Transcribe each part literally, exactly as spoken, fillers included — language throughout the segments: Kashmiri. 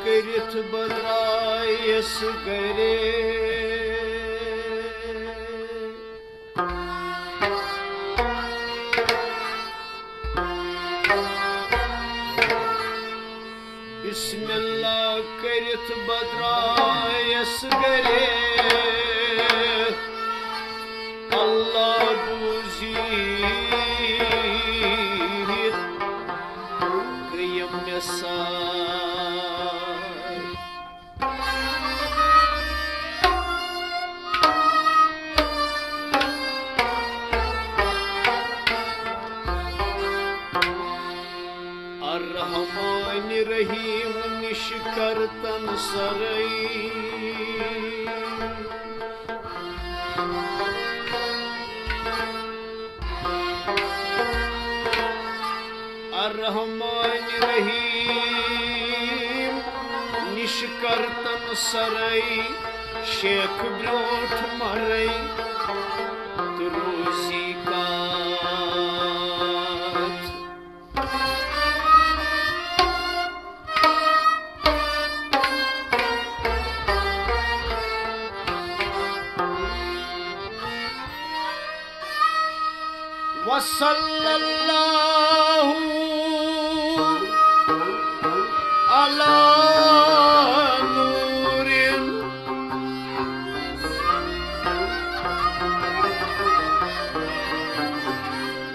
کٔرِتھ بہٕ درٛایس گرے۔ بسم اللہ کٔرِتھ بہٕ درٛایس گرے۔ اللہ بوٗزِتھ گٔیم مےٚ ساے۔ الرحمن رحیم نِش کر تن سرے۔ الرحمن رحیم نِش کر تن سرے، شیخ برونٹھ مرے تہٕ روزی کتھ۔ وصلی اللہ علی نور،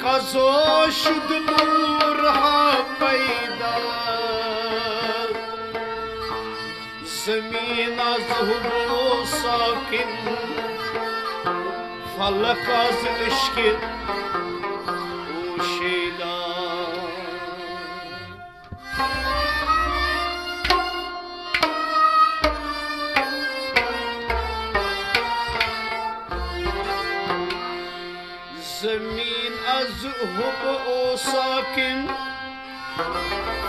کزو شد نور ہا پیدا۔ زمین از حب و ساکن، فلک از عشق او شیدا۔ زمین از حب او ساکن،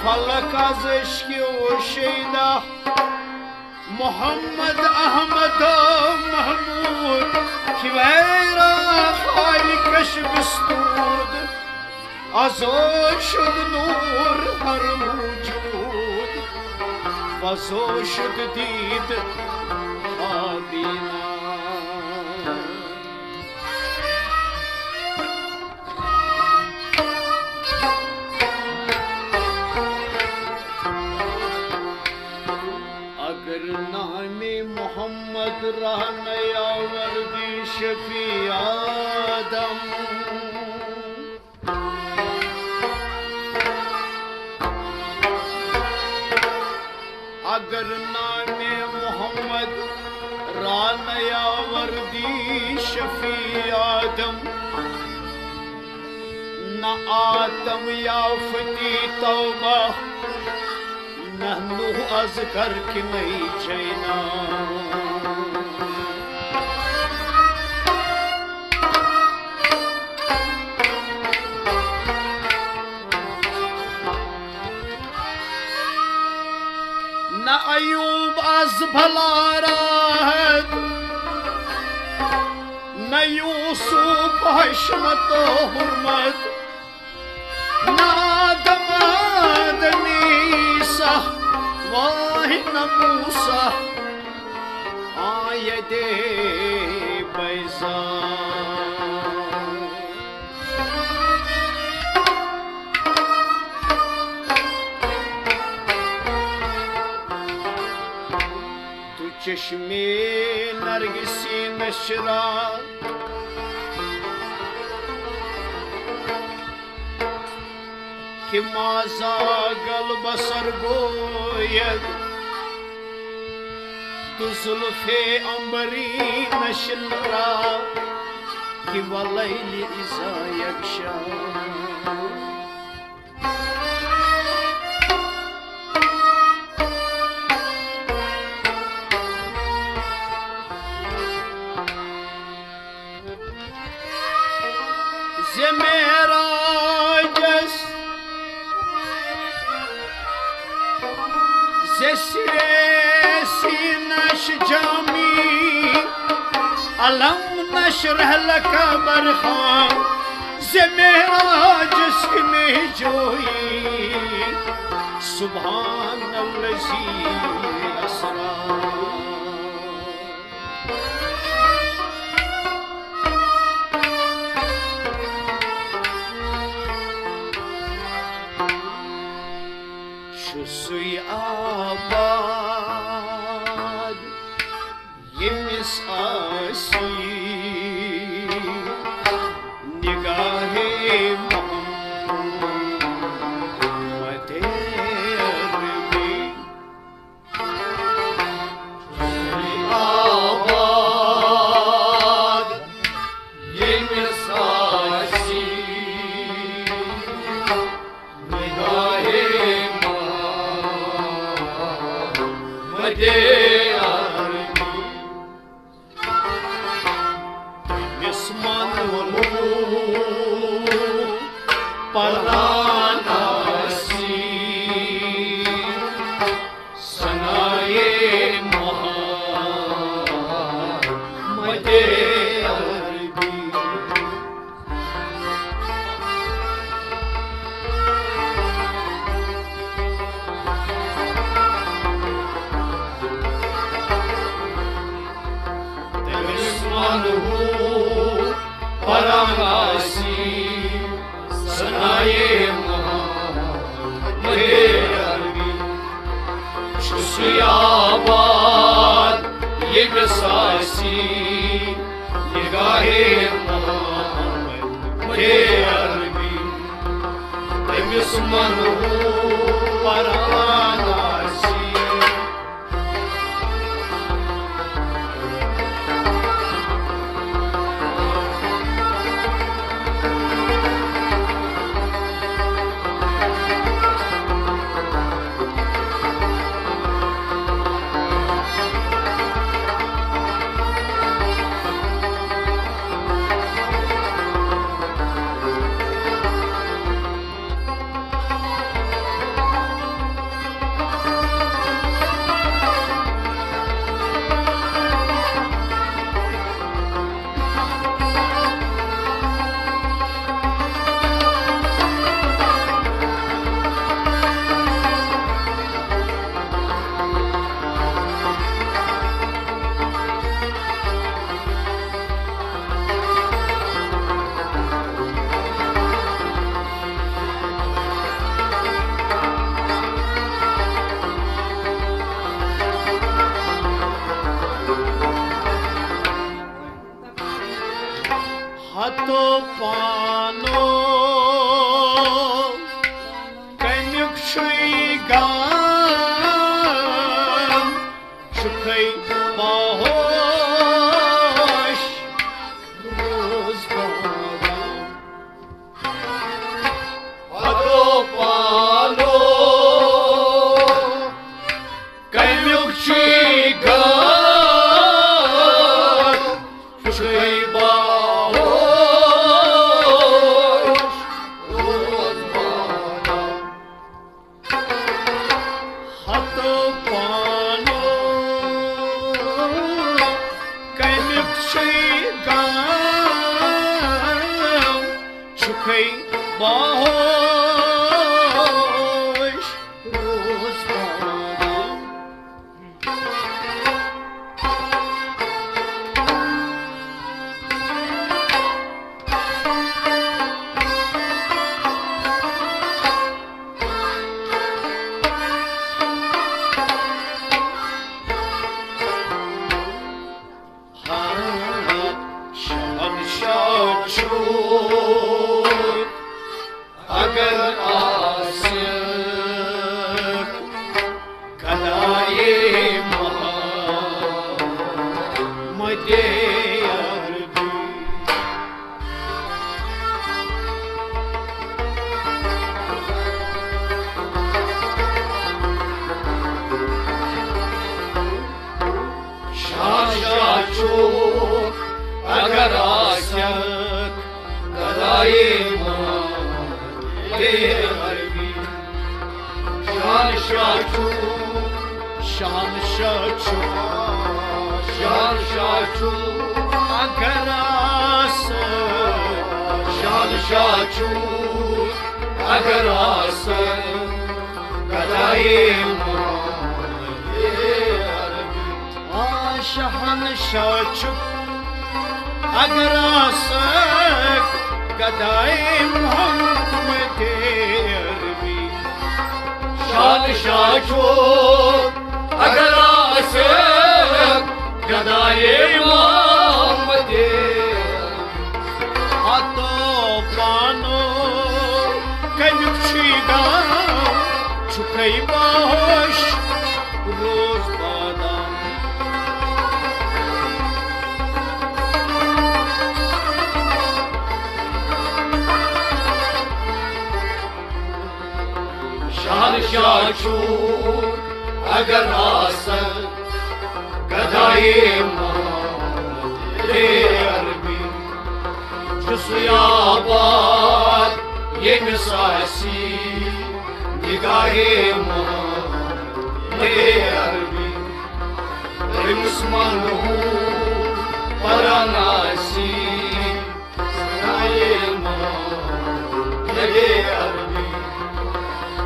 فلک از عشق او شیدا۔ محمد احمد محمود، کیویرا خالقش بستود۔ از او شد نور هر موجود، و از او شد دید آبینا۔ اگر نام محمد را نیاوردی شفیع آدم، اگر نام محمد را نیاوردی شفیع آدم، نہ آدم یافتی توبہ، نہ نوح از غرق نئی جینا۔ نہ ایوب از بھلا راحت، نہ یوسف حشمت و حرمت، نہ آدم آدمی سہ، واہ نہ موسیٰ آید بیضا۔ تو چشمِ نرگسی نشرا، که مازا گل بسر گوید، تو زلفِ عنبری نشنرا، که واللیل اذا یغشی. ز معراجس، ز سرِ سینش جامی، الم نشرح لک برخان، ز معراجس می جویی، سبحان رسی اسرار۔ چھُ سُے آباد، ییٚمِس آسی نگاہے محمد عربی۔ آباد ییٚمِس آسی نگاہے محمد عربی۔ تٔمِس منوٗ پران آسی ثنایے محمد عربی۔ تٔمِس منوٗ پران آسی ثنایے محمد عربی۔ چھُ سُے آباد ییٚمِس آسی نگاہے محمد عربی۔ تٔمِس منوٗ پران آسی۔ ہتو پانو کمیُک چھُے غم، چھُکھے باہوش روزگار۔ ہتو پانو کمیُک چھُے غم، چھُے باہوش روزگار۔ ہتو پانو کمیُک چھُے غم، چھُکھے باہوش روزگار۔ شہنشاہ چھُ اگر آسہِ گدایے محمد عربی۔ شہنشاہ چھُ اگر آسہِ گدایے محمد عربی۔ شہنشاہ چھُ، شہنشاہ چھُ، شہنشاہ چھُ اگر آسہِ، شہنشاہ چھُ اگر آسہِ گدایے محمد شہنشاہ چھُکھ اگر آسکھ گدایے محمد عربی۔ شہنشاہ چھُکھ اگر آسکھ گدایے محمد عربی۔ ہتو پانو کمیُک چھُے گام، چھُکھے باہوش روز بادام۔ شہنشاہ چھُ اگر آسن گدایے محمد عربی، چھُس آباد ییٚمِس آسی نگاہے محمد عربی۔ أمِس منہوٗر پران آسی سنایے محمد عربی۔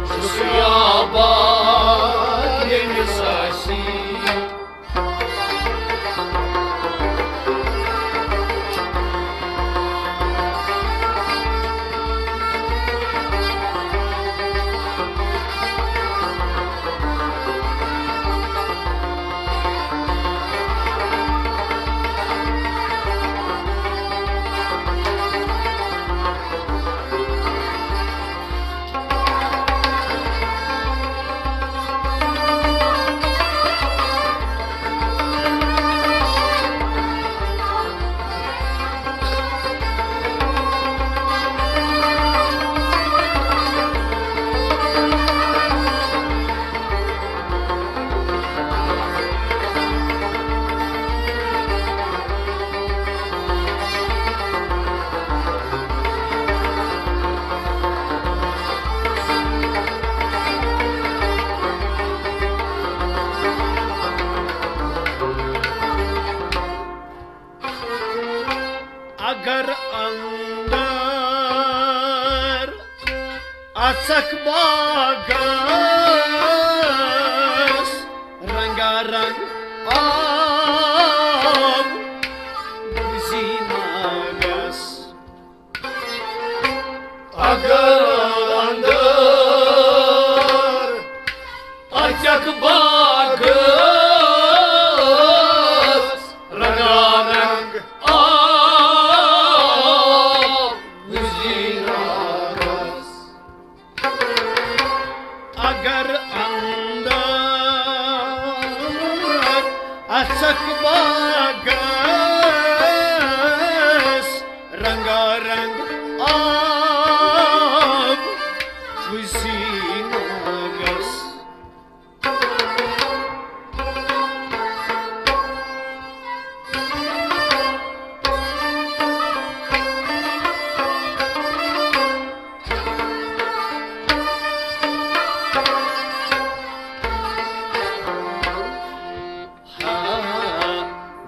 چھُس آباد ییٚمِس آسی اگر اندر اژکھ باغس، رنگا رنگ آب زیناگس۔ اگر اندر اژکھ باغس، رنگا رنگ آب زیناگس۔ اگر اندر اژکھ باغس، رنگا رنگ آب زیناگس۔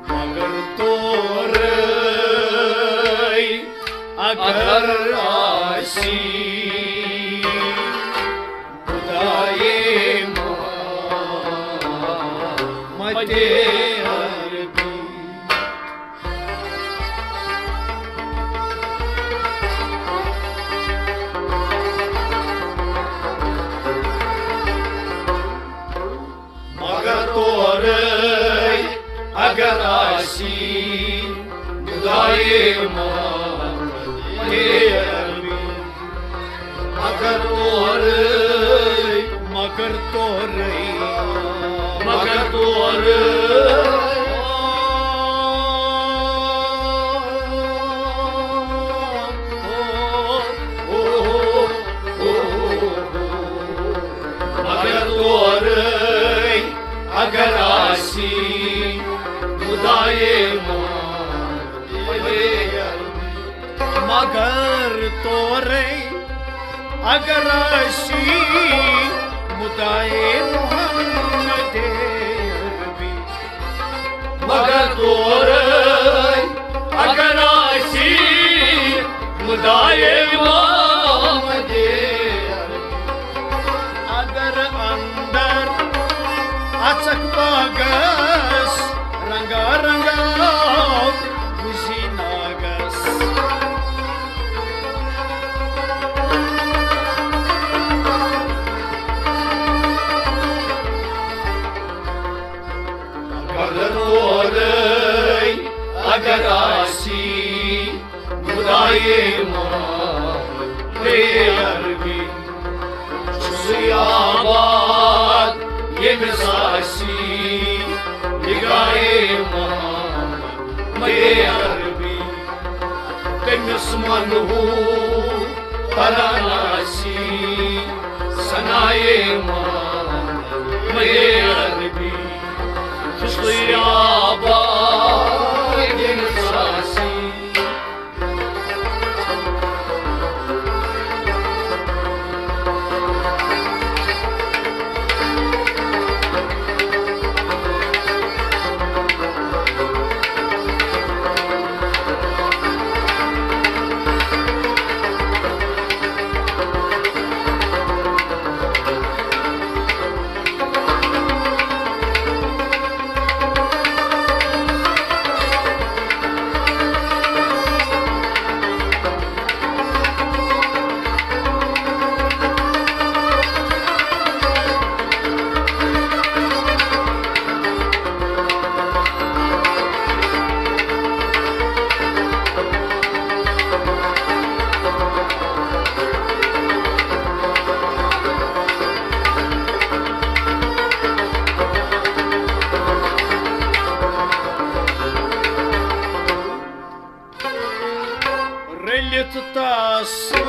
مگر تورے اگر آسی خدایے محمد عربی۔ مگر تورے اگر آسی خدایے محمد عربی۔ مگر تورے، مگر تورے، مگر تورے۔ مگر تورے اگر آسی خدایے محمد عربی۔ مگر تورے اگر آسی خدایے محمد عربی۔ مگر تورے اگر آسی خدایے محمد عربی۔ اگر اندر اژکھ باغس، رنگا رنگا وزی ناگس۔ اگر تورے اگر آسی خدایے محمد عربی، چھُ سُے آباد ییٚمِس آسی نگاہے محمد عربی۔ تٔمِس منہو پران آسی ثنائے محمد عربی، چھُ سُے آباد ییٚمِس آسی۔ رٔلِتھ تس سۭتۍ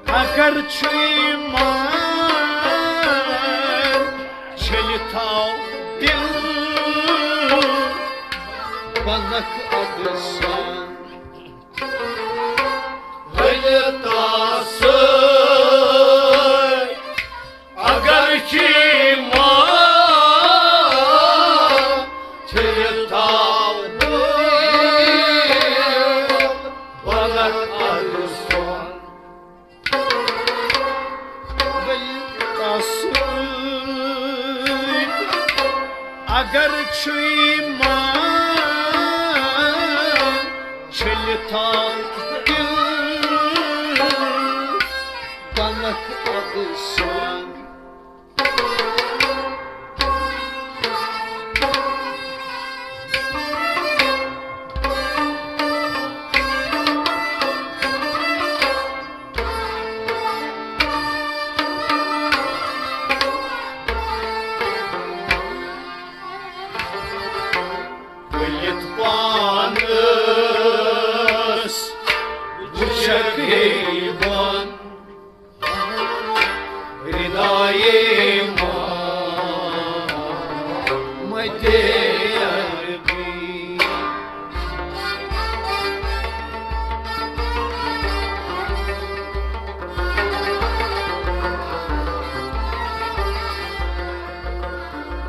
اگر چھُے مان، چھٔلِتھ تھاو دِل بنکھ ادٕ سان۔ رٔلِتھ تس سۭتۍ اگر چھُے مان، چھٔلِتھ تھاو دِل بنکھ ادٕ سان۔ رٔلِتھ تس سۭتۍ اگر چھُے مان، چھٔلِتھ تھاو دِل بنکھ ادٕ سان۔ ؤلِتھ پانس وٕچھکھ ہے بۄن، ردایے محمد عربی۔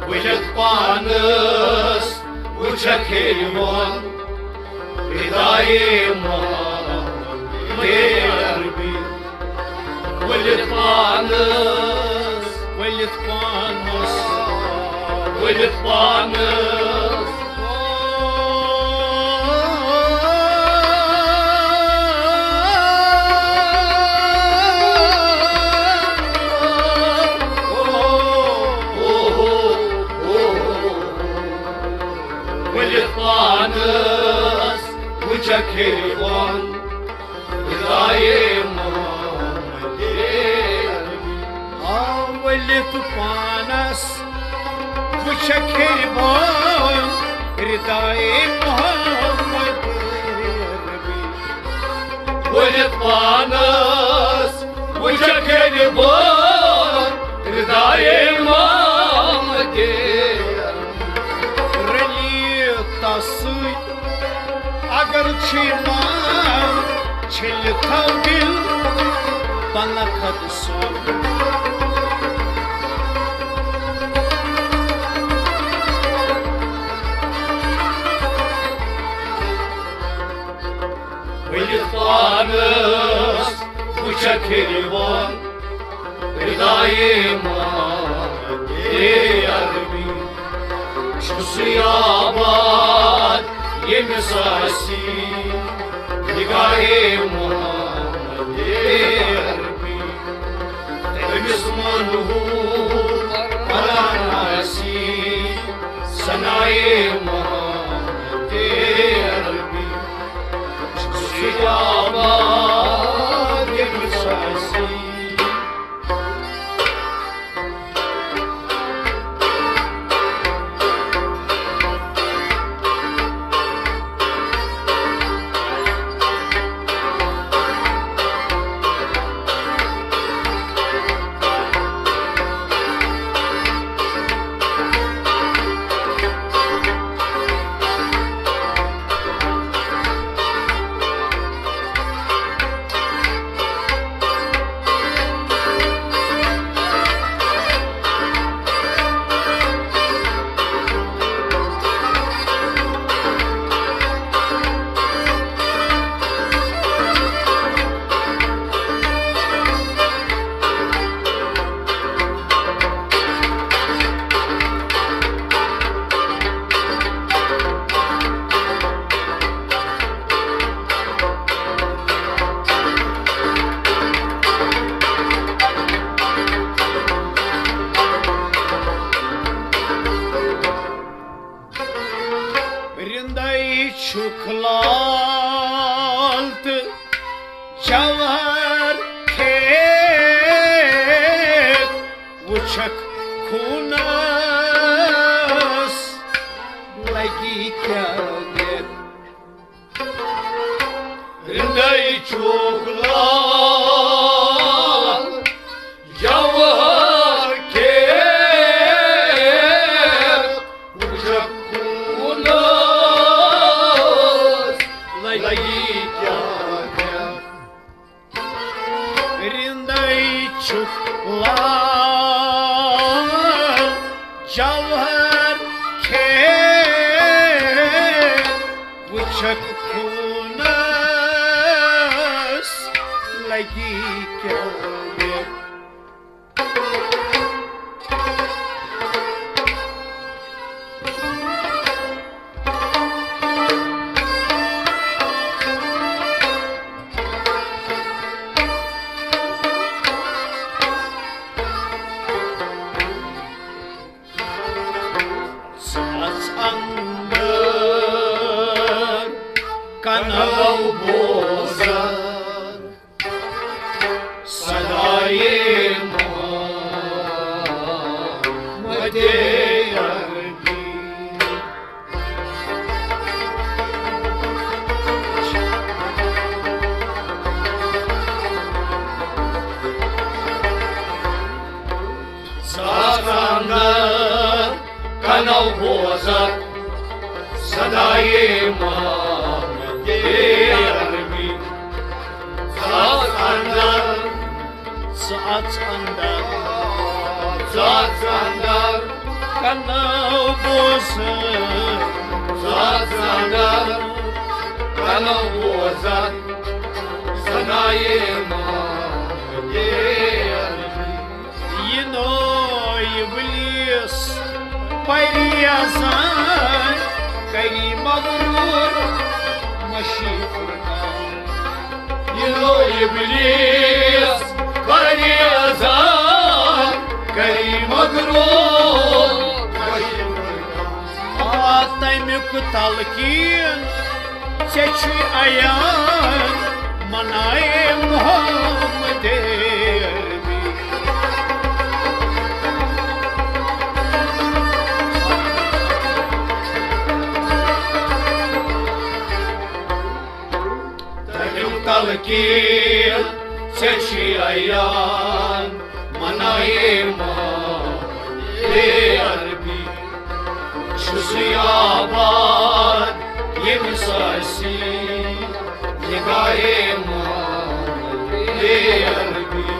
وٕچھتھ پانس وٕچھکھ ہے بۄن، ردایے محمد عربی۔ ؤلِتھ پانس، ؤلِتھ پانس، ؤلِتھ پانس۔ ؤلِتھ پانس وٕچھکھ ہے بۄن، ردایے محمد عربی۔ آ، ؤلِتھ پانس وٕچھکھ ہے بۄن، ردایے محمد عربی۔ ؤلِتھ پانس وٕچھکھ ہے بۄن، ردایے محمد عربی۔ رٔلِتھ تس سۭتۍ اگر چھُے مان، چھٔلِتھ تھاو دِل بنکھ ادٕ سان۔ ؤلِتھ پانس وٕچھکھ ہے بۄن، ردایے محمد عربی۔ سُے آباد ییٚمِس آسی نگاہے محمد عربی۔ تٔمِس منحوٗس پران آسی ثنائے محمد عربی۔ سُے آباد ییٚمِس آسی رِندَے چھُکھ لال تہٕ جوہر کھیت وٕچھکھ خوٗنس لگی کیٛاہ گرٛٮ۪کھ۔ رِندَے چھُکھ لال جوہر کھیت وٕچھکھ خوٗنس لگی کیٛاہ گرٛٮ۪کھ۔ رِندَے چھُکھ لال جوہر کھیت وٕچھکھ خوٗنس لگی کیٛاہ گرٛٮ۪کھ۔ سَس اندر کنو بوزان صدائے محمد عربی۔ سَس اندر کنو بوزان صدائے محمد عربی۔ سَس اندر سَس اندر سَس اندر کنو بوزان سَس اندر کنو بوزان صدائے محمد عربی۔ یِنو ابلیس پریزان کری مغرور مشی فرقان۔ یِنو ابلیس پریزان کری مغرور مشی فرقان۔ آ تمیُک تلقین ژےٚ چھُے عیان منائے محمد عربی۔ تمیُک تلقین ژےٚ چھُے عیان منائے محمد عربی۔ چھُ سُے آباد ییٚمِس آسی نگاہے محمد عربی۔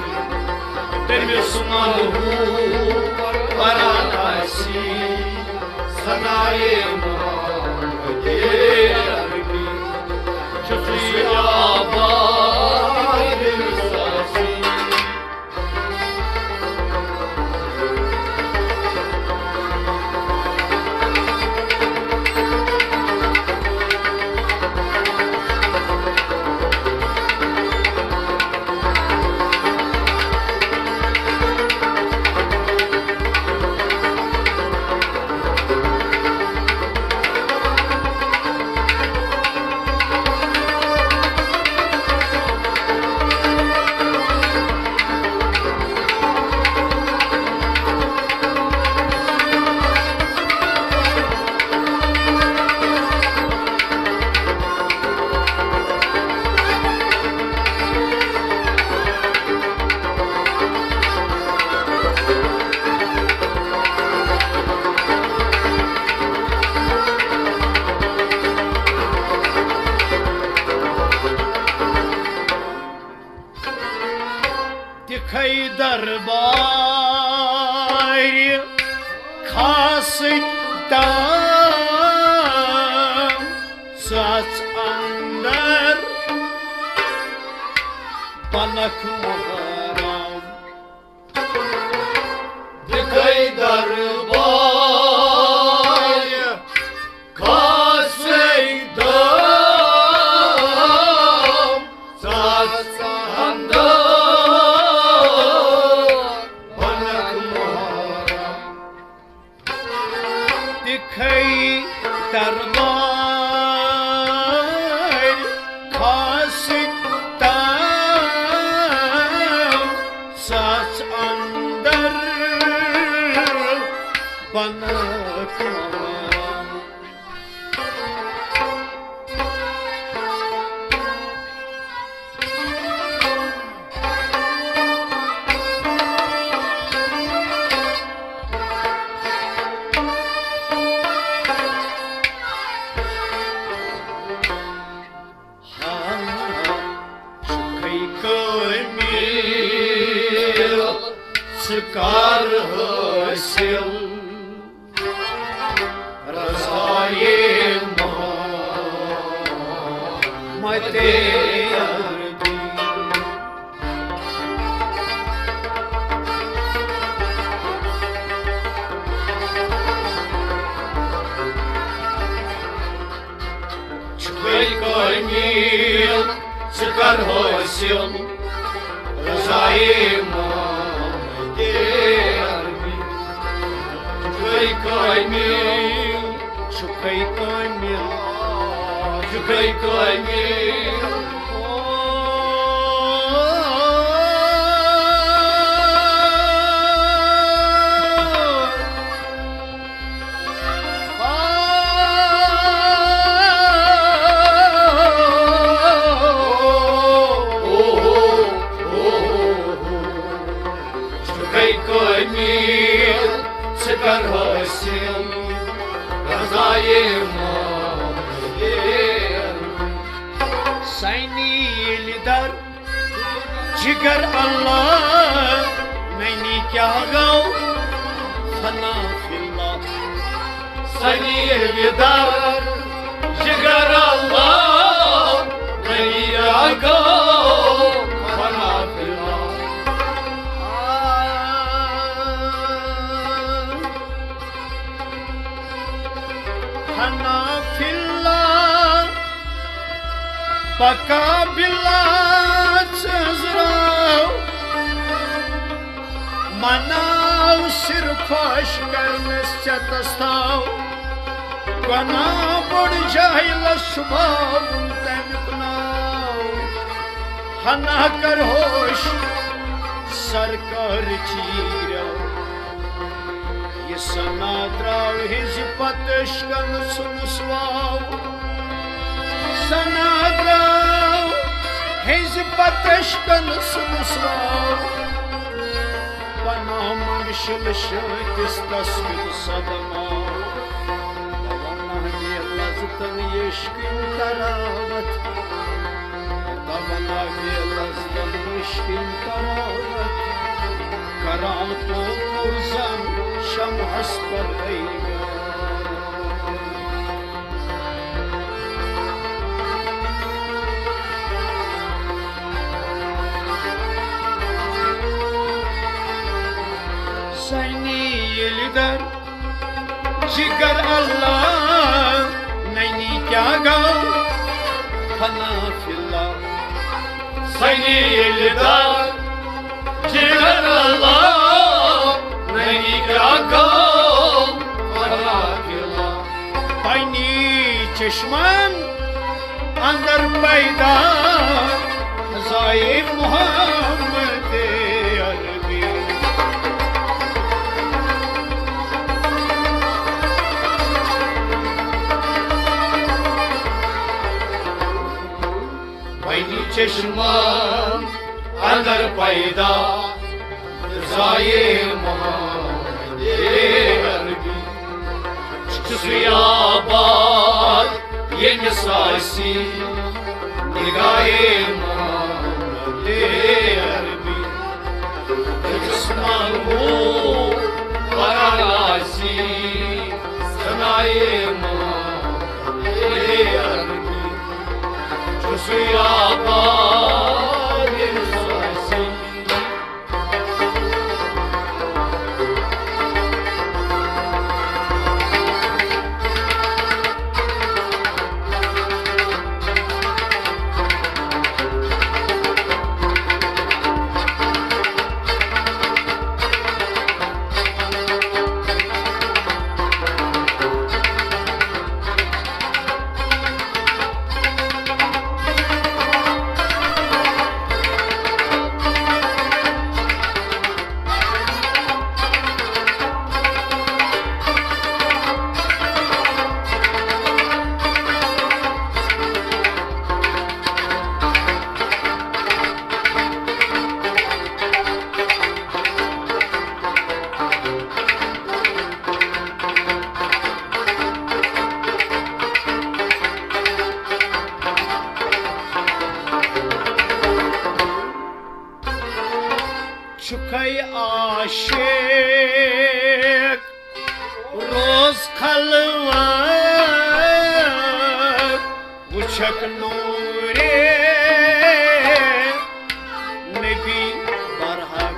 تٔمِس منحوٗس پران آسی ثنائے محمد عربی۔ چھُ سُے آباد ییٚمِس آسی خاصٕکۍ تام ژَژ اندر بنکھ محرم۔ دِکھَے دربار خاصٕکۍ تام ژَژ اندر بنکھ محرم۔ تِکھَے دربار خاصٕکۍ تام ژَژ اندر بنکھ محرم۔ چھُکھَے کٲمِل، ژٕ کر حٲصِل رضایے محمد عربی۔ چھُکھَے کٲمِل، ژٕ کر حٲصِل رضایے محمد عربی۔ چھُکھَے کٲمِل، چھُکھَے کٲمِل، چھُکھَے کٲمِل۔ چھُکھَے کٲمِل، ژٕ کر حٲصِل رضایے محمد۔ سَنی ییٚلہِ در جگر اللہ، ننی کیٛاہ گوٚو فنا فی اللہ۔ سَنی ییٚلہِ در جگر اللہ، ننی کیٛاہ گوٚو فنا فی اللہ۔ فنا فی اللہ، بقا باللہ ژٔنٛزراو۔ مناو صرف عٲشقَس ژےٚ تس تھاو۔ گۄناہ بوٚڑ جاہلس چھُ باوُن تمیُک ناو۔ ہنا کر ہوش سرکار چیٖرو۔ یہِ سنا درٛاو ہیٚنٛزِ پتہٕ عشقن ژھُنُس واو۔ سنا درٛاو ہیٚنٛزِ پتہٕ عشقن ژھُنُس واو۔ پناہ منٛگ شِلہٕ شٲنٛتِس تس کیُتھ صدماو۔ بہٕ ونہٕ بے لذتن یہِ عشقٕنۍ تراوت۔ بہٕ ونہٕ بے لذتن یہِ عشقٕنۍ تراوت۔ کران تو پُرزن شمعس پر ٲیگار۔ سَنی ییٚلہِ در جگر اللہ، ننی کیٛاہ گوٚو فنا فی اللہ۔ سَنی ییٚلہِ در جگر اللہ، ننی کیٛاہ گوٚو فنا فی اللہ۔ پنی چشمن اندر پیدا زائے محمد عربی۔ پنی چشمن اندر پیدا زائے محمد عربی۔ چھُ سُے آباد ییٚمِس آسی نگاہے محمد عربی۔ أکِس منہوٗر پران آسی نورِ نبی برحق۔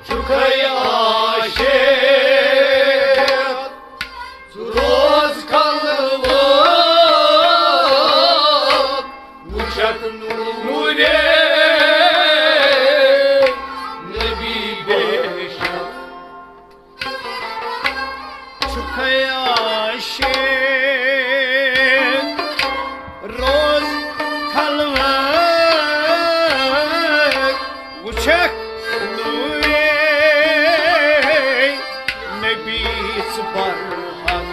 چھُکھے عاشق، ژٕ روز خلوت، وٕچھکھ نورِ نبی بے شک۔ چھُکھے عاشق، روز خلوت، وٕچھکھ نورِ نبی ژٕ برحق۔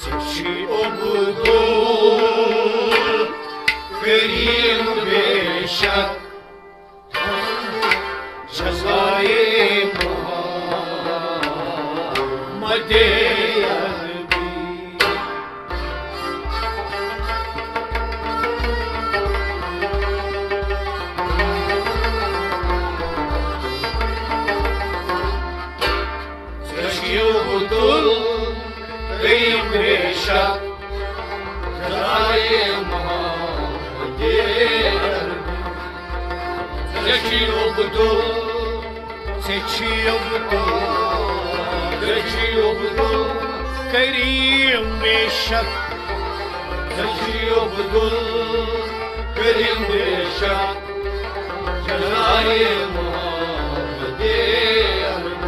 ژےٚ چھی عبدالکریم بے شک، جزائے محمد عربی۔ ژےٚ چھُے عبدالکریم بے شک، جزائے محمد عربی۔ ژےٚ چھُے عبدال، ژےٚ چھُے عبدال، ژےٚ چھُے عبدالکریم بے شک، ژےٚ چھُے عبدالکریم بے شک، جزائے محمد عربی۔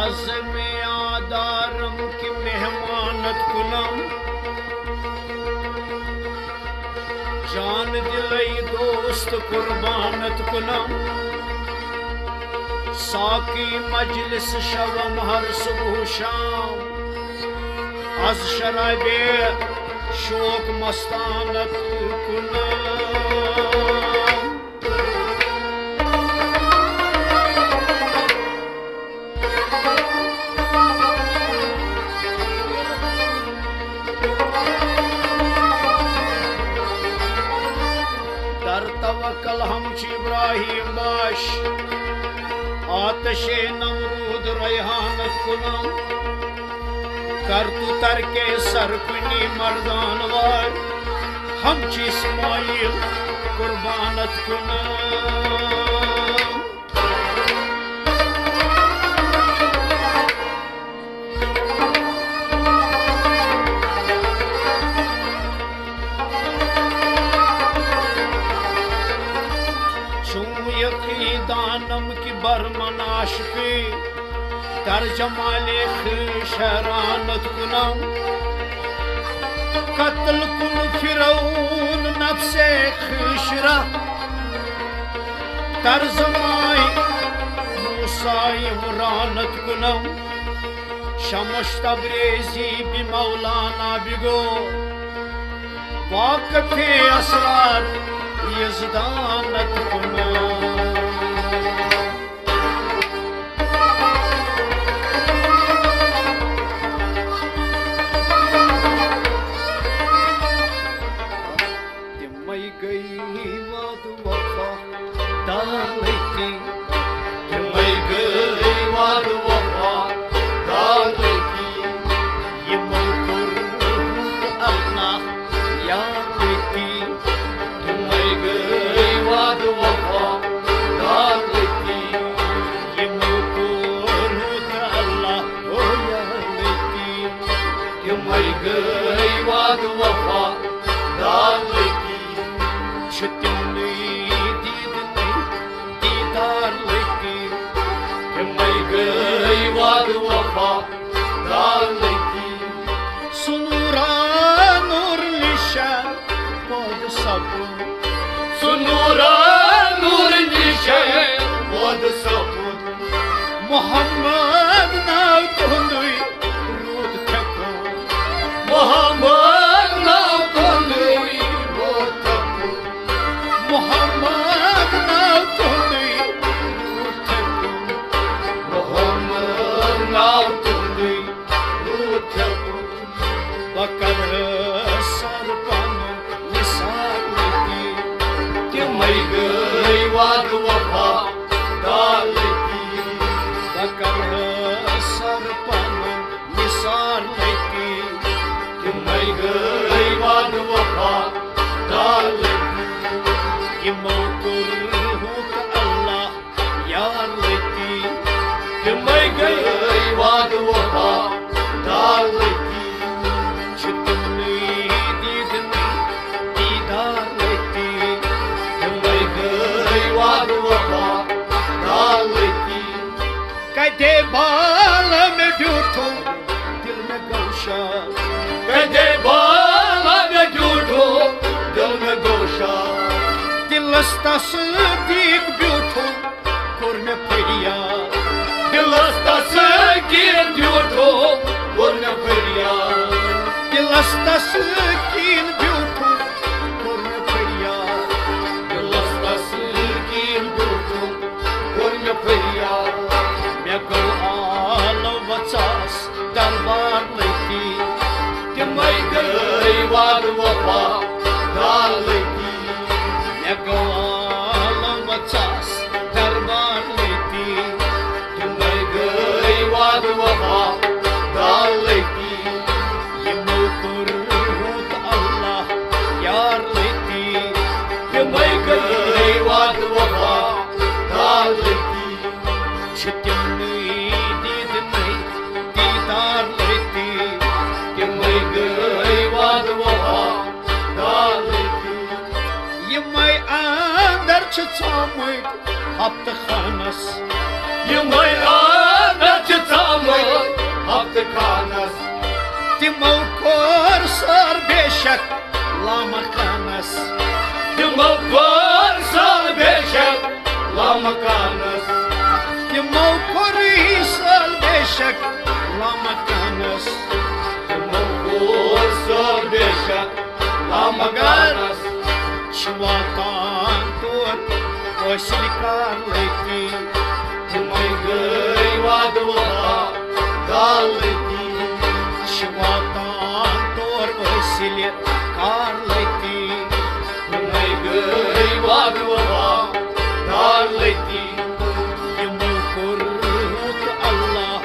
از میادارم کہ مہمانت کنم، جان دلے دوست قربانت کنم۔ ساقی مجلس شوم ہر صبح و شام، از شرابِ شوق مستانت کنم۔ در توکل ہم چھ ابراہیم باش، آتشِ نمرود ریحانت کنم۔ کر تو ترکِ سر کنی مردان وار، ہم چھ اسماعیل قربانت کنم۔ چون یقین دانم کہ برمن عاشقی، در جمالِ خویش حیرانت کنم۔ قتل کن فرعون نفسِ خویش را، در زمانِ موسی عمرانت کنم۔ شمس تبریزی بی مولانا بگو، واقفِ اسرار یزدانت کنم۔ تِمے گٔے وعدٕ وفا دالٕکی، تِمے گٔے وعدٕ وفا دالٕکی، یِمو کوٚر اللہ یادٕکی۔ تِمے گٔے وعدٕ وفا دالٕکی، یِمو کوٚرمُت اللہ او یادٕکی۔ تِمے گٔے وعدٕ وفا دالٕکی، چھِ تِمنٕے دیٖدنٕے دیٖدار لٔکی۔ تِمے گٔے وعدٕ وفا دالٕکی۔ سُہ نوٗرا نوٗر محمد ناو تُہُنٛدُے روٗد تھٮ۪کُن۔ محمد ناو تُہُنٛدُے روٗد تھٮ۪کُن۔ محمد ناو تُہُنٛدُے روٗد تھٮ۪کُن۔ محمد ناو تُہُنٛدُے روٗد تھٮ۪کُن۔ بہٕ کرٕ سر پنُن نثار لطیف۔ تِمے گٔے وعدٕ وفا دار لطیف۔ بہٕ کرٕ سر پنُن نثار لطیف۔ تِمے گٔے وعدٕ وفا دار لطیف۔ یِمو کوٚر ہوٗت اللہ یار لطیف۔ تِمے گٔے وعدٕ وفا دار لطیف۔ چھِ تِمنٕے دیٖدنٕے دیٖدار لطیف۔ تِمے گٔے وعدٕ وفا دار لطیف۔ کتے بالا مےٚ ڈیوٗٹھُم دِل مےٚ گوٚو شاد۔ کتے بالا مےٚ ڈیوٗٹھُم دِل مےٚ گوٚو شاد۔ دِلس تصدیٖق بیوٗٹھُم کوٚر مےٚ فریاد۔ دِلس تصدیٖق بیوٗٹھُم کوٚر مےٚ فریاد۔ دِلس تصدیٖق بیوٗٹھُم کوٚر مےٚ فریاد۔ دِلس تصدیٖق بیوٗٹھُم کوٚر مےٚ فریاد۔ مےٚ گوٚو آلو وژاس دربار لطیف۔ تِمے گٔے وعدٕ وفا دار لطیف۔ مےٚ گوٚو آلو وژاس دربار لطیف۔ تِمے گٔے وعدٕ وفا دار لطیف۔ یِمو کوٚر ہوٗت اللہ یار لطیف۔ تِمے گٔے وعدٕ وفا دار لطیف۔ چھِ تِمنٕے دیٖدنٕے دیٖدار لطیف۔ تِمے گٔے وعدٕ وفا دار لطیف۔ یِمے اندر چھِ ژامٕتۍ ہفتہٕ خانس۔ یِمے اندر چھِ ژامٕتۍ ہفتہٕ خانس۔ تِمو کوٚر سر بے شک لامکانس۔ تِمو کوٚر سر بے شک لامکانس۔ تِمو کوٚرُے سر بے شک لامکانس۔ تِمو کوٚر سر بے شک لامکانس۔ چھِ واتان تور حٲصِل کار لطیف۔ تِمے گٔے وعدٕ وفا دار لطیف۔ چھِ واتان تور حٲصِل کار لطیف۔ تِمے گٔے وعدٕ وفا دار لطیف۔ یِمو کوٚر ہوٗت اللہ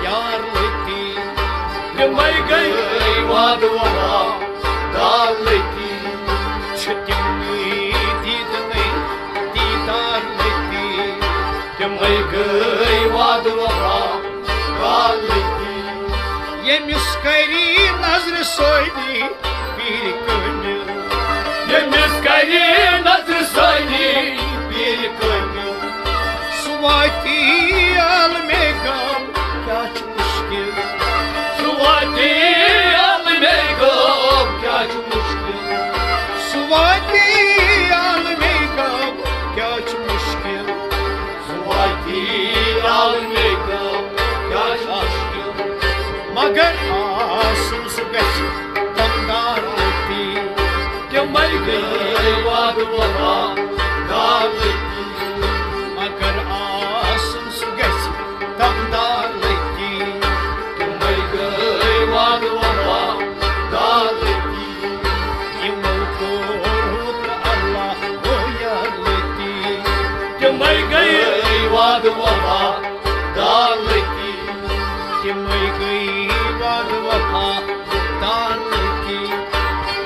یار لطیف۔ تِمے گٔے وعدٕ وفا دار لطیف۔ چھِ تِمنٕے دیٖدنٕے دیٖدار لطیف۔ تِمے گٔے وعدٕ وفا دار لطیف۔ ییٚمِس کری نظرِ ثٲنی پیٖرِ کٲمِل۔ ییٚمِس کری نظرِ ثٲنی پیٖرِ کٲمِل۔ سُہ واتی عالمِ غم کیٛاہ چھُ مُشکِل۔ سُہ واتی عالمِ غم کیٛاہ چھُ مُشکِل۔ سُہ واتی عالمِ غم کیٛاہ چھُ مُشکِل۔ سُہ واتی عالمِ غم کیٛاہ چھُ مُشکِل۔ مگر آسُن سُہ گژھِ دمدار لطیف۔ تِمے گٔے وعدٕ وفا دار لطیف۔ مگر آسُن سُہ گژھِ دمدار لطیف۔ تِمے گٔے وعدٕ وفا دار لطیف۔ یِمو کوٚر ہوٗت اللہ ہو یار لطیف۔ تِمے گٔے وعدٕ وفا دار لطیف۔ تِمے گٔے وعدٕ وفا دار لطیف۔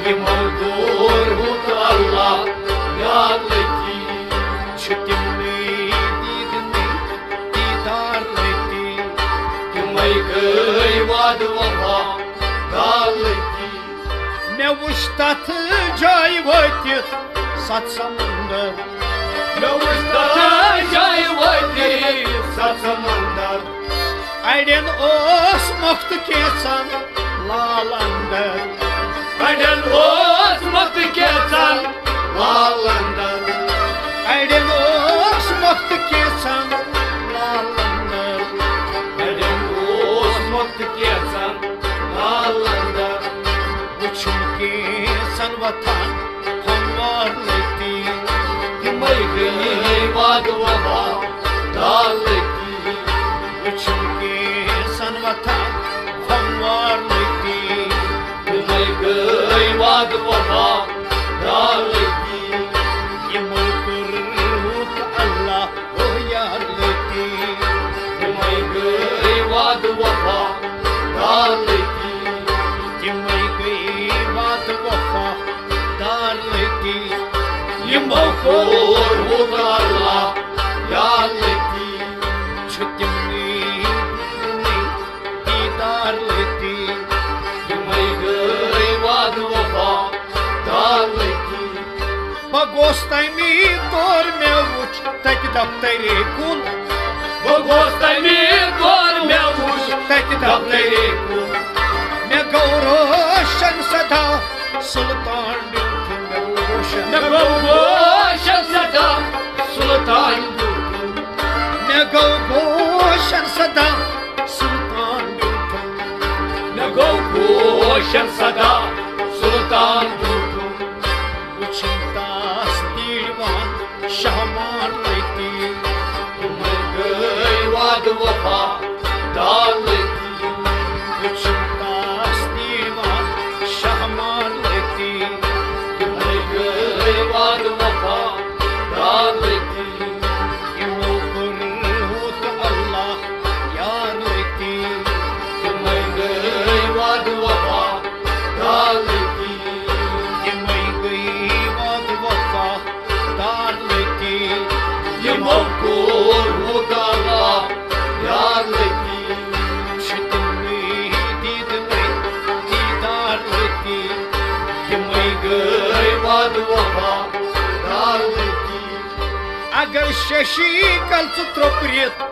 یِمو کوٚر ہوٗت اللہ یار لطیف۔ چھِ تِمنٕے دیٖدنٕے دیٖدار لطیف۔ تِمے گٔے وعدٕ وفا دار لطیف۔ مےٚ وُچھ تتھ جایہِ وٲتِتھ ستھ سمندر۔ مےٚ وُچھ تتھ جایہِ وٲتِتھ ستھ سمندر۔ اڑٮ۪ن اوس مۄختہٕ کینٛژن لال اندر۔ اڑٮ۪ن اوس مۄختہٕ کینٛژن لال اندر۔ اڑٮ۪ن اوس مۄختہٕ کینٛژن لال اندر۔ وفادار لٔتی۔ وٕچھِو کینٛژن وۄتھان فموار لٔتی۔ تِمے گٔے وعدٕ وفادار لٔتی۔ یِمو کوٚر رُت اللہ او یار لٔتی۔ تِمے گٔے وعدٕ وفادار لٔتی۔ تِمے گٔے وعدٕ وفادار لٔتی۔ یِمو کوٚر رُت اللہ یار لٔتی۔ چھُ تِمنٕے دیٖدار لٔتی۔ یِمے گٔے وعدٕ وفادار لٔتی۔ بہٕ گوس تَمی دور مےٚ وُچھ تَتہِ دفترِ کُل۔ بہٕ گوس تَمی دور مےٚ وُچھ تَتہِ دفترِ کُل۔ مےٚ گوٚو روشن سدا سلطان بیوٗٹھ مےٚ گوٚو روشن۔ مےٚ گوٚو روشن سدا سلطان بیوٗٹھ۔ مےٚ گوٚو روشن سدا سلطان بیوٗٹھ۔ مےٚ گوٚو روشن سدا سلطان بیوٗٹھ۔ وٕچھِن تس دیوان شہمار لٔتی۔ تِمے گٔے وعدٕ وفادار لٔتی۔ وٕچھِن تس دیوان شہمار لٔتی۔ تِمے گٔے وعدٕ وفادار لٔتی۔ یِمو کوٚر رُت اللہ یار لٔتی۔ تِمے گٔے وعدٕ وفادار لٔتی۔ تِمے گٔے وعدٕ وفادار لٔتی۔ یِمو کوٚر رُت اللہ یار لٔتی۔ چھِ تِمنٕے دیٖدنٕے دیٖدار لٔتی۔ تِمے گٔے وعدٕ وفادار لٔتی۔ اگر ششی کل ژٕ ترٛوپرِتھ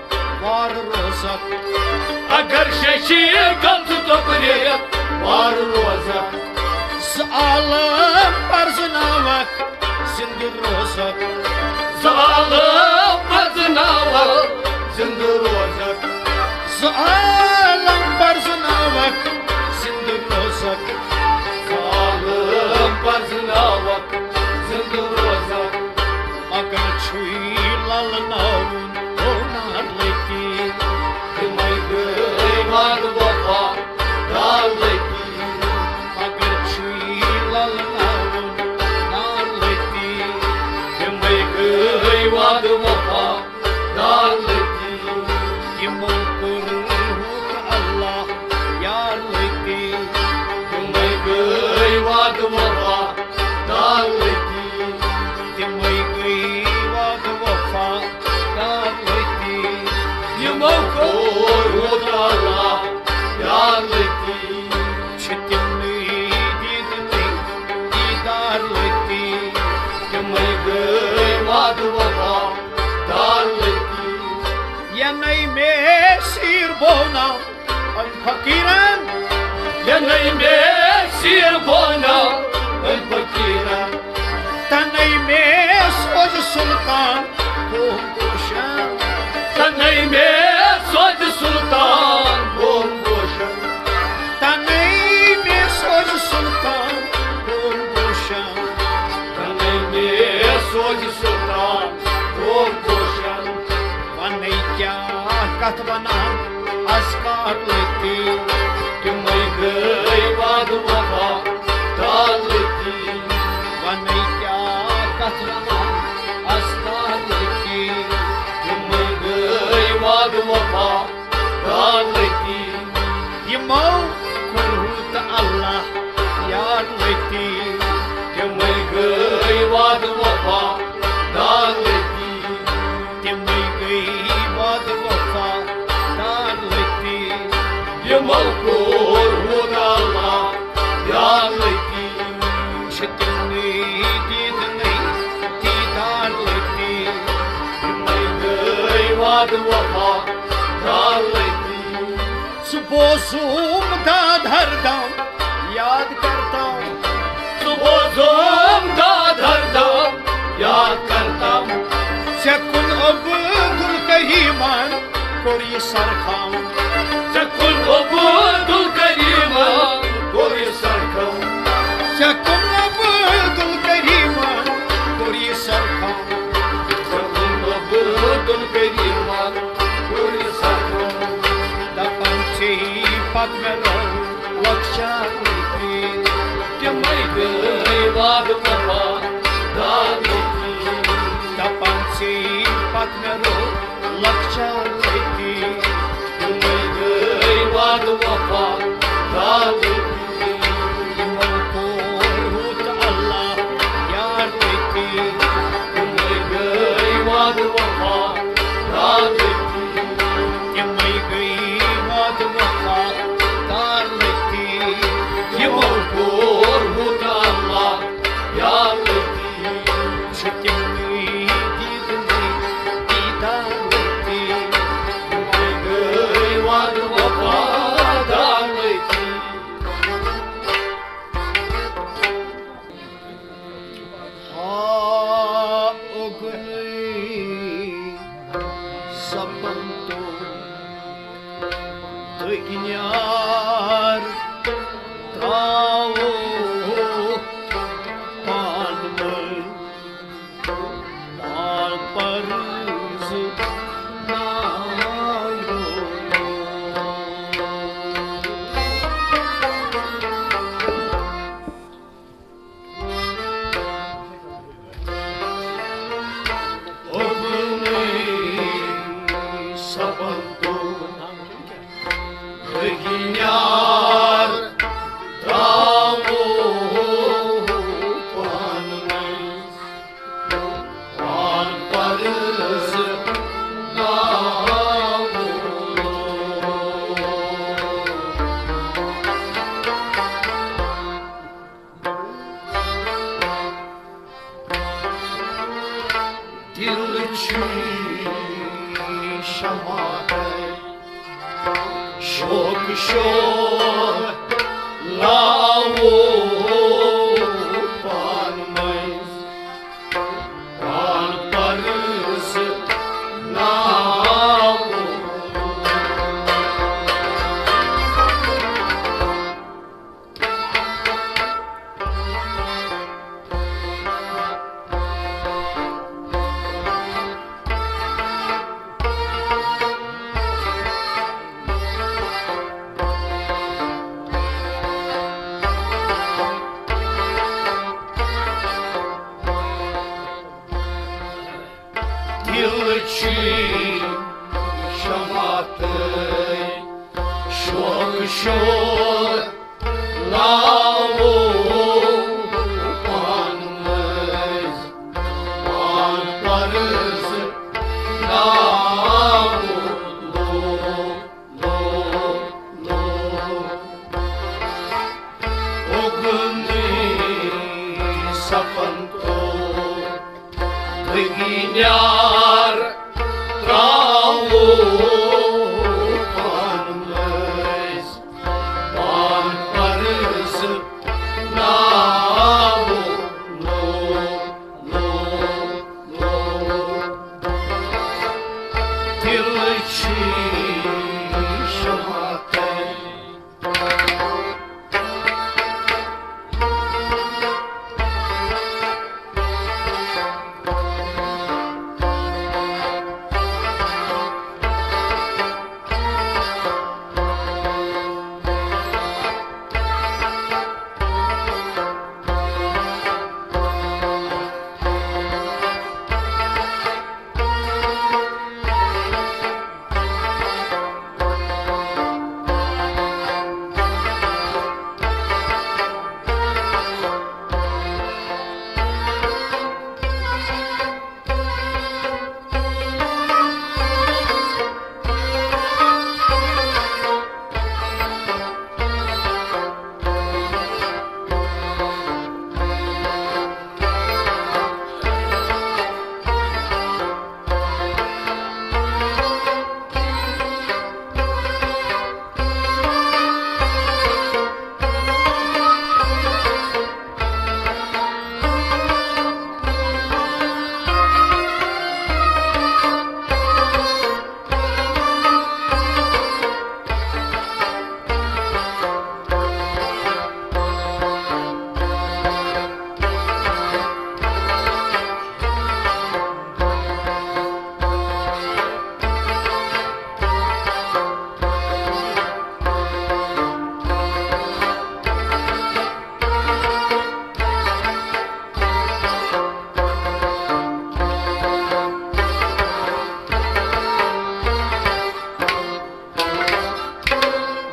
وارٕ روزکھ۔ اگر ششی کل ژٕ ترٛوپرِتھ وارٕ روزکھ۔ زٕ عالم پرزٕناوکھ زِندٕ روزکھ۔ زٕ عالم پرزٕناوکھ زِندٕ روزکھ۔ زٕ عالم پرزٕناوکھ زِندٕ روزکھ۔ زٕ عالم پرزٕناوکھ زِندٕ روزکھ۔ مگر چھُے للناوُن ہونار لٔتی۔ تِمے گٔے وعدٕ وفادار لٔتی۔ مگر چھُے للناوُن ہونار لٔتی۔ تِمے گٔے وعدٕ وفادار لٔتی۔ یِمو کوٚر رُت اللہ یار لٔتی۔ تِمے گٔے وعدٕ وفادار لٔتی۔ تِمے گٔے وعدٕ وفادار لٔتی۔ یِمو کوٚر رُت اللہ یار لٔتی۔ چھِ تِمنٕے دیٖدنٕے دیٖدار لٔتی۔ تِمے گٔے وعدٕ وفادار لٔتی۔ یَنَے مےٚ سیٖر بونم أمۍ فقیٖرن۔ یَنَے مےٚ سیٖر بونم أمۍ فقیٖرن۔ تَنَے مےٚ سوزِ سُلطان گوم گوشن۔ تَنَے مےٚ سوزِ سُلطان گوم گوشن۔ تَنَے مےٚ سوزِ سُلطان گوم گوشن۔ تَنَے مےٚ سوزِ سُلطان گوم گوشن۔ وَنَے کیٛاہ کَتھ وَنان اذکار لٔتی۔ تِمَے گٔے وعدٕ وفادار لٔتی۔ وَنَے کیٛاہ کَتھ وَنان اذکار لٔتی۔ تِمَے گٔے وعدٕ وفادار لٔتی۔ یِمو کوٚرہُت اللہ یار لٔتی۔ تِمَے گٔے وعدٕ وفادار لٔتی۔ تِمَے گٔے وعدٕ وفادار لٔتی۔ یِمو کوٚرہُت اللہ یار لٔتی۔ چھِ تِمنٕے دیٖدنٕے دیٖدار لٔتی۔ تِمَے گٔے وعدٕ وفادار لٔتی۔ ژٕ بوزُم داد ہردم یاد کرتم۔ ژٕ بوزُم داد ہردم یاد کرتم۔ ژےٚ کُن عبدالکریمن کوٚر یہِ سرخم۔ ژےٚ کُن عبدالکریمن کوٚر یہِ سرخم۔ ژےٚ کُن عبدالکریمن کوٚر یہِ سرخم۔ ژےٚ کُن پتہٕ مےٚ لوٚگ لۄکچار لٔتی، تِمَے گٔے وعدٕ وفا دار لٔتی۔ دَپان ژے پتہٕ مےٚ لوٚگ لۄکچار لٔتی، تِمَے گٔے وعدٕ وفا دار لٔتی۔ یِمو کوٚر ہُتھ اللہ یار لٔتی، تِمَے گٔے وعدٕ وفا دار لٔتی۔ تِمَے گٔے وعدٕ وفا دار لٔتی۔ یِمو کوٚر ہُتھ اللہ یار لٔتی۔ چھِ تِمنٕے دیٖدنٕے دیٖدار لٔتی۔ تِمَے گٔے وعدٕ وفا دار لٔتی۔ ہا اُگنٕے سپن تو دٔگۍ نیار ترٛاوو پانہٕ ؤنۍ۔ پال پرٕز نارو۔ اُگنٕے سپن تو دٔگۍ نیار ترٛاوو پانہٕ ؤنۍ۔ پان پرٕز نارو۔ دِل چھُے شمع تہٕ شوق شور لاوو پانہٕ ؤنۍ۔ پان پرٕز نارو۔ دِل چھُے شمع تہٕ شوق شور لاوو پانہٕ ؤنۍ۔ پان پرٕز نارو۔ اُگنٕے سپن تو دٔگۍ نیار ترٛاوو پانہٕ ؤنۍ۔ پان پرٕز نارو۔ دِل چھُے شمع تہٕ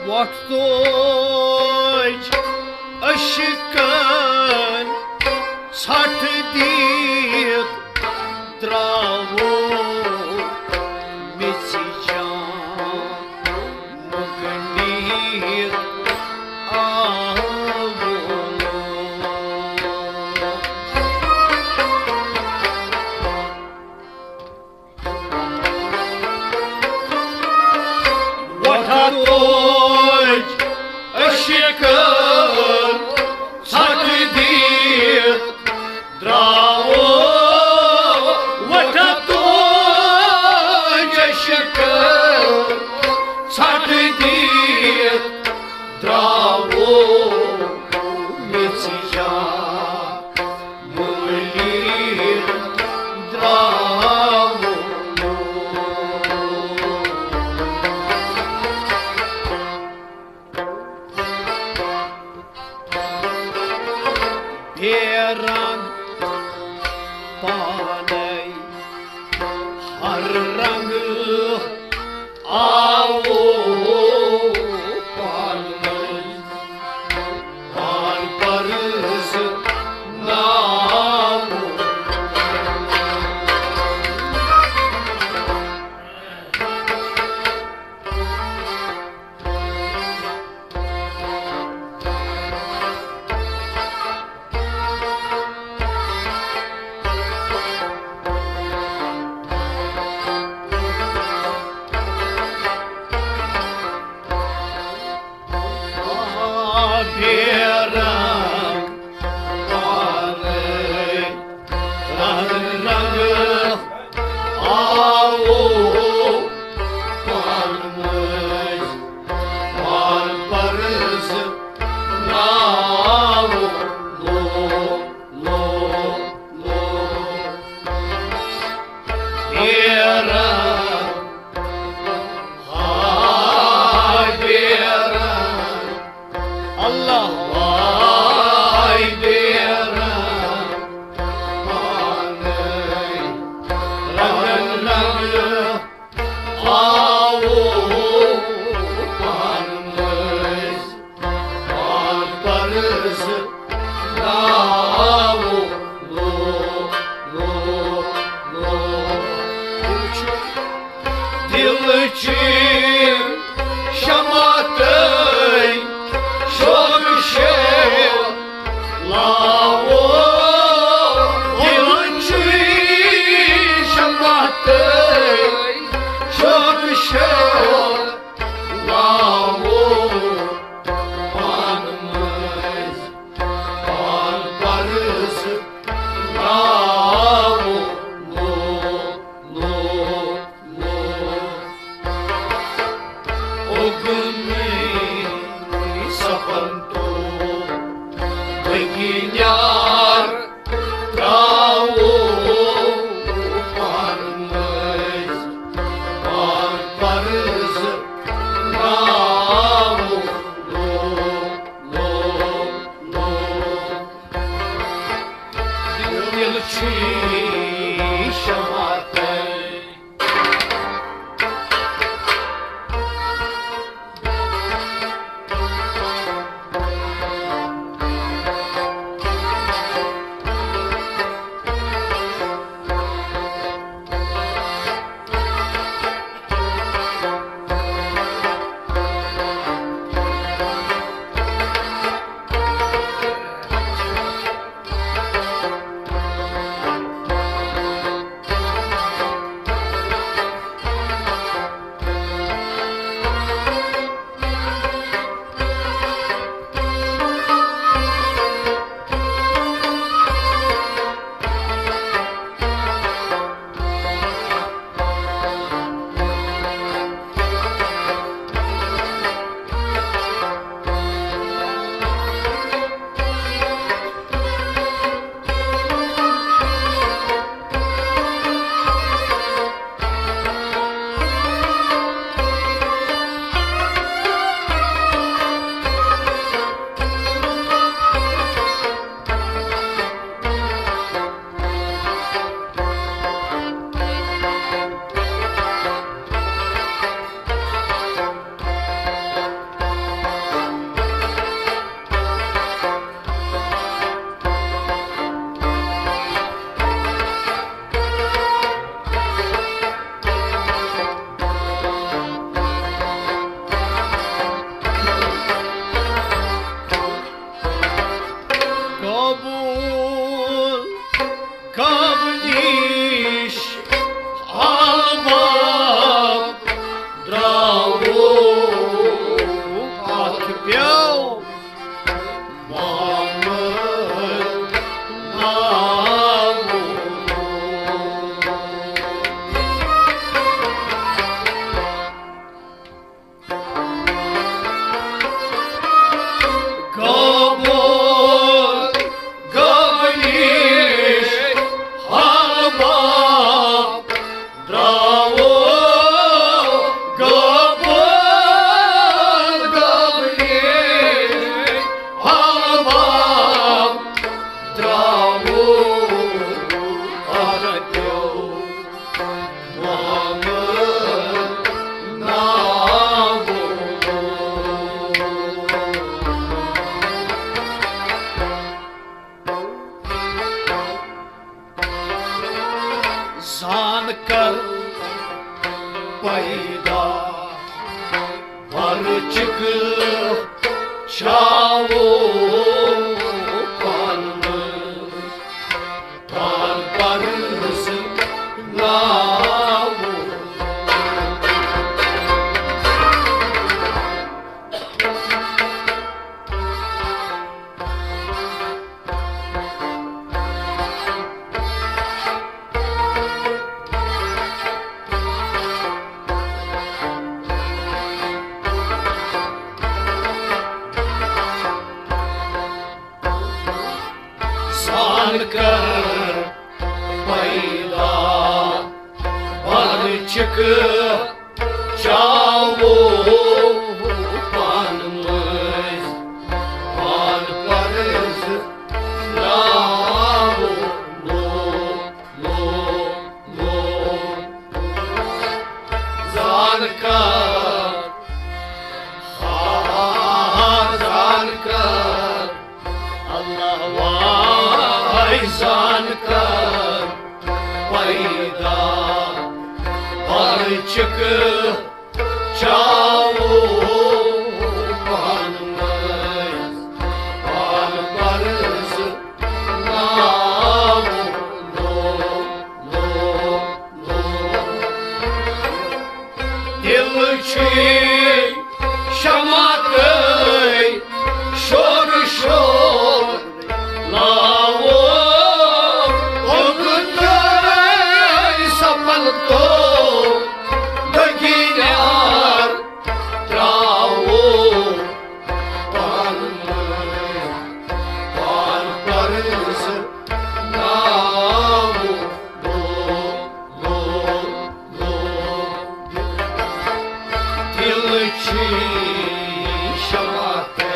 وۄٹھ توج عشقن ژھٹھ دِتھ درٛاوو میٚژِ جان مُگنِتھ آوو۔ وۄٹھ توج عشقن ژھٹھ دِتھ درٛاوو۔ وۄٹھ توج عشقن ژھٹھ دِتھ درٛاوو میٚژِ جان مُگنِتھ درٛاوو۔ بے رنگ پانے ہر رنگ آوو پانہٕ پان پرز ناوو۔ بیرنگ پانے رنگ رنگ آوو پانہٕ مٔنٛزۍ پان پرز ناوو لو لو لو۔ بیرنگ ہاے بیرنگ اللہ ہاے بیرنگ پانے رنگ رنگ آوو پانہٕ مٔنٛزۍ پان پرز ناوو لو لو لو۔ دِل چھُ شمع تہٕ شوق شیو لاوو۔ دِل چھُ شمع تہٕ شوق شیو لاوو پانہٕ مٔنٛزۍ پان پرز لاوو لو لو لو۔ اوگنی سپن تو دگینیار تراوو پانہٕ مٔنٛزۍ پان پرز تراوو لو لو لو۔ دِل چھُ شمع تہٕ شاوو پانہٕ پان پرز ناوو۔ زان کر پیدا بر چکہ چاوو پان مٔنٛزۍ پان پرز ناوو لو لو لو۔ زان کر، آ، زان کر، اللہ واے زان کر پیدا پرچک چاوو پان مٔنٛزۍ پان پرز ناوو لو لو۔ دل چھ شمع تہٕ شور شور لاوو، اوٚنٛگہٕ تہٕ سپل تو دگی نیار تراوو، پان پان پرز ناوو لو لو۔ دل چھ شمع تہٕ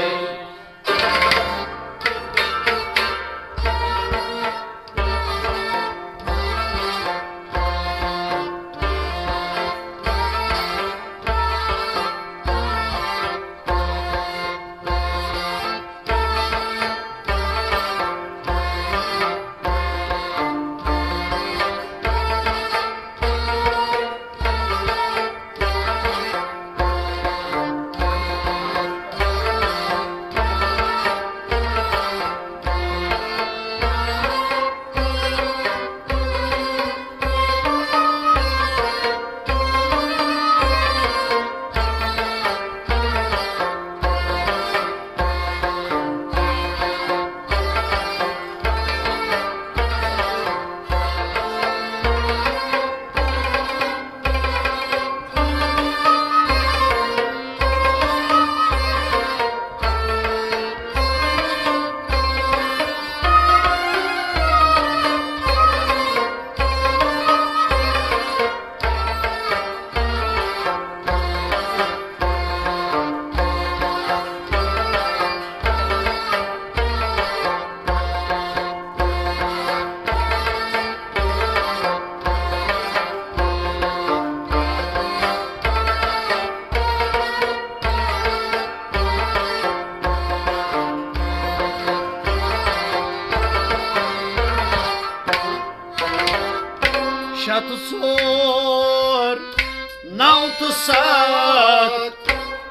شتہٕ ژور، نو تہٕ ستھ،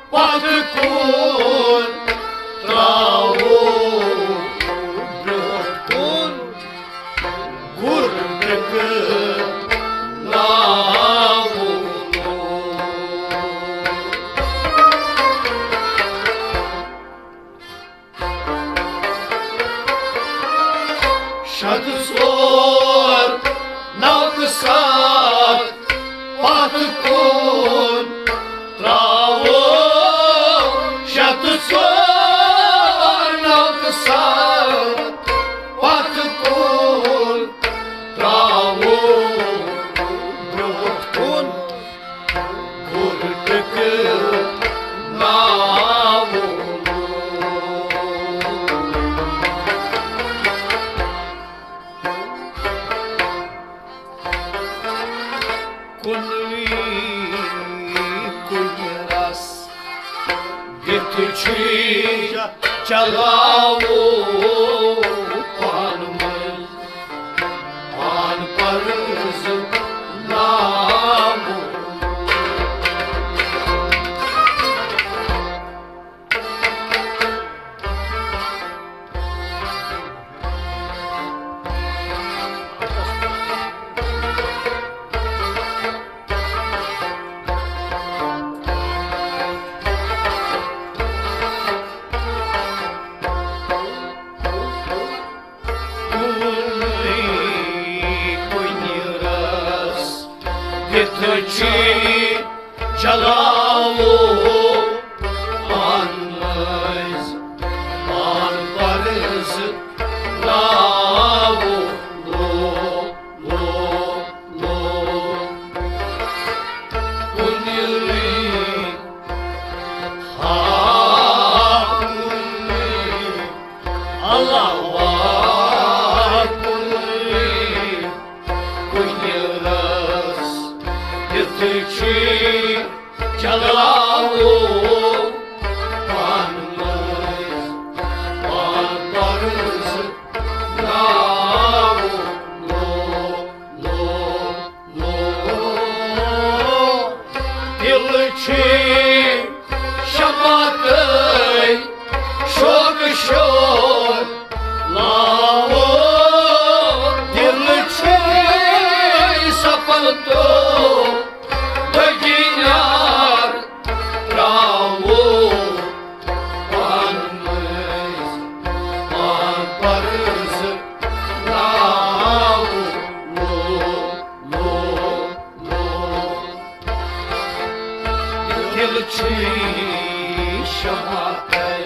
پتھ کُن تراوو، برونٛٹھ کُن گُر ٹکراوو۔ شتہٕ ژور، نو تہٕ ستھ، پتھ کُن تراوو۔ شتہٕ ژور، نو تہٕ ستھ، پتھ کُن تراوو۔ برونٛٹھ کُن گُر ٹکراوو۔ کُنوی کُنہِ رس دِتھ چھُے چلاوو پان مٔنٛزۍ پان پرز ناوو۔ شمع تئی۔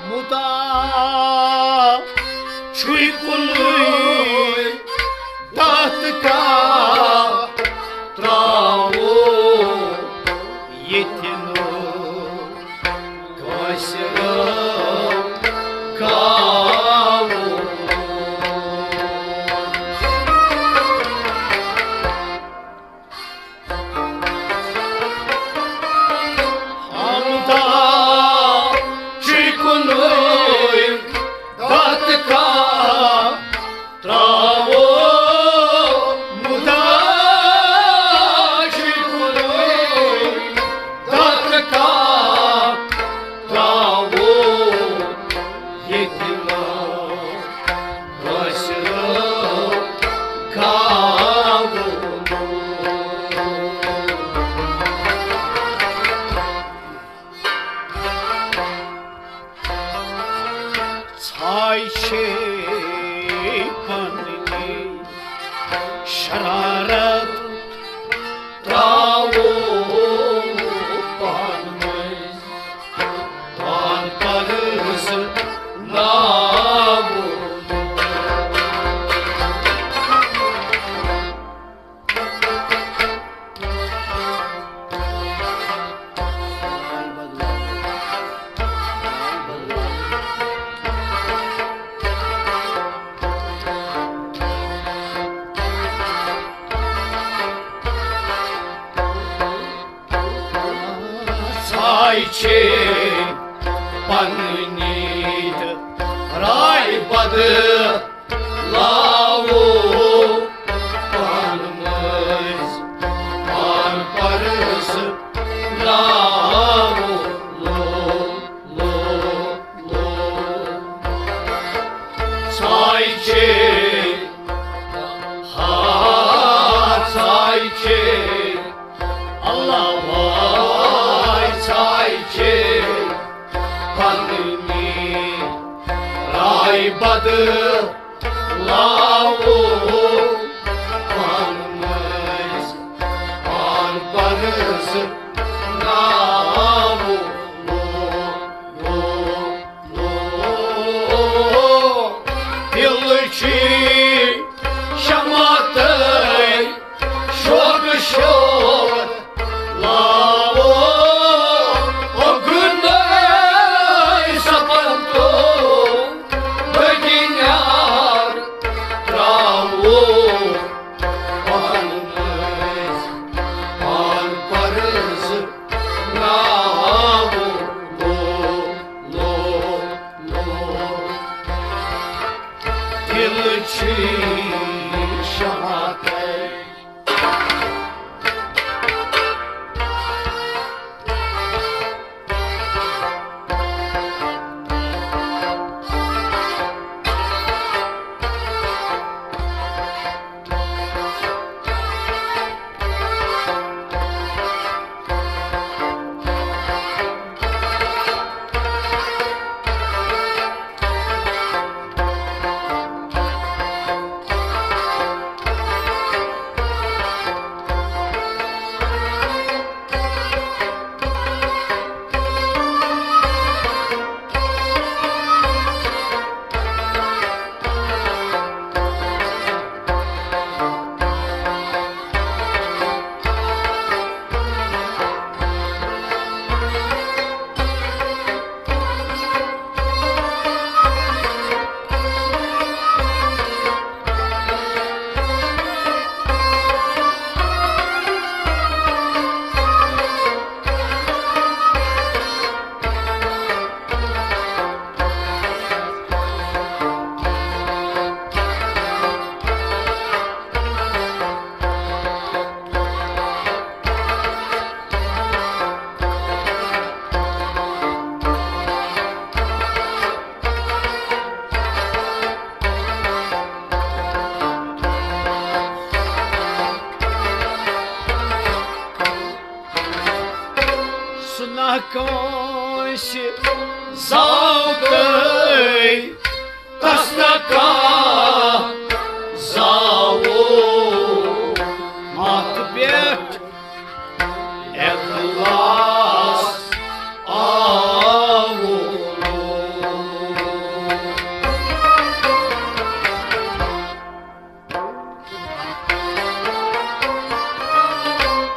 مُدا چھُے کُنُے تَتھ کیٛاہ ترٛاوو ییٚتہِ نہٕ کٲنٛسہِ رٲو کاوو۔ ہمدا چھُے کُنُے تَتھ کیٛاہ ترٛاوو، مُدا چھُے کُنُے تَتھ کیٛاہ ترٛاوو، ییٚتہِ نہٕ کٲنٛسہِ رٲو کاوو۔ ژھاے چھے پننی شرارت ترٛاوو پانہٕ مٔنٛزۍ، پان پرٕژھ ناوو۔ ژھاے چھے پننی تہٕ راے بدل لاوو پانہٕ مٔنٛزۍ، پان پرٕژھ ناوو۔ لو، لو، لو۔ ژھاے چھے، ہا، ژھاے چھے، اللہ واے، ژھاے چھے، پننی راے بدل لاوو پانہٕ مٔنٛزۍ، پان پرٕژھ ناوو۔ دِل چھُے شمع تہٕ شوق شور لاوو، اوٚگُن سفر تو بگیار تراوو، پانہٕ مٔنٛزۍ پان پرٕژھ نہ کٲنٛسہِ زاو تہٕ تس نہ کانٛہہ زاوُن۔ متھ پٮ۪ٹھ اخلاص آوُن۔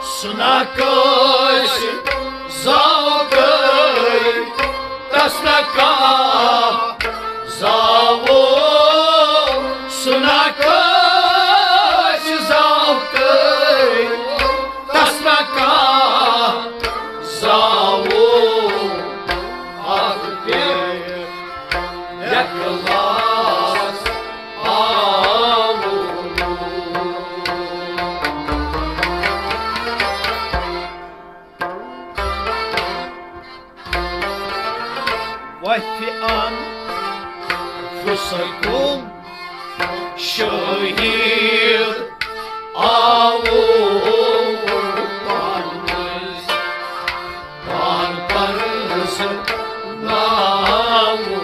سُہ نہ کٲنٛسہِ زاو تہٕ تس نہ کانٛہہ زاوُن۔ سُہ نہ کٲنٛسہِ زاو تہٕ تس نہ کانٛہہ زاوُن۔ اکھ پٮ۪ٹھ اخلاص آوُن۔ وتھِ انفسکم شہید آوُن۔ پان پرس ناوُن۔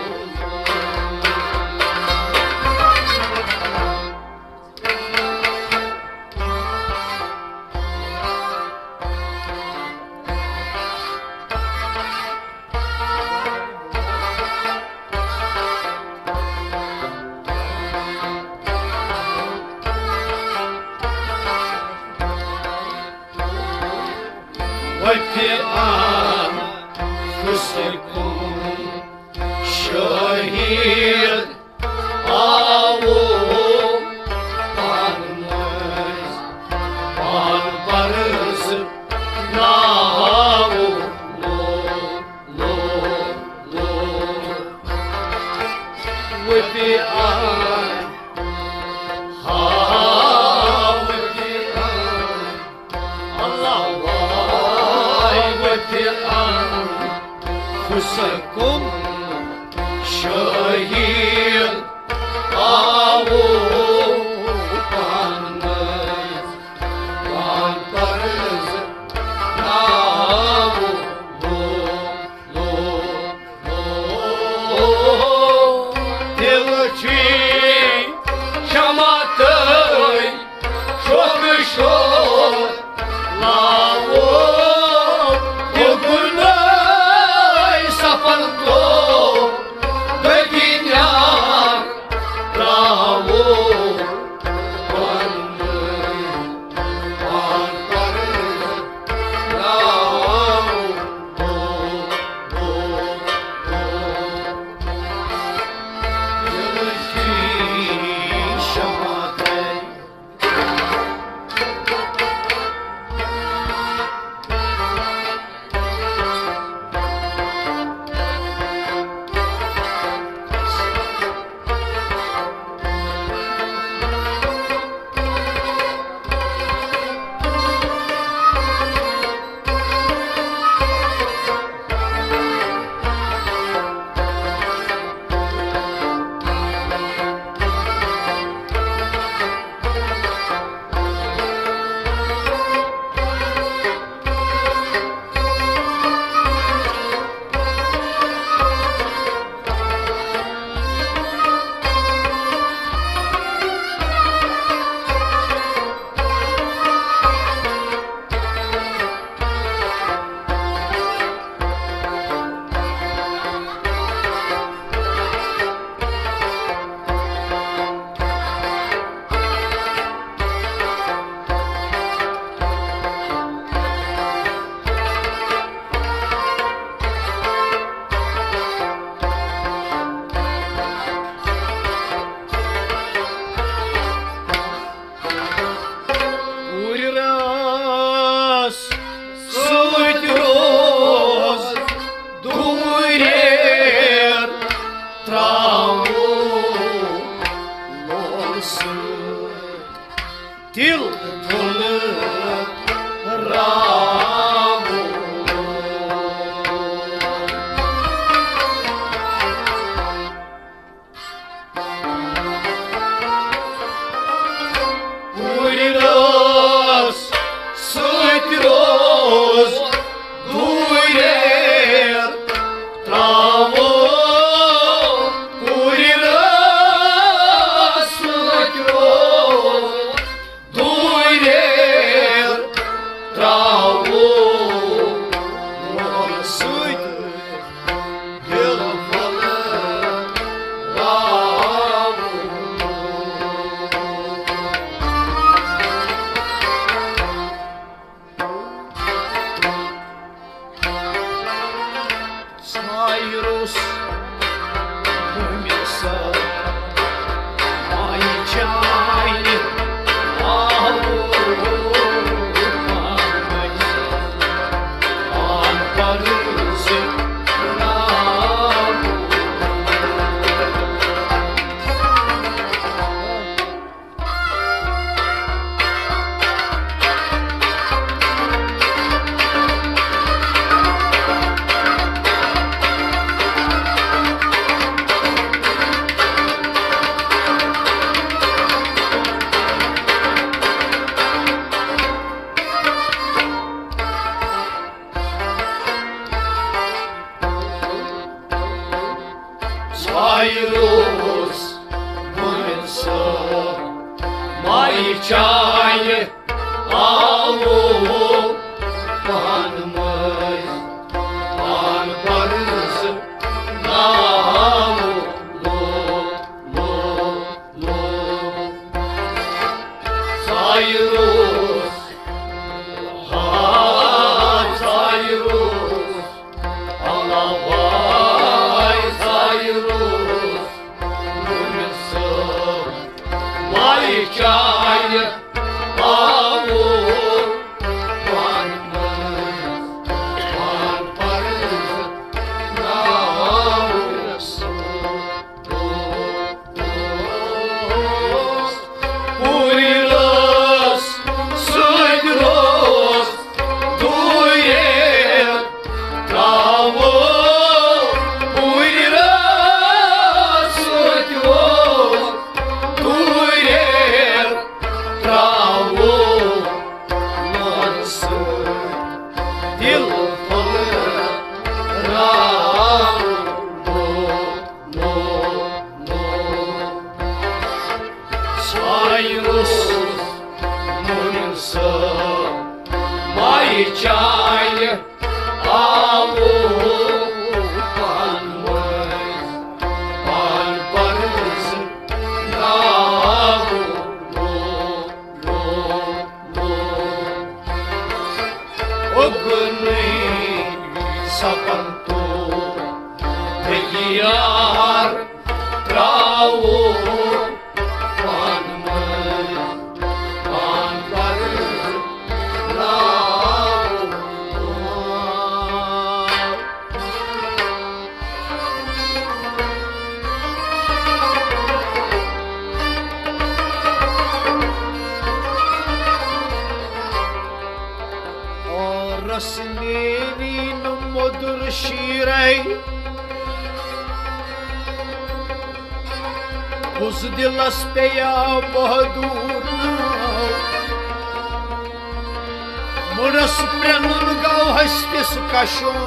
وتہِ انفسکم شہید آوُن۔ پان مٔنٛزۍ پان پرس ناوُن۔ لو، لو، لو۔ وتہِ انفسکم ہاوُن۔ اللہ واے وتہِ انفسکم شہید آوُن۔ پان مٔنٛزۍ پان پرس ناوُن۔ دل چھی شمع تہٕ شوقہٕ شور لاوو۔ دل کُنُے سفر تو سایروس بُنہِ سا مَے چایہِ آوُ پانہٕ مٔنٛزۍ، پان پرٕز ناوُ لو، لو، لو۔ سایروس، ہا سایروس، اللہ واے سایروس، بُنہِ سا مَے چایہِ آوُ پانہٕ مٔنٛزۍ، پان پرٕز ناوُ لو۔ پوٗرِ رٲژ سۭتۍ روز دوٗرے ترٛاوو۔ پوٗرِ رٲژ سۭتۍ روز دوٗرے ترٛاوو۔ لون سۭتۍ دِل پھۄلراوو۔ سایروس بُنہِ سا مَے چایہِ آوُ پانہٕ مٔنٛزۍ، پان پرٕز ناوُ لو، لو، لو۔ اُگنٕے سپن تو تیار ترٛاوُ پانہٕ مٔنٛزۍ، پان پرٕز ناوُ لو۔ رس نیری نہٕ مۄدُر شیٖرے، بُز دِلس پیٚیا بہادُر ناو۔ مُرس پرٛنُن گوٚو ہستِس کشُن۔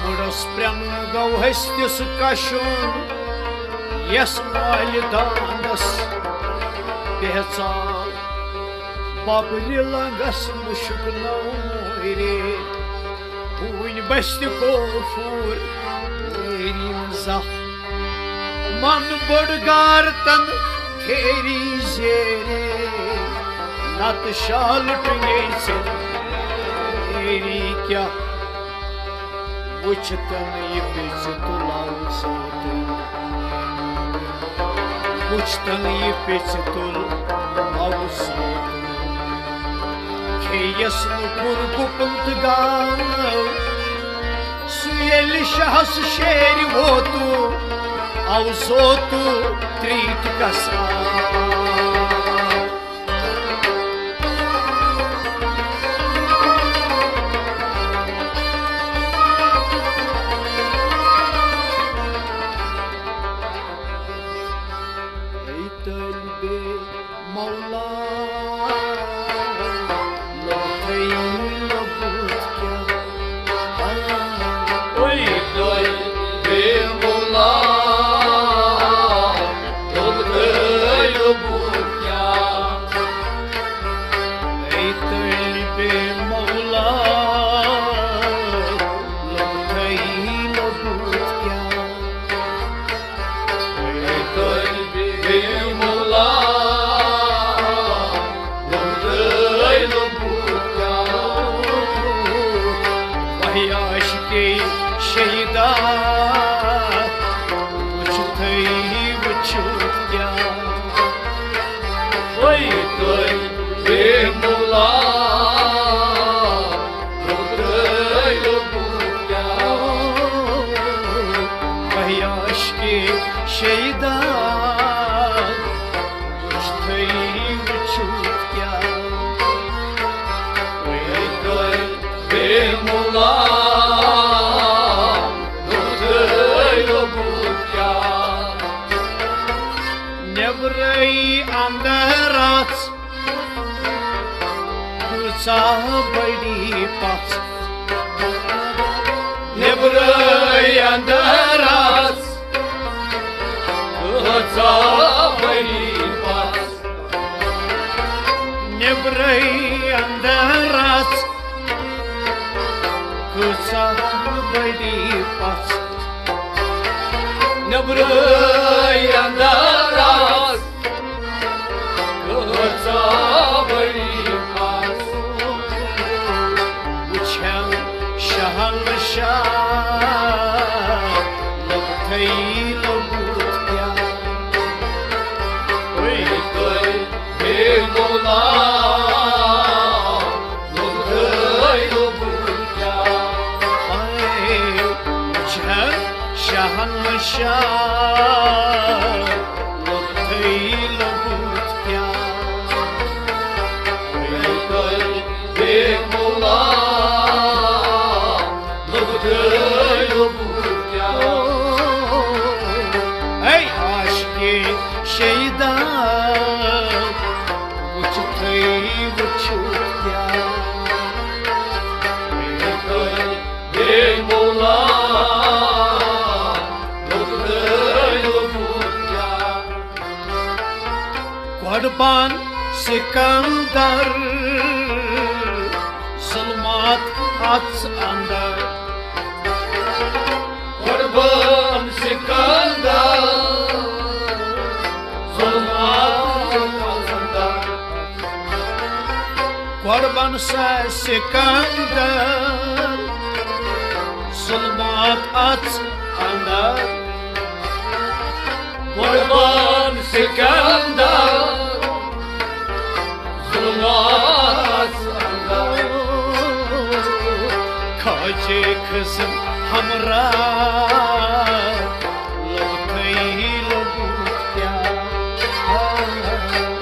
مُرس پرٛنُن گوٚو ہستِس کشُن، یس مالہِ داندس بہژاو۔ ببرِ لنگس مُشُک نوٚو رے، ہوٗنۍ بستہِ کوفور نیرِم زاہ۔ من بٔڑ گارتن پھیری زیرے، نتہٕ شال ٹُنگے ژےٚ پھیری کیٛاہ؟ وُچھتن یہِ پِژِ تُل آو سوتُن، وُچھتن یہِ پِژِ تُل آو سوتُن۔ کھیٚیس نہٕ کُن گُپن تہٕ گاو، سُہ ییٚلہِ شاہس شیرِ ووتُ، آو زوتُ ترٛیٖٹھ کسان۔ اے طٲلبِ مولا، لوٚبتھٕے لوٚبُتھ کیٛاہ؟ اے طٲلبِ مولا، لوٚبتھٕے لوٚبُتھ کیٛاہ؟ اے طٲلبِ مولا، لوٚبتھٕے لوٚبُتھ کیٛاہ؟ اے طٲلبِ مولا، لوٚبتھٕے لوٚبُتھ تُہۍ بے مولا، خۄدایو بہٕ کیٛاہ؟ وہی عاشقِ شیدا، وُچھ تُہۍ وُچھِو کیٛاہ؟ تُہۍ بے مولا، خۄدایو بہٕ کیٛاہ؟ نیبرے اندر اژ، کۭژاہ بٔڑی پژھ۔ نیبرے اندر اژ، کۭژاہ بٔڑی پژھ۔ نیبرے اندر اژ، کۭژاہ بٔڑی پژھ۔ نیبرے اندر اژ، کۭژاہ بٔڑی پژھ۔ وٕچھن شہنشاہ، لوٚبتھٕے لوٚبُت کیٛاہ؟ ہے تُہۍ بے مولا، خۄدایو بہٕ کیٛاہ؟ ہے وٕچھن شہنشاہ، لوٚبتھٕے لوٚبُت کیٛاہ؟ ہے تُہۍ بے مولا، خۄدایو بہٕ کیٛاہ؟ ہے عاشقِ شیدا، وُچھ تُہۍ وُچھِو کیٛاہ؟ ہے تُہۍ بے مولا، خۄدایو بہٕ کیٛاہ؟ قۄربان سکندر، ظلمات اژ اندر۔ قۄربان سکندر، ظلمات اژ اندر۔ قۄربان سا سکندر، ظلمات اژ اندر۔ قۄربان سکندر، ظلمات اژ اندر۔ خواجہ خضر ہمراہ، لوٚبتھٕے لوٚبُت کیٛاہ؟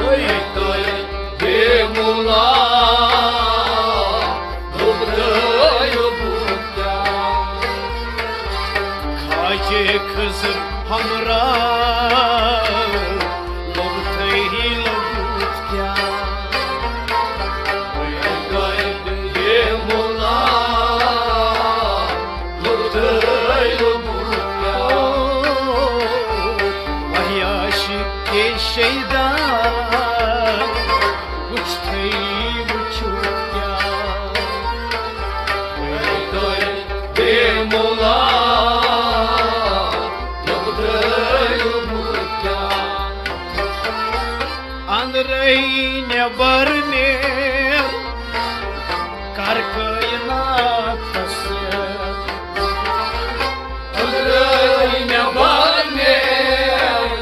ہے تُہۍ بے مولا، خۄدایو بہٕ کیٛاہ؟ خواجہ خضر ہمراہ، لوٚبتھٕے لوٚبُت کیٛاہ؟ ہے تُہۍ بے مولا، خۄدایو بہٕ کیٛاہ؟ وہی عاشقِ شیدا، وُچھ تُہۍ وُچھِو کیٛاہ؟ ہے تُہۍ بے مولا، خۄدایو بہٕ کیٛاہ؟ اندرے نیبر نیر، کر کائناتس سیر۔ اندرے نیبر نیر،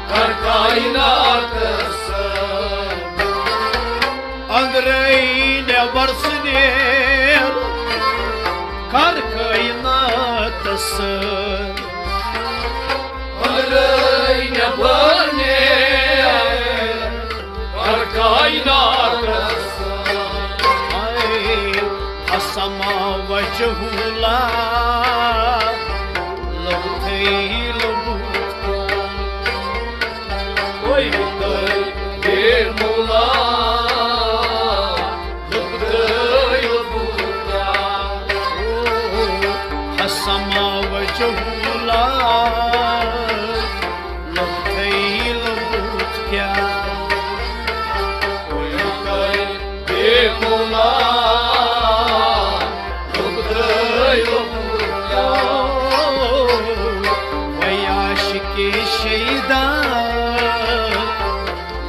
کر کائناتس سیر۔ اندرے نیبر نیر، کر کائناتس سیر۔ اندرے نیبر نیر، کر کائناتس سیر۔ ہے حسما وجہ اللہ، لوٚبتھٕے لوٚبُت کیٛاہ؟ ہے تُہۍ بے مولا، خۄدایو بہٕ کیٛاہ؟ حسما وجہ اللہ، لوٚبتھٕے لوٚبُت کیٛاہ؟ ہے تُہۍ بے مولا، خۄدایو بہٕ کیٛاہ؟ وہی عاشقِ شیدا،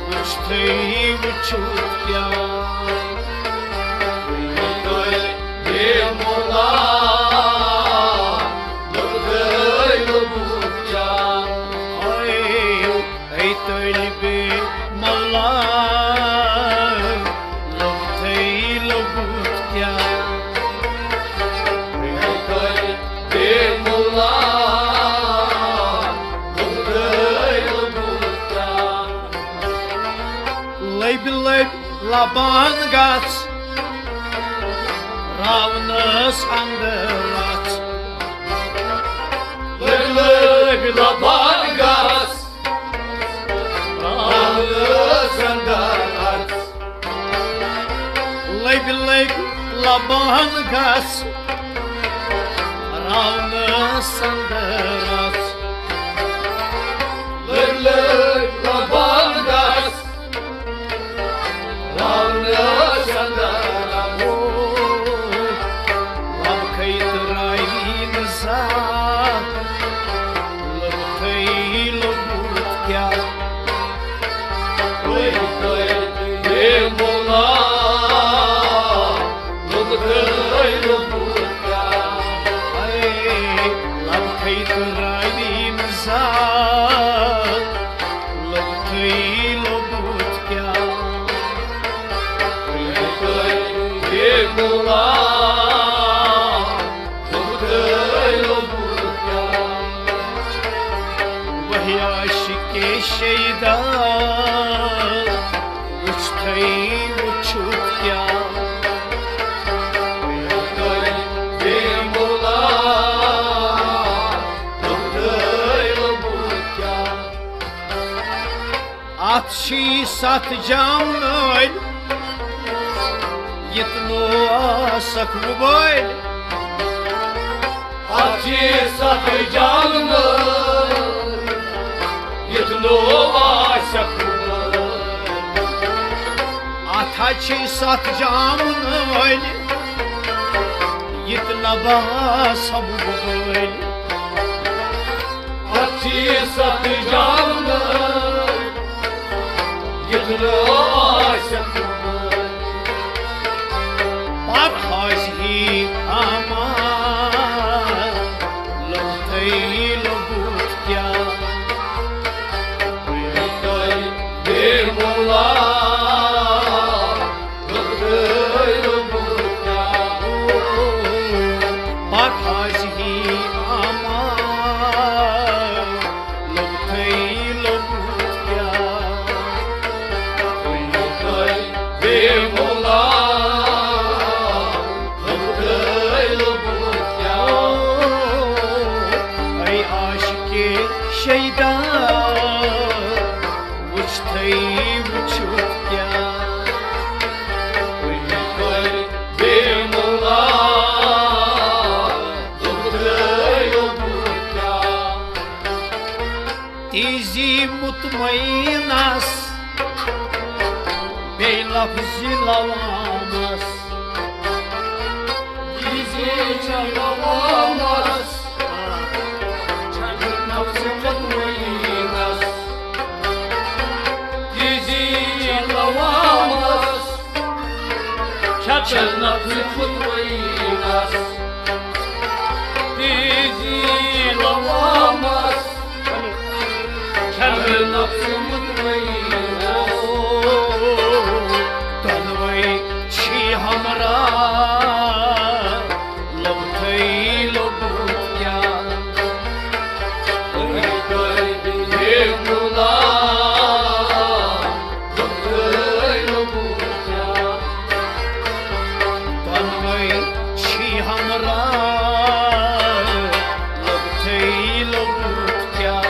وُچھ تُہۍ وُچھِو کیٛاہ؟ ہے تُہۍ بے مولا، خۄدایو بہٕ کیٛاہ؟ ہے، ہے تُہۍ بے مولا۔ لوٚبتھٕے لوٚبُتھ کیٛاہ؟ لوٚبتھٕے بے مولا، لوٚبتھٕے لوٚبُتھ کیٛاہ؟ لٔبۍ لٔبۍ لبان گژھ راونس اندر اژ۔ لٔبۍ لٔبۍ لبان گژھ راونس اندر اژ۔ لٔبۍ لٔبۍ لبان گژھ راونس اندر اژ۔ لٔبۍ لٔبۍ لبان گژھ راونس اندر اژ۔ لبکھے تہٕ راوی نہٕ زانٛہہ، لوٚبتھٕے لوٚبُتھ کیٛاہ؟ لوٚبتھٕے بے مولا، لوٚبتھٕے لوٚبُتھ کیٛاہ؟ اے، لبکھے تہٕ راوی نہٕ زانٛہہ، لوٚبتھٕے لوٚبُتھ کیٛاہ؟ لوٚبتھٕے بے مولا، لوٚبتھٕے لوٚبُتھ کیٛاہ؟ وہی عاشقِ شیدا، وُچھتھٕے وُچھُتھ کیٛاہ؟ لوٚبتھٕے بے مولا، لوٚبتھٕے لوٚبُتھ کیٛاہ؟ اتھ چھی ستھ جام نٲلۍ، یتنو آسکھ وُبٲلۍ۔ اتھ چھی ستھ جام نٲلۍ، یتنو آسکھ وُبٲلۍ۔ اتھ ہا چھی ستھ جام نٲلۍ، یتنو آسکھ وُبٲلۍ۔ اتھ چھی ستھ جام نٲلۍ، یتنو آسکھ وُبٲلۍ۔ پرہاز ہی امان، لوٚبتھٕے لوٚبُتھ کیٛاہ؟ لوٚبتھٕے بے مولا، لوٚبتھٕے لوٚبُتھ کیٛاہ؟ پرہاز ہی امان، لوٚبتھٕے لوٚبُتھ کیٛاہ؟ لوٚبتھٕے بے مولا، لوٚبتھٕے لوٚبُتھ کیٛاہ؟ اے عاشقِ شیدا، وُچھتھٕے وُچھُتھ کیٛاہ؟ لوٚبتھٕے بے مولا، لوٚبتھٕے لوٚبُتھ کیٛاہ؟ تیزی مطمئنس، بے لفظِ لوامس۔ تیزی چھےٚ لوامس، چھنہٕ نفسِ مطمئنس۔ تیزی چھےٚ لوامس، چھنہٕ نفسِ مطمئنس۔ تیزی لوامس، چھنہٕ نفسِ مطمئنس۔ دۄنوَے چھی ہمراہ، لوٚبتھٕے لوٚبُتھ کیٛاہ؟ لوٚبتھٕے بے مولا، لوٚبتھٕے لوٚبُتھ کیٛاہ؟ دۄنوَے چھی ہمراہ، لوٚبتھٕے لوٚبُتھ کیٛاہ؟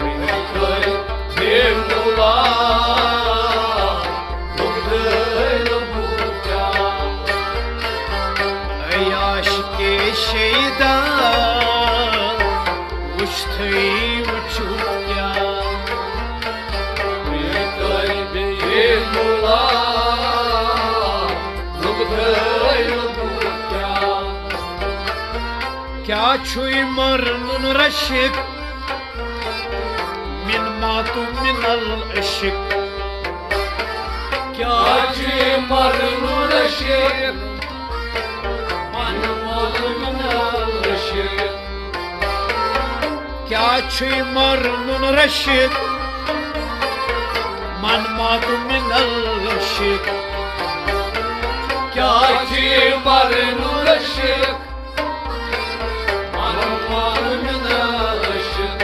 لوٚبتھٕے بے مولا، لوٚبتھٕے لوٚبُتھ کیٛاہ؟ اے عاشقِ شیدا، وُچھتھٕے وُچھُتھ کیٛاہ؟ لوٚبتھٕے بے مولا، لوٚبتھٕے لوٚبُتھ کیٛاہ؟ کیٛاہ چھُے مرنُن رشک، من مات من العشق؟ کیٛاہ چھُے مرنُن رشک، من مات من العشق؟ کیٛاہ چھُے مرنُن رشک، عشق، کیا جی مرن عشق، مرن عشق،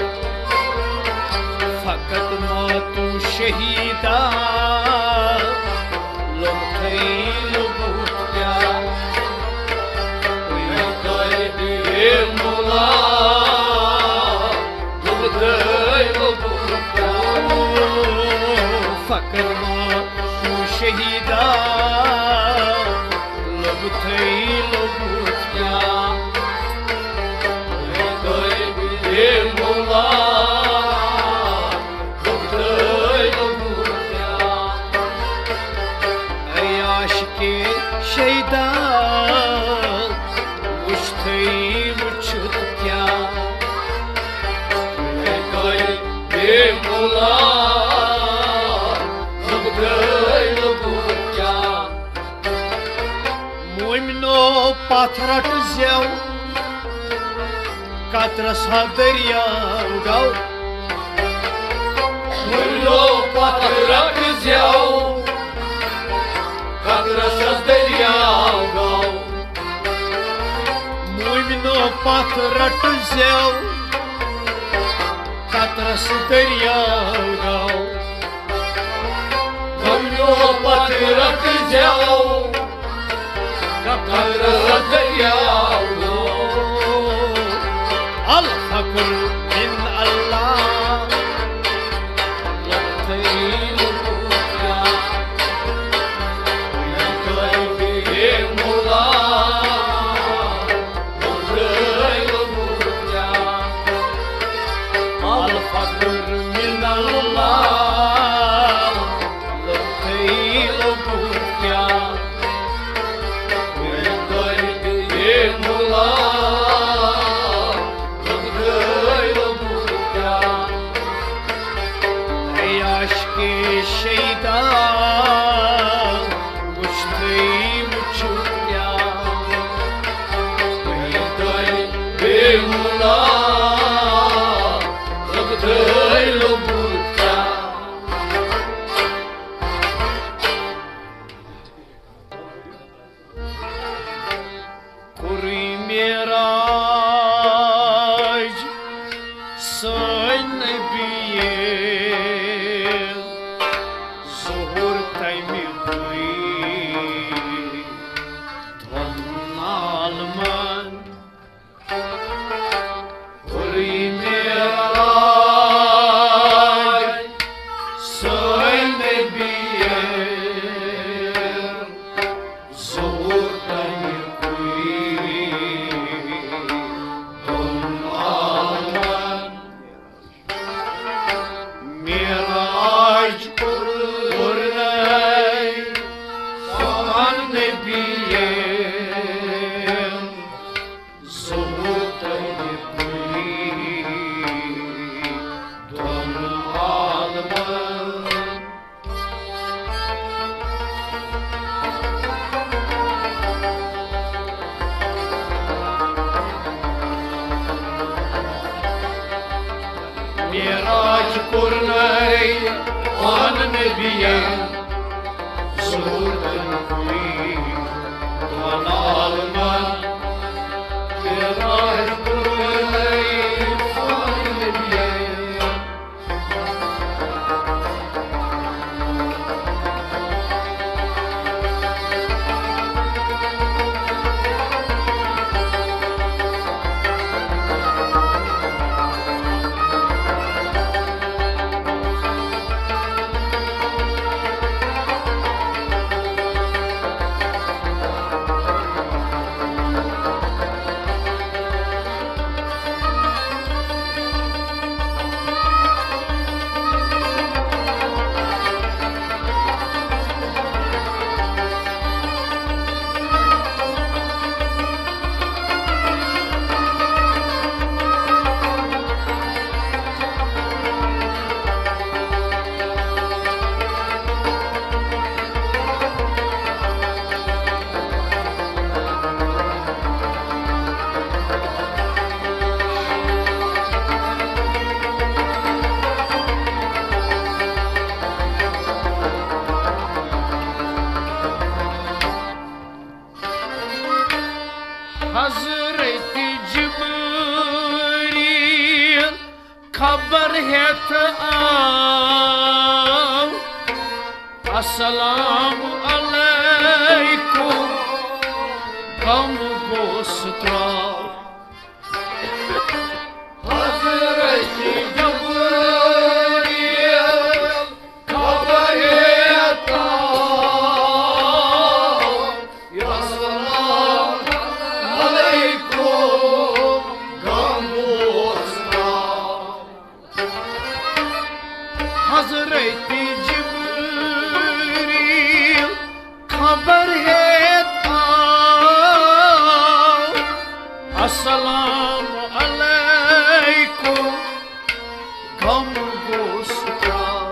فقط ماتو شہیدا، لوٚبتھٕے لوٚبُتھ کیا؟ اے مولا، لوٚبتھٕے لوٚبُتھ کیا؟ فقط ماتو شہیدا، لوٚبتھٕے لوٚبُتھ کیا؟ اے مولا، لوٚبتھٕے لوٚبُتھ کیا؟ اے عاشقِ شیدا، وُچھتھٕے وُچھُتھ کیا؟ اے مولا، لوٚبتھٕے لوٚبُتھ کیا؟ مومنو پتھ رٹ زیو، قطرس ہا دٔریاو گو۔ مومنو پتھ رٹ زیو، قطرس ہا دٔریاو گو۔ مومنو پتھ رٹ زیو، قطرس دٔریاو گو۔ مومنو پتھ رٹ زیو، قطرس دٔریاو گو۔ الفقر من اللہ، لوٚبتھٕے لوٚبُتھ کیا؟ اے مولا، لوٚبتھٕے لوٚبُتھ کیا؟ الفقر من اللہ، لوٚبتھٕے لوٚبُتھ کیا؟ اے مولا، لوٚبتھٕے لوٚبُتھ کیا؟ اے عاشقِ شیدا، وُچھتھٕے وُچھُتھ کیا؟ اے مولا، لوٚبتھٕے لوٚبُتھ کیا؟ کوٚرُے معراج سٲنۍ نبی، ظہوٗر تَمہِ گوٚوٕے دۄن عالمن۔ کوٚرُے معراج سٲنۍ نبی، ظہوٗر تَمہِ گوٚوٕے دۄن عالمن۔ معراج کوٚرُے سون نبی، ظہوٗر تَمہِ گوٚوٕے دۄن عالمن۔ معراج کوٚرُے پانہٕ نبیَن، ظہوٗر تَمہِ گوٚوٕے دۄن عالمن۔ معراج کوٚرُے پانہٕ نبیَن۔ السلام علیکم، غم گوٚژھ ترٛاو۔ حضرت جبریل خبر ہیتھ آو، یا سلام علیکم، غم گوٚژھ ترٛاو۔ حضرت جبریل خبر ہیتھ آو، السلام علیکم، غم گوٚژھ ترٛاو۔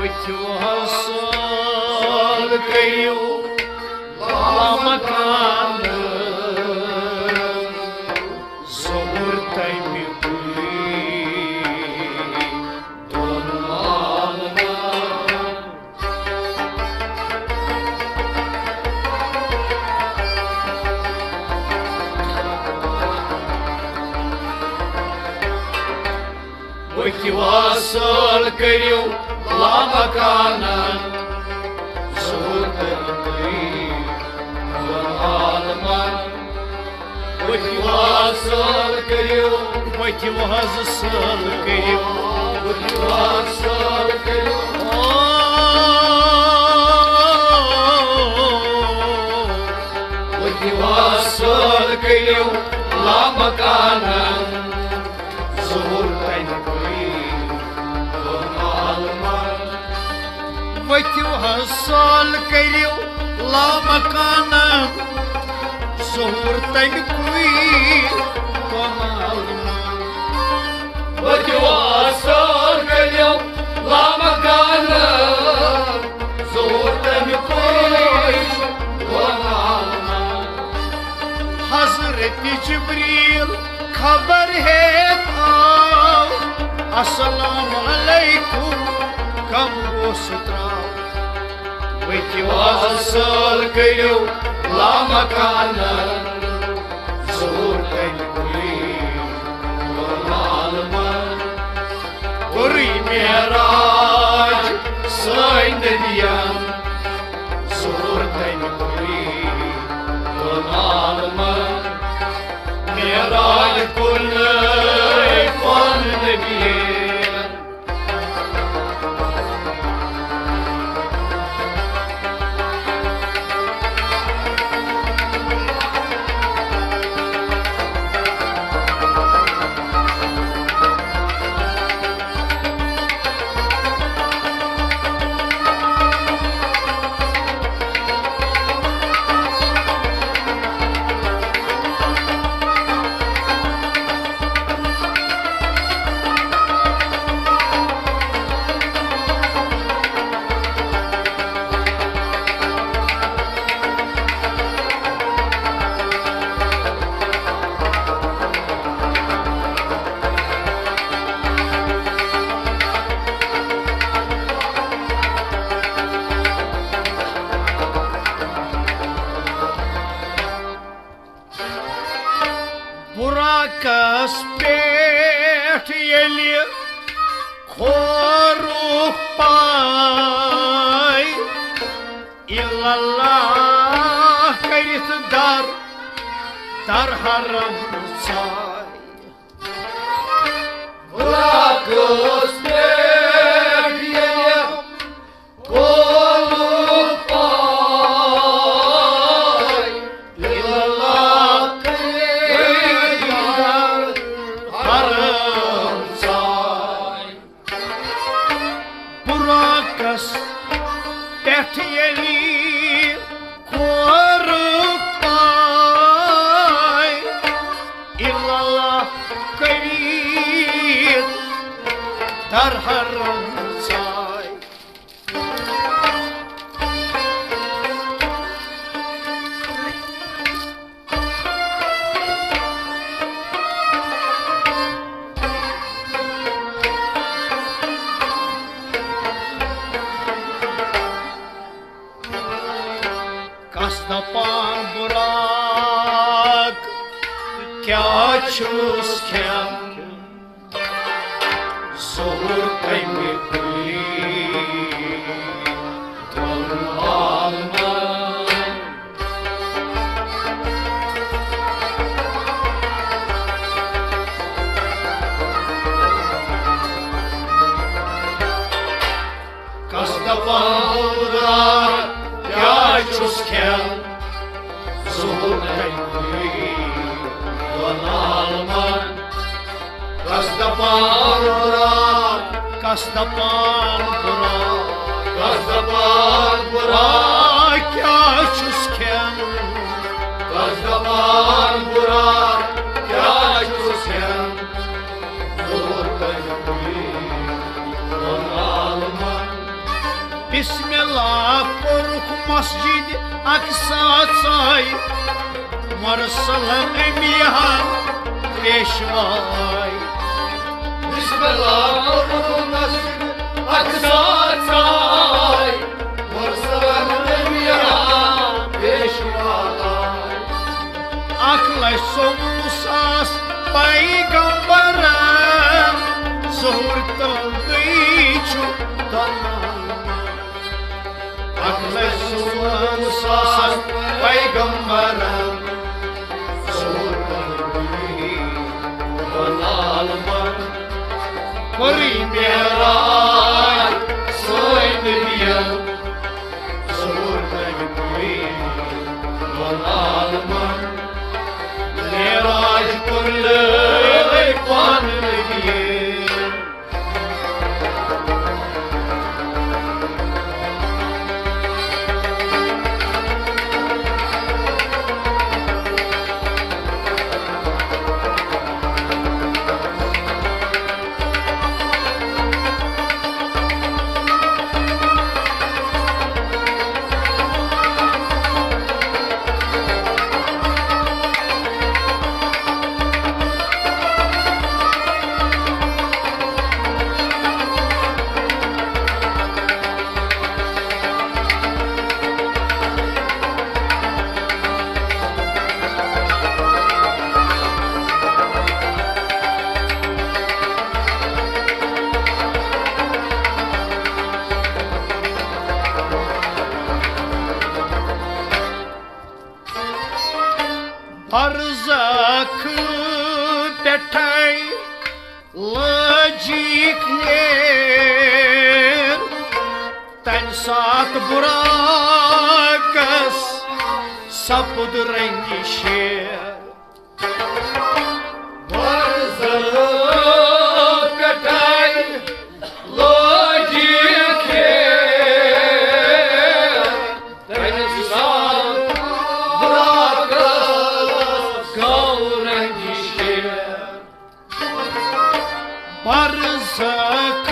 ؤتھِو حظ سٲل کٔرِو لامکان، ظہور تَمہِ کُے دۄن عالمن۔ ؤتھِو حظ سٲل کٔرِو لامکانن، ظہور تَمہِ کُے دۄن عالمن۔ ؤتھِو حظ سٲل کٔرِو۔ ؤتھِو حظ سٲل کٔرِو۔ ؤتھِو حظ سٲل کٔرِو۔ او۔ ؤتھِو حظ سٲل کٔرِو لامکانن، ظہور تَمہِ کُے دۄن عالمن۔ ؤتھِو حظ سٲل کٔرِو لامکانن، ظہور تَمہِ کُے دۄن عالمن۔ ؤتھِو حظ سٲل کٔرِو لامکانن، ظہور تَمہِ کُے دۄن عالمن۔ حضرت جبریل خبر ہیتھ آو، السلام علیکم، غم گوٚژھ ترٛاو۔ ؤتھِو حظ سٲل کٔرِو لامکانن، ظہور تَمہِ کُے دۄن عالمن۔ کوٚرُے معراج سٲنۍ نبیَن، ظہور تَمہِ کُے دۄن عالمن۔ معراج کوٚرُن نبیَن۔ براقس پٮ۪ٹھ ییٚلہِ کھورُکھ پاے، الا اللہ کٔرِتھ در در حرم ژاے۔ براقس پٮ۪ٹھ ییٚلہِ کھورُکھ پاے، الا اللہ کٔرِتھ در حرم ژاے۔ براقس پٮ۪ٹھ ییٚلہِ کھورُکھ پاے، الا اللہ کٔرِتھ در حرم ژاے۔ چھُس کھٮ۪ن ظہوٗر تَمہِ کُے دۄن عالمن۔ کس دپان بُرار کیٛاہ چھُس کھٮ۪ن؟ ظہوٗر تَمہِ کُے دۄن عالمن۔ کس دپان بُرار، کس دپان بُرار، کس دپان بُرار کیٛاہ چھُس کھٮ۪ن؟ کس دپان بُرار کیٛاہ چھُس کھٮ۪ن؟ ظہوٗر تَمہِ کُے دۄن عالمن۔ بسم اللہ کوٚرُکھ مسجد اقصیٰ ژاے، مرسل انبیاء پیشواے۔ بسم اللہ کوٚرُکھ مسجد اقصیٰ ژاے، مرسل انبیاء پیشواے۔ اکھ لچھ ژوٚوُہ ساس پیغمبرن، ظہوٗر تہٕ بیٚیہِ چھُ دۄن عالمن۔ اکھ لچھ ژوٚوُہ ساس پیغمبرن، ظہوٗر تہٕ بیٚیہِ دۄن عالمن۔ کوٚرُے معراج سٲنۍ نبیَن، ظہوٗر تَمہِ کُے دۄن عالمن۔ معراج کوٚر لٲگۍ پانہٕ نبیَن۔ برزخ پٮ۪ٹھَے لٲجِکھ ہیر، تَمہِ ساتہٕ بُراکَس سَپُد رنٛگہِ شیر۔ برزخ پٮ۪ٹھَے لٲجِکھ ہیر، تَمہِ ساتہٕ بُراکَس گوٚو رنٛگہِ شیر۔ برزخ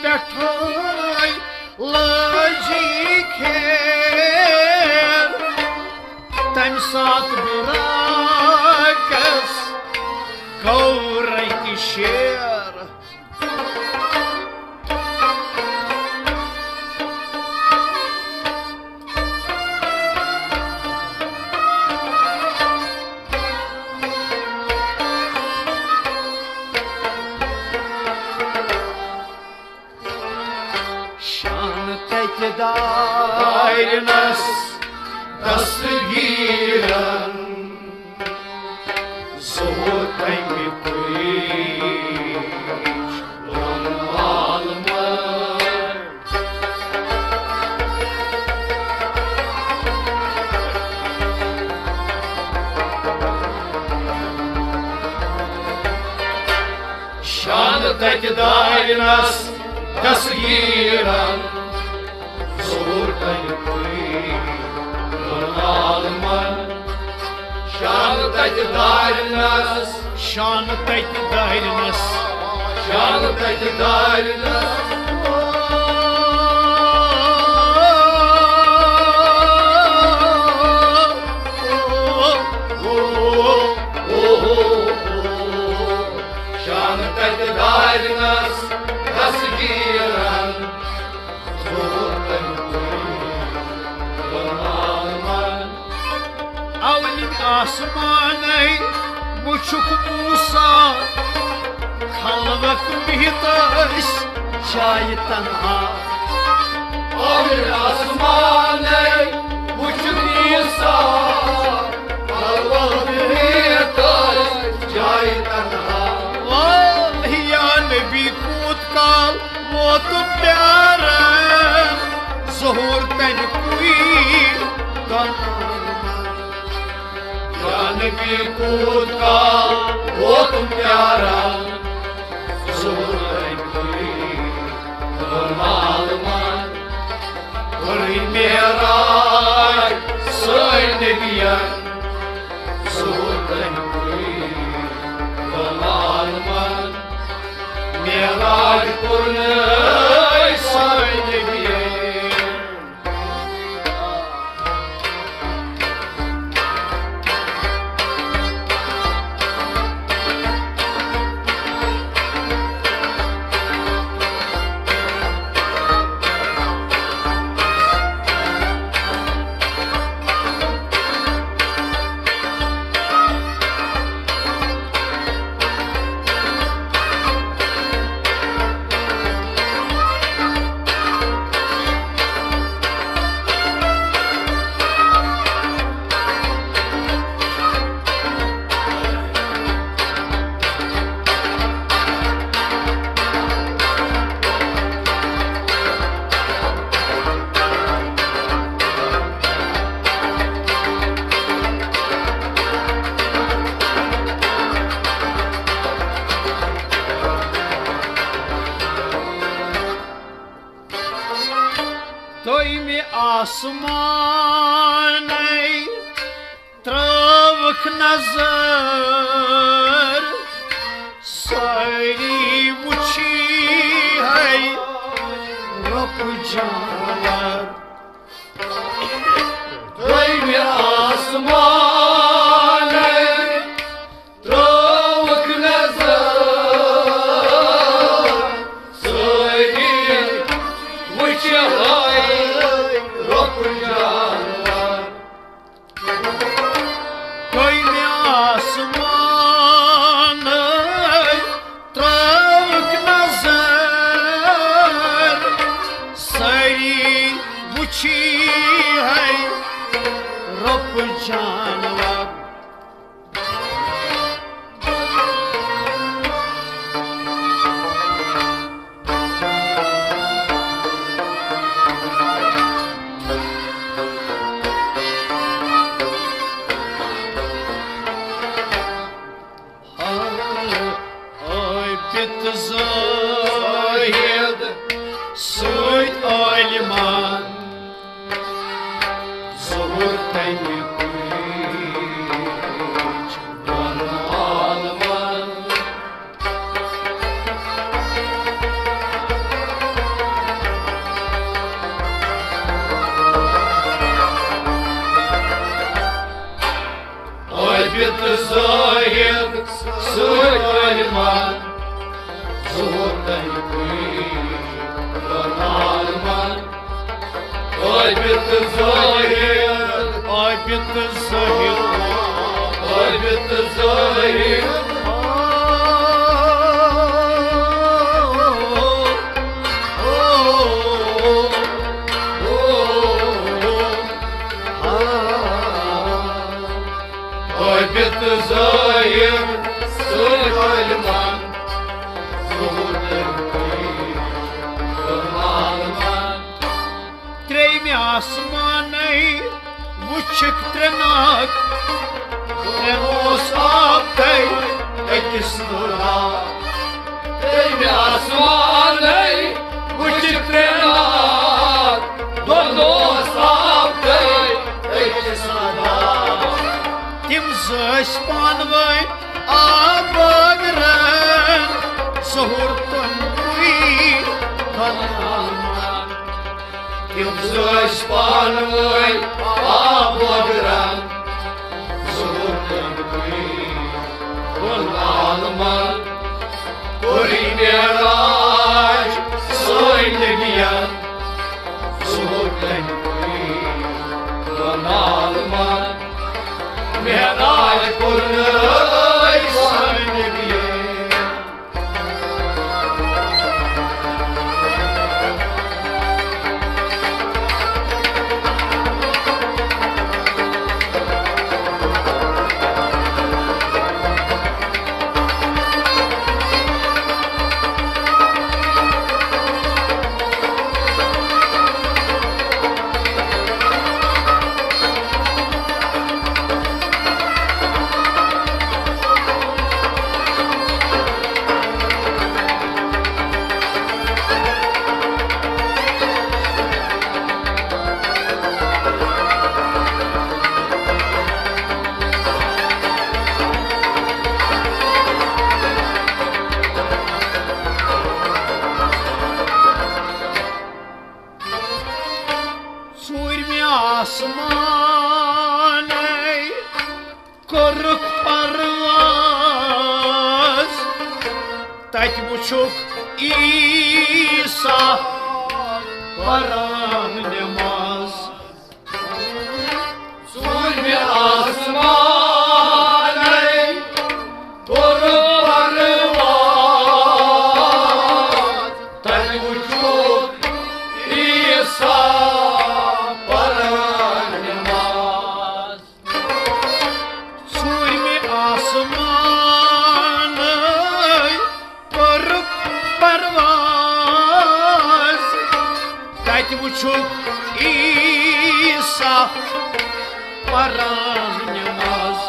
پٮ۪ٹھَے لٲجِکھ ہیر، تَمہِ ساتہٕ بُراکَس گوٚو رنٛگہِ شیر۔ شان تَتہِ دارِنَس دستگیٖرن، ظہوٗر تَمہِ کُے دۄن عالمن۔ شان تَتہِ دارِنَس دستگیٖرن، ظہوٗر تَمہِ کُے دۄن عالمن۔ شان تَتہِ دارِنَس، شان تَتہِ دارِنَس، شان تَتہِ دارِنَس۔ شان تَتہِ دارِنَس دستگیٖرن، ظہوٗر تَمہِ کُے دۄن عالمن۔ اولِم آسمانَے وُچھُکھ موسیٰ خلوت بِہِتھ ٲسۍ جایہِ تنہا۔ آمر آسمانے وُچھُکھ موسیٰ خلوت بِہِتھ ٲسۍ جایہِ تنہا۔ واہ یا نبی، کوٗت کال ووتُم پیاران، ظہوٗر تَمہِ کُے تنہا۔ یا نبی، کوٗت کال ووتُم پیاران، ظہوٗر تَمہِ کُے تنہا۔ معلومات کوٚرُے معراج سٲنۍ نبیَن، ظہوٗر تَمہِ کُے تنہا۔ معلومات معراج کوٚرُے سٲنۍ نبیَن۔ دوٚیمہِ آسمانَے ترٛٲوٕکھ نظر، سٲری وُچھی ہے رۄپہٕ جانور۔ دوٚیمہِ آسمانَے ترٛٲوٕکھ نظر، سٲری وُچھِ ہے رۄپہٕ جانور۔ دوٚیمہِ آسمانَے ترٛٲوٕکھ نظر، سٲری وُچھی ہے رۄپہٕ جانور۔ عابد زاہد سۭتۍ عالمان، ظہوٗر تَمہِ کُے دۄن عالمن۔ عابد زاہد سۭتۍ عالمان، ظہوٗر تَمہِ کُے دۄن عالمن۔ عابد زاہد، عابد زاہد، عابد زاہد۔ عابد زاہد سۭتۍ عالمان، ظہوٗر تَمہِ کُے دۄن عالمن۔ ترٛیٚیمہِ آسمانَے وُچھِکھ ترٛےٚ ناگ، ترٛٮ۪ن اوس آب تہٕ أکِس نوٗر آب۔ ترٛیٚیمہِ آسمانَے وُچھِکھ ترٛےٚ ناگ، دۄن اوس آب تہٕ أکِس نوٗر آب۔ تِم زٕ ٲسۍ پانہٕ ؤنۍ آب بٲگران، ظہوٗر تَمہِ کُے دۄن عالمن۔ تِم زٕ ٲسۍ پانہٕ ؤنۍ آب بٲگران، ظہوٗر تَمہِ کُے دۄن عالمن۔ کوٚرُے معراج سٲنۍ نبیَن، ظہوٗر تَمہِ کُے دۄن عالمن۔ معراج کوٚرُے تَتہِ وُچھُکھ عیسیٰ پران نماز۔ ژوٗرمہِ آسمانَے کوٚر پرواز، تَتہِ وُچھُکھ عیسیٰ پران نماز۔ ژوٗرمہِ آسمانَے کوٚر پرواز، تَتہِ وُچھُکھ عیسیٰ پران نماز۔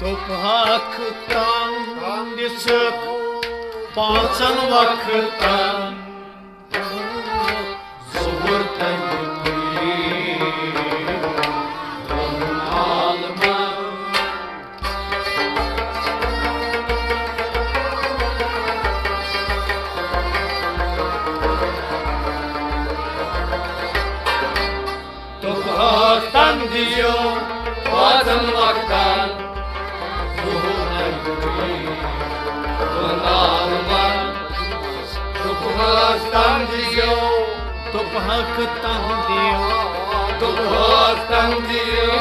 دوٚپہَکھ تنگ دِژٕکھ پانٛژن وقتن، ظہور تنگ کُے دۄن عالمن۔ دوٚپہَکھ تنگ دِیِو پانٛژن وقتن، ظہور تنگ کُے دۄن عالمن۔ دوٚپہَکھ تنگ دِیِو، دوٚپہَکھ تنگ دِیِو، دوٚپہَکھ تنگ دِیِو۔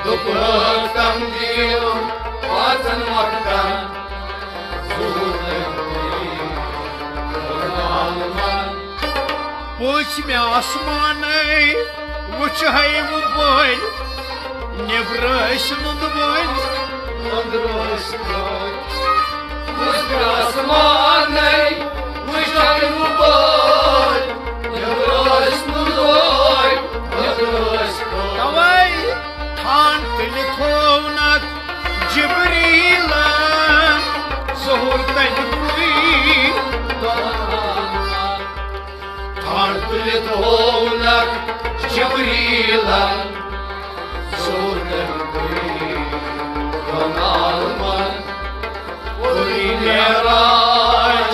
دوٚپہَکھ تنگ دِیِو پانٛژن وقتن، ظہور تنگ کُے دۄن عالمن۔ پوٗنٛژمہِ آسمانَے وُچھ ہے وۄنۍ بٔلۍ، نیٚبرٕ ٲسۍ نُنٛدٕ وٲلۍ، أنٛدرٕ ٲسۍ کٲلۍ۔ پوٗنٛژمہِ آسمانَے وُچھ ہے وۄنۍ بٔلۍ، نیٚبرٕ ٲسۍ نُنٛدٕ وٲلۍ، أنٛدرٕ ٲسۍ کٲلۍ۔ توے ٹھانڈ تُلِتھ ہوونکھ جبریٖلن، ظہور تنگ کُے دۄن عالمن۔ ٹھانڈ تُلِتھ ہوونکھ جبریٖلن، ظہور تنگ کُے دۄن عالمن۔ کوٚرُے معراج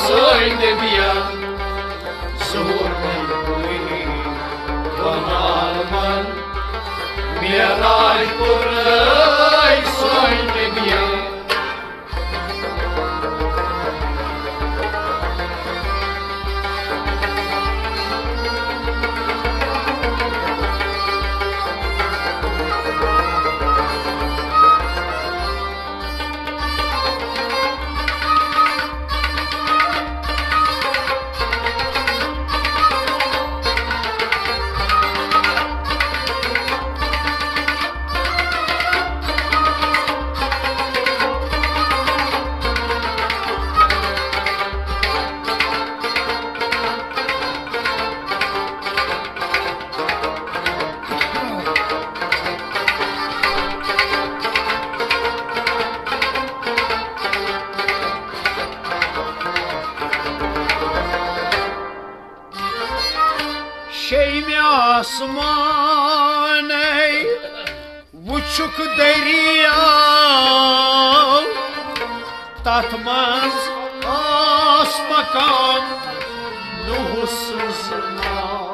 سٲنۍ نبین، ظہور تنگ کُے دۄن عالمن۔ معراج کوٚرُے سٲنۍ نبین۔ شیٚیِمہِ آسمانَے وُچھُکھ دٔریاو، تَتھ منٛز ٲس پَکان نوح سٕنٛز ناو۔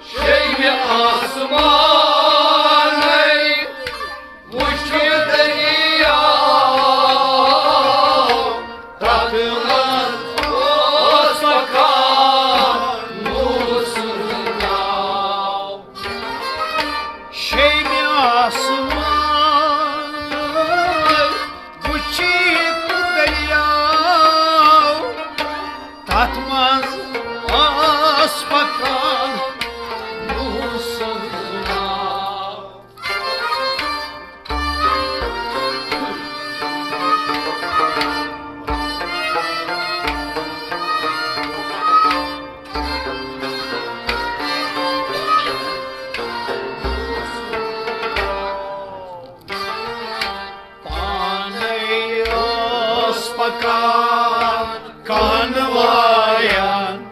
شیٚیِمہِ آسمانَے وُچھ دٔریاو، تَتھ منٛز اوس پَکان نوح سُنٛد ناو۔ شیٚیِمہِ آسمانہٕ وُچھِتھ دٔریاو، تَتھ منٛز ٲس پَکان نوح سٕنٛز ناو۔ کان وایان۔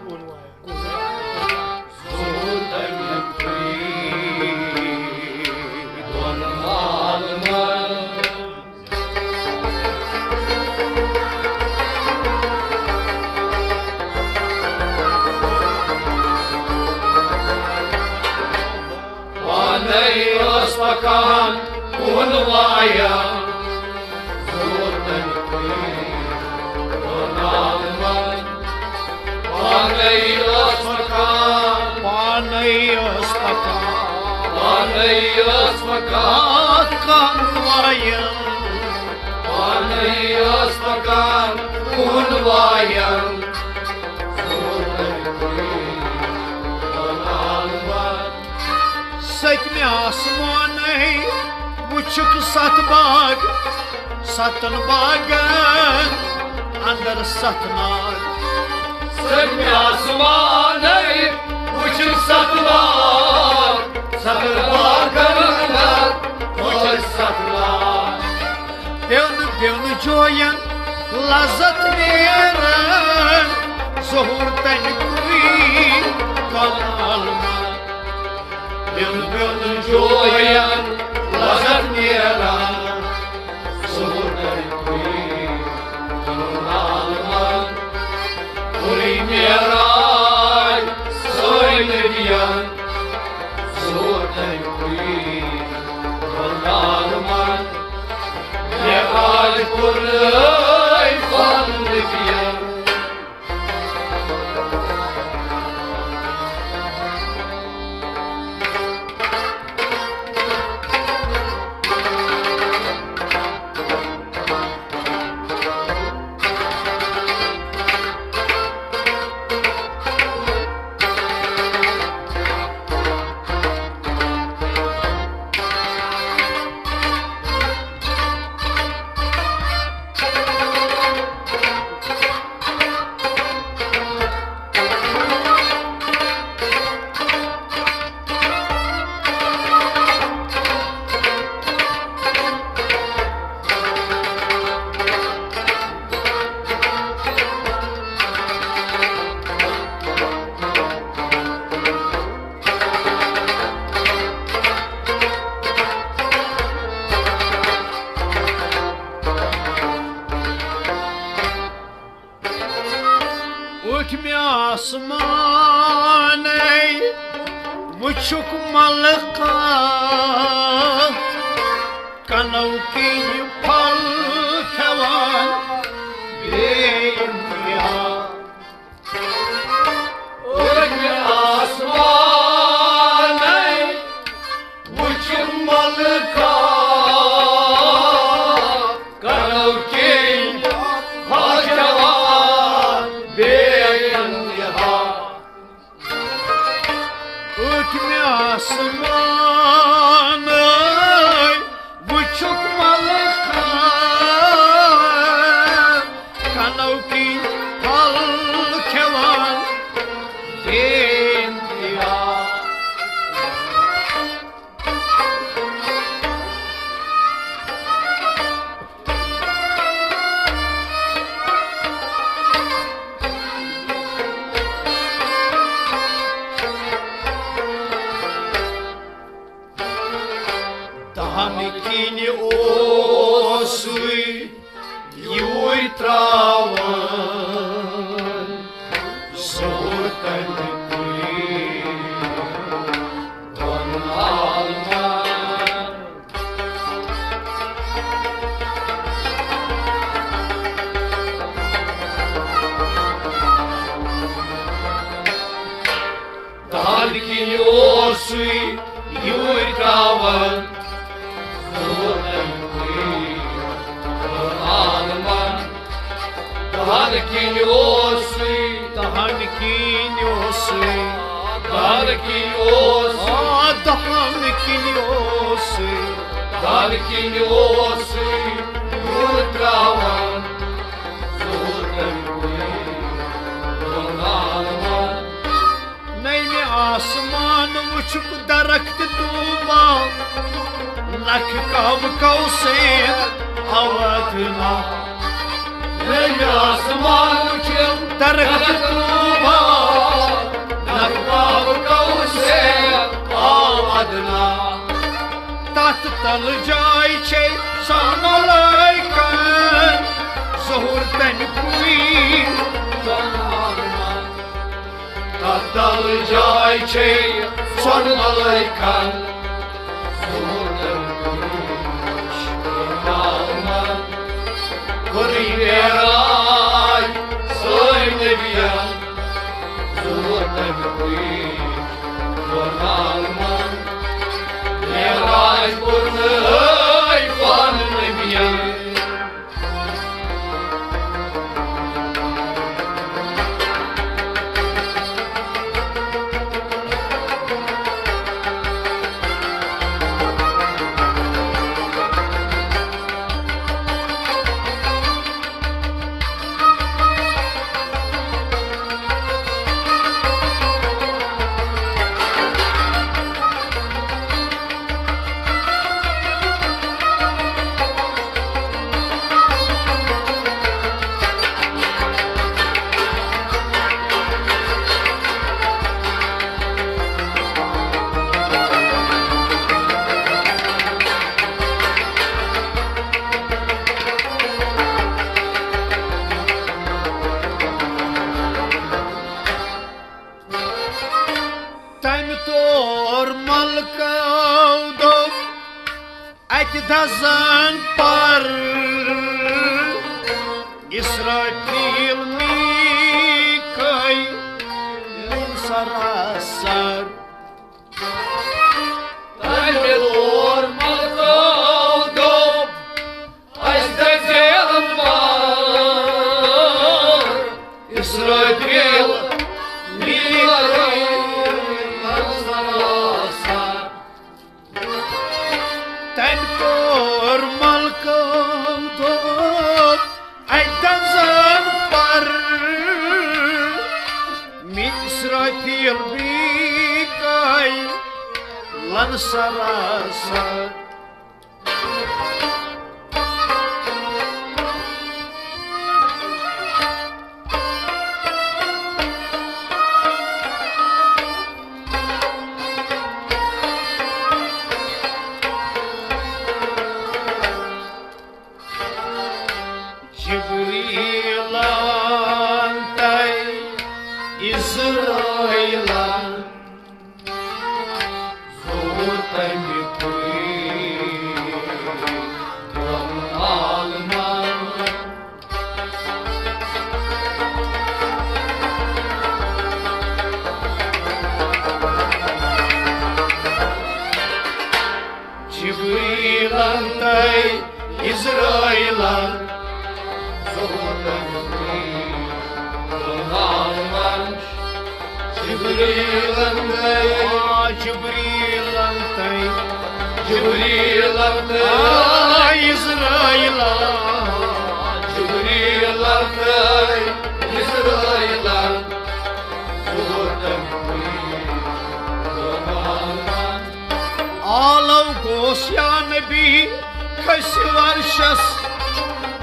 پانے ٲس پکان کُن وایان، زور تٔمۍ کُن وایان۔ پانے ٲس پکان، پانے ٲس پکان، پانے ٲس پکان۔ کُن وایان۔ پانے ٲس پکان کُن وایان۔ سٔتمہِ آسمانَے وٕچھُکھ ستھ باغ، ستن باغن اندر ستھ ناگ۔ سٔتمہِ آسمانَے وٕچھُکھ ستھ باغ، ستن باغن اندر وٕچھُکھ ستھ ناگ۔ بیوٚن بیوٚن جوین لذت نیران، ظہور تمہِ کُے کمال منٛد۔ بیوٚن بیوٚن جوین لذت نیران، ظہور تمہِ کُے کمال منٛد۔ پُرٕے معراج سٲنۍ نبین، ظہور تمہِ کُے کمال منٛد۔ معراج پُرٕے پنٕنۍ نبین۔ ٲٹھمہِ آسمانَے وٕچھُکھ ملکہ، کنو کِنۍ پھل کھٮ۪وان بے انتہا۔ ٲٹھمہِ آسمانَے وٕچھُکھ ملکہ، کنو کِنۍ پھل کھٮ۪وان بے انتہا۔ ٲٹھمہِ آسمانَے وٕچھُکھ ملکہ، کنو کِنۍ پھل کھٮ۪وان بے انتہا۔ دہن کِنۍ اوسُے یوٗرۍ ترٛاوان، ظہور تمہِ کُے دۄن عالمن۔ دہن کِنۍ اوسُے یوٗرۍ ترٛاوان، ظہور تمہِ کُے دۄن عالمن۔ دہن کِنۍ اوسُے، دہن کِنۍ اوسُے، دہن کِنۍ اوسُے، آ، دہن کِنۍ اوسُے، دہن کِنۍ اوسُے یوٗرۍ ترٛاوان، ظہور تمہِ کُے دۄن عالمن۔ نٔیمہِ آسمان وٕچھُکھ درخت طوبا، نکھٕ کعبہٕ قوسین اوادنا۔ درخت طوبیٰ، نقاب قوسیٰ آو ادنیٰ۔ تتھ تل جاے چھے سۄنہٕ ملٲے کن، ظہور تمہِ کُے۔ تتھ تل جاے چھے سۄنہٕ ملٲے کن، ظہور تمہِ کُے۔ کوٚرُے معراج سٲنۍ نبین، ظہور تمہِ کُے۔ قرآن منٛز معراج کوٚرنَے پانہٕ نبیَن۔ تمہِ تور ملکو دوٚپ، اتہِ دزن پر، اسرافیل میکائیل سراسر۔ تمہِ تور ملکو دوٚپ، اسہِ دزن پر، اسرافیل میکائیل سراسر۔ تمہِ تور ملکو دوٚپ، اتہِ دزن پر، اسرافیل میکائیل سراسر۔ جبریلن تہٕ عزرائیلن ظہور تمہِ کُے دۄن عالمن۔ جبریلن تہٕ عزرائیلن ظہور تمہِ کُے دۄن عالمن۔ جبریلن تہٕ، آ، جبریلن تہٕ، جبریلن تہٕ، آ، عزرائیلن۔ جبریلن تہٕ عزرائیلن ظہور تمہِ کُے دۄن عالمن۔ آلو گوٚوُس یا نبی، کھسہِ عرشس،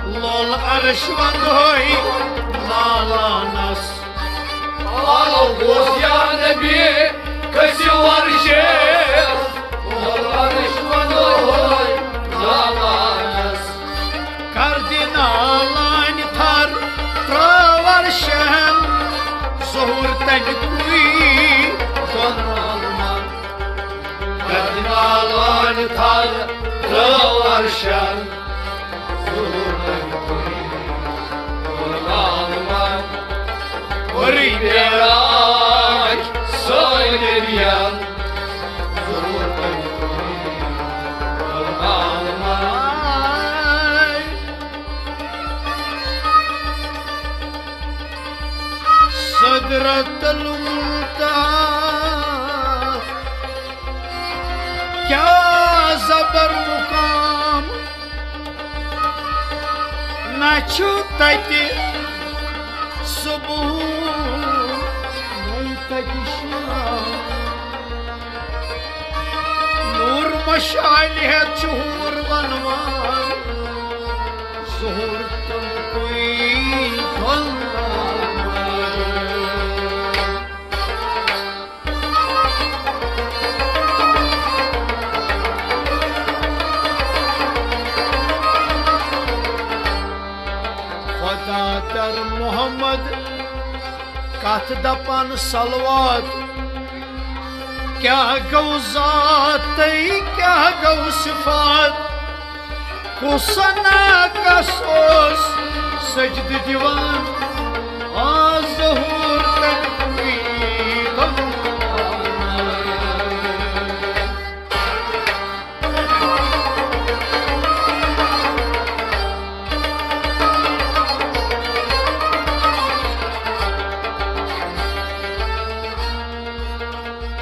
لول عرش ونٛدہوے نالانس۔ آلو گوٚوُس یا نبی، کھسہِ عرشس، لول عرش ونٛدہوے نالانس۔ کر دِ نالانہِ تھر، ترٛاو عرشن، ظہور تمہِ کُے دۄن عالمن۔ کر دِ نالانہِ تھر، ترٛاو عرشن، ظہور تمہِ کُے دۄن عالمن۔ کوٚرُے معراج سٲنۍ نبین، ظہور تمہِ کُے دۄن عالمن۔ سدرۃ المنتہیٰ کیا زبر مقام، نہ چھُ تتہِ صبح، نہ تتہِ شام۔ نور مشعل ہیتھ چھُ حور ونوان، ظہور تمہِ کُے دۄن عالمن۔ در محمد کتھ دپان صلوات، کیٛاہ گوٚو ذات تہٕ کیٛاہ گوٚو صفات؟ کُس ناقص اوس سجدٕ دِوان؟ آ، ظہوٗر تَمہِ کُے۔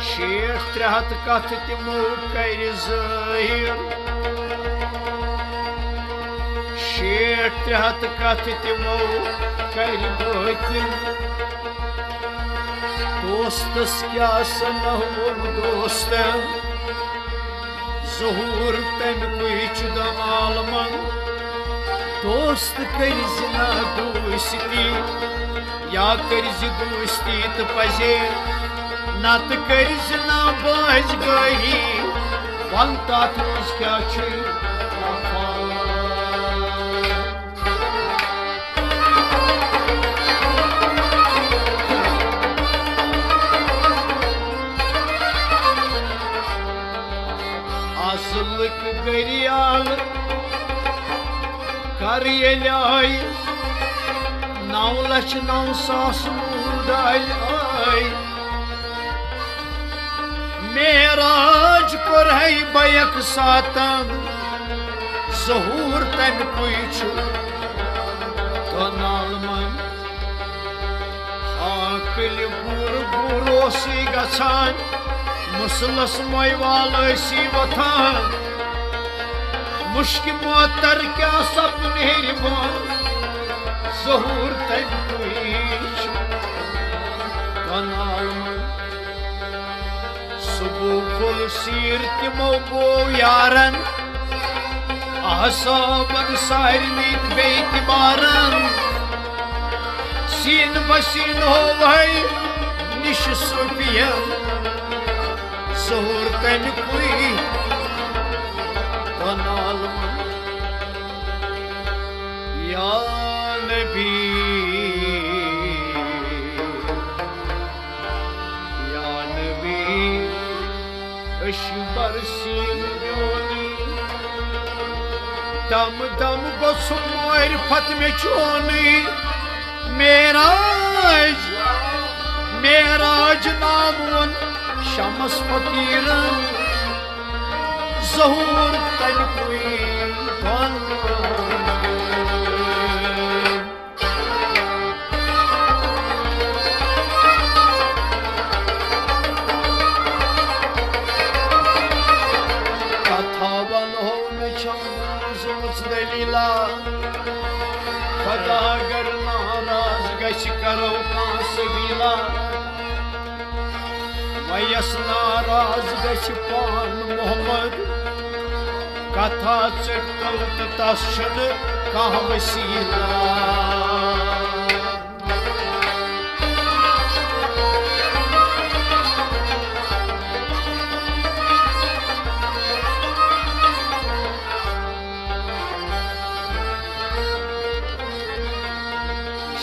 شیٹھ ترٛےٚ ہتھ کتھ تِمو کرِ ظٲہِر، شیٹھ ترٛےٚ ہتھ کتھ تِمو کرِ بٲطِل۔ دوستس کیٛاہ سا نہ ووٚن دوستن، ظہوٗر تَمہِ کُے چھُ دَم عالمن۔ دوست کٔرۍ زِ نا دوستی، یا کٔرۍ زِ دوستی تہٕ پَزے، نَتہٕ کٔرۍ زِ نا بٲزگٲری۔ وَن تَتھ منٛز کیٛاہ چھُے وفا؟ اصلٕکۍ گریال کر ییٚلہِ آے، نو لچھ نو ساس نوٗر ڈالۍ آے۔ معراج کوٚر ہے بیک ساتن، ظہوٗر تَمہِ کُے چھُ دۄن عالمن۔ عاقلِ گُر گُر اوسُے گژھان، مُسلس موے وال ٲسی وۄتھان۔ مُشکہِ معطر کیٛاہ سپُد مہربان، ظہوٗر تَمہِ کُے چھُ دۄن عالمن۔ صبح پھوٚل سیٖر تِمو بوو یارن، احزابن سارنٕے تہٕ بیٚیہِ تہِ بارن۔ سیٖنہٕ بہ سیٖنہٕ ہووہے نِش صوفین، ظہوٗر تَمہِ کُے دۄن عالمن۔ یا نبی، یا نبی، أسۍ چھِ برسیٖن میونٕے، دم دم گوٚژھ معرفت مےٚ چونٕے۔ معراج، معراج ناو ووٚن شمس فقیٖرن، ظہوٗر تَمہِ کُے دۄن۔ کتھا ونہو نہٕ چھم بوٗزمٕژ دٔلیٖلا، خۄدا اگر ناراض گژھِ کرو کانٛہہ سبیٖلا۔ ویس ناراض گژھِ پان محمد، کتھا ژٔٹۍ تو تہٕ تس چھُنہٕ کانٛہہ وسیٖلہ۔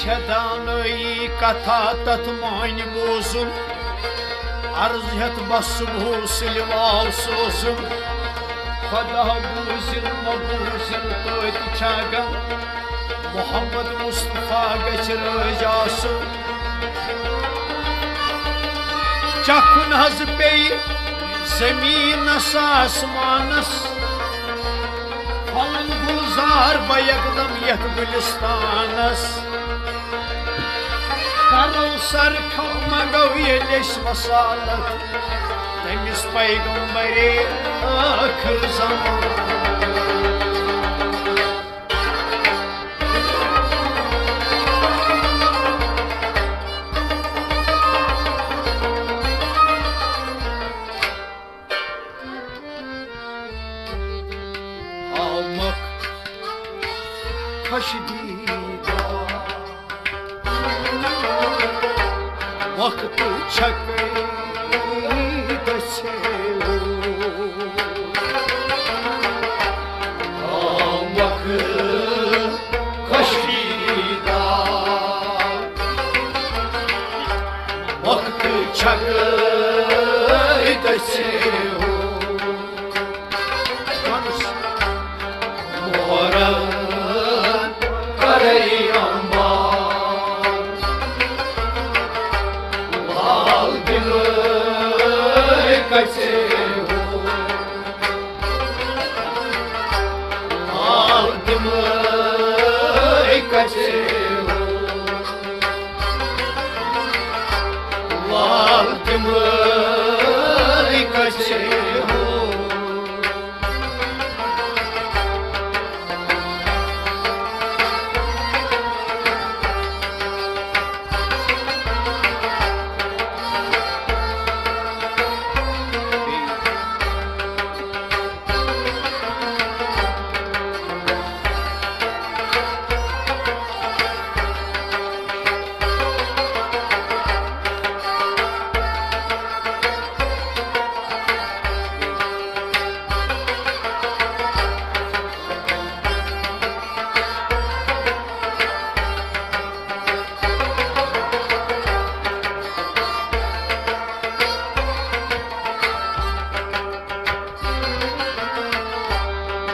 چھےٚ دانٲیی کتھا تتھ مانہِ بوزُن، عرض ہٮ۪تھ بس صبحو سُلہِ واو سوزُن۔ خۄدا بوٗزِن مہ بوٗزِن توتہِ چھا غم، محمد مصطفیٰ گژھِ رٲضۍ آسُن۔ چکھُن حظ پیٚیہِ زٔمیٖنس آسمانس، پھلن گُلزار بہ یکدم یتھ گُلستانس۔ کرو سر کھو منگو ییٚلہِ أسۍ وصالت تٔمِس پیغمبرے ٲخر زمان۔ آمک خۄش دیٖدار، وقت چھکے دٔچھے۔ آمک خۄش دیٖدار۔ گٔے دٔسِل۔ وَنُس۔ مورن کرے امبار، لال دِلے کَسے ہو۔ لال دِلے کَسے ہو۔ لال دِلے کَسے ہو۔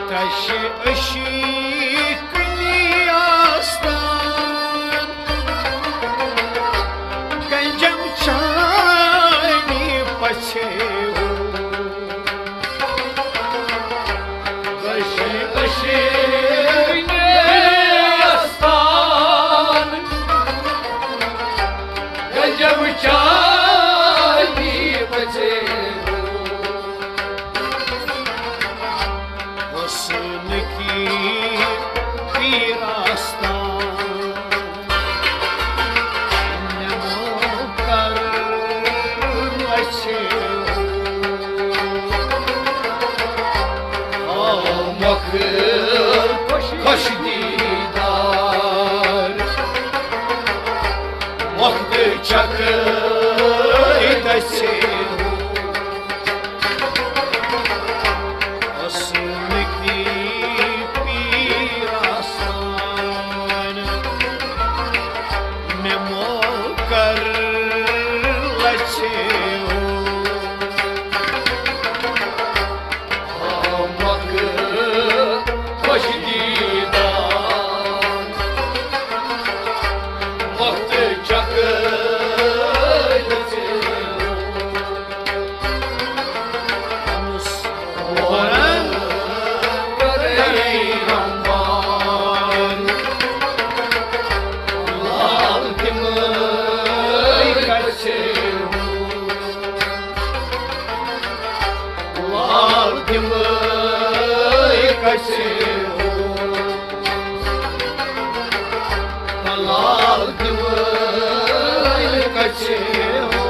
تشہِ عشقٕنی آستان، گنجم چانی پژھے ہو۔ تشہِ عشقٕنی آستان، گنجم چانی پژھے ہو۔ حسن کی پیراستان، نمو کر لچھے ہو۔ آمک خوش دیدار، وقت چکر دسے ہو۔ حسن کی پیراستان، مےٚ مول کر لچھے ہو۔ آمک خوش دیدار، وقت چکر دسے ہو۔ لال دِلے کَسے ہو۔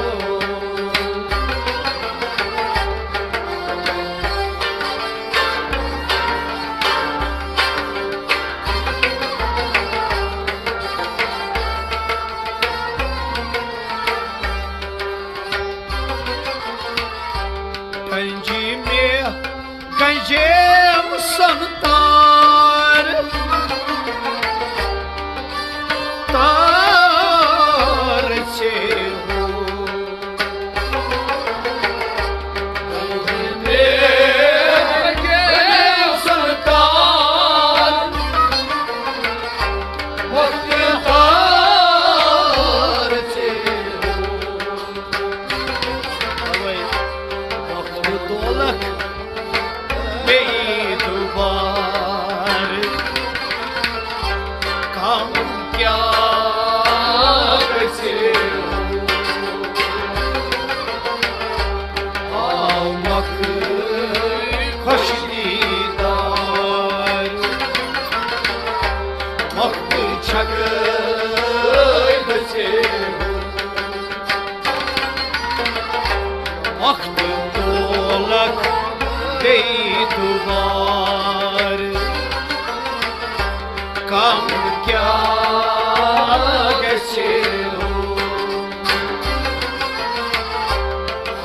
گنجی مےٚ گنجیم سن تار، تار ژے ہو۔ گنجیم سن تار، وقت تار ژے ہو۔ اوے، وقت دولت بیٚیہِ دُبارٕ کم کیٛاہ گژھِ؟ آمک خوش دیدار، وقت چھکے گژھِ۔ وقت دولت بیٚیہِ دُبارٕ کم کیٛاہ گژھِ؟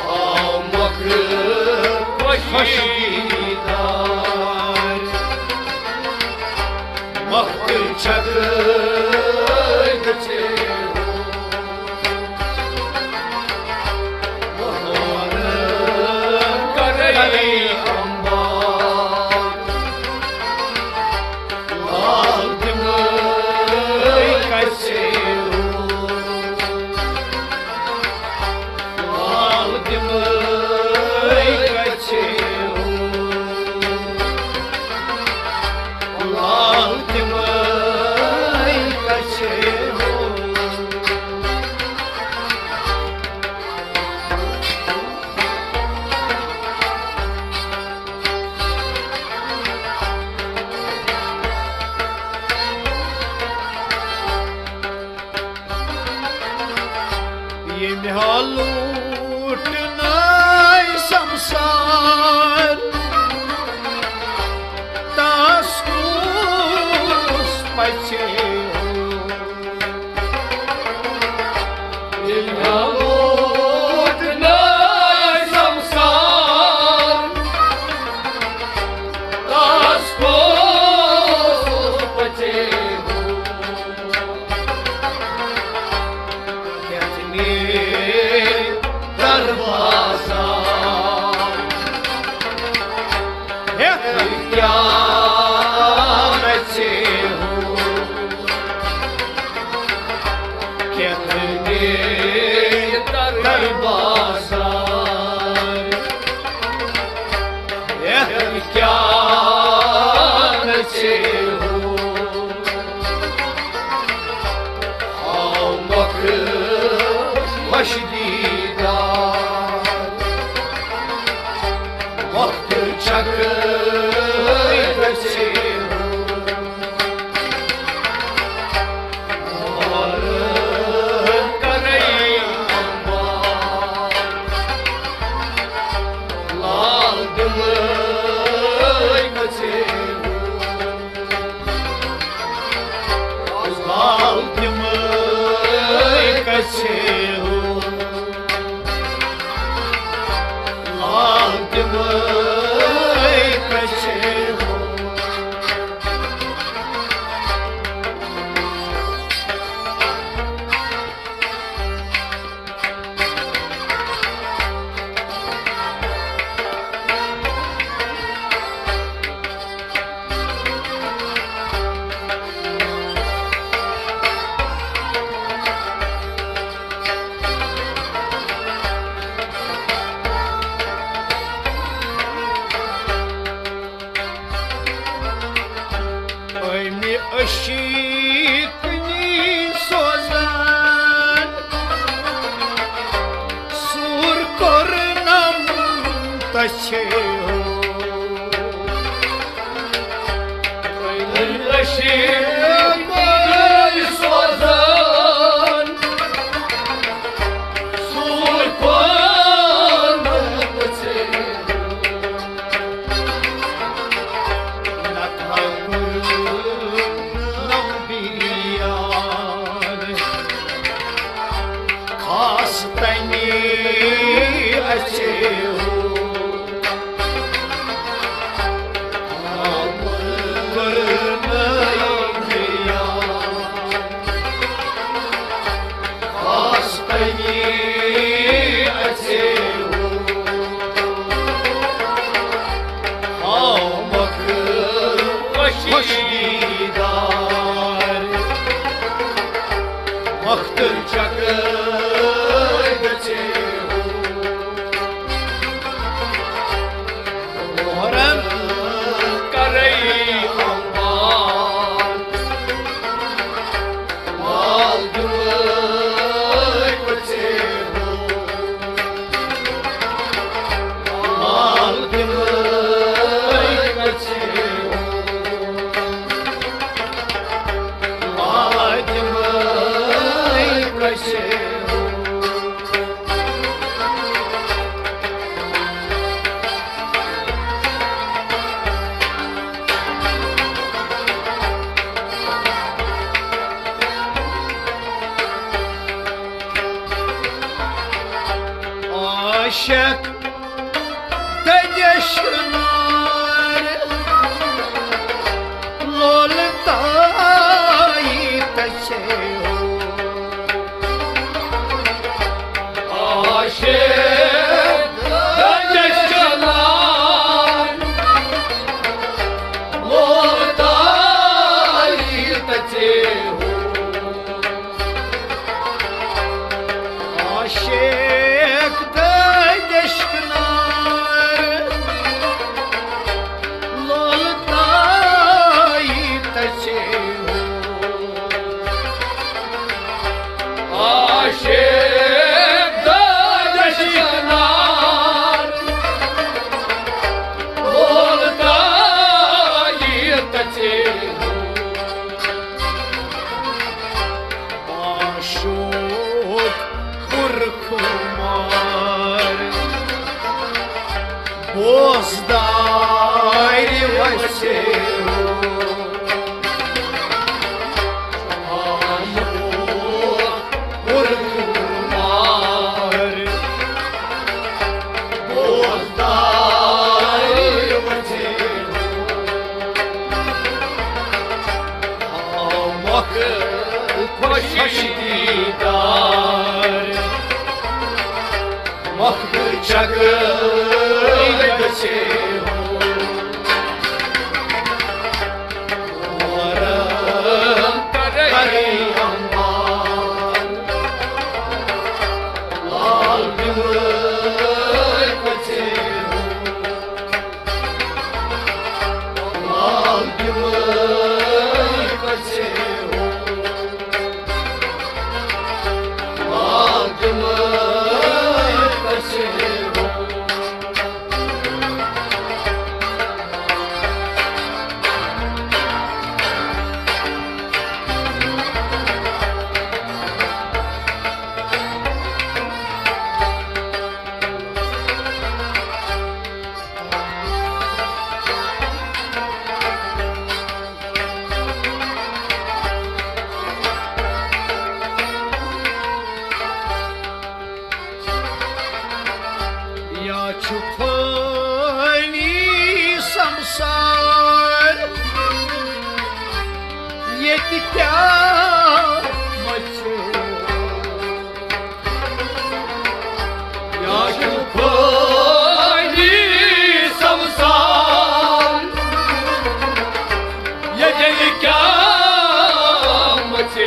آمک خوش دیدار، وقت چھکے گژھِ۔ مےٚ لوٗٹنَے سمسار، تس کُس پژھے ہو؟ مےٚ لوٗٹنَے سمسار، تس کُس پژھے ہو؟ کیٛاہ مےٚ دروازہ ہٮ۪تھ کیٛاہ نژے ہو؟ کیٛاہ مےٚ دروازہ ہٮ۪تھ کیٛاہ نژے ہو؟ آمکھ خوش دیدار، وقت چھکھ گژھِ۔ کرے لال دمے گژھِ۔ لال دمے گژھِ ہو، لال دمے گژھِ ہو۔ أمہِ عشیٖق نی سوزان، سوٗر کوٚرنم تژھے ہو۔ أمہِ عشیٖق نی سوزان، سوٗر کوٚرنم تژھے ہو۔ خاص تنی اچھے ہو۔ خوش دیدار، مختر چکر گژھے ہو۔ محرم کرے آباد، مال دمے گژھے ہو، مال دمے گژھے ہو، مال دمے گژھے ہو۔ عاشق تجشنار لول تائی تچے ہو۔ عاشق تجشنار لول تائی تچے ہو۔ عاشق تجشنار مۄکھ چکر گژھِ ہو۔ یا چھُ فٲنی سمسار، ییٚتہِ کیٛاہ مۄچھِ؟ یا چھُ فٲنی سمسار، ییٚتہِ کیٛاہ مۄچھِ؟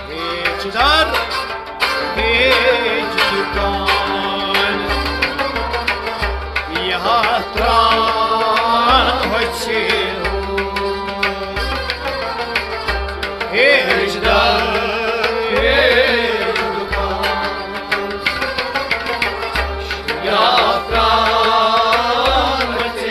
ہے چِدار، ہے دُکان، یہِ ہا ترٛان ہوٚژھِ۔ ہے چِدار، ہے دُکان، یہِ ہا ترٛان ہوٚژھِ۔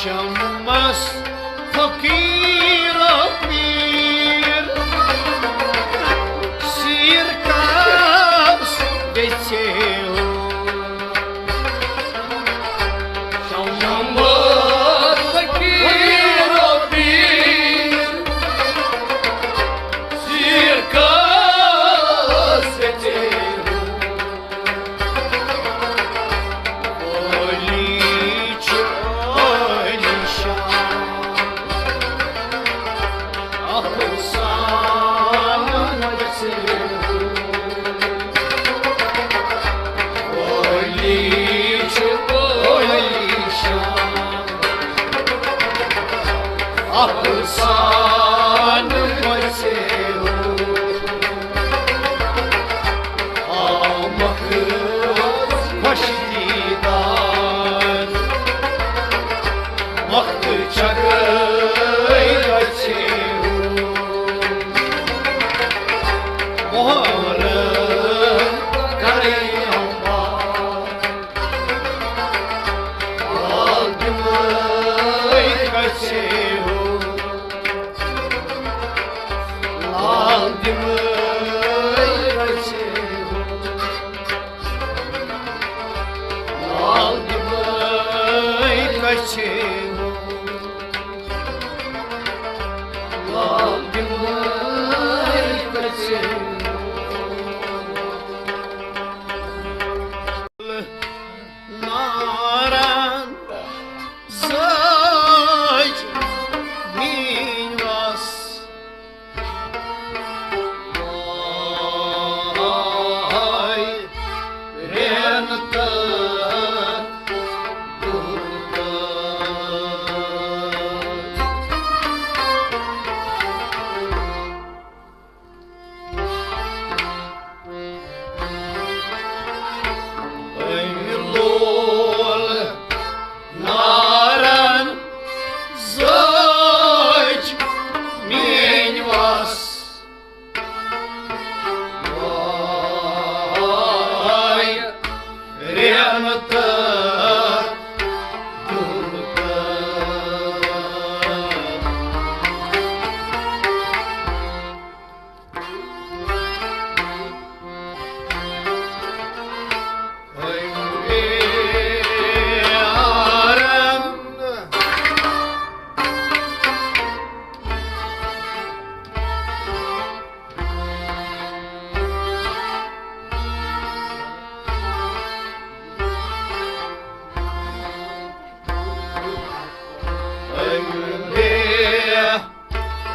شمس فقیر و پیر، سیر کس گژھِ ہو۔ شمس فقیر و پیر، سیر کس گژھِ ہو۔ علی چھُ علی شان، افسانہٕ مٔژھِل۔ علی چھُ علی شان، افسانہٕ مٔژھِل۔ آمکھ خۄش دیٖدار، وقت چکرے گژھِ۔ مۄہر کرے امبار، لال دِمے گژھِ ہو۔ لال دِمے گژھِ ہو، لال دِمے گژھِ ہو، لال دِمے گژھِ ہو۔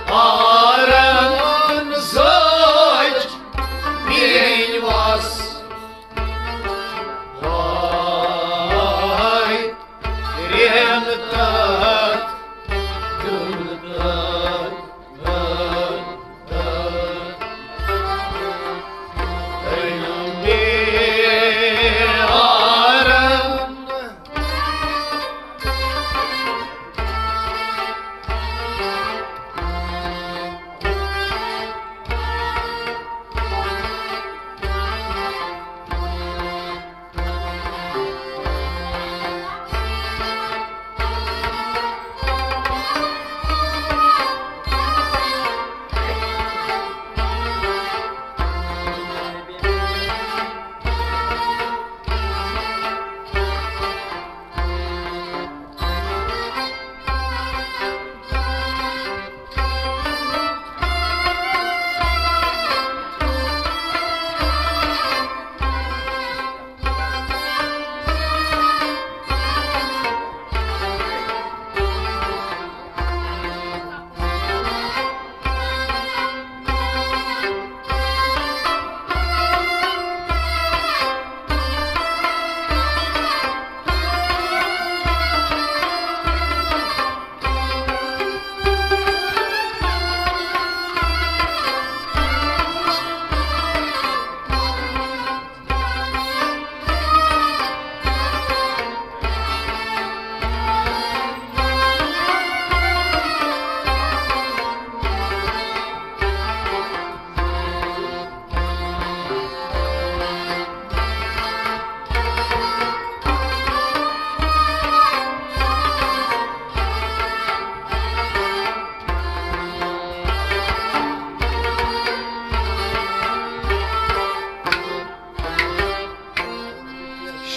آرن زٲج میٲنۍ وس۔ ہاے رٮ۪ن تتھ دیُن تتھ۔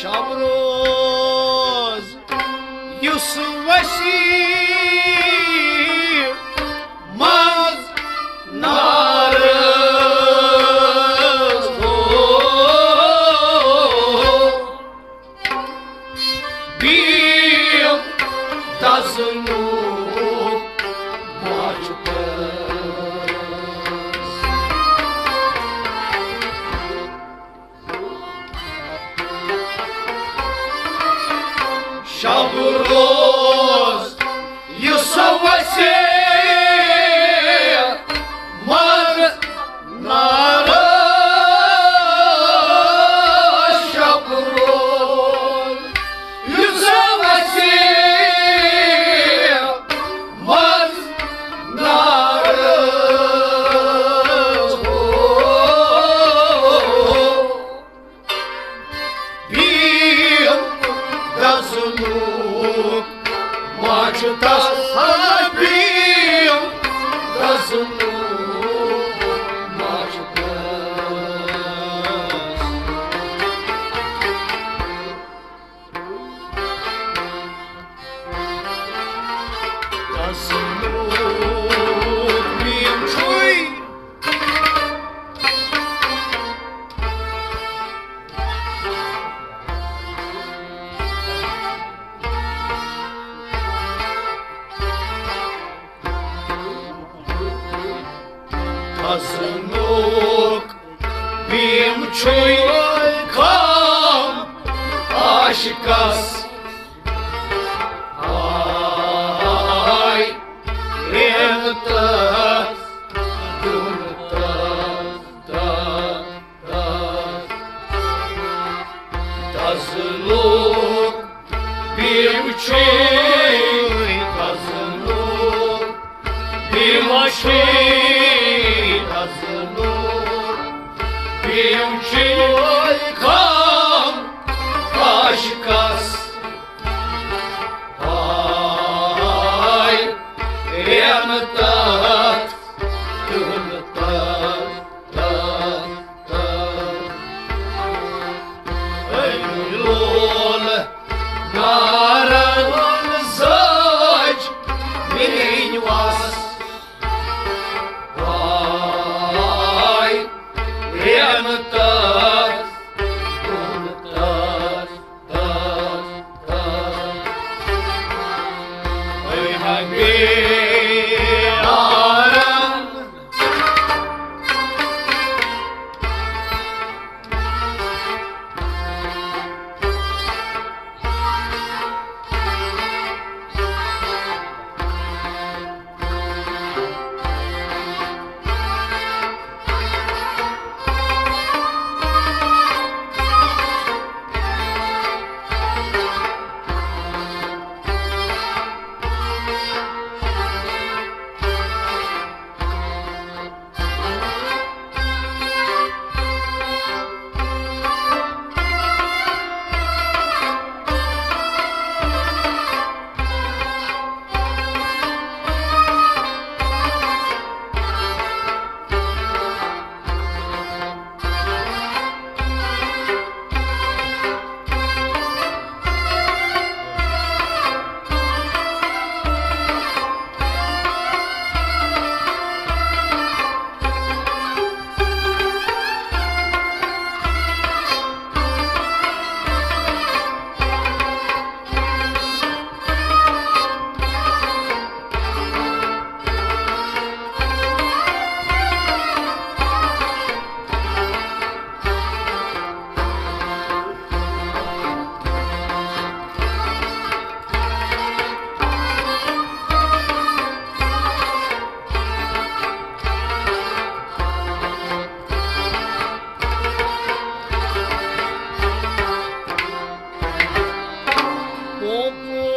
شب روز یُس وسیع منٛز نارٕ بیم دزنُک ماچھ پرس۔ شب روز یُس وسیع منٛز نارٕ شب روز، یُس وسیع منٛز نارٕ بیم دزنُک ماچھ تس، بیم دزنُک ماچھ تس۔ دزنُک بیم چھُے۔ دزنُک بیم چھُے خام عاشقس۔ آے رٮ۪ن تس دیُن تس، تس، تس۔ دزنُک بیم چھُے، دزنُک بیم چھُے، دزنُک بیم چھُے خام عاشقس۔ تاس، تاس، تاس، تاس۔ اے ہا گے آرام۔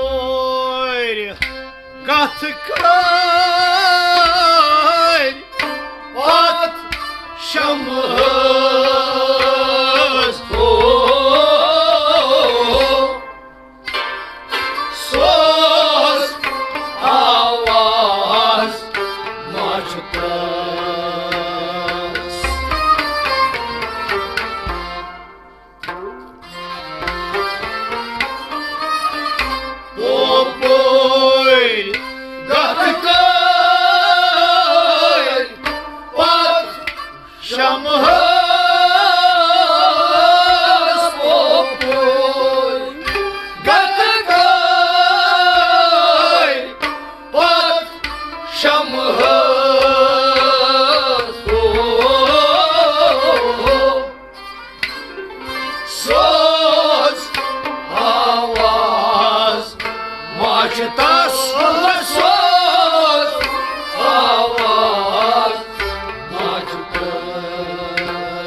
کۄپٲرۍ کتھ کٔرۍ پتھ شمہس۔ سوز آواز ماجہِ تس۔ پوپوے گتھ کٔرۍ پتھ شمہس۔ پوپوے گتھ کٔرۍ پتھ شمہس۔ سوز آواز ماجہِ تس۔ سوز آواز ماجہِ تس۔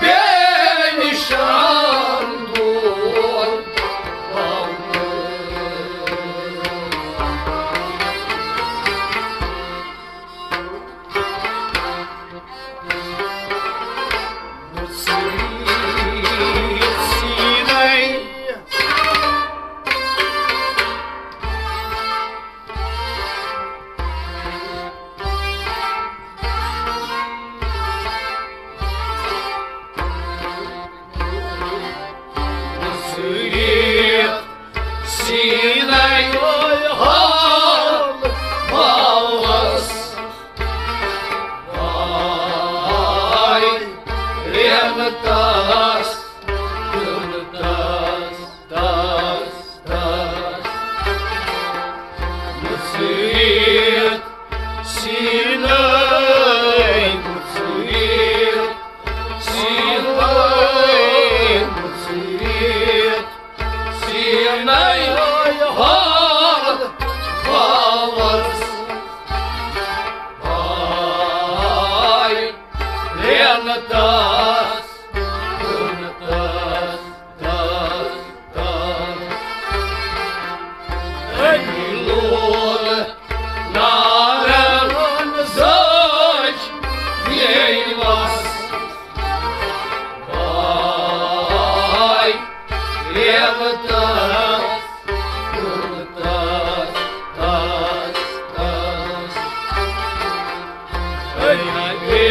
بے نشان دور۔ سیٖنَے حال باوَس، آے رٮ۪نہٕ تَس، تَس، تَس، تَس۔ مُژیٖر سیٖنَے، مُژیٖر سیٖنَے، مُژیٖر سیٖنَے حال باوَس، آے رٮ۪نہٕ تَس، تَس، تَس، تَس۔ أمۍ لول نارَن زٲج بیٚیہِ وَس۔ آے رٮ۪نہٕ تَس، تَس، تَس، تَس۔ أمۍ گٔے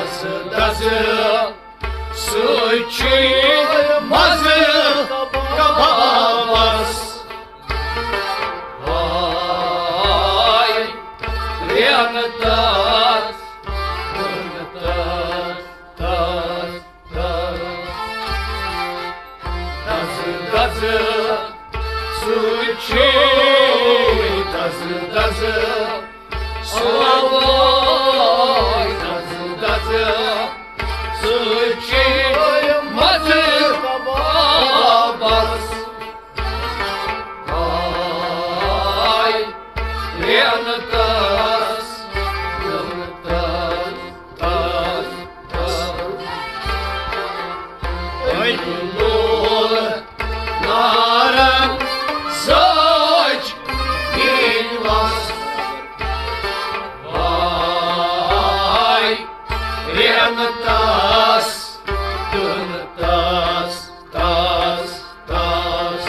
دزٕ سۭتۍ چھُے مزٕ کبابس۔ آے رینہٕ تس، رینہٕ تس، تس، تس۔ دزٕ دزٕ سۭتۍ چھُے، دزٕ دزٕ، آے دزٕ دزٕ سۭتۍ چھُے مزٕ کبابس۔ آے رینہٕ تس، رینہٕ تس، تس، تس۔ أمۍ لول نارن زٲج میٛٲنۍ وس۔ آے رینہٕ تس، رینہٕ تس، تس، تس۔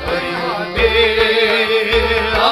أمۍ بیارن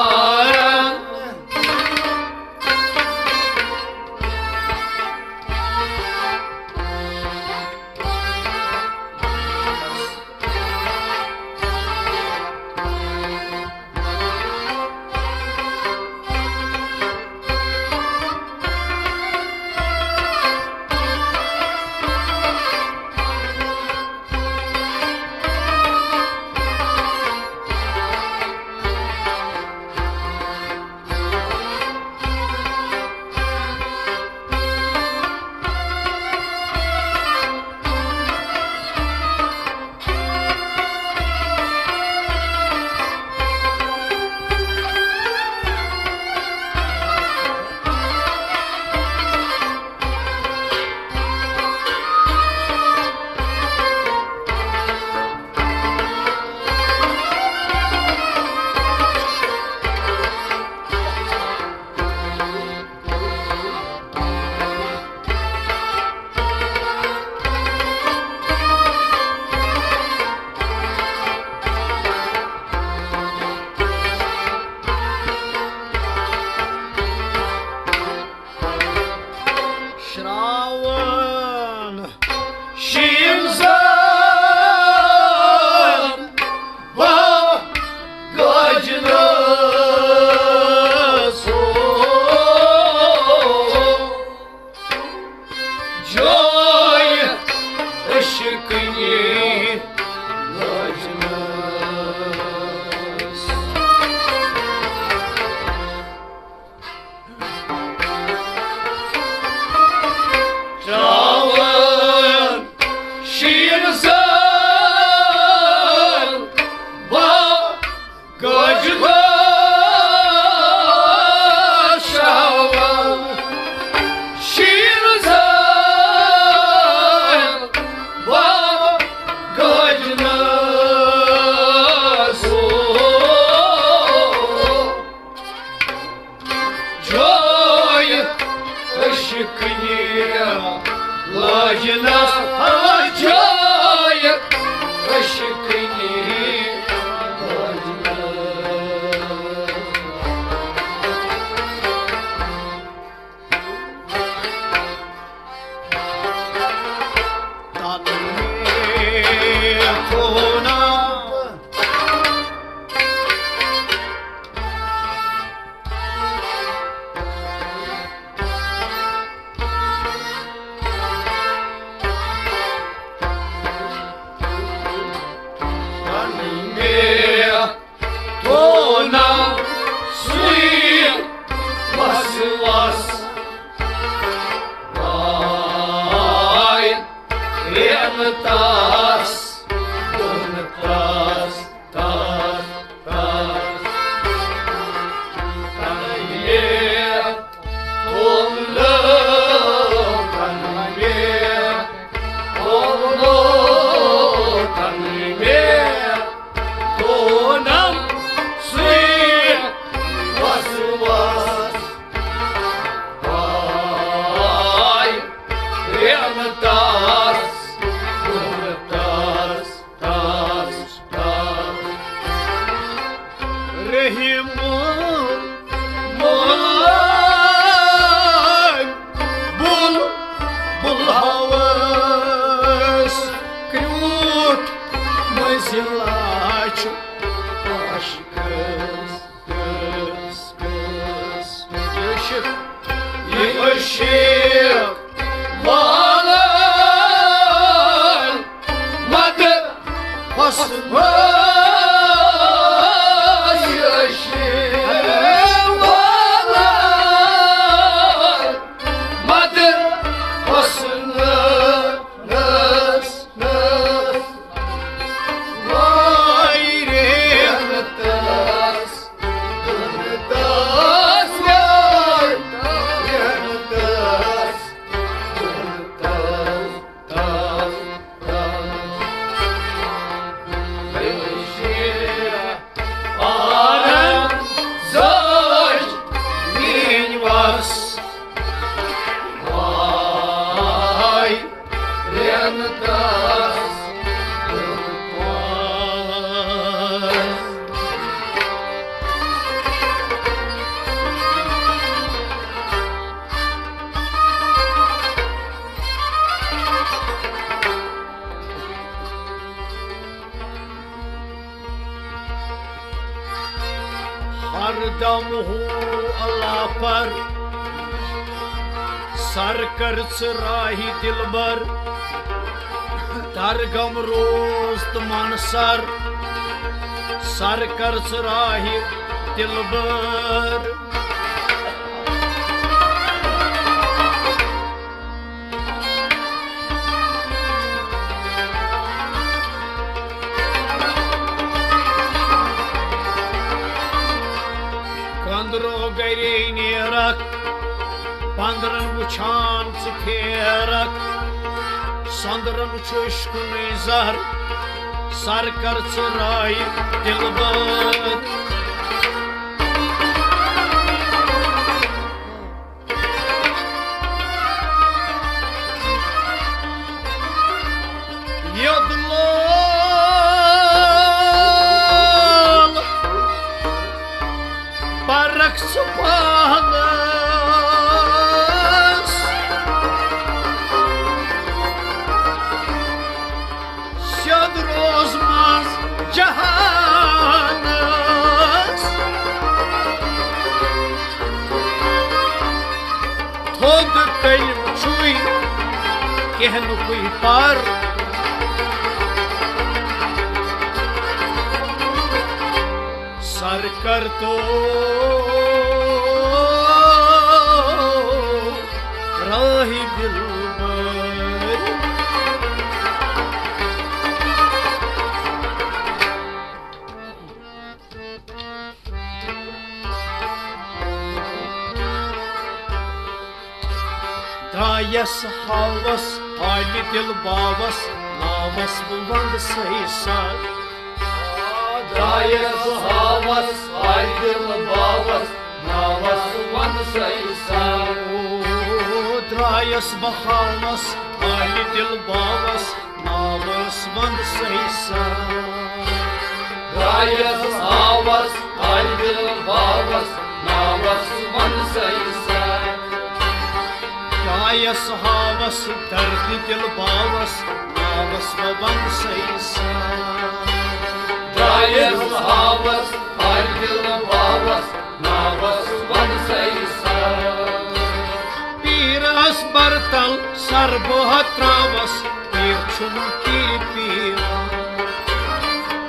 شراوان شیٖن زن بہٕ گجنس۔ جاے عشقٕنی لٲجمٕژ۔ تراوان شیٖن زن بہٕ گجنس۔ شاوان شیٖن زن بہٕ گجنس۔ جاے عشقٕنی لٲجنس، جاے عشقٕنی لٲجنس۔ تن مےٚ تھوو نا تن مےٚ تھوو نا سُے وسواس۔ آے رینہٕ تس، رینہٕ تس، تس، تس۔ تن مےٚ توٚملو، تن مےٚ توٚملو، تن مےٚ توٚملو، سُے وسواس۔ آے رینہٕ تس، رینہٕ تس، تس، تس۔ رحیم مول شیخ والن مدد حسن شیخ والن مدد حسن نس وای رینتس تس وای رینتس تس تس تس آرام زٲج میٛٲنۍ وَس۔ وای رینتس وَس۔ ہر دم ہو اللہ پر، سر کر ژٕ راہی دلبر، در غم روز تہٕ من سر، سر کر ژٕ راہی دلبر۔ کندرو گرے نیرکھ، بندرن وچھان ژٕ پھیرکھ، سندرن چھُ عشقُن زہر، سر کر ژٕ راے دلبر۔ یوٚد لول پرکھ ژٕ پانس، سیوٚد روز منٛز جہانس۔ تھوٚد کٔلِم چھُے کینٛہہ نُکُے پر۔ سر کر تو راہی دلبر۔ درٛایس ہاوس آلہِ دِل باوس، ناوس بہٕ ونٛدٕ سٕے سر۔ درٛایس ہاوس آلہِ دِل باوس، ناوس بہٕ ونٛدٕ سٕے سر۔ او، درٛایس بہٕ ہاوس آلہِ دِل باوس، ناوس ونٛدٕ سٕے سر۔ درٛایس ہاوس آلہِ دِل باوس، ناوس ونٛدٕ سٕے سر۔ درٛایس ہاوس دردِ دِل باوس، ناوس بہٕ ونٛدٕ سٕے سر۔ درٛایس ہاوس آلہِ دِل باوس، ناوس ونٛدٕ سٕے سر۔ پیٖرس برتل سر بہٕ ترٛاوس، پیٖر چھُم پیٖرِ پیٖران۔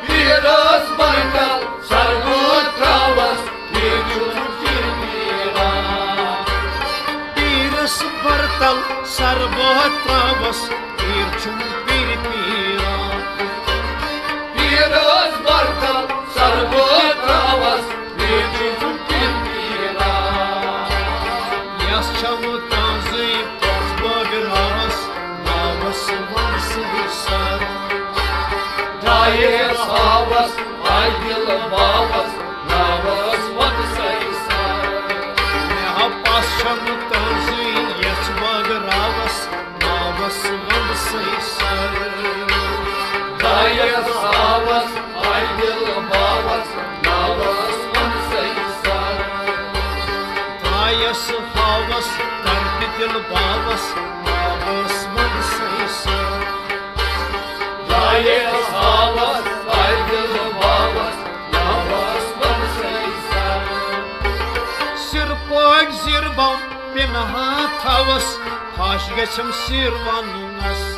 پیٖرس برتل سر بہٕ ترٛاوس، پیٖر چھُم پیٖرِ پیٖران۔ پیٖرس برتل سر بہٕ ترٛاوس، پیٖر چھُم پیٖرِ پیٖران۔ پیٖرس برتل سر بہٕ ترٛاوس، پیٖر چھُم پیٖرِ پیٖران۔ یس چھم تازٕے پتھ بٲگراوس، ناوس ونٛدٕ سٕے سر۔ درٛایس ہاوس آلہِ دِل باوس، ناوس ونٛدٕ سٕے سر۔ مےٚ ہا پس چھم تازٕے یس بٲگراوس، ناوس ونٛدٕ سٕے سر۔ درٛایس ہاوس آلہِ دِل باوس، ناوس ونٛدٕ سٕے سر۔ درٛایس ہاوس دردِ دِل باوس، ناوس ونٛدٕ سٕے سر۔ درٛایس ہاوس آلہِ دِل باوس، ناوس ونٛدٕ سٕے سر۔ سِر پٲٹھۍ زِر بم ہاں تھاوس، پھاش گژھم سیر وننس۔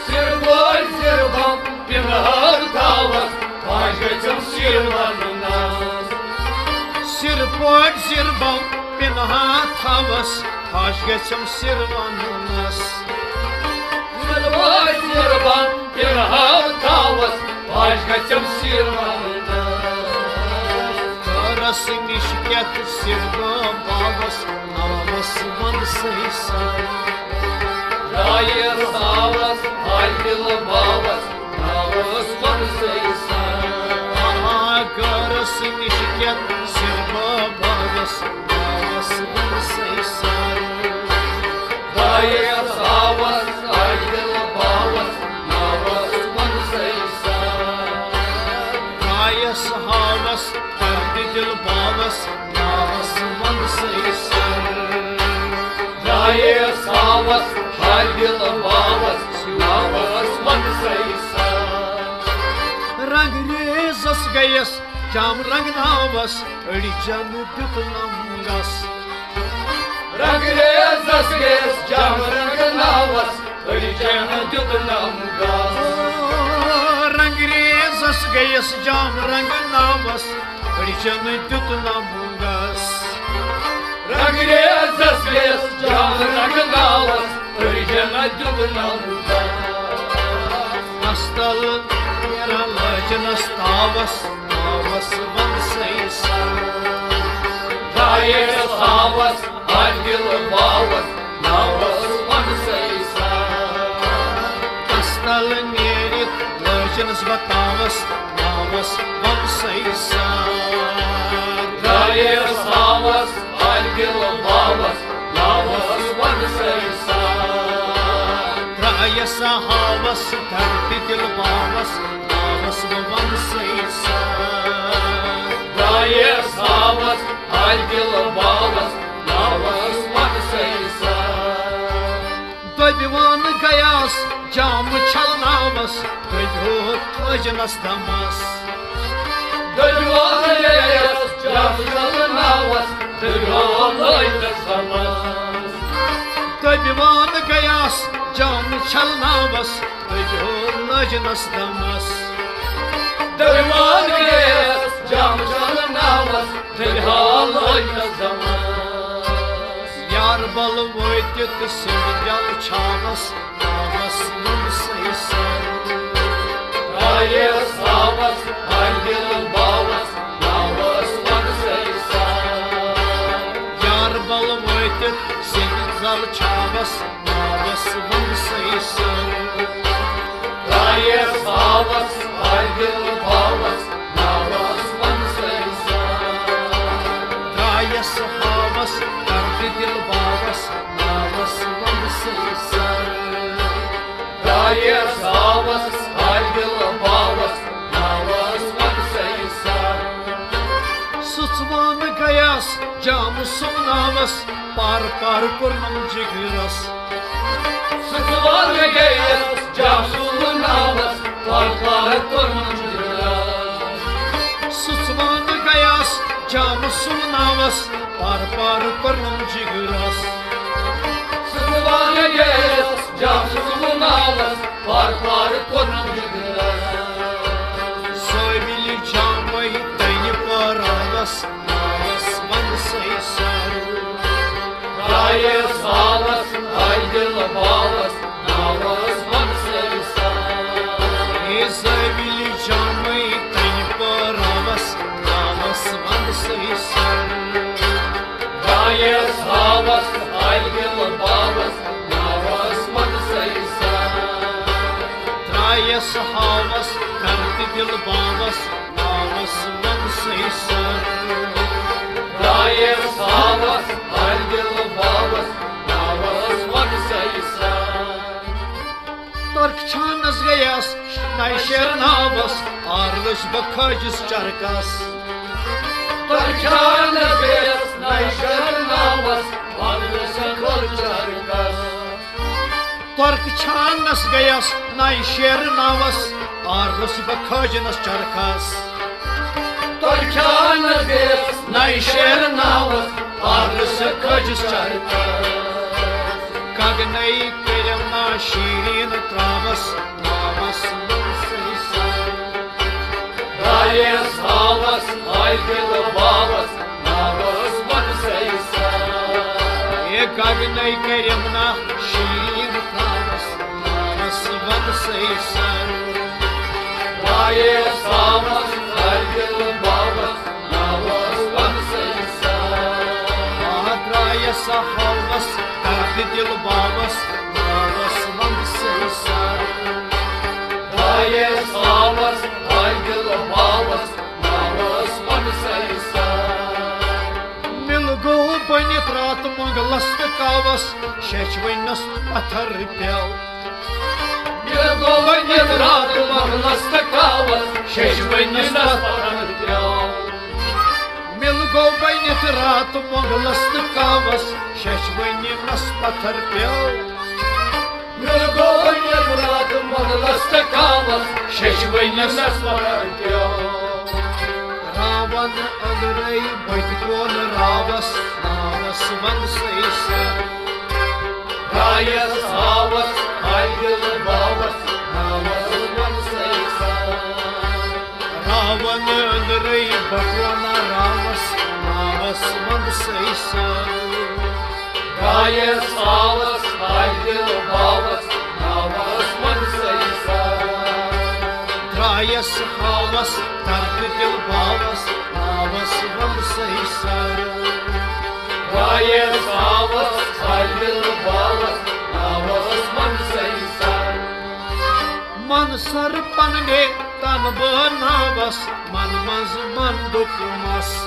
سِر پٲٹھۍ سِر بم پِنہٕ ہار تھاوس، پھاش گژھم سِر وننس۔ سِر پٲٹھۍ سِر بم پِنہٕ ہار تھاوس، پھاش گژھم سِر وننس۔ سِر پٲٹھۍ سِر بم پِنہٕ ہار تھاوس، پھاش گژھم سِر وننس۔ کارس نِش کیتھ سِر بم باوس، ناوس ونسے سر۔ رایس آوس، آیہِ دِل باوس، ناوس ونسے سر۔ آ، گرس نِش کیتھ سِر بابس، ناوس ونسے سر۔ رایس آوس، آیہِ دِل باوس، ناوس ونسے سر۔ رایس ہاوس، کرد دِل باوس، ناوس ونسے سر۔ رایس آوس، ہر دِل باوس، ناوس ونسے سر۔ رنگ ریزس گٔیس جام رنگ ناوس، أڑجن دیُت نمگس۔ رنگ ریزس گٔیس جام رنگ ناوس، أڑجن دیُت نمگس۔ رنگ ریزس گٔیس جام رنگ ناوس، أڑجن دیُت نمگس۔ رنگ ریزس گٔیس جام رنگ ناوس، أڑجن دیُت نمگس۔ استل نیران لٲجنس تاوس، ناوس ونسے سر۔ رایس آوس، آیہِ دِل باوس، ناوس ونسے سر۔ استل نیرِتھ لٲجنس بہٕ تاوس، ناوس ونسے سر۔ رایس آوس، آیہِ دِل باوس، ناوس ونسے سر۔ رایس ہاوس، دردِ دِل باوس، ناوس بہٕ ونسے سر۔ رایس آوس، آیہِ دِل باوس، ناوس ونسے سر۔ دۄبِوان گٔیس جام چھلناوس، دۄبیو لٲجنس دمس۔ دۄبِوان گٔیس جام چھلناوس، دۄبیو لٲجنس دمس۔ دۄبِوان گٔیس جام چھلناوس، دۄبیو لٲجنس دمس۔ دۄبِوان گٔیس جام چھلناوس، دۄبیو لٲجنس دمس۔ یار بل وٲتِتھ سِنٛدِ جل چھاوس، ناوس ونسے سر۔ رایس آوس، آیہِ دِل باوس، ناوس ونسے سر۔ یار بل وٲتِتھ سِنٛدِ جل چھاوس، ناوس ونسے سر۔ رایس آوس، آیہِ دِل باوس، ناوس ونسے سر۔ رایس ہاوس، دردِ دِل باوس، ناوس ونسے سر۔ رایس آوس، آیہِ دِل باوس، ناوس ونسے سر۔ سٕژوان گٔیس جام سُوناوس، پار پار کوٚرنم جگرس۔ سٕژوان گٔیس جام سُوناوس، پار پار کوٚرنم جگرس۔ سٕژوان گٔیس جام سُوناوس، پار پار کوٚرنم جگرس۔ سٕژوان گٔیس جام سُوناوس، پار پار کوٚرنم جگرس۔ سٲوِلۍ جامے تنہِ پٲراوس، ناوس ونسے سر۔ رایس آوس، آیہِ دِل باوس، ناوس ونسے سر۔ ہے سٲوِلۍ جامے تنہِ پٲراوس، ناوس ونسے سر۔ رایس آوس، آیہِ دِل باوس، ناوس ونسے سر۔ رایس ہاوس، دردِ دِل باوس، ناوس ونسے سر۔ رایس آوس، آیہِ دِل باوس، ناوس ونسے سر۔ ترک چھانس گٔیس نَیہِ شیرناوس، آر لٔج بہٕ کھٲجِس چرکس۔ ترک چھانس گٔیس نَیہِ شیرناوس، آر لٔج بہٕ کھٲجِس چرکس۔ ترک چھانس گٔیس نَیہِ شیرناوس، آر لٔج بہٕ کھٲجِنس چرکس۔ ترک چھانس گٔیس نَیہِ شیرناوس، عرض کھجس چرتس۔ گگنے کٔرِم نا شیرین تراوس، ناوس منٛزٕے سر۔ دایس ہاوس، آیہِ دل باوس، ناوس منٛزٕے سر۔ اے گگنے کٔرِم نا شیرین تراوس، ناوس منٛزٕے سر۔ دایس ہاوس، آیہِ دل باوس، ناوس منٛزٕے سر۔ آ، درٛایس ہاوس، درد دل باوس، ناوس منٛزٕے سر۔ درٛایس ہاوس، آیہِ دل باوس، ناوس منٛزٕے سر۔ مِل گوٚو بٔنِتھ راتھ مۄغلس تہٕ کاوس، شیٚچھ ؤنِس پتھر پیو۔ مِل گوٚو بٔنِتھ راتھ مۄغلس تہٕ کاوس، شیٚچھ ؤنِس پتھر پیو۔ مِل گوٚو بٔنِتھ راتھ مۄغلس تہٕ کاوس، شیٚچھ ؤنِس پتھر پیو۔ مِل گوٚو بٔنِتھ راتھ مۄغلس تہٕ کاوس، شیٚچھ ؤنِس پتھر پیو۔ راوان أنٛدرَے بٔتۍ کون راوس، ناوس منٛزٕے سر۔ درٛایس ہاوس، آیہِ دل باوس، ناوس منٛزٕے سر۔ راوان أنٛدرَے بٔتۍ کون راوس، ناوس منٛزٕے سر۔ درٛایس ہاوس، آیہِ دل باوس، ناوس منٛزٕے سر۔ درٛایس ہاوس، درد دل باوس، ناوس منٛزٕے سر۔ درٛایس ہاوس، آیہِ دل باوس، ناوس منٛزٕے سر۔ من سر پننے تن بہٕ ناوس، من منٛز من دوٚپمس۔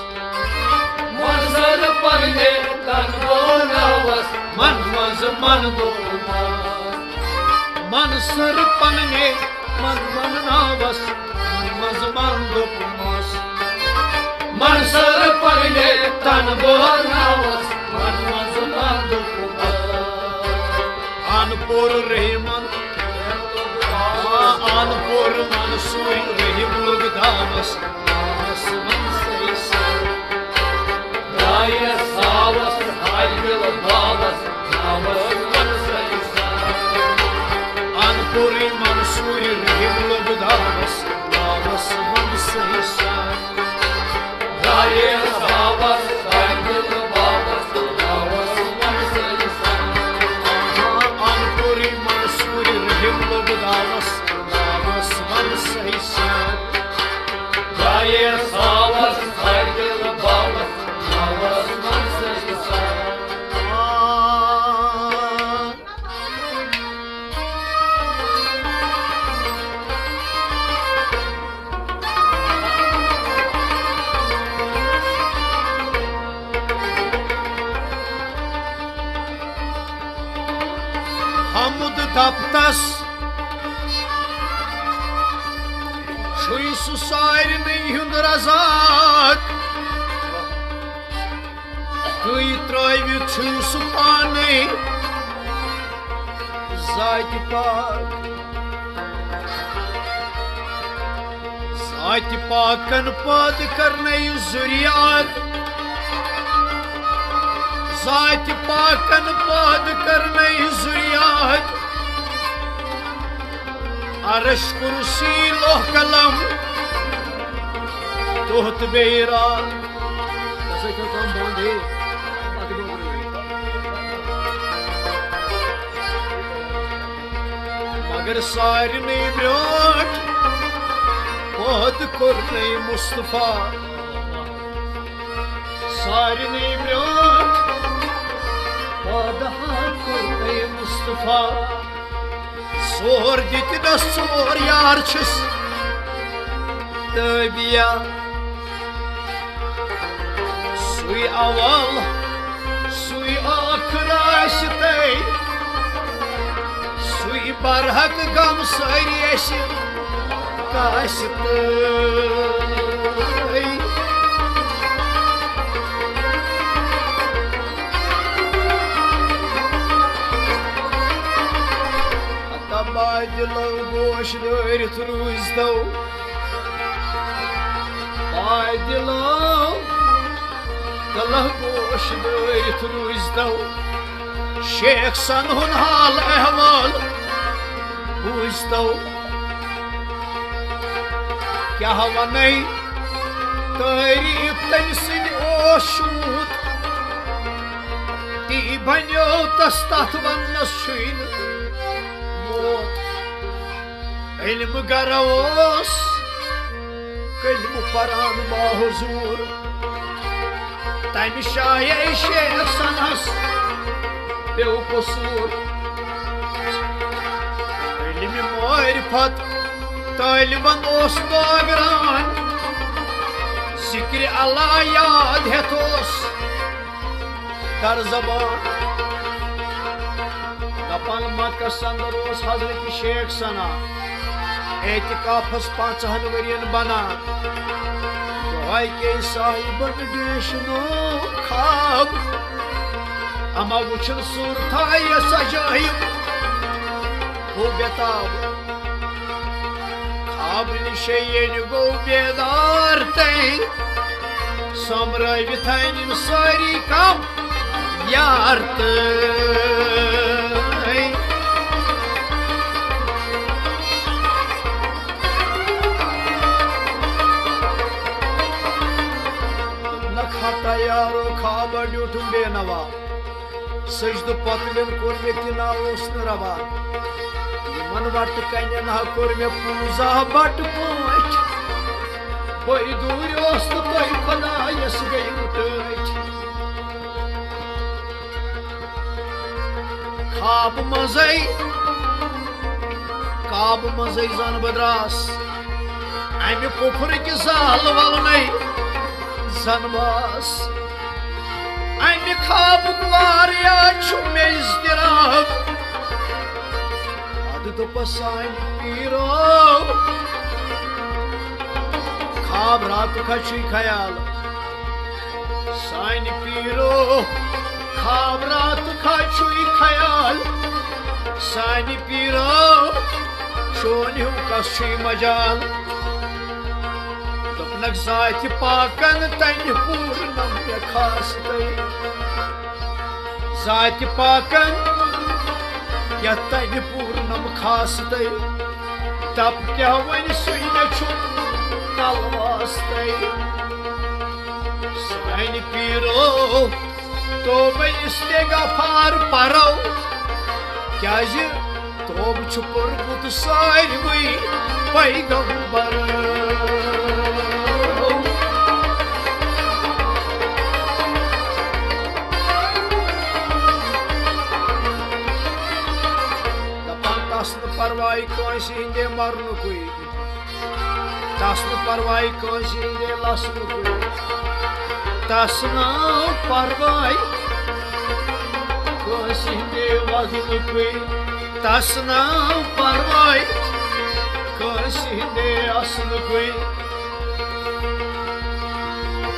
من سر پننے تن بہٕ ناوس، من منٛز من دوٚپمس۔ من سر پننے من من ناوس، من منٛز من دوٚپمس۔ من سر پننے تن بہٕ ناوس، من منٛز من دوٚپمس۔ ان پوٚر رحیمن، آ، ان پوٚر منصور رحیم لوٚگ داوس، ناوس منٛزٕے سر۔ درٛایس ہاوس، آیہِ دل باوس، ناوس منٛزٕے سر۔ ان پوٚر منصور رحیم لوٚگ داوس، ناوس منٛزٕے سر۔ درٛایس ہاوس، آیہِ دل باوس، ناوس منٛزٕے سر۔ ان پوٚر منصور رحیم لوٚگ داوس، ناوس منٛزٕے سر۔ درٛایس ہاوس، آیہِ دل باوس، ناوس منٛزٕے سر۔ آ۔ حمد دپتس، چھُے سُہ سارنٕے ہُنٛد رزاق۔ تُہۍ ترٲوِتھ چھِو سُہ پانے ذاتِ پاک۔ ذاتِ پاکن پٲدٕ کرنے ذُریات۔ ذاتِ پاکن پٲدٕ کرنے ذُریات۔ عرش کرسی لوح قلم دۄہ تہٕ بیٚیہِ راتھ۔ ژےٚ سۭتۍ چھےٚ کٲم بنٛد، ہے۔ پتہٕ گوٚو برٛونٛہہ۔ مگر سارنٕے برٛونٛٹھ پٲدٕ کوٚرنَے مصطفیٰ۔ سارنٕے برٛونٛٹھ پٲدٕ ہا کوٚرنَے مصطفیٰ۔ زور دِتہِ دس ژور یار چھِس تٲبیا۔ سُے اول، سُے ٲخر آسہِ تٔے، سُے برحق غم سٲری اَسہِ کاسہِ تٲے۔ ہتا بادلو گوش دٲرِتھ روٗزۍ تو۔ بادلو کلہ گوش دٲرِتھ روٗزۍتو، شیخ سن ہُنٛد حال احوال بوٗزۍتو۔ کیٛاہ ونے تعریف تٔمۍ سٕنٛدۍ اوس شوٗت، تی بنیو تس تتھ وننس چھُے نہٕ موت۔ علم گر اوس، کلمہٕ پران باحضور۔ تمہِ شایے شیخ سنس پیوٚو قصوٗر۔ علمِ معرفت طٲلبن اوس بٲگران، ذکرِ اللہ یاد ہٮ۪تھ اوس در زبان۔ دپان مکس اندر اوس حضرت شیخ سنا اعتکافس پانٛژہن ؤرین بنان۔ یہوے کے صاحبن ڈیشنو خواب، اما وچھن صورتھا یس عجائب ہو بیتاب۔ خواب نِشے ییٚلہِ گوٚو بیدار تٔمۍ، سۄمرٲوِتھ أنِم سٲری کم یار تٔمۍ۔ دوٚپنکھ، ہتا یارو، خوابہ ڈیوٗٹھُم بے نوا۔ سجدٕ پۄتلٮ۪ن کوٚر مےٚ تہِ نہ اوس نہٕ روا۔ یِمن وٹہٕ کنٮ۪ن ہا کوٚر مےٚ پوٗزا بٹہٕ پٲٹھۍ۔ بٔے دوٗرۍ اوس تہٕ تۄہہِ خۄدایس گٔیوٕ ٹٲٹھۍ۔ خوابہٕ منٛزے، خوابہٕ منٛزے زن بہٕ دراس، امہِ کُفرٕکہِ زال ولنَے زن واس۔ امہِ خوابُک واریاہ چھُ مےٚ اضطراب۔ ادٕ دوٚپس سانہِ پیٖرو، خواب راتُک ہا چھُے خیال۔ سانہِ پیٖرو، خواب راتُک ہا چھُے خیال۔ سانہِ پیٖرو، چون ہیوٗ کس چھُے مجال؟ دوٚپنکھ، ذاتِ پاکن تنہِ پوٗرنم مےٚ خاص تٔمۍ۔ ذاتِ پاکن یتھ تنہِ پوٗرنم خاص تٔمۍ۔ دپ کیٛاہ وۄنۍ سُے مےٚ چھُ تلواس تٔمۍ۔ سانہِ پیٖرو، توبہ استغفار پرو، کیازِ توبہٕ چھُ پوٚرمُت ساروٕے پیغمبرو۔ دپان تس نہٕ پرواے کٲنٛسہِ ہٕنٛدے مرنُکُے۔ تس نہٕ پرواے کٲنٛسہِ ہٕنٛدے لسنُکُے۔ تس نہٕ پرواے کٲنٛسہِ ہٕنٛدے وزنُکُے۔ تس نہٕ پرواے کٲنٛسہِ ہٕنٛدے اسنُکُے۔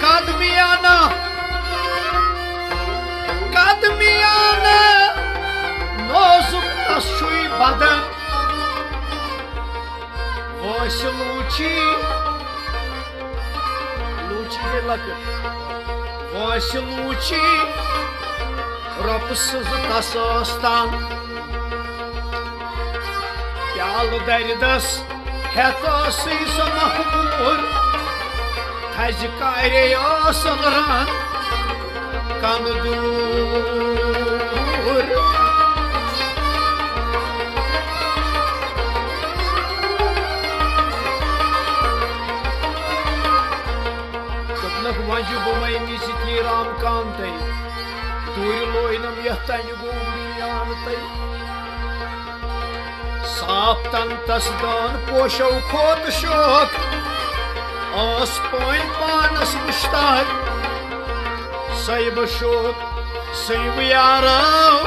قدمیانہ، قدمیانہ نازُک تس چھُے بدن۔ وٲنٛسہِ لوٗچی، لوٗچی گٔے لۄکٕٹ۔ وٲنٛسہِ لوٗچی رۄپہٕ سٕنٛز تس ٲس تن۔ پیالہٕ دردس ہٮ۪تھ ٲسٕے سۄ مخموٗر۔ تھزِ کارے ٲس ألران کم دوٗر۔ دوٚپنکھ، وۄنۍ چھُ بُمے مِژِ تیٖرام کانتَے، دوٗرِ لوینم یتھ تنہِ گوٚو میان تَے۔ صاف تن تس دان پوشو کھوت شوق، ٲس پٲنۍ پانس مشتاق۔ سیبہٕ شوق، سیبہٕ یارو،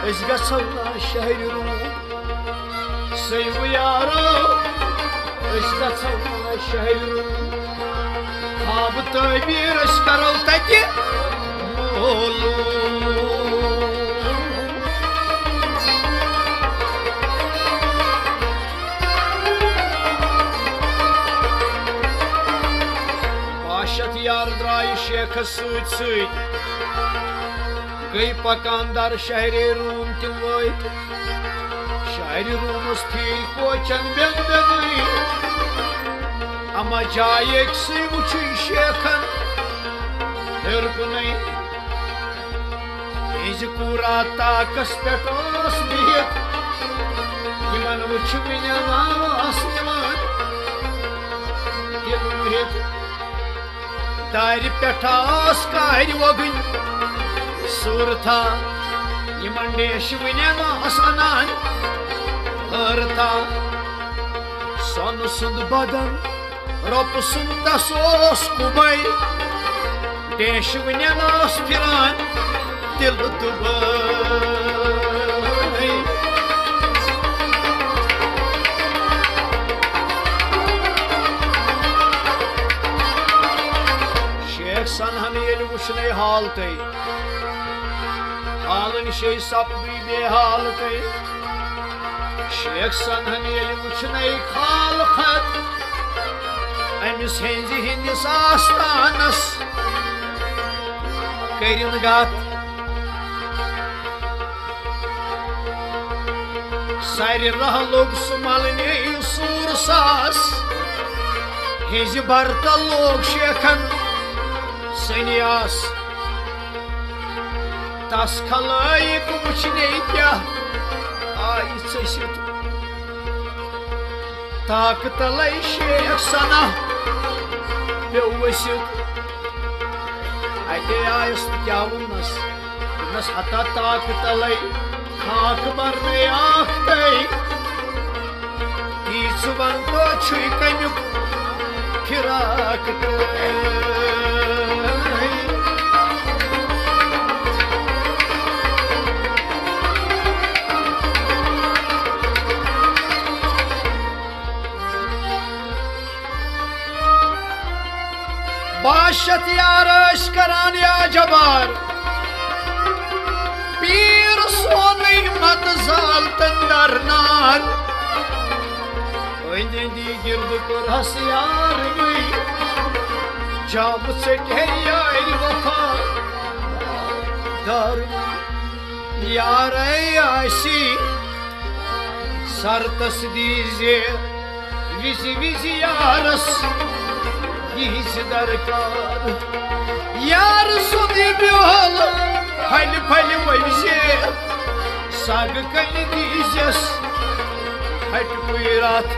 أسۍ گژھو نا شہرِ روٗم۔ سیبہٕ یارو، أسۍ گژھو نا شہرِ روٗم۔ خواب تعبیر أسۍ کرو تتہِ معلوم۔ باشتھ یار درٛایہِ شیخ سۭتۍ سۭتۍ گٔے پکان در شہرِ روم تِم وٲتۍ۔ شہرِ رومس پھیٖرۍ کوچن بٮ۪ن بٮ۪نٕے۔ اما جایہِ أکسٕے وُچھُے شیخن ہیوٚر کُنٕے۔ یہِ زِ کوٗرا طاقس پٮ۪ٹھ اوس بِہِتھ، یِمن وُچھِتھ وٕنٮ۪ن آس نِوان دِل مُہِتھ۔ دارِ پٮ۪ٹھ آس کارِ وۄگٕنۍ صوٗرتھا، یِمن ڈیشہِ وٕنٮ۪ن آس اَنان حٲرتھا۔ سۄنہٕ سُنٛد بدن رۄپہٕ سُنٛد تس اوس کُمے، ڈیشہِ وٕنٮ۪ن آس پھِران دِل دُبے۔ شیخ سنہن ییٚلہِ وُچھنے حالتٕے، حالن شے سپدٕے بے حالتٕے۔ شیخ سنہن ییٚلہِ وُچھنے خالقت، أمِس ہیٚنٛزِ ہٕنٛدِس آستانس کٔرِن گتھ۔ سرِ راہ لوٚگ سُہ ملنہِ سوٗر ساس، ہیٚنٛزِ برتل لوگ شیخن سنیاس۔ تس خلٲیق وُچھنے کیٛاہ آیہِ ژٔسِتھ۔ طاقہٕ تلے شیخ سنا پیوٚو ؤسِتھ۔ اتے آیس تہٕ کیٛاہ ووٚننس؟ دوٚپنس، ہتا طاقہٕ تلے خاک برنے آختَے۔ یی ژٕ ونتو چھُے کمیُک فراق تہٕ۔ باشت یار ٲسۍ کران یا جبار، پیٖر سونٕے مت زال تندر نار۔ أنٛدۍ أنٛدی گِرد کوٚرہس یارٕے، جام ژٔٹۍ ہے یارِ وفا دارٕے۔ یارے آسی سرتس دیٖزِ وِزِ وِزِ یارس ییٖزِ درکار۔ یار سُنٛد یہِ بیول پھلہِ پھلہِ ؤنۍزِ، سگ کنہِ دیٖزٮ۪س پھٹہِ پُے رتھ۔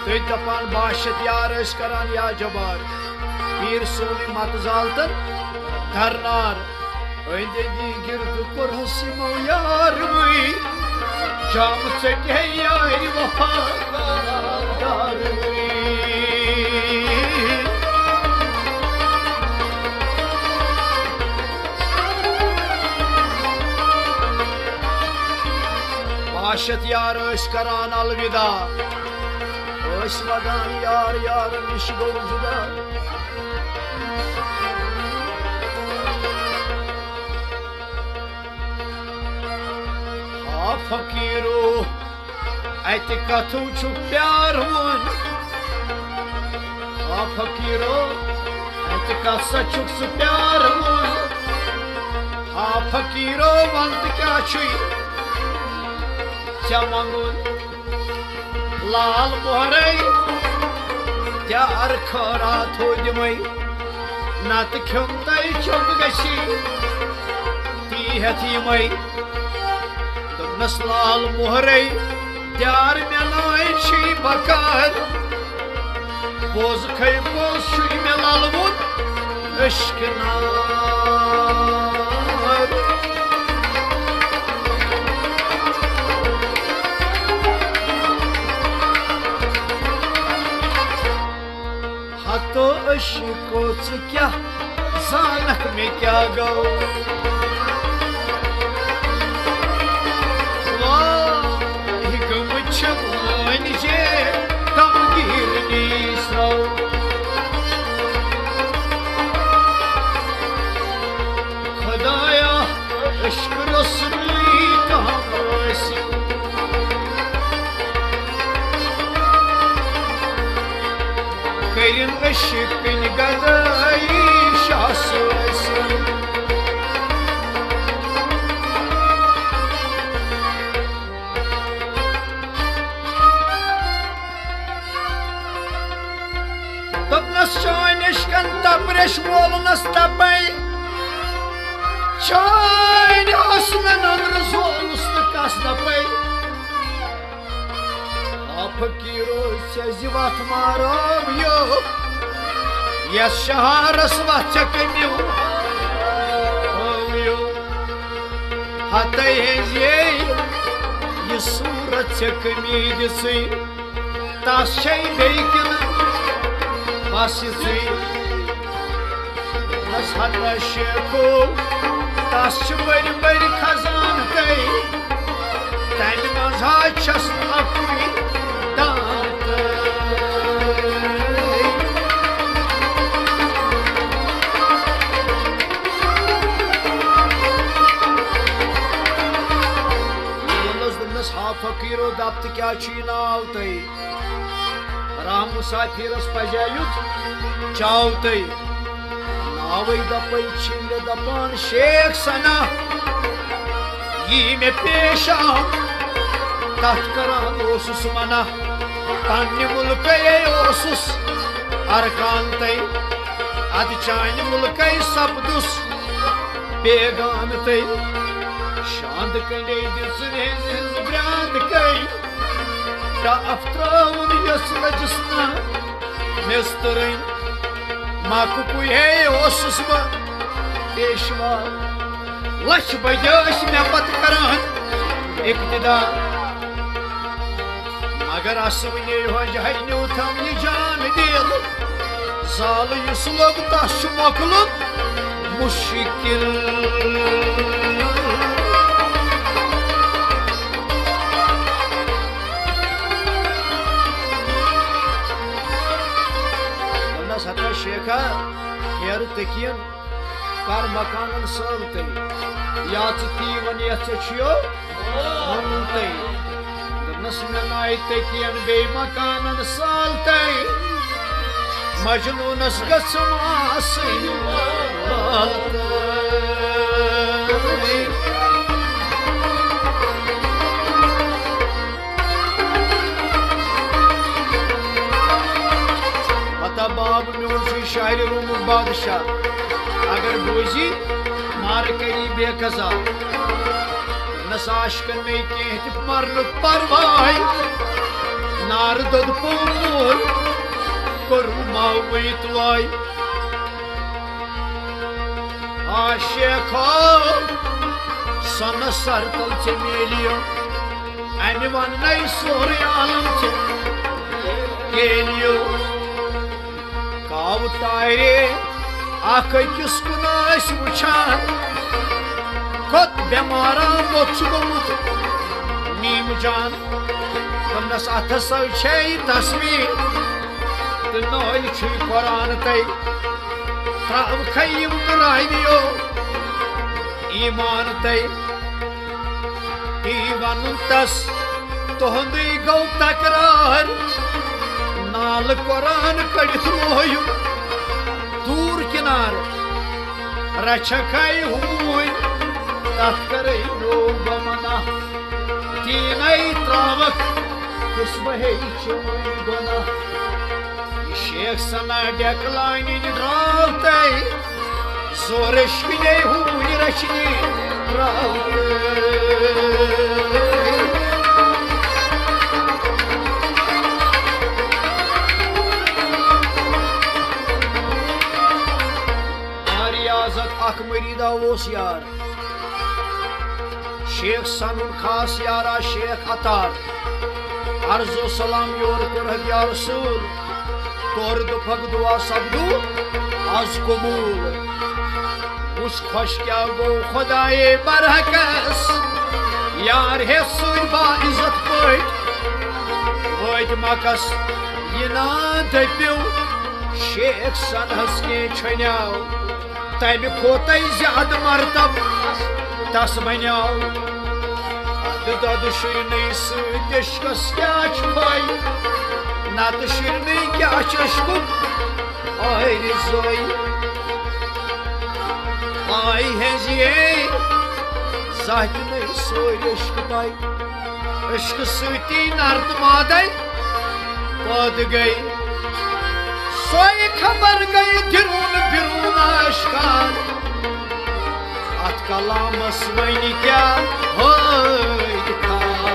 تٔتۍ دپان باشت یار ٲسۍ کران یا جبار، پیٖر سونٕے مت زالتن درنار۔ أنٛدۍ أنٛدی گِرد کوٚرہس یِمو یاروٕے، جام ژٔٹۍ ہے یارِ وفا داروٕے۔ باشت یار ٲسۍ کران الوداع، ٲسۍ ودان یار یارن نِش گوٚو جدا۔ ہا فقیٖرو، اتہِ کتھُو چھُ پیارٕ وُن؟ ہا فقیٖرو، اتہِ کتھ سا چھُکھ ژٕ پیارٕ وُن؟ ہا فقیٖرو، ون تہٕ کیٛاہ چھُے ژےٚ منٛگُن؟ لال مۄہرے تیار خٲراتھو دِمے، نتہٕ کھیوٚن تۄہہِ چوٚک گژھی تی ہٮ۪تھ یِمے۔ دوٚپنس، لال مۄہرے تیار مےٚ ناے چھی بکار، بوز کھے بوز چھُے مےٚ للوُن عشقہٕ نار۔ ہتو عشقو ژٕ کیٛاہ زانکھ مےٚ کیٛاہ گوٚو؟ واے گٔمٕتۍ چھِ وٲنۍ جے غمگیٖر نیٖسرو۔ خدایا، عشق رسوٕے کانٛہہ ٲسِو۔ کٔرِن عشق کٕنۍ پیش وولنس تپے، چانہِ حسنن اندر زولُس نہٕ کس دپے۔ آ فقیرو، ژےٚ زِ وتھ مارٲویو، یس شہارس وتھ ژےٚ کٔمیو ہٲویو۔ ہتے ہیٚزیے، یہِ صورت ژےٚ کٔمی دِژٕے، تس چھے بیٚیہِ کِنہٕ بس یِژٕے؟ نس ہتا شیخو، تس چھِ بٔرۍ بٔرۍ خزانہٕ تَے، تَمہِ منٛز ہا چھَس نہٕ اَکُے دانہٕ تَے۔ ووٚنُس، دوٚپنس، ہا فقیرو، دپ تہٕ کیٛاہ چھُے ناو تۄہہِ؟ رحم مسافرس پزیا یُتھ چاو تۄہہِ۔ ناوے دپے چھِ مےٚ دپان شیخ ثنا، یی مےٚ پیش آو، تتھ کران اوسُس منع۔ پننہِ مُلکے اوسُس ارکان تۄہہِ، ادٕ چانہِ مُلکے سپدُس بیگانہٕ تٔمۍ۔ شاندٕ کنڈے دِژٕن ہیٚنٛز ہٕنٛز برٛانٛد کٔنۍ۔ ٹاپھ ترٛٲوٕن یۄس لٔجِس نہ مِستٕرٕنۍ۔ مکہٕ کُے ہے اوسُس بہٕ پیشوا۔ لچھ بجہِ ٲسۍ مےٚ پتہٕ کران اقتدا۔ مگر اسہٕ وٕنے ہۄنٛجہِ ہَے نیوٗتھم یہِ جان دیل۔ زالہٕ یُس لوٚگ تس چھُ مۄکلُن مُشکِل۔ دوٚپنس، ہتا شیخا، ہیرٕ تٔکیَن کر مکانن سٲلتٕے۔ یا ژٕ تی ون یتھ ژےٚ چھُیو ووٚنمُتٕے۔ دوٚپنس، مےٚ ناے تٔکین بیٚیہِ مکانن سٲلتٕے۔ مجنوٗنس گٔژھٕم آسٕنۍ والتٕے۔ ہتا باب میون چھُے شاعرِ رومُک بادشاہ۔ اگر بوزی، مارٕ کری بے قضا۔ نسا عاشقن مے کینٛہہ تہِ مرنُک پرواے۔ نارٕ دوٚد پوپور، کوٚرُن ماوٕے تُلے۔ آ شیخو، سۄنہٕ سر تل ژےٚ میلیو۔ امہِ وننے سورُے عالم ژےٚ کیلیو۔ کاوٕ ٹارے اکھ أکِس کُن ٲسۍ وٕچھان۔ کوٚت بٮ۪مارا موٚت چھُ گوٚمُت نیٖم جان۔ دوٚپنس، اتھس سۭتۍ چھے تصویر تہٕ نٲلۍ چھُے قرآن تَے۔ ترٛاوکھے یِم تہٕ راویو ایمان تَے۔ تی ونُن تس، تُہُنٛدُے گوٚو تکرار۔ نالہٕ قرآن کٔڑِتھ لویُن دوٗر کنار۔ رچھکھے ہوٗنۍ، تتھ کرے نوٚو بہٕ منع۔ تیٖنے ترٛاوکھ، کُس بہے چون گۄناہ۔ یہِ شیخ ثنا ڈیکلانِنۍ درٛاو تَے۔ زورٕچ کِنے ہوٗنۍ رچھنہِ ترٛاوٕ۔ آ ریاضت اکھ مریدا اوس یار، شیخ ثناہُن خاص یارا شیخ عطار۔ عرض و سلام یور کوٚرہکھ یا رسول، تورٕ دوٚپہکھ دعا سپدو از قبول۔ وُچھ خۄش کیٛاہ گوٚو خۄدایے برحقس، یار ہیٚتھ سۭتۍ باعزت پٲٹھۍ وٲتۍ مکس۔ یہِ نا دٔپِو شیخ ثناہس کینٛہہ چھۄنیو، تمہِ کھۄتَے زیادٕ مرتب تس بنیو۔ ادٕ دۄدٕ شُرنٕے سۭتۍ عشقس کیٛاہ چھُ پَے؟ نتہٕ شُرنٕے کیٛاہ چھُ عشقُک آرزوے؟ آے ہیٚنٛزیے زانٛہہ تہِ نَے سورِ عشقہٕ پَے۔ عشقہٕ سۭتی نر تہٕ مادے پٲدٕ گٔے۔ سۄے خبر گٔے درون برون آشکار، اتھ کلامس وۄنۍ کیٛاہ ہٲوۍ کھار۔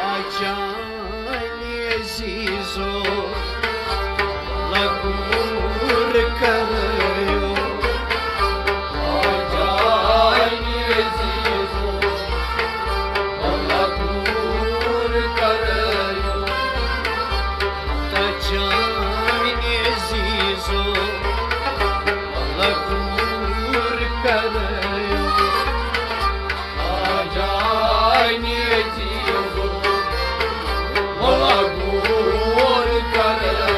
آ جانِ عزیزو، لگور کرو۔ آ جانِ عزیزو، لگور کرو۔ آ جانِ عزیزو، لگور کرو۔ آ جانِ عزیزو، وَلہٕ غور کرو۔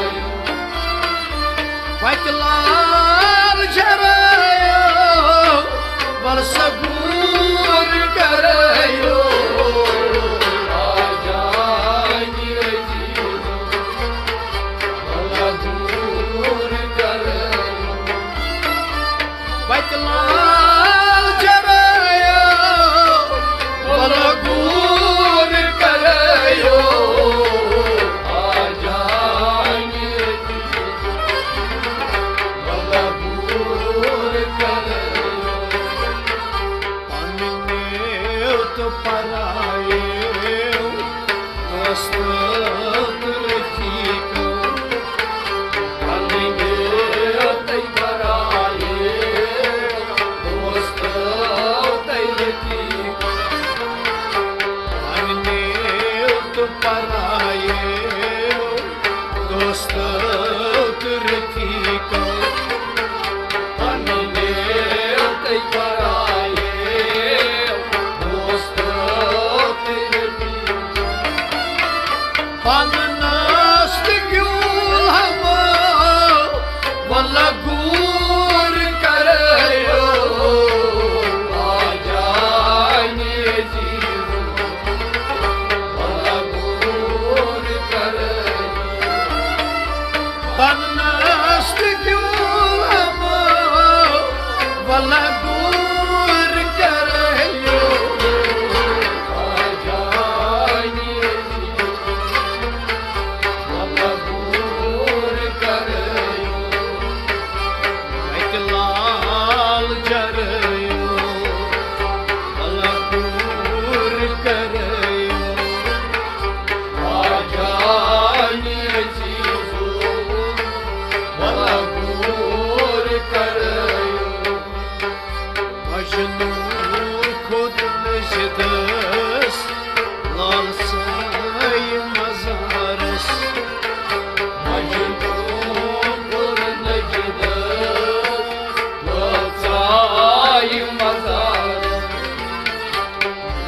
وَتہِ لال جرٲیِو، وَلہٕ سا غور کرو۔ آ جانِ عزیزو، وَلہٕ غور کرو۔ وَتہِ لال جرٲیِو، وَلہٕ غور کرو۔ آ جانِ عزیزو، وَلہٕ غور کرو۔ پننیو تہٕ پرایو، دوستو تہٕ رفیقو۔ پننیو تہٕ پرایو، دوستو تہٕ رفیقو۔ پننیو تہٕ پرایو، دوستو تہٕ رفیقو۔ پننیو تہٕ پرایو، دوستو تہٕ رفیقو۔ پننس تہٕ بیول ہمو، وَلہٕ غور کرو۔ آ جانِ عزیزو، وَلہٕ غور کرو۔ پننس تہٕ بیول ہمو، وَلہٕ غور کرو۔ آ جانِ عزیزو، وَلہٕ غور کرو۔ وَتہِ لال جرٲیِو، وَلہٕ غور کرو۔ آ جانِ عزیزو، وَلہٕ غور کرو۔ مجنون کھوٚت نجدس، لال ژایہِ مزارس۔ مجنون کھوٚت نجدس، لال ژایہِ مزارس۔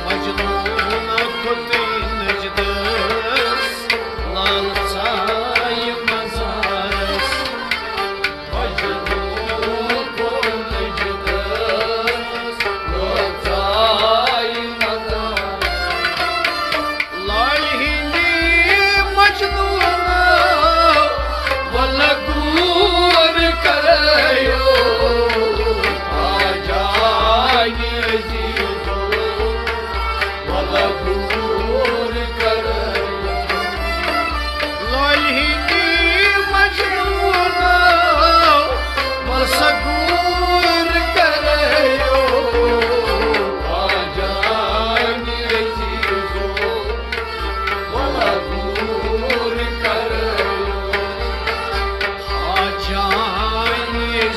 مجنون کھوٚت نجدس، لال ژایہِ مزارس۔ مجنون کھوٚت نجدس، لال ژایہِ مزارس۔ لالہِ ہِنٛدِ مجنوٗنو، وَلہٕ غور کرو۔ آ جانِ عزیزو، وَلہٕ غور کرو۔ لالہِ ہِنٛدِ مجنوٗنو، وَلہٕ سا غور کرو۔ آ جانِ عزیزو، وَلہٕ غور کرو۔ آ جانِ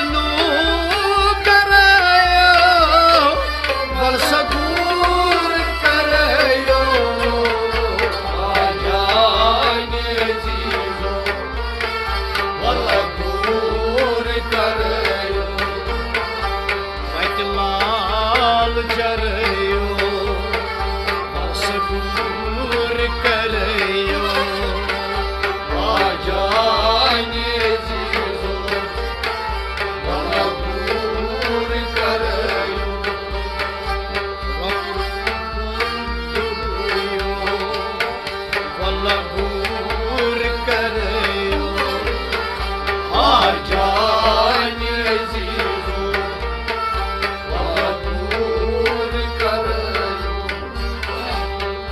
نو کرایو، ول صبور کرایو، آجانی عزیزو، ول غور کرایو، وتہِ لال چرایو، ول صبور کرایو، آجانی عزیزو، ول غور کرایو، ول غور کرایو، آجانی عزیزو، ول غور کرایو۔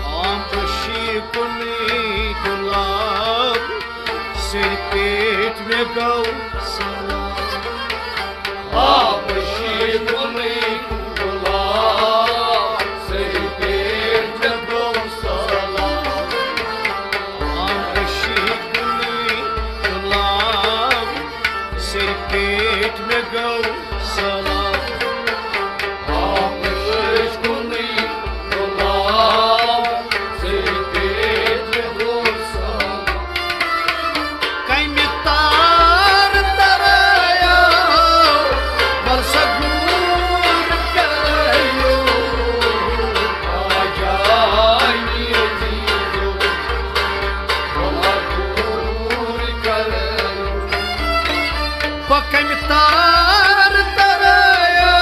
آمشی کُنی گُلاب، سر پیٹ مےٚ گوٚو سلام۔ آمشی کُنی گُلاب، سر پیٹ مےٚ گوٚو سلام۔ آمشی کُنی گُلاب، سر پیٹ مےٚ گوٚو سلام۔ آمشی کُنی گُلاب، سر پیٹ مےٚ گوٚو سلام۔ کمہِ تار ترایو، ول صبور کرایو، آجانی عزیزو، ول غور کرایو۔ بہٕ کمہِ تار ترایو،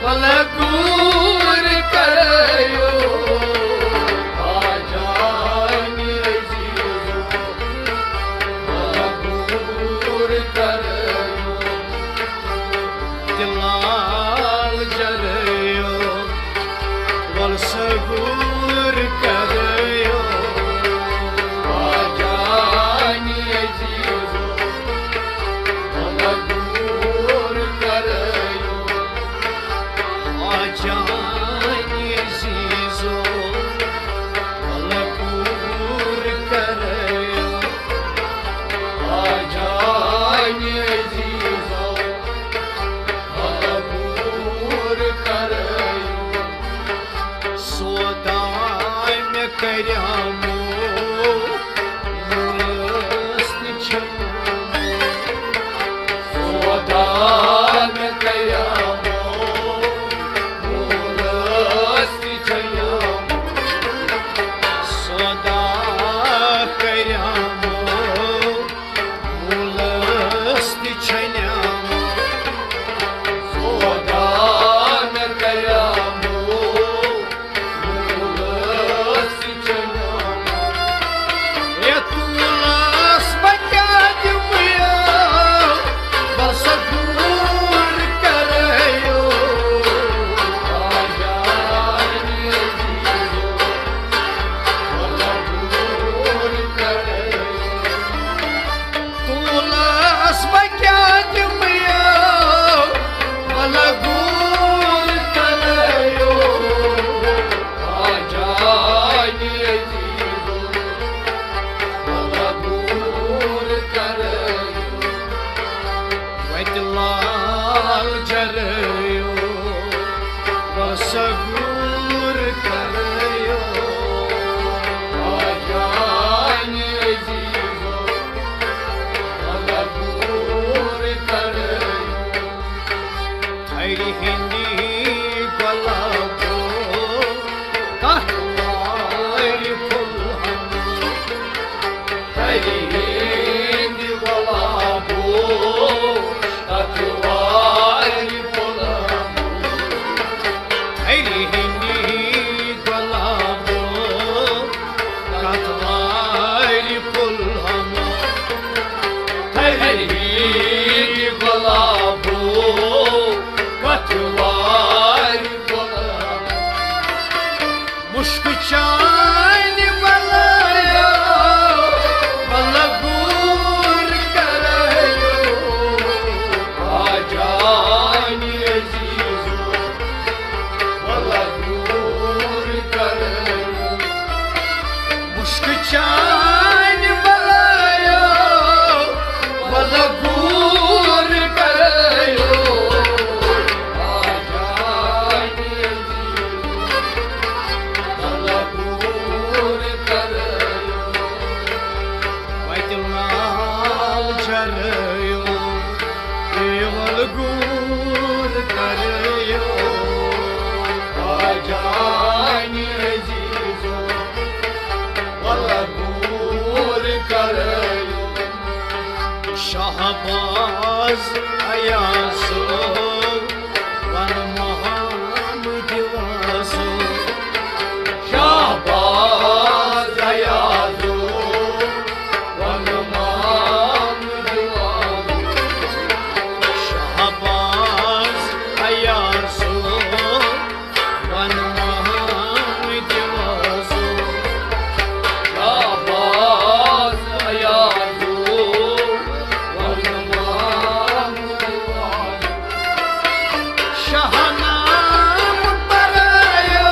ول غور کرایو، آجانی عزیزو، ول غور کرایو۔ تہِ لال چرایو، ول صبور کرایو، آجانی عزیزو، ول غور کرایو، آجانی عزیزو، ول غور کرایو، آجانی عزیزو، ول غور کرایو۔ سودا مےٚ کریمو، مُلس تہِ چھَنہٕ۔ سودا مےٚ کریمو، مُلس تہِ چھَنہٕ۔ سودا کریمو، مُلس تہِ چھَنہٕ۔ سودا مےٚ کریمو، مُلس تہِ چھَنہٕ۔ ہے تُلس بہٕ کیٛاہ دِمہٕ یو، بس غور کرایو، آجانی عزیزو، بس غور کرایو۔ تُلس بہٕ کیٛاہ دِمہٕ یو، ول غور کرایو، آجانی عزیزو، ول غور کرایو۔ وتہِ لال چرایو، بس غور کرایو، آجانی عزیزو، ول غور کرایو۔ تھرِ ہٕنٛدِ گۄلابو، تتھ وارِ پھُلہٕ ہن۔ تھرِ ہٕنٛدِ گۄلابو، تتھ وارِ پھُلہٕ ہن۔ تھرِ غور کریو، واجہ عزیزو، ولہ غور کریو۔ شہباز ایازو، ون محمد وازو۔ شہباز ایازو، ون محمد وازو۔ شہباز ایازو، ون محمد وازو۔ شہباز ایازو، ون محمد وازو۔ شاہنام پرایو،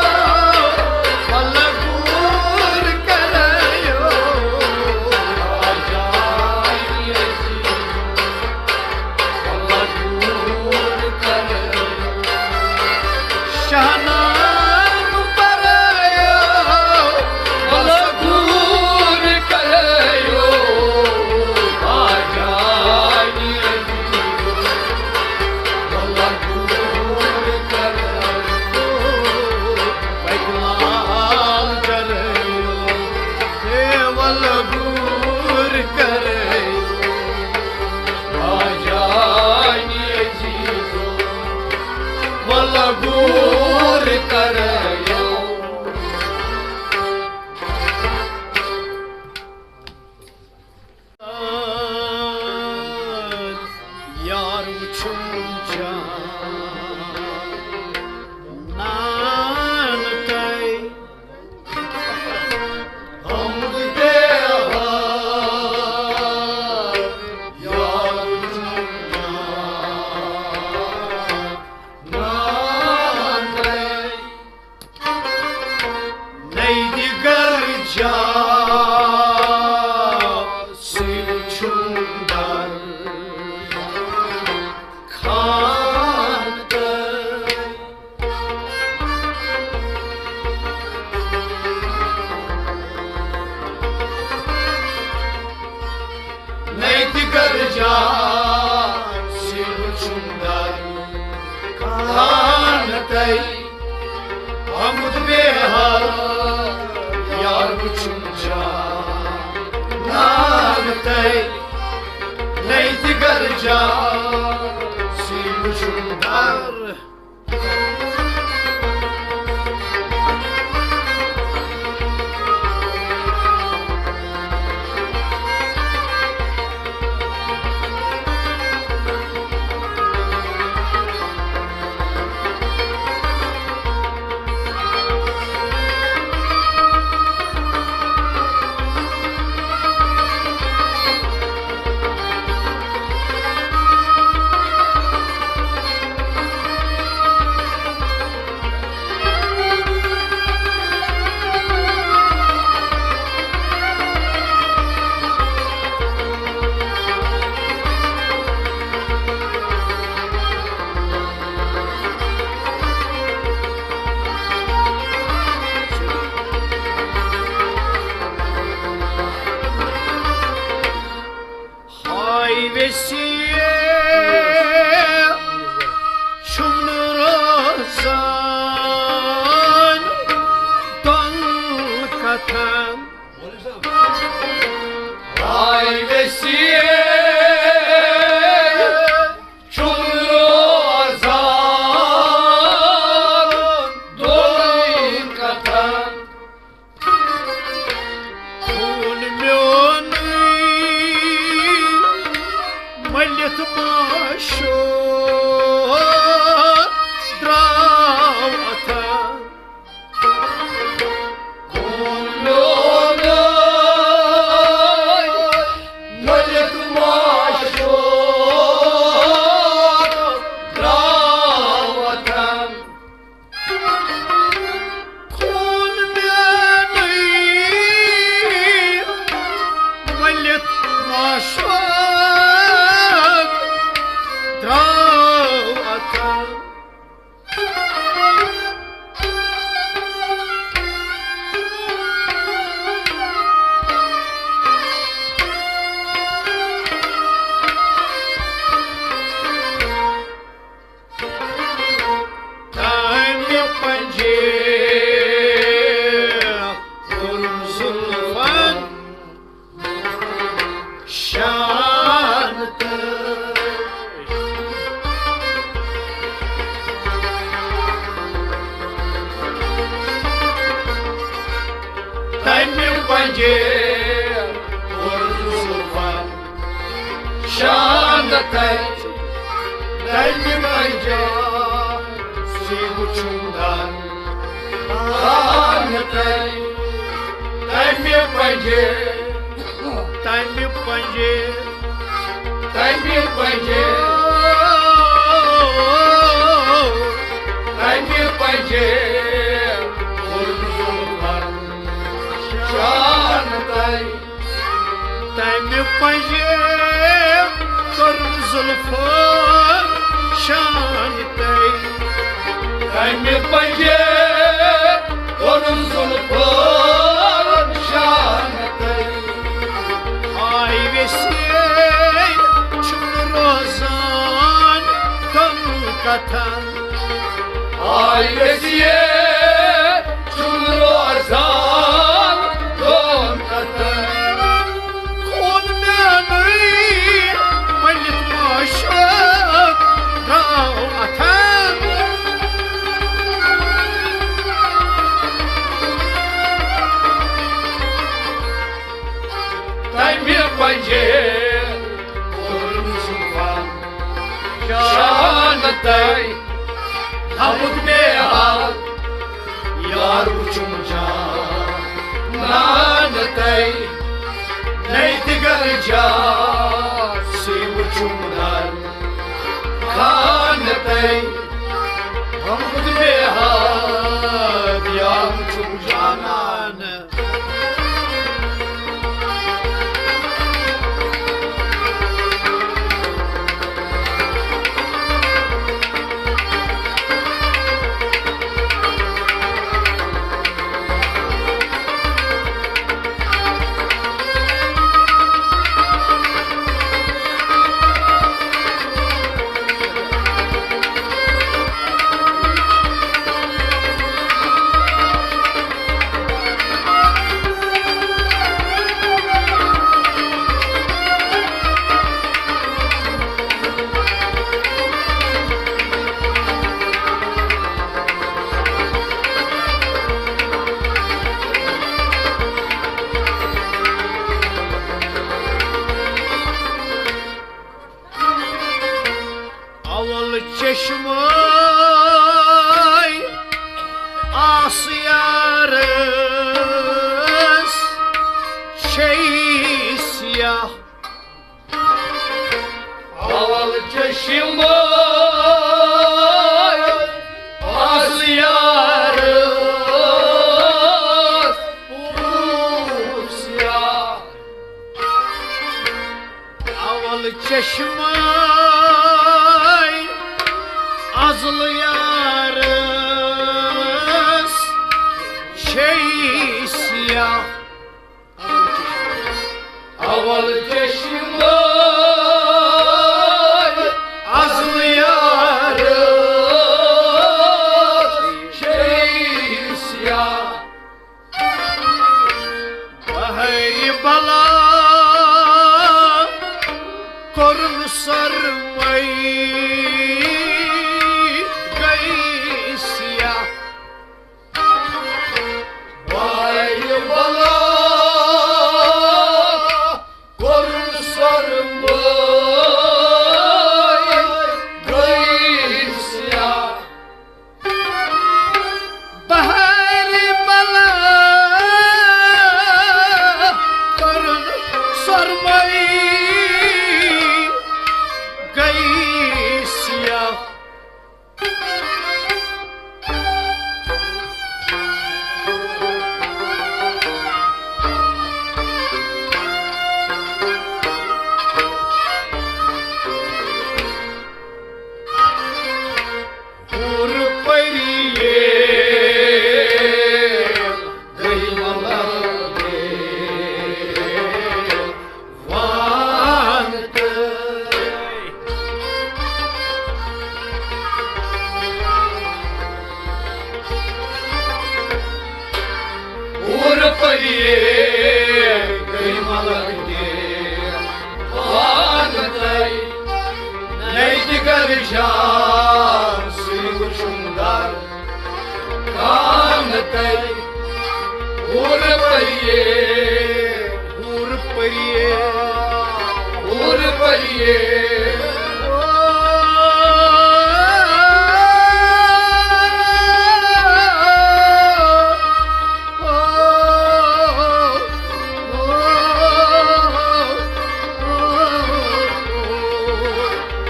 ولہ غور کریو۔ شاہنام پرایو، ولہ غور کریو۔ واجہ عزیزو، ولہ غور کریو۔ بگلال کریو، اے ولہ غور کریو۔ واجہ عزیزو، ولہ غور کریو۔ یار وچھُن جان تۄہہِ۔ حمد دے ہا، یار وچھُن جان تۄہہِ۔ نئی دِگر جا سُے چھُم در خان تۄہہِ۔ نئی دِگر جا سُے چھُم در خان تۄہہِ۔ حمد بے ہا، یار وچھُم جان تۄہہِ۔ نئی دِگر جا سُے چھُم در۔ ہاے ویسے چھُم نہٕ روزان دۄن کتھن۔ ہاے ویسے چھُم نہٕ روزان دۄن کتھن۔ خوٗن میونُے مٔلِتھ ماشو درٛاو اَتھن۔ خوٗن میونُے مٔلِتھ ماشو درٛاو اَتھن۔ خوٗن میونُے مٔلِتھ ماشوق درٛاو اَتھن۔ پنجے کوٚر زُلفن شان تَے، تَمہِ پنجے سُے وُچھُم دان خان تَے، تَمہِ پنجے، تَمہِ پنجے، تَمہِ پنجے، تَمہِ پنجے کوٚر زُلفن شان تَے۔ تَمہِ پنجہِ کوٚر زُلفن شان تَے۔ تَمہِ پنجہِ کوٚر زُلفن شان تَے۔ آے ویسے چھُنہٕ روزان دۄن کتھن۔ آے ویسے چھُنہٕ روزان دۄن کتھن۔ خوٗن میانُے مٔلِتھ ماشوق درٛاو اَتھن۔ تَمہِ پنجہِ کوٚر زُلفن شان تَے۔ ہمُت بے حال یار وُچھُم جانان تَے۔ نَے دِگر جاسٕے وُچھُم نان خان تَے۔ ہمُت بے حال یار وُچھُم جانان۔ اول چشمے آس یارس چھے سیاہ۔ اول چشمے آس یارس سیاہ۔ اول چشمے ازل یارس چھے سیاہ۔ اول چشمے ازل یارس چھے سیاہ۔ بہرِ بلا کوٚرُن سرمے گٔے سیاہ۔ بہرِ بلا کوٚرُن سرمے گٔے سیاہ۔ بہرِ بلا کوٚرُن سرمے گٔے سیاہ۔ حور پری گٔے ملنگ وان تہٕ۔ حور پری گٔے ملنگ وان تہٕ۔ نَے دِگر جاسٕے وُچھُم در خان تَے۔ حور پریے، حور پریے، حور پریے۔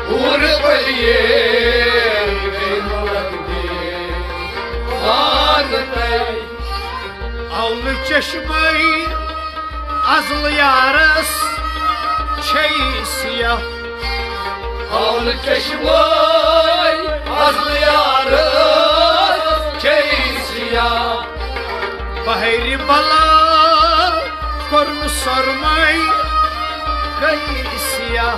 حور پریے، گٔے ملک دے وانہٕ تَے۔ اولہٕ چشمے ازلہٕ یارس چھے سیاہ۔ اولہٕ چشمے ازلہٕ یارس چھے سیاہ۔ بحرِ بلا کوٚرُن سۄرمے گٔے سیاہ۔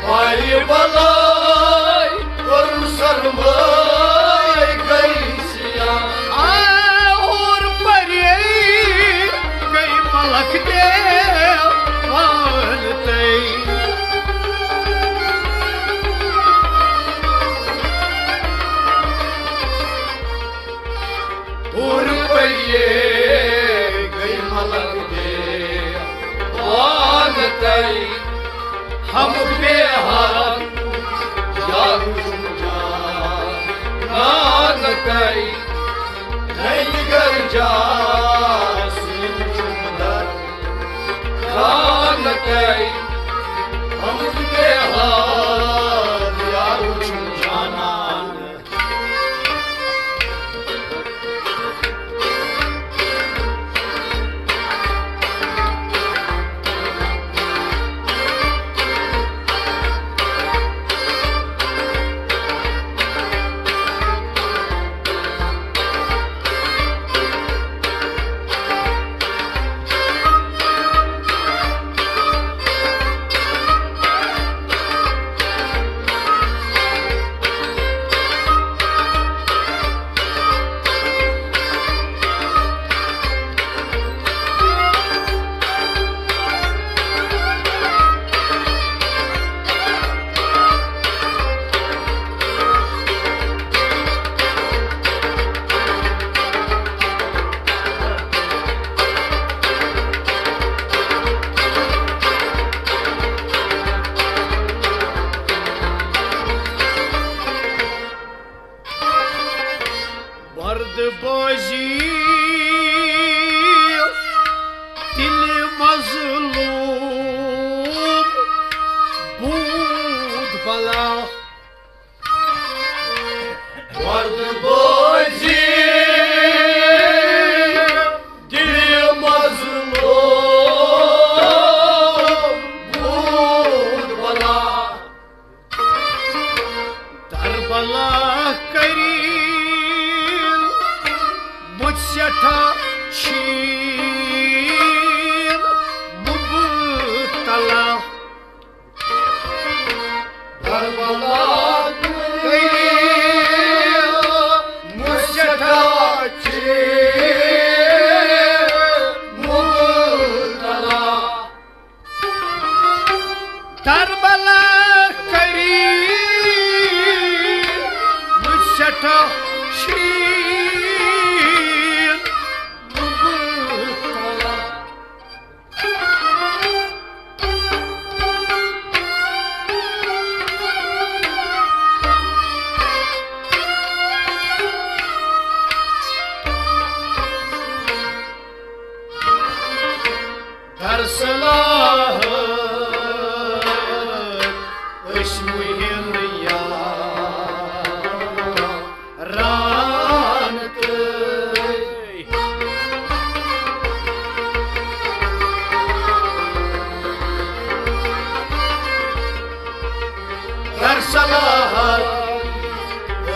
بحرِ بلایہِ کوٚرُن سۄرمے گٔے سیاہ۔ آ، حور پریے گٔے ملک دے وانہٕ تَے۔ حور پریے گٔے ملک دے وانہٕ تَے۔ ہم بے حال یارو جانانہٕ تَے۔ نَے دِگر جاس در خانہٕ تَے۔ ہم بے حال یارو جانانہٕ۔ وردٕ بٲزی دِلہِ مظلوٗم بوٗد بلا۔ وردٕ بٲزی دِلہِ مظلوٗم بوٗد بلا۔ کربلا کٔرِن مُت سٮ۪ٹھاہ چھیٖن مُبتلا۔ کربلا کٔرِن مُت سٮ۪ٹھاہ چھیٖن مُبتلا۔ کربلا کٔرِن مُت سٮ۪ٹھاہ چھیٖن مُبتلا۔ در صلاح أسۍ مُہِل یاران تہٕ۔ در صلاح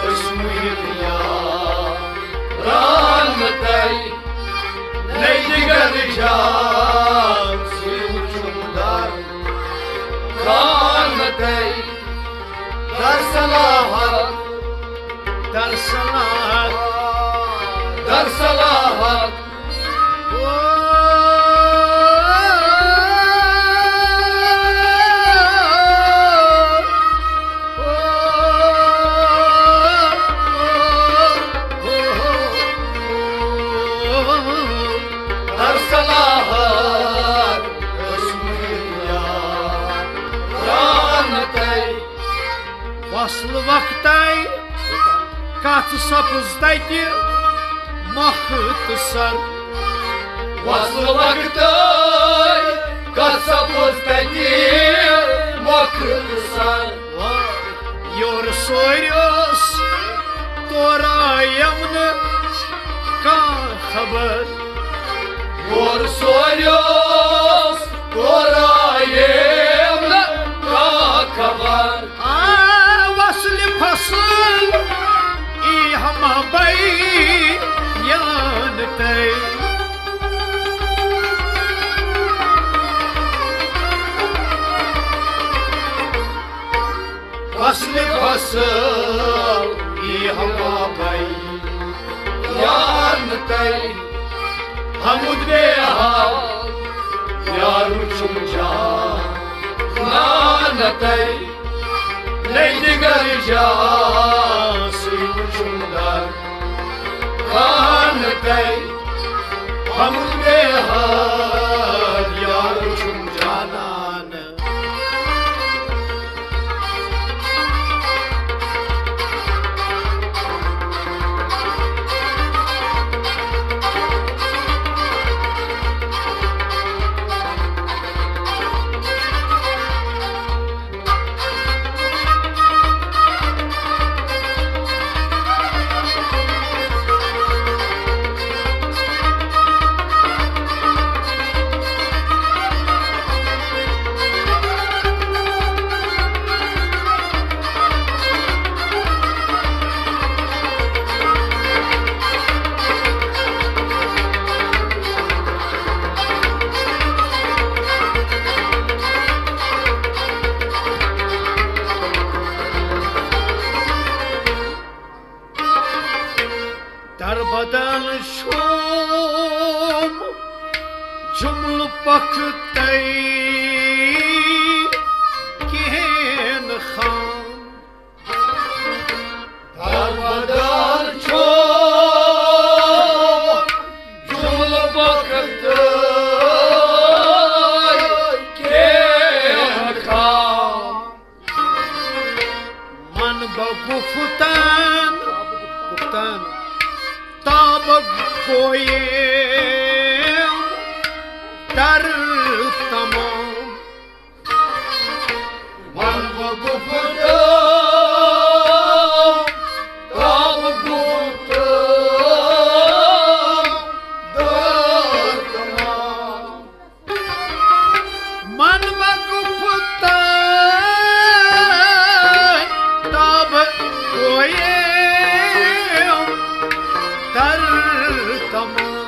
أسۍ مُہِل یاران تہٕ۔ نَے دِگر جان سُہ وُچھُن در خان تَے۔ در صلاح، در صلاح، در صلاح۔ وصل وقتَے کتھ سپٕز تتہِ مۄختصر۔ وصل وقتَے کتھ سپٕز تتہِ مۄختصر۔ یورٕ سوریوس تورٕ آیم نہٕ کانٛہہ خبر۔ یورٕ سوریوس تورٕ آیم نہٕ کانٛہہ خبر۔ آ، وصل فصل ای ہما بیان تَے۔ وصل فصل ای ہما بیان تَے۔ حمد بے حال یار وچھم جانان تَے۔ نئی دگر جا سی وچھم در خان تَے۔ حمد بے حال یار وچھم جانان۔ دربدل چھوم جملہٕ پکھ تَے کِہیٖنۍ خام۔ دربدل چھوم جملہٕ پکھ تَے کِہیٖنۍ خام۔ من بہ گفتن، گفتن، تاب گویم در تمام۔ من بہ گفتن، تاب گفتن، در تمام۔ من بہ گفتن تاب گویم در تمام۔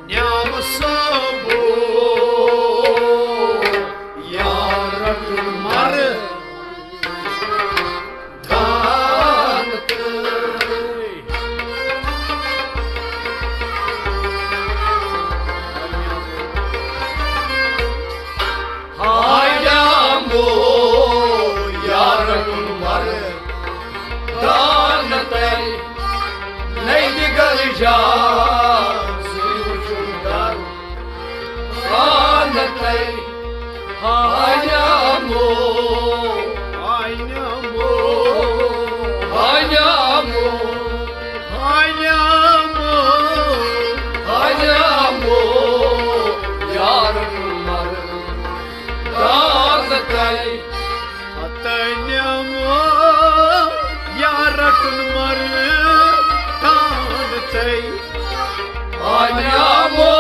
نعم صٲبو، یارن مر دان تہٕ ہاے نعمو، یارن مر دان تہٕ نئی دگر جا سی وچھم در خان تہٕ ہاے نعمو، ہاے نعمو، ہاے نعمو، ہاے نعمو، ہاے نعمو، یارن مر دان تہٕ ہتہٕ نعمو، یارن مر دان تہٕ ہاے نعمو،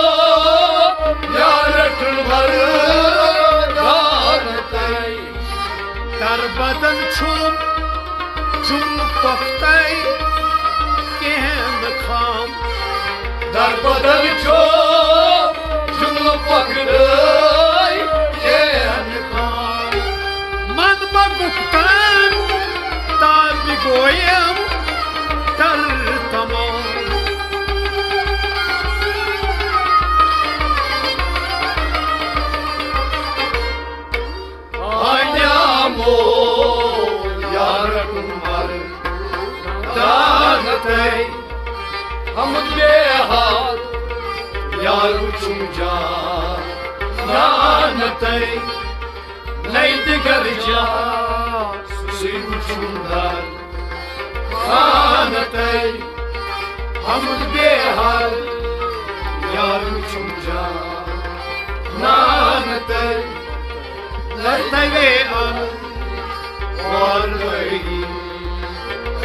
یارن مر دان تہٕ دربدل چھوم جملہٕ پکھ تَے کِہیٖنۍ خام۔ دربدل چھوم جملہٕ پکھ تَے کِہیٖنۍ خام۔ من بہ گفتن تاب گویم در تمام۔ ہاے نعمو، یارن حمد بے حد، یار وٕچھُم جان، نانہٕ تَے، نَے دِگر جان، سُے وٕچھُم در، نانہٕ تَے، حمد بے حد، یار وٕچھُم جان، نانہٕ تَے، لَتَے وے اَنہٕ، وارٕ ٲیی،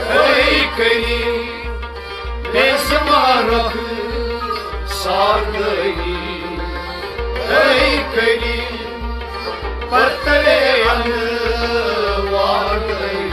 اے کریم، بے زما رۄخ ساردٲیی، اے کریم، پرتلے انہٕ واردٲیی۔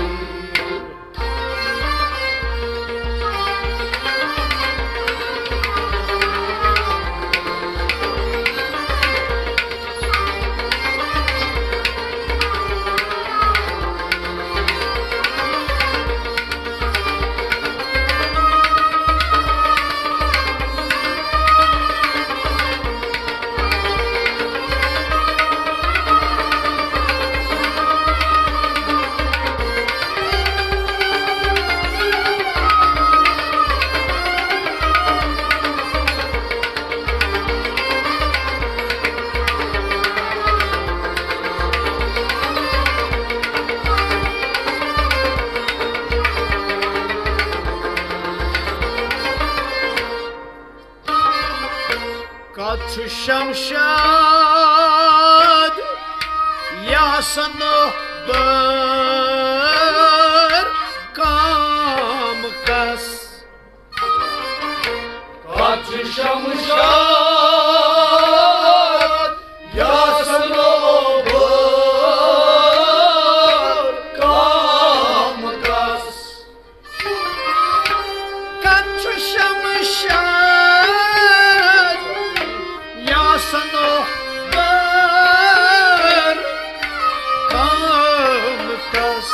کتھ چھُ شمشاد یاسن بر کام کس؟ کتھ چھُ شمشاد یاسن بر کام کس؟ کتھ چھُ شمشاد یاسن بر کام کس؟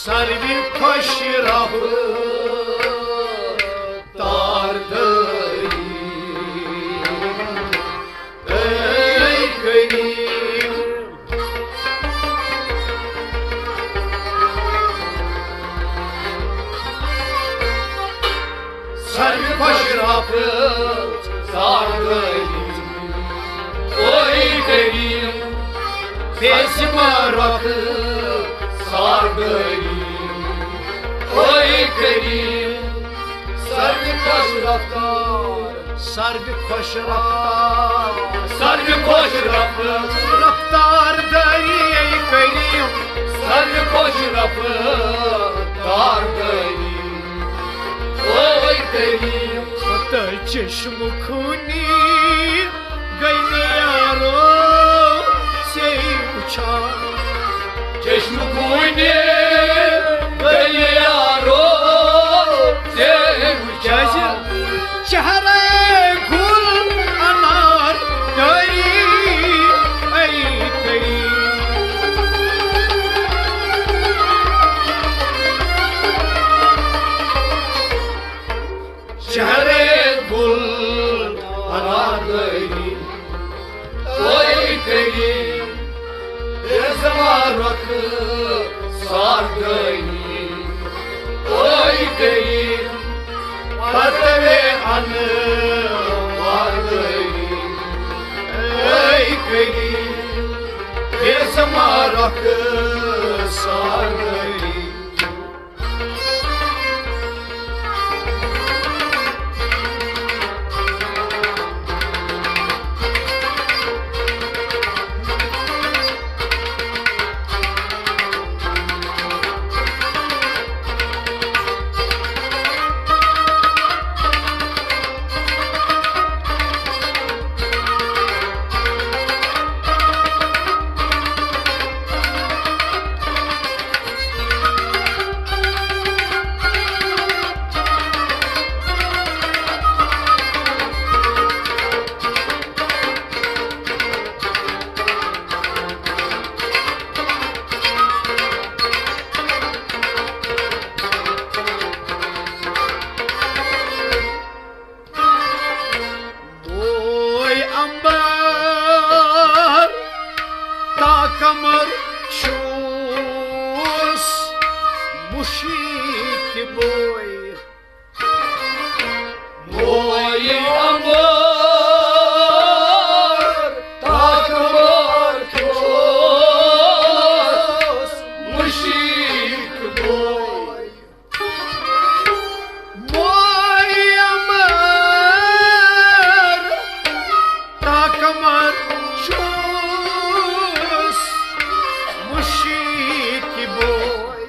ساروی خۄش رفتار دٲری، اے کریم۔ ساروی خۄش رفتار دٲری، اے کریم، بے زما رۄخ ساردٲری، اے کریم، ساروی خۄش رفتار، ساروی خۄش رفتار، ساروی خۄش رفتار، رفتار دٲری، اے کریم، ساروی خۄش رفتار دٲری، اے کریم۔ تہٕ چشم خونی گٔے مےٚ یارو ژے وٕچھان۔ چشم خونی گٔے مےٚ یارو ژے وٕچھان۔ چہرے گل انار دٲری، اے کریم۔ چہرے گل انار دٲری، اے کریم، بے زما رۄخ ساردٲری، اے کریم، پرتلے انہٕ واردٲری، اے کریم، بے زما رۄخ ساردٲری۔ مشیک بوے۔ بوے امر طاقتور چھُس مشیک بوے۔ بوے امر طاقتور چھُس مشیک بوے۔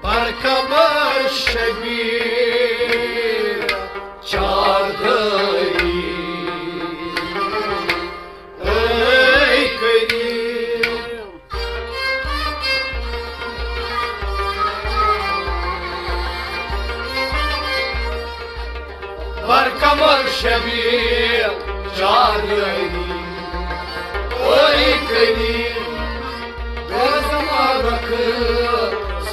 برکمر شبیر چار دٲری، اے کریم۔ برکمر شبیر چار دٲری، اے کریم۔ بے زما رکھ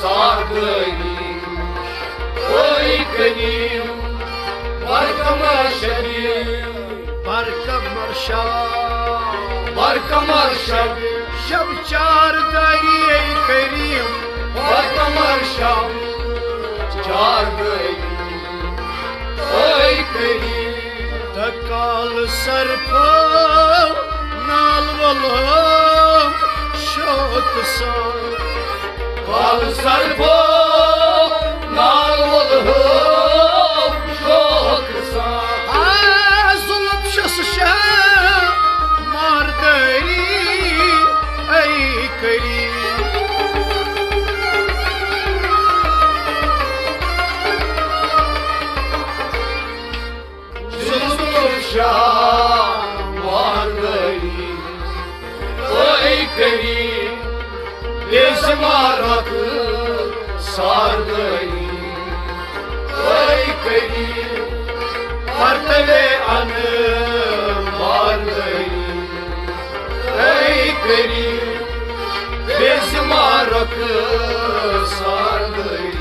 سار دٲری، اے کریم۔ برکمر شبیر۔ برکمر شاہ۔ برکمر شب۔ شب چار داری اے کریم۔ برکمر شب۔ چار داری اے کریم۔ تکال سرپو نال ولو شوق سان۔ کال سرپو نال ولو شوق سان۔ آ، ظلم چھُس شاہ ماردٲری، اے کریم۔ ظلم چھُس شاہ ماردٲری، اے کریم۔ بے زما رکھ سار دٲری، اے کریم۔ پرتوے ان مار دٲری، اے کریم۔ بے زما رکھ سار دٲری۔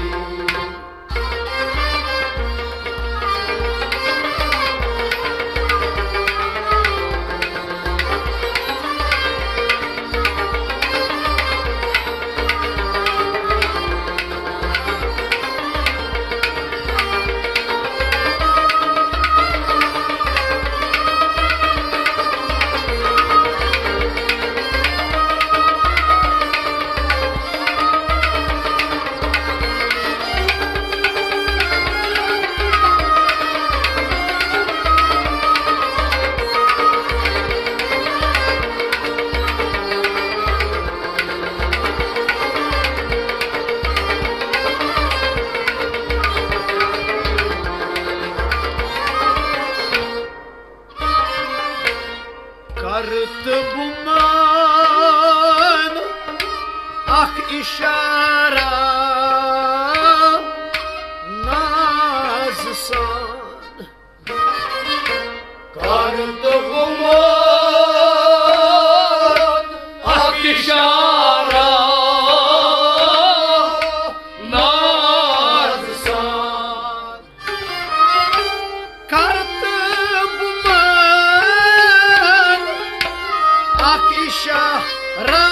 کر تہٕ بہٕ مان اکھ اشارہ ناز سان۔ کر تہٕ بہٕ مان اکھ اشارہ ناز سان۔ کر تہٕ بہٕ مان اکھ اشارہ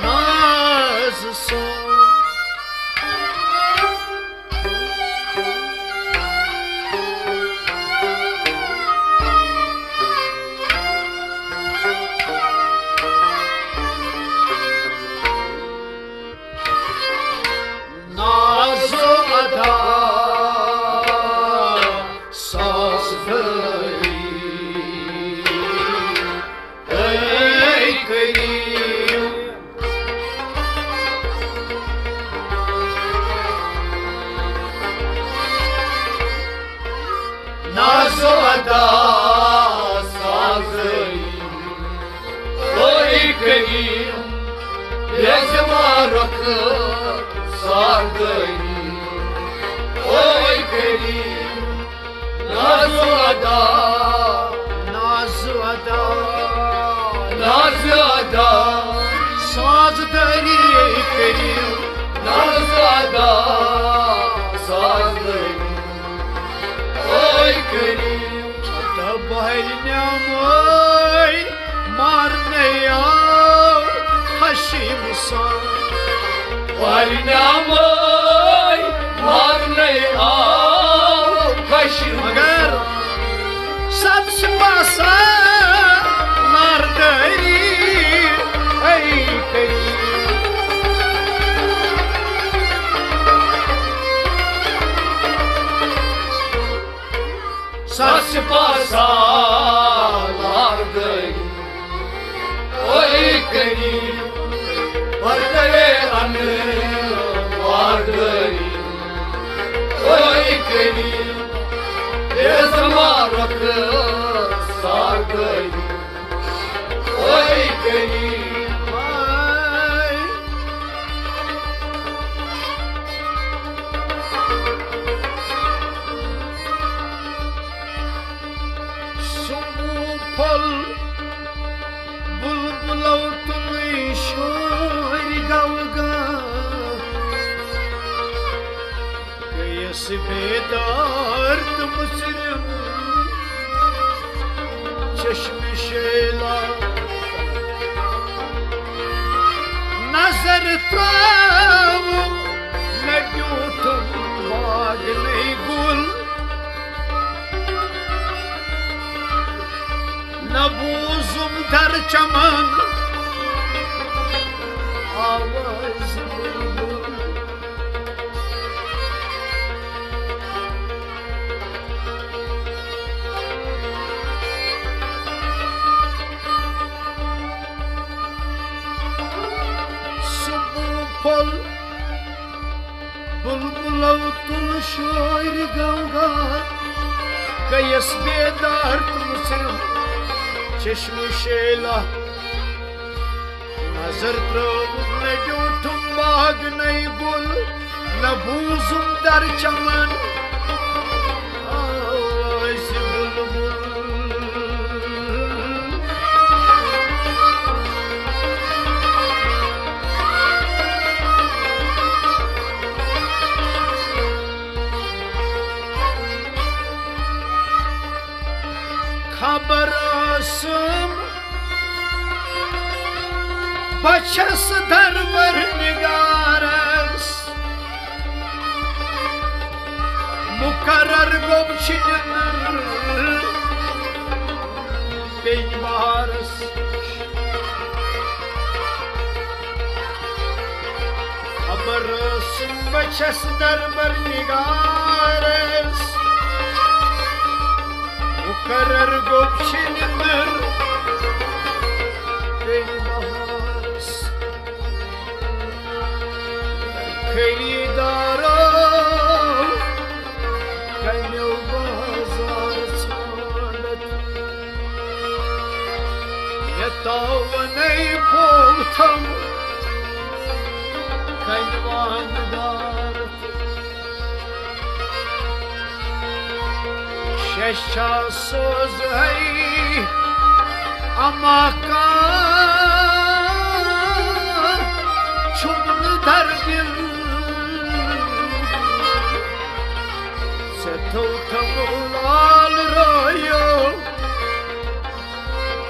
ناز سان۔ ناز و ادا ساز دٲری، اے کریم۔ ناز و ادا ساز دٲری، اے کریم۔ بے زما رکھ سار دٲری، اے کریم۔ ناز و ادا، ناز و ادا، ناز و ادا، ساز دٲری، اے کریم۔ نامے مارنے آو خۄش۔ مگر ست سپاسا ناردٲری اے کٔرِو۔ ست سپاسا ناردٲری اے کٔرِو۔ پردے ان واردٲری اے کٔرِو۔ بے زما رخ ساردٲری اے کٔرِو۔ سُمبو پھوٚل بُلبُلو تُلٕے شٲرۍ گوگا۔ گٔیَس بیدار تہٕ مُژرِم چشمہٕ شیلا۔ نظر ترٛٲوٕم مےٚ بیوٗٹھُم باغنٕے گُل۔ نہ بوٗزُم در چمن آوازِ بُلبُل۔ سُمبو پھوٚل بُلبُلو تُل شٲرۍ گوگا۔ گٔیَس بیدار تہٕ مُژرِم چشمہٕ شیلا۔ نظر ترٛٲوٕم مےٚ بیوٗٹھُم باغنٕے گُل۔ نہ بوٗزُم در چمن آوازِ بُلبُل۔ خبر ٲسٕم بہٕ چھَس دربر نگارس مقرر گوٚو چھِ نیٚنٛدٕر پیٚیہِ بارس۔ خبر ٲسٕم بہٕ چھَس دربر نگارس مقرر گوٚو چھِ نیٚنٛدٕر پیٚیہِ بہارس۔ خریدارو کَنیو بازار ژھانٛڈتھ مےٚ تاوَنے پھوٚل تھوٚو کَنہِ وانہٕ دارتھ۔ شیٚش چھا سوزہے اما کانٛہہ چھُم نہٕ دردِل۔ ژےٚ تھوٚو تھوٚو لال رٲیو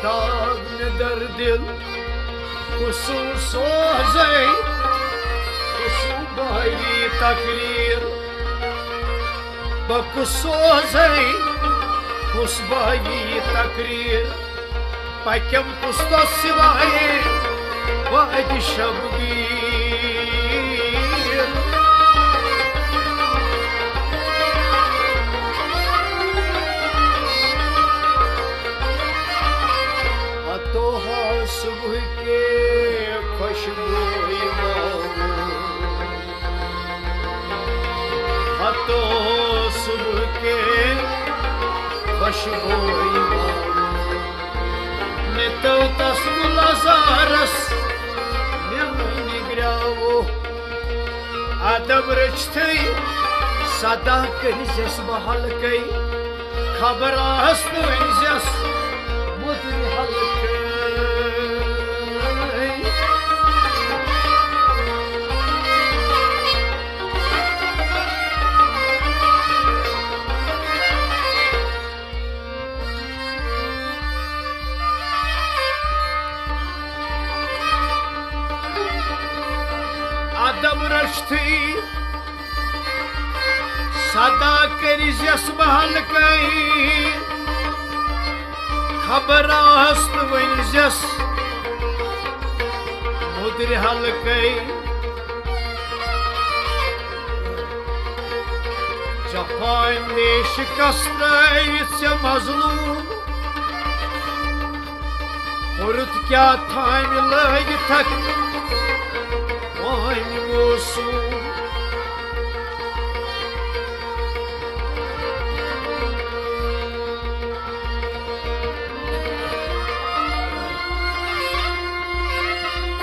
داغ مےٚ دردِل۔ کُسُم سوزے کُسُم باوی تقریر۔ بہٕ کُس سوزے کُس باوی تقریر۔ پکم کُس تو سوائے وادِ شبگیر۔ ہتو ہا صبح کے خوشبوئی ماحول۔ ہتو صبح کے خوشبوئی ماحول۔ مےٚ تٲو تس گُلزارس میٲنۍ گرٛاوو۔ ادب رٔچھتھٕے صدا کٔرزٮ۪س بہٕ ہلکے۔ خبر آس نہٕ أنزٮ۪س مُدرِ ہلکے۔ ادب رس تھی۔ صدا کٔرۍزٮ۪س بہٕ ہلکے، خبر آس تہٕ ؤنۍزٮ۪س مُدرِ ہلکے۔ جفا اندیش کس ترٲوِتھ ژےٚ مظلوم، ہُرُت کیٛاہ تھامہِ لٲگِتھکھ وٲنۍ موسوٗم۔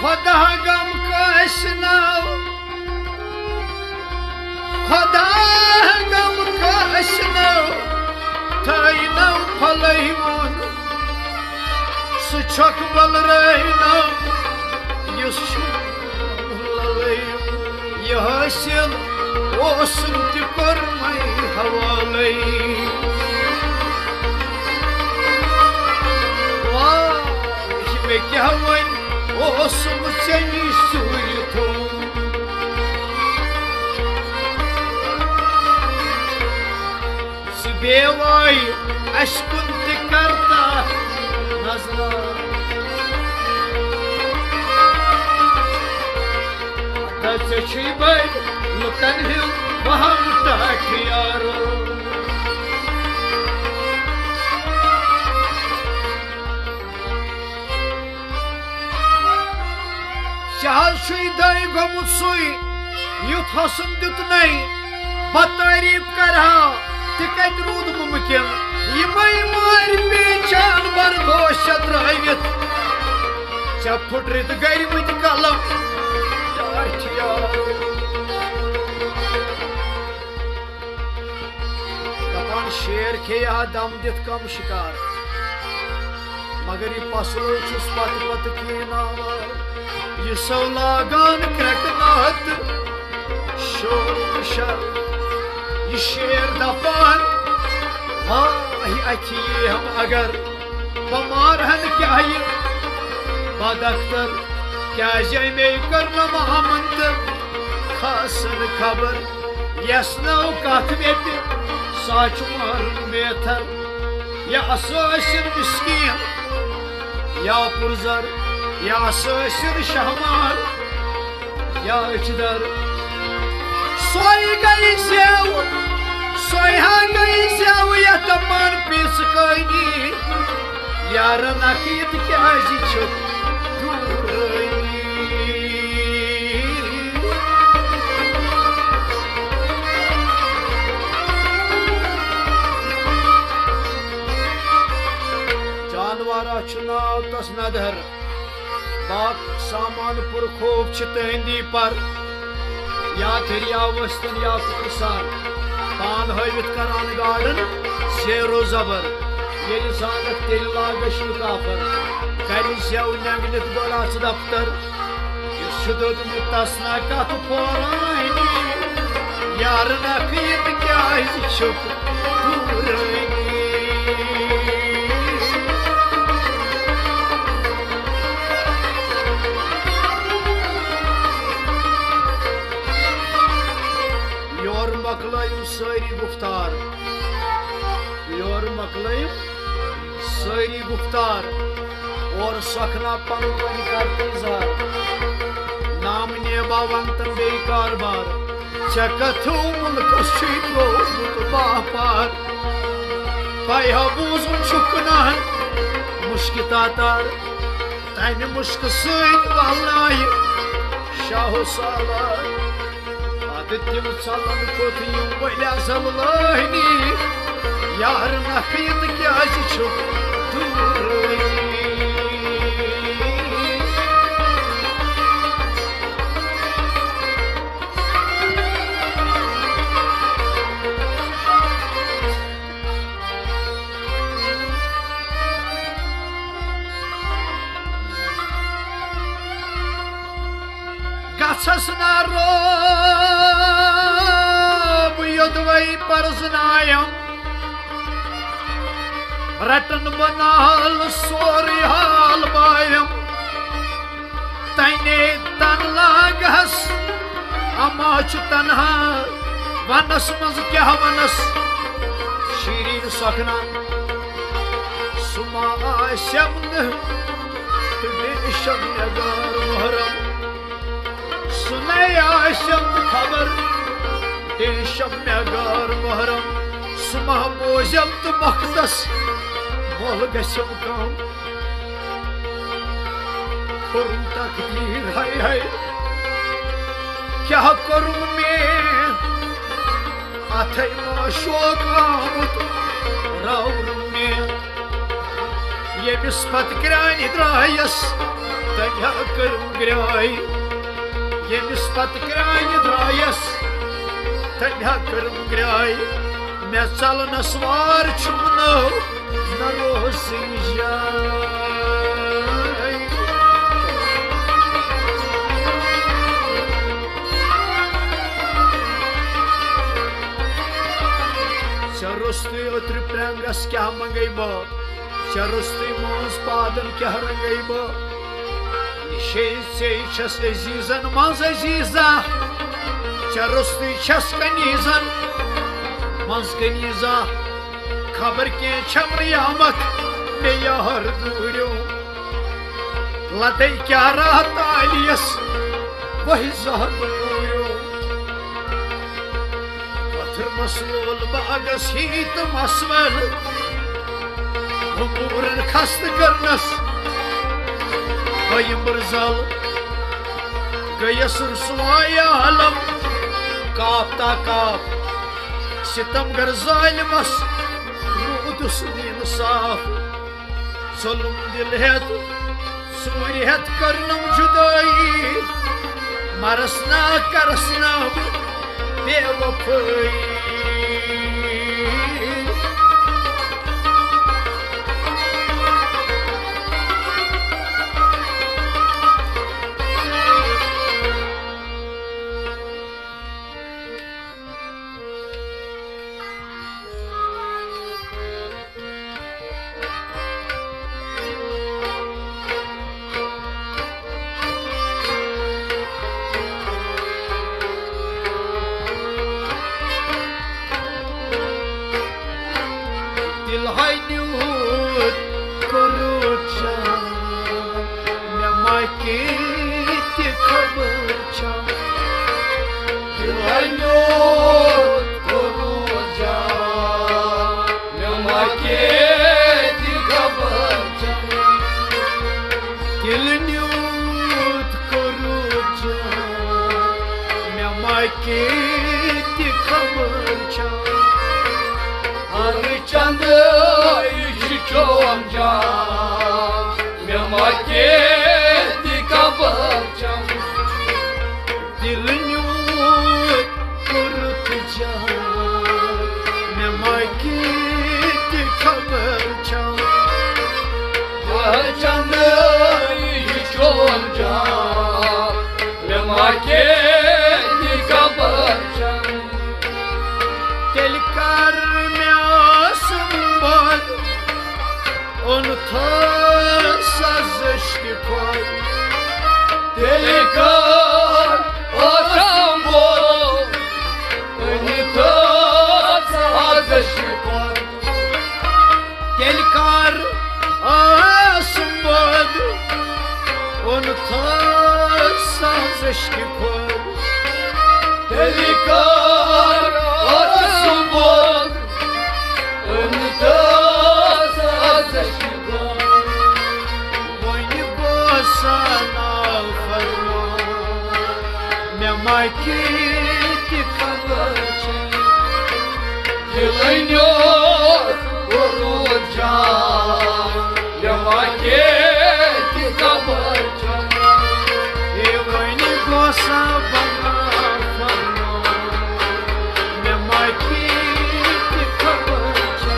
خۄدا غم کٲنٛسہِ ناو، خۄدا غم کٲنٛسہِ ناو، تھٲینو پھلے ووٚن۔ سُہ چھۄکھ بلرٲوِنم، یُس چھُ للٲوِم۔ یہِ حٲصِل اوسُم تہِ کوٚرمَے حوالَے۔ واہ، مےٚ کیٛاہ وۄنۍ اوسُم ژےٚ نِش ژوٗرِ تھوٚومُت۔ ژٕ بیوے اَسہِ کُن تہِ کر تہٕ نظرا۔ ہتا ژےٚ چھُے بٔلۍ لُکن ہُنٛد وہم ٹاٹھۍ یارو۔ ژےٚ حظ چھُے دٲے گوٚمُت سُے، یُتھ حسن دیُت نے۔ بہٕ تعریٖف کرٕ ہا، تہِ کتہِ روٗد مُمکِن؟ یِمے مٲرۍ پیٚیہِ جانور دوش ژےٚ ترٲوِتھ۔ ژےٚ پھُٹرِتھ گٔرمٕتۍ قلم ٹاٹھۍ یارو۔ دپان شیر کھیٚیہِ ہا دم دِتھ کم شکار، مگر یہِ پسلو چھُس پتہٕ پتہٕ کیناوان۔ یہِ سو لاگان کرٛٮ۪کہٕ ناتہٕ شور تہٕ شر۔ یہِ شیر دپان، واے اتھِ یی ہم اگر بمار ہن کیٛاہ یہِ بد اختر، کیٛازِ اَمے کٔر نہٕ محمد تہٕ خاصن خبر؟ یس نو کتھ ویتہِ، سا چھُ مارُن بیتھر۔ یا اسٲسِن مسکین، یا پُرزر، یا اسٲسِن شہمار، یا أچھ در۔ سۄے گٔے زیو، سۄے ہا گٔے زیو یتھ دپان پیژٕ کٲنی۔ یارن اکھ یہِ تہِ کیٛازِ چھُکھ دوٗرٲنی؟ جانورا چھُ ناو تس ندر، باقٕے سامان پُر خوف چھِ تہندی پر۔ یا دٔریاو ٲسۍتن یا کُنہِ سر، پان ہٲوِتھ کران گاڈن زیر و زبر۔ ییٚلہِ زانکھ تیٚلہِ لاگس یہِ کافر، کرِ زٮ۪و نٮ۪نٛگلِتھ گۄڈٕ اژھ دفتر۔ یُس چھُ دوٚدمُت تس نہ کتھ پورانی، یارٕ نکھٕ یہِ تہِ کیٛازِ چھُکھ دوٗرٲنی؟ یورٕ مۄکلٲیِو سٲری گُفتار، یورٕ مۄکلٲیِو سٲری گُفتار، اورٕ سۄکھنا پنُن وۄنۍ کر تہٕ اظہار۔ نام نیبا ونتن بیٚیہِ کاربار، ژےٚ کتھو مُلکس چھُے تروومُت باپار۔ تۄہہِ ہا بوٗزُن چھُ کٕنہن مُشکہِ تاتار، تمہِ مُشکہٕ سۭتۍ والنایہِ شاہ و سالار۔ پتہٕ تِم ژلن کوٚت یِم ؤلۍ ازل لٲنی، یار نکھٕ یہِ تہٕ کیٛازِ چھُکھ دوٗرٲنی؟ گژھس نا رٲب یوٚدوَے پرزنایم، رٹن بہٕ نال سورُے حال بایم۔ تنے تن لاگہس اما چھُ تنہا ونس منٛز کیٛاہ ونس؟ شیرین سخنا، سُہ ما آسٮ۪م نہٕ تہٕ بیٚیہِ شب نگار محرم۔ سُہ نے آسٮ۪م خبر، بیٚیہِ شب نگار محرم۔ سُہ ما بوزٮ۪م تہٕ وقتس مۄل گژھٮ۪م کم۔ کوٚرُن تقدیٖر ہاے ہاے، کیٛاہ کوٚرُن مےٚ؟ اتھے ما شوق آمُت راورُن مےٚ۔ ییٚمِس پتہٕ کرٛانہِ درٛایس، تٔمۍ ہا کٔرٕم گرٛاے۔ ییٚمِس پتہٕ کرٛانہِ درٛایس، تٔمۍ ہا کٔرٕم گرٛاے۔ مےٚ ژلنس وار چھُم نہٕ، نہ روزٕے جاے۔ ژےٚ روٚستُے اوترٕ پرٛنٛگس کیٛاہ منٛگے بہٕ؟ ژےٚ روٚستُے مٲنٛز پادن کیٛاہ رنٛگے بہٕ؟ یہِ شے ژے چھَس عزیٖزن منٛز عزیٖزا، ژےٚ روٚستُے چھَس کنیٖزن منٛز کنیٖزا۔ خبر کینٛہہ چھَم نہٕ آمت مےٚ یار دوٗریو۔ لدے کیٛاہ راہ تالیس وہی زہر دوٗریو۔ پتھر مسلول باغس ہی تہٕ مسول، حکوٗرن خستہٕ کرنس بہٕ یِمہٕ رزل۔ گٔیس رسوایہِ عالم، کاپ تا کاپ، ستم گر ظالمس روٗدُس نہٕ انصاف۔ ظلم دل ہیتھ، ژوٗرِ ہیتھ کٔرنم جدٲیی، مرس نا کرس نا بہٕ بے وفٲیی۔ دِل ہاے نیوٗت کوٚرُتھ جان، مےٚ ما کینٛہہ تہِ خبر چھا؟ دِل ہاے نیوٗت کوٚرُتھ جان، مےٚ ما کینٛہہ تہِ خبر چھا؟ دِل نیوٗت کوٚرُتھ جان، مےٚ ما کینٛہہ تہِ خبر چھا؟ ہر چندٕ یہِ چھُ چون جان، مےٚ ما کینٛہہ تہِ خبر چھا؟ دِل نیوٗت کوٚرُتھ جان، مےٚ ما کینٛہہ تہِ خبر چھا؟ ہر چندٕ یہِ چھُ چون جان، مےٚ ما کینٛہہ تہِ خبر چھا؟ تیٚلہِ کر مےٚ آسہٕ بنٛد، اوٚن تھٲو سازش کہِ پھل۔ تیٚلہِ کر آسہٕ بنٛد، اوٚن تھٲو سازش کہِ پھل۔ تیٚلہِ کر آسہٕ بنٛد، اوٚن تھٲو سازش کہِ پھل۔ تیٚلہِ کر آسہٕ بنٛد، اوٚن تھٲو سازش کہِ پھل۔ وۄنۍ گوٚو سا نافرمان، مےٚ ما کینٛہہ تہِ خبر چھِ۔ دِلے نیوٗت کوٚرُتھ جان، مےٚ ما کینٛہہ تہِ خبر چھا؟ ہے وۄنۍ گوٚو سا بناو فرمان، مےٚ ما کینٛہہ تہِ خبر چھا؟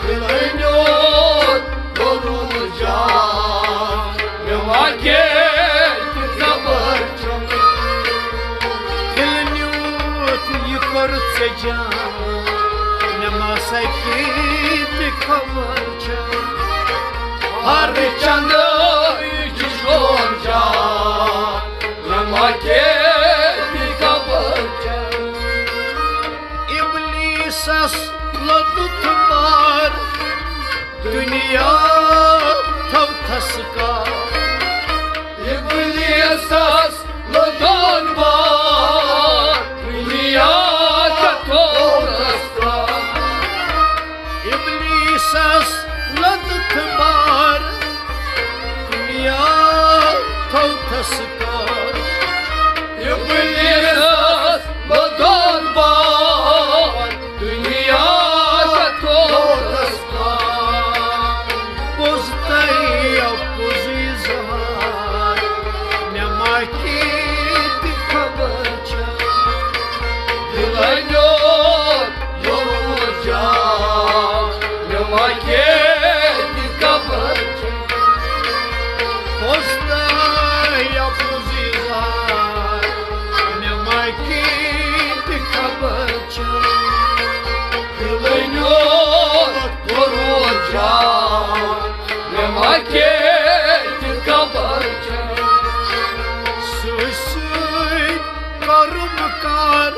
دِلے نیوٗت کوٚرُتھ جان، مےٚ ما کینٛہہ تہِ خبر چھا؟ دِل نیوٗتھ یہِ کوٚر ژےٚ جان، مےٚ ما سا کینٛہہ تہِ خبر چھا؟ ہر چندٕ یہِ چھُ چون جان، مےٚ ما کینٛہہ پُلیٖسَس لوٚگُن بار، دُنیا چھُ تھوٚدَس کھار۔ پوٚز تۄہہِ اَپُزُے زار، مےٚ ما کینٛہہ تہِ خبر چھےٚ۔ دِلَے نیوٗر یورٕ جان، مےٚ ما کینٛہہ تہِ خبر چھےٚ۔ پوٚز تۄہہِ اَپُزُے زار، مےٚ ما کینٛہہ تہِ خبر چھےٚ۔ دِلَے نیوٗر یورٕ جان، مےٚ ما کینٛہہ تہِ خبر چھےٚ۔ سۭتۍ سۭتۍ کوٚرُم کار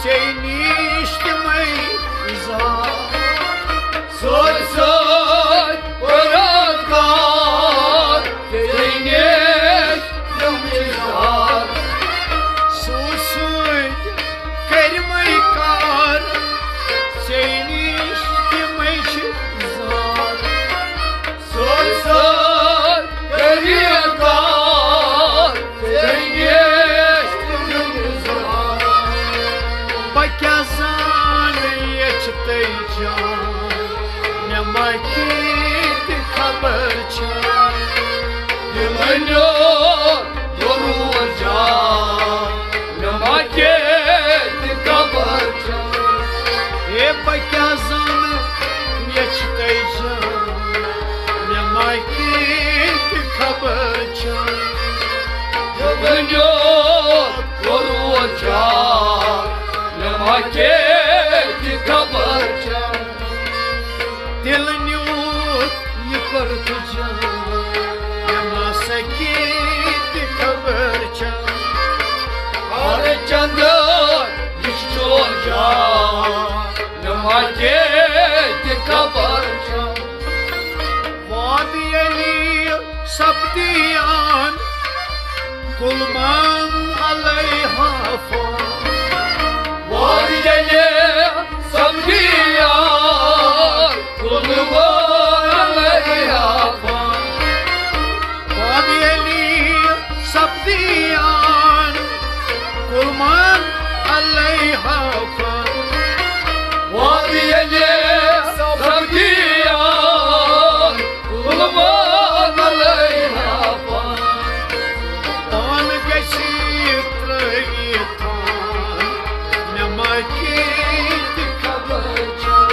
ژےٚ نِش تِمَے اِظہار۔ سۭتۍ سۭتۍ کوٚرُم کار ژےٚ نِش تِمَے اِظہار۔ سۭتۍ سۭتۍ کٔرۍ مےٚ کار ژےٚ نِش تِمَے چھِ اِظہار۔ سۭتۍ سۭتۍ کٔرِو کار ژےٚ نِش تِمَے اِظہار۔ بہٕ کیٛاہ زانہٕ ییٚتہِ چھِ تۄہہِ جان، مےٚ ما کینٛہہ تہِ خبر چھےٚ۔ دِلَے نیوٗر یورٕ جان، مےٚ ما کینٛہہ تہِ خبر چھےٚ۔ ہے، بہٕ کیٛاہ زانہٕ، مےٚ چھِ تۄہہِ جان، مےٚ ما کینٛہہ تہِ خبر چھےٚ۔ دِلَے نیوٗر یورٕ جان، مےٚ ما کینٛہہ تہِ خبر چھےٚ۔ دِل نیوٗتھ یہِ کوٚرُتھ جان، مےٚ ما سا کینٛہہ تہِ خبر چھےٚ۔ ہر چندٕ یہِ چھُ چون جان، مےٚ ما کینٛہہ تہِ خبر چھےٚ۔ وعدٕ ییٚلہِ سپدِیان، کُل من علیہا فان۔ وعدٕ ییٚلہِ سپدِیان، کُل من علیہا فان۔ وعدٕ ییٚلہِ سپدِیان، کُل من علیہا فان۔ وعدٕ ییٚلہِ سپدِیان، کُل من علیہا فان۔ پان گژھِ ترٲوِتھ تھان، مےٚ ما کینٛہہ تہِ خبر چھےٚ۔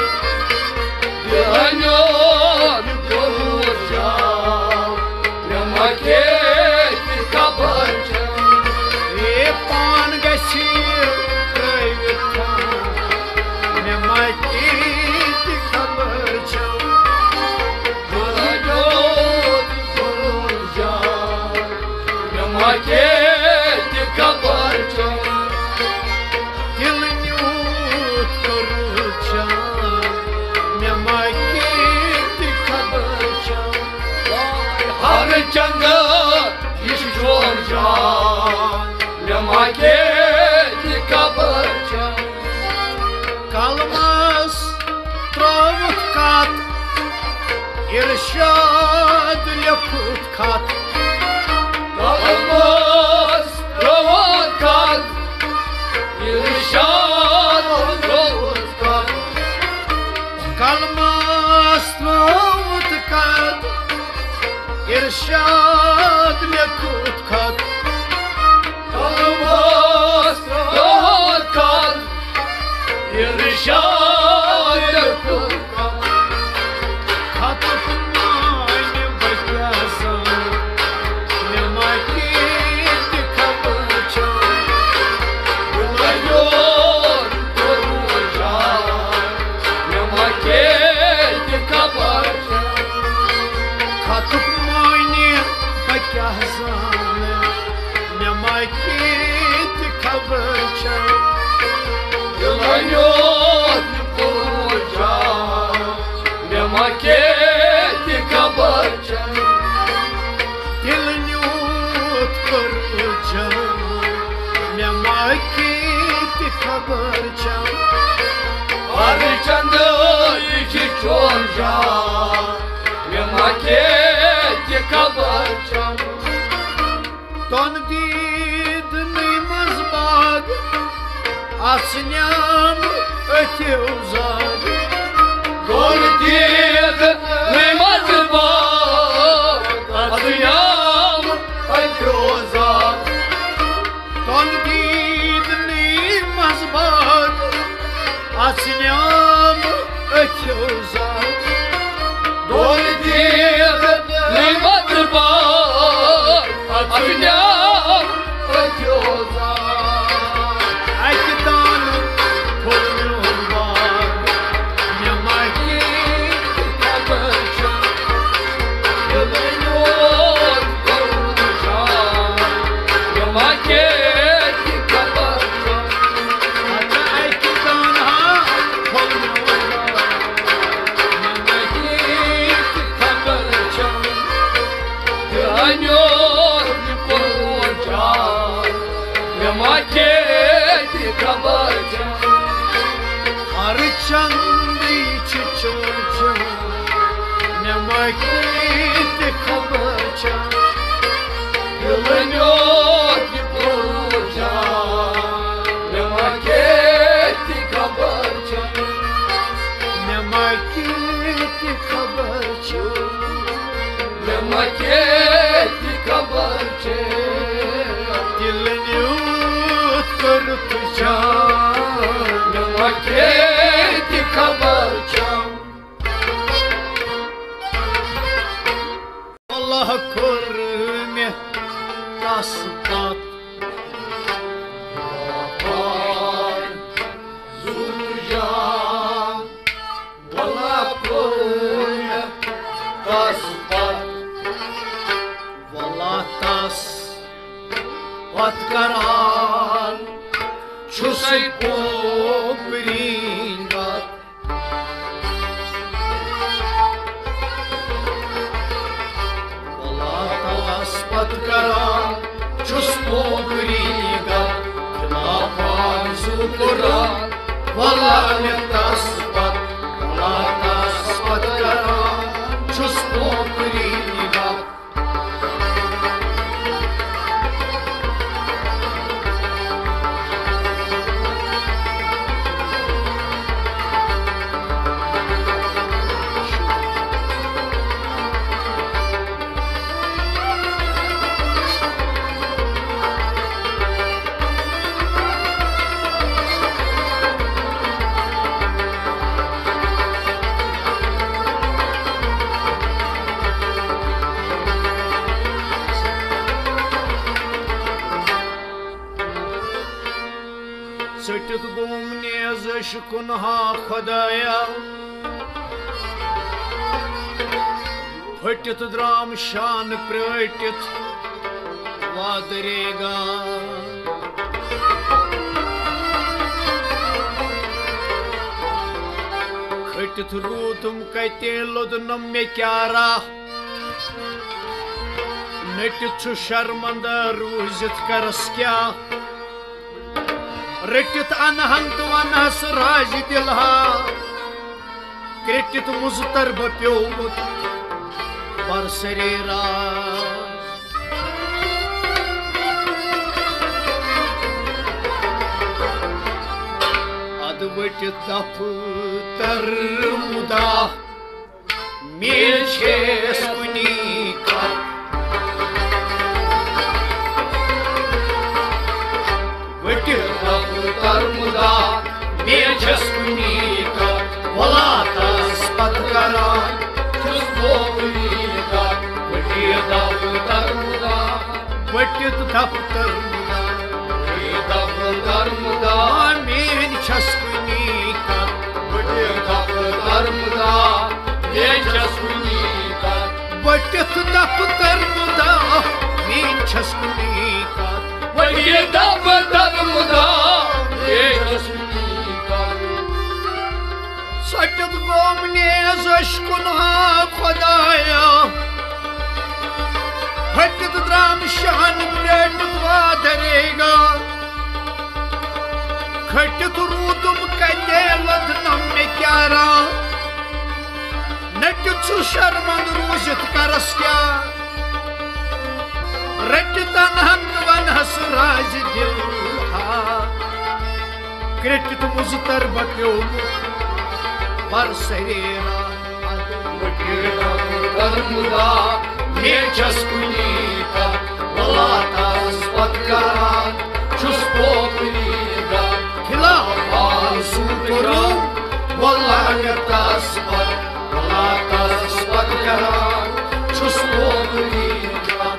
دِلَے نیوٗر یورٕ جان، مےٚ ما کینٛہہ تہِ خبر چھےٚ۔ ہے پان گژھِ ترٲوِتھ تھان، مےٚ ما کینٛہہ تہِ خبر چھےٚ۔ دِلَے نیوٗر یورٕ جان، مےٚ ما کینٛہہ تہِ خبر چھےٚ۔ دِل نیوٗتھ کوٚرُتھ جان، مےٚ ما کینٛہہ تہِ خبر چھےٚ۔ ہر چندٕ یہِ چھُ چون جان، مےٚ ما کینٛہہ تہِ خبر چھےٚ۔ قلمس ترٲوٕتھ کتھ، ارشاد لیوٚکھُتھ خط۔ قلمس ترٲوٕتھ کتھ، ارشاد لیوٚکھُتھ خط۔ قلمس ترٲوٕتھ کتھ، ارشاد لیوٚکھُتھ خط۔ قلمس ترٲوٕتھ کتھ، ارشاد لیوٚکھُتھ خط۔ خطُک معنی بہٕ کیٛاہ زانہٕ، مےٚ ما کینٛہہ تہِ خبر چھےٚ۔ دِلَے نیوٗر یورٕ جان، مےٚ ما کینٛہہ تہِ خبر چھےٚ۔ خطُک معنی بہٕ کیٛاہ زانہٕ، مےٚ ما کینٛہہ تہِ خبر چھےٚ۔ دِلَے نیوٗر یورٕ جان، مےٚ ما کینٛہہ تہِ خبر چھےٚ۔ دِل نیوٗتھ کوٚرُتھ جان، مےٚ ما کینٛہہ تہِ خبر چھےٚ۔ ہر چندٕ یہِ چھُ چون جان، مےٚ ما کینٛہہ تہِ خبر چھےٚ۔ دۄن دیٖدنٕے اَژنیام أتھیو زاد۔ گول دید نماز با۔ اَژنیام أتھیو زاد۔ تۄن دیٖد نی منٛز باغ، اَژنیام أتھیو زاغ۔ دۄن دیٖد نی منٛز باغ، اَژنیام أتھیو زاغ۔ اَکہِ دانہٕ پھوٚل میون باغ، مےٚ ما ہیٚکہِ خبر چھےٚ۔ دِلٕے میون کوٚرمُت جان، مےٚ ما ہیٚکہِ خبر چھےٚ۔ اچھا، اَکہِ دانہٕ ہا پھوٚل میون باغ، مےٚ ما ہیٚکہِ خبر چھےٚ۔ دِلٕے میون کوٚرمُت جان، مےٚ ما ہیٚکہِ خبر چھےٚ۔ ہر چندی چھِ چونچان، مےٚ ما کیٚنٛہہ تہِ خبر چھےٚ۔ دِلہٕ میون تہِ پروشان، مےٚ ما کیٚنٛہہ تہِ خبر چھےٚ۔ مےٚ ما کیٚنٛہہ تہِ خبر چھےٚ۔ مےٚ ما کیٚنٛہہ تہِ خبر چھےٚ۔ دِلہٕ نیوٗتھ کوٚرُتھ جان، مےٚ ما کیٚنٛہہ تہِ خبر چھےٚ۔ اللہ کوٚر مےٚ تس پتھ زُت جان، ولا کوٚر مےٚ تس پتھ، ولا تس پتھ کران چھُسے پوپرینگت۔ ولا تس پتھ کران چھُس پوپرینگت، خلافان زُکران۔ ولا مےٚ تس پتھ، ولا تس پتھ کران چھُس پوپرینگت۔ ژٔٹِتھ گوم نیز عشقُن ہا خۄدایا، پھٔٹِتھ درام شان پرٛٲٹِتھ وادریگا۔ کھٔٹِتھ روٗدُم کَتہِ لوٚدنَم مےٚ کیٛاہ راہ؟ نٔٹِتھ چھُ شرمندٕ روٗزِتھ کرس کیٛاہ؟ رٔٹِتھ انہن تہٕ ونہس راز دِل ہا، کرٛٹِتھ مُضطر بہٕ پیومُت بر سریرا۔ ادٕ ؤٹِتھ دفتر مُدا میٲنۍ چھیس کُنی کتھ۔ ؤٹِتھ دفتر مُدا میٲنۍ چھس کُنی کتھ۔ ولا تس پتھ کران چھُس بہٕ کُنی کتھ۔ ؤٹِتھ دفتر مُدا ؤٹِتھ دفتر مُدا۔ ؤٹِتھ دفتر مُدا۔ میٲنۍ چھس کُنی کتھ۔ ؤٹِتھ دفتر مُدا۔ میٲنۍ چھس کُنی کتھ۔ ؤٹِتھ دفتر مُدا۔ میٲنۍ چھس کُنی کتھ۔ ؤٹِتھ دفتر مُدا۔ میٲنۍ چھس کُنی کتھ۔ ژٔٹِتھ گوم نیز عشقُن ہا خۄدایا۔ پھٔٹِتھ درام شان پرٛٲٹِتھ وادریگا۔ کھٔٹِتھ روٗدُم کَتہِ لدنم مےٚ کیٛاہ راہ؟ نٔٹِتھ چھُ شرمند روٗزِتھ کرس کیٛاہ؟ رٔٹِتھ انہن تہٕ ونہس راز دِل ہا۔ کِتھ مُضطر بہٕ پیوٚمُت بر سریرا۔ مُٹھِ رنگ درمُدا، مےٚ چھَس کُنی کتھ، ولا تس پتھ کران چھُس پوپری گا۔ خلاف آرزو کوٚرُم، ولا مےٚ تس پتھ، ولا تس پتھ کران چھُس پوپری گا۔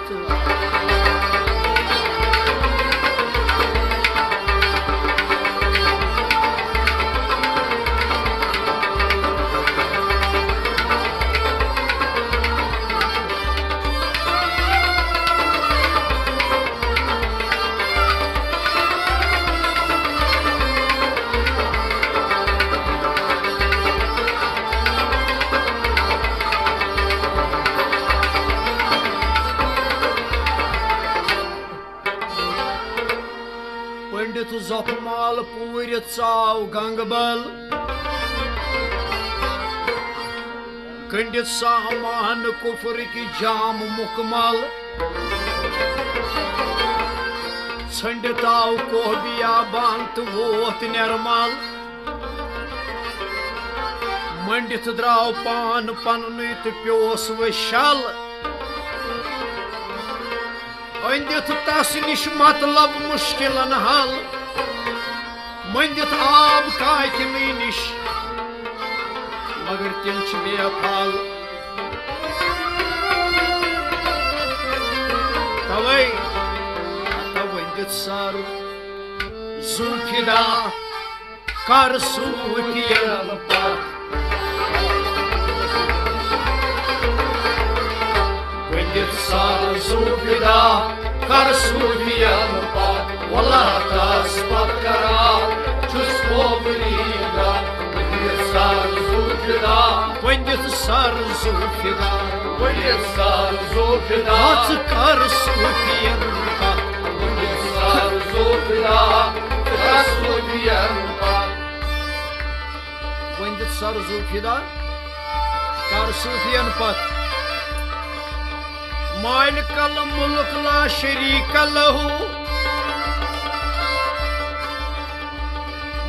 پنڈت زۄپہٕ مال پوٗرِتھ ژاو گنگہٕ بل۔ کنڈِتھ سامان کفر کی جام مکمل۔ ژھنڈِتھ آو کوہ بیابان تہٕ ووت نرمل۔ منڈِتھ درٛاو پان پننُے تہٕ پیوس وۄنۍ شل۔ أنِتھ تس نِش مطلب مشکلن حل۔ مٔنٛدِتھ آب کاکِنٕے نِش، مگر تِم چھِ بے پھل۔ توے ہتا ؤنِتھ سر زُو فدا کر صوٗفیَن پتھ۔ ؤنِتھ سر زُو فدا کر صوٗفیَن پتھ۔ ولا تس پتھ کران چھُس پوپری گا۔ ؤنِتھ سر زُو فدا۔ ؤنِتھ سر زُو فدا۔ ؤنِتھ سر زُو فدا۔ ژٕ کر صوٗفیَن پتھ۔ ؤنِتھ سر زُو فدا۔ ژٕ کر صوٗفیَن پتھ۔ ؤنِتھ سر زُو فدا، کر صوٗفیَن پتھ۔ مالک الملک لا شریک لہ،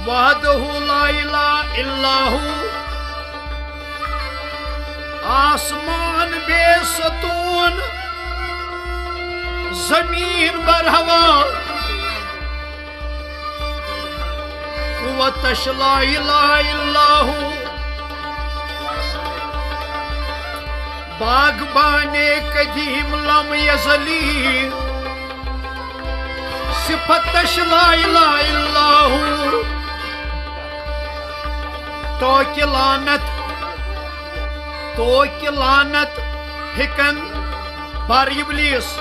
وحدہ لا الہ الا ہو۔ آسمان بے ستون، زمین بر ہوا۔ قوتش لا الہ الا ہو، باغبان قدیم لم یزلی۔ صفتش لا الہ الا ہو، توکہ لعنت، توکہ لعنت ہیکن بر ابلیس۔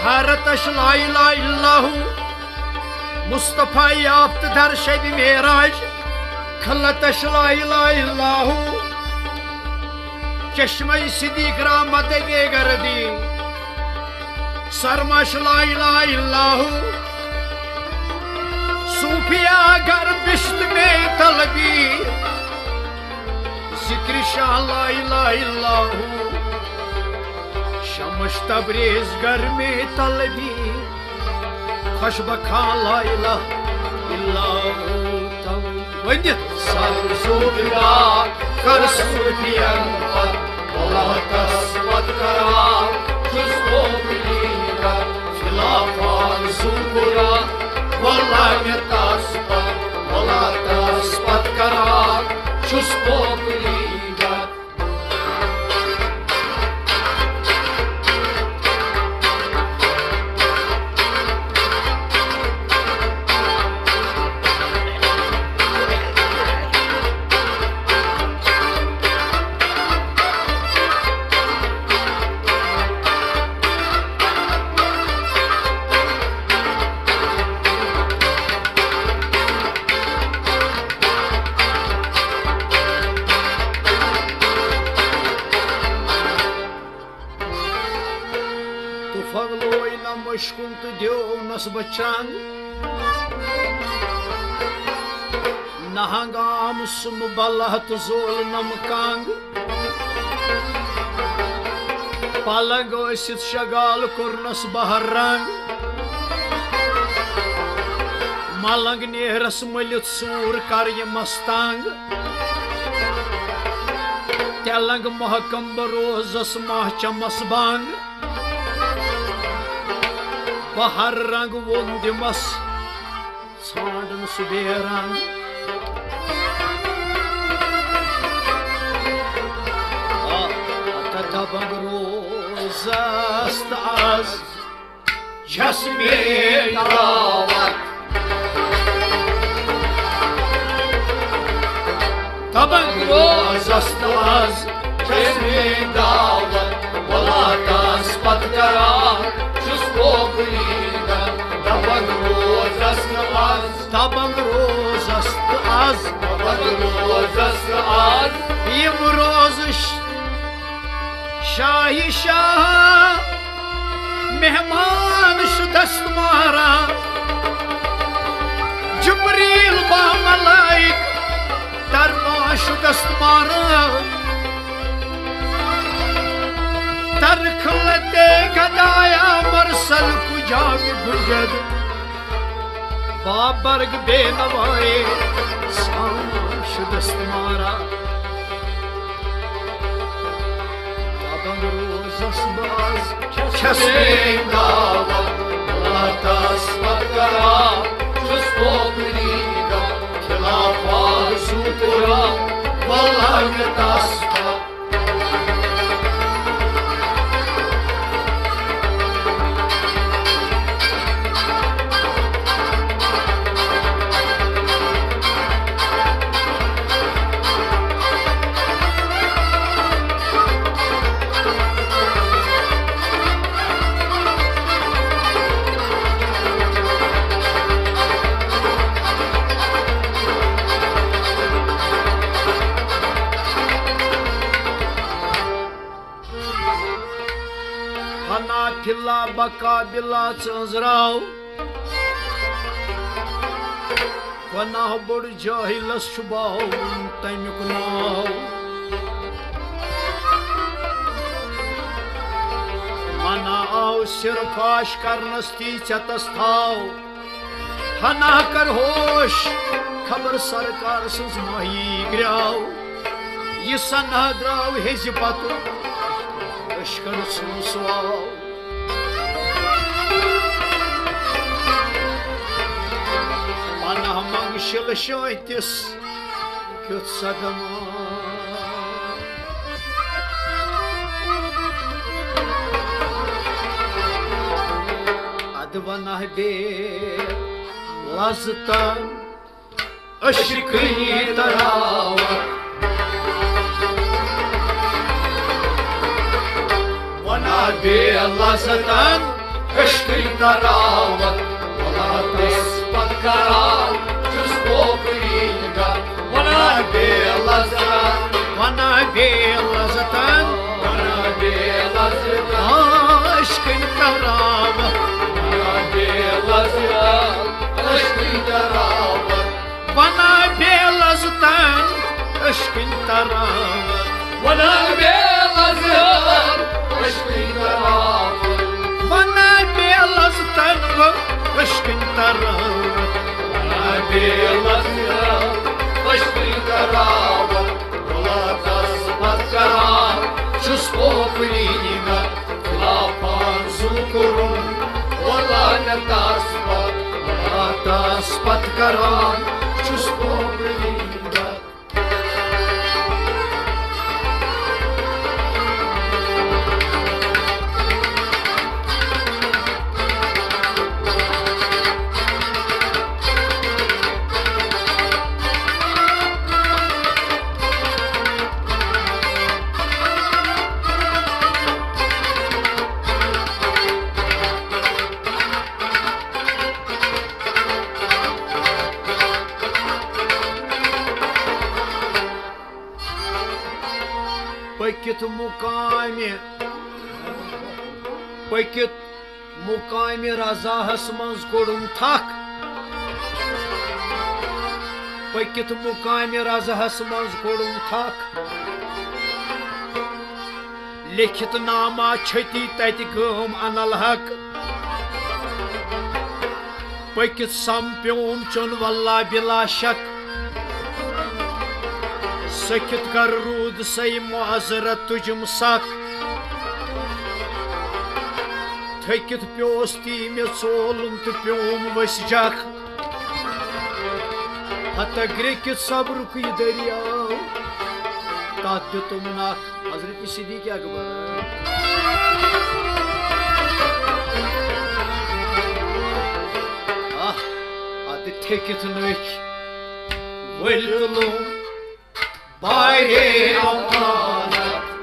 حیرتش لا الہ الا ہو، مصطفیٰ یافت در شب معراج۔ خلتش لا الہ الا ہو، چشمہ صدیق را مدد گردی۔ سرمش لا الہ الا ہو، صوفیا گر بشت میں طلبی۔ ذکر شاہ لا الہ الا ہو، شمش تبریز گر میں طلبی۔ خوش بخان لا الہ الا ہو۔ ؤنِتھ سر زُو فدا کر صوٗفیَن پتھ۔ ولا تس پتھ کران چھُس پوپری گا۔ خلاف آرزو کوٚرُم، ولا مےٚ تس پتھ۔ ولا تس پتھ کران چھُس پوپری گا۔ تہٕ پھۄلوے نہ مُشکُن تہٕ دیوٚونَس بہٕ چنٛگ۔ نہ ہنگام سُم بلہٕ تہٕ زول نم کنٛگ۔ پلنٛگ ٲسِتھ شگال کوٚرنَس بہٕ رنٛگ۔ ملنگ نیرس مٔلِتھ سوٗر کر یہِ مستانگ۔ تیلنگ محکم بہٕ روزس ماہ چمس بانگ۔ بہٕ ہر رنگ ووٚن دِمس ژھانڈن سُہ بے رنگ۔ آ، تہٕ دبنگ روزس تہٕ از چھس میٲنۍ دعوت۔ دبنگ روزس تہٕ از چھس میٲنۍ دعوت۔ ولا تس پتھ کران چھُس کوکُری دنگ۔ دبنگ روزس تہٕ از۔ دبنگ روزس تہٕ از۔ دبنگ روزس تہٕ از۔ یِم روزٕ ش-، شاہی شاہ مہمان شُدست مارا۔ جبریل با ملائک دربان شُدست مارا۔ ترخ لتے گدایا مرسل کجا گنجد۔ بابرگ بے نوائے سامان شُدست مارا۔ دبنگ روزس باز چھس میٲنۍ دعوت۔ ولا تس پتھ کران چھُس کوکُری دنگ۔ خلاف آرزو کوٚرُم، ولا مےٚ تس پتھ۔ فنا پھِلا بقا بِلا ژٲنٛزراو۔ گۄناہ بوٚڑ جٲہِلس چھُ باوُن تمیُک ناو۔ منع آو سِر فاش کرنس تی ژٮ۪تس تھاو۔ ہنا کر ہوش، خبر سرکار سٕنٛز ماہی گرٛاو۔ یہِ سنہ درٛاو ہیٚزِ پتہٕ، عشقن ژھُن سُہ آو۔ پناہ منٛگ شِلہٕ شٲنٛتِس کیُتھ صدمہٕ۔ ادٕ ونہ بے لذتن عشقٕے تراوت۔ ونہ بے لذتن عشقٕے تراوت۔ ولا تس پتھ کران چھُس کوکُری دنگ۔ ونہ بے لذتن۔ ونہ بے لذتن۔ ونہ بے لذتن۔ عشقٕے تراوت۔ ونہ بے لذتن۔ عشقٕے تراوت۔ ونہ بے لذتن عشقٕے تراوت۔ ونہ بے لذتن عشقٕے تراوت۔ ونہ بے لذتن عشقٕے تراوت۔ ونہ بے لذتن عشقٕے تراوت۔ ولا تس پتھ کران چھُس کوکُری دنگ۔ خلاف آرزو کوٚرُم، ولا مےٚ تس پتھ۔ ولا تس پتھ کران چھُس کوکُری دنگ۔ پٔکِتھ مُقامہِ، پٔکِتھ مُقامہِ رضاہس منٛز کوٚڑُم تھکھ۔ پٔکِتھ مُقامہِ رضاہس منٛز کوٚڑُم تھکھ۔ لیکھِتھ نامہ چھٔتی تتہِ گٲم انل حق۔ پٔکِتھ سم پیوم چون واللہ بلا شک۔ سٔکِتھ کر روٗد سَے معذرت تُجم سکھ۔ تھٔکِتھ پیوس تی مےٚ ژولُم تہٕ پیوم ؤسۍ جکھ۔ ہتہ گرٛیٚکِتھ صبرُک یہِ دٔریاو، تتھ دیُتُم نکھ۔ حضرت صدیق اکبر۔ آہ، ادٕ تھٔکِتھ نٔکھۍ ؤلۍ تُلُم بارے امانت۔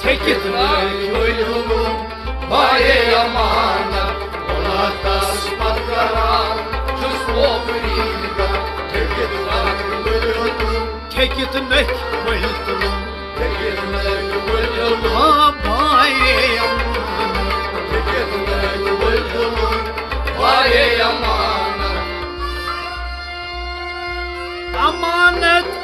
تھٔکِتھ نٔکھۍ ؤلۍ تُلُم بارے امانت، ووٚلاتس پتہٕ کران چھُس ووکری نِگاہ۔ تھٔکِتھ نٔکھۍ ؤلۍ تُلُم، تھٔکِتھ نٔکھۍ ؤلۍ تُلُم، تھٔکِتھ نٔکھۍ ؤلۍ تُلُم۔ آ، بارے امانت۔ تھٔکِتھ نٔکھۍ ؤلۍ تُلُم، بارے امانت۔ امانت۔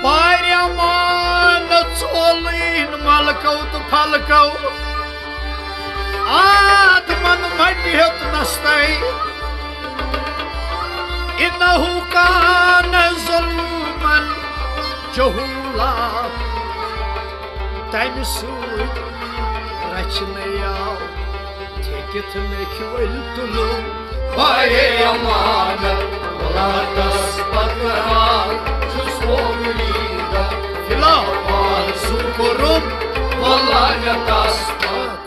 بارِ امانت ژولٕنۍ ملکو تہٕ پھلکو۔ آدمن مٹہِ ہیوٚت نستَے۔ انہ کان ظلومن جہولا۔ تمہِ سۭتۍ رچھنہٕ آو۔ تھٔکِتھ نٔکھۍ ؤلۍ تُلُم بارے امانت، ووٚلاتس پتہٕ آو چھُس ووگری دا۔ فی الحال آرزو کوٚرُم ووٚلاتس پتہٕ۔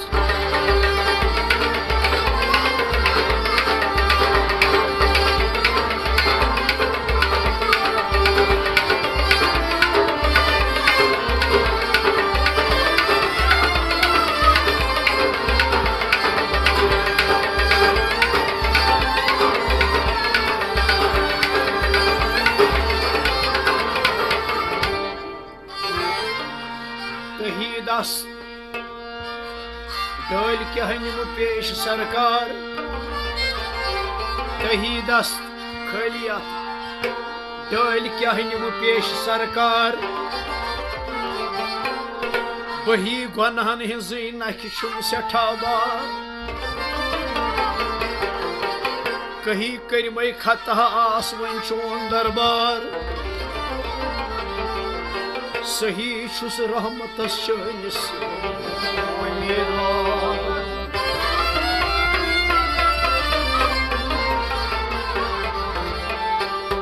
تہی دست ڈٲلۍ کیٛاہ نِمہٕ پیش سرکار، تہی دست خٲلی اتھ۔ ڈٲلۍ کیٛاہ نِمہٕ پیش سرکار، بہی گۄنہن ہٕنٛزٕے نکھِ چھُم سٮ۪ٹھاہ بار۔ کہی کٔرۍ مَے خطا آس وۄنۍ چون دربار۔ صحیح چھُس رحمتس چٲنِس امیدوار۔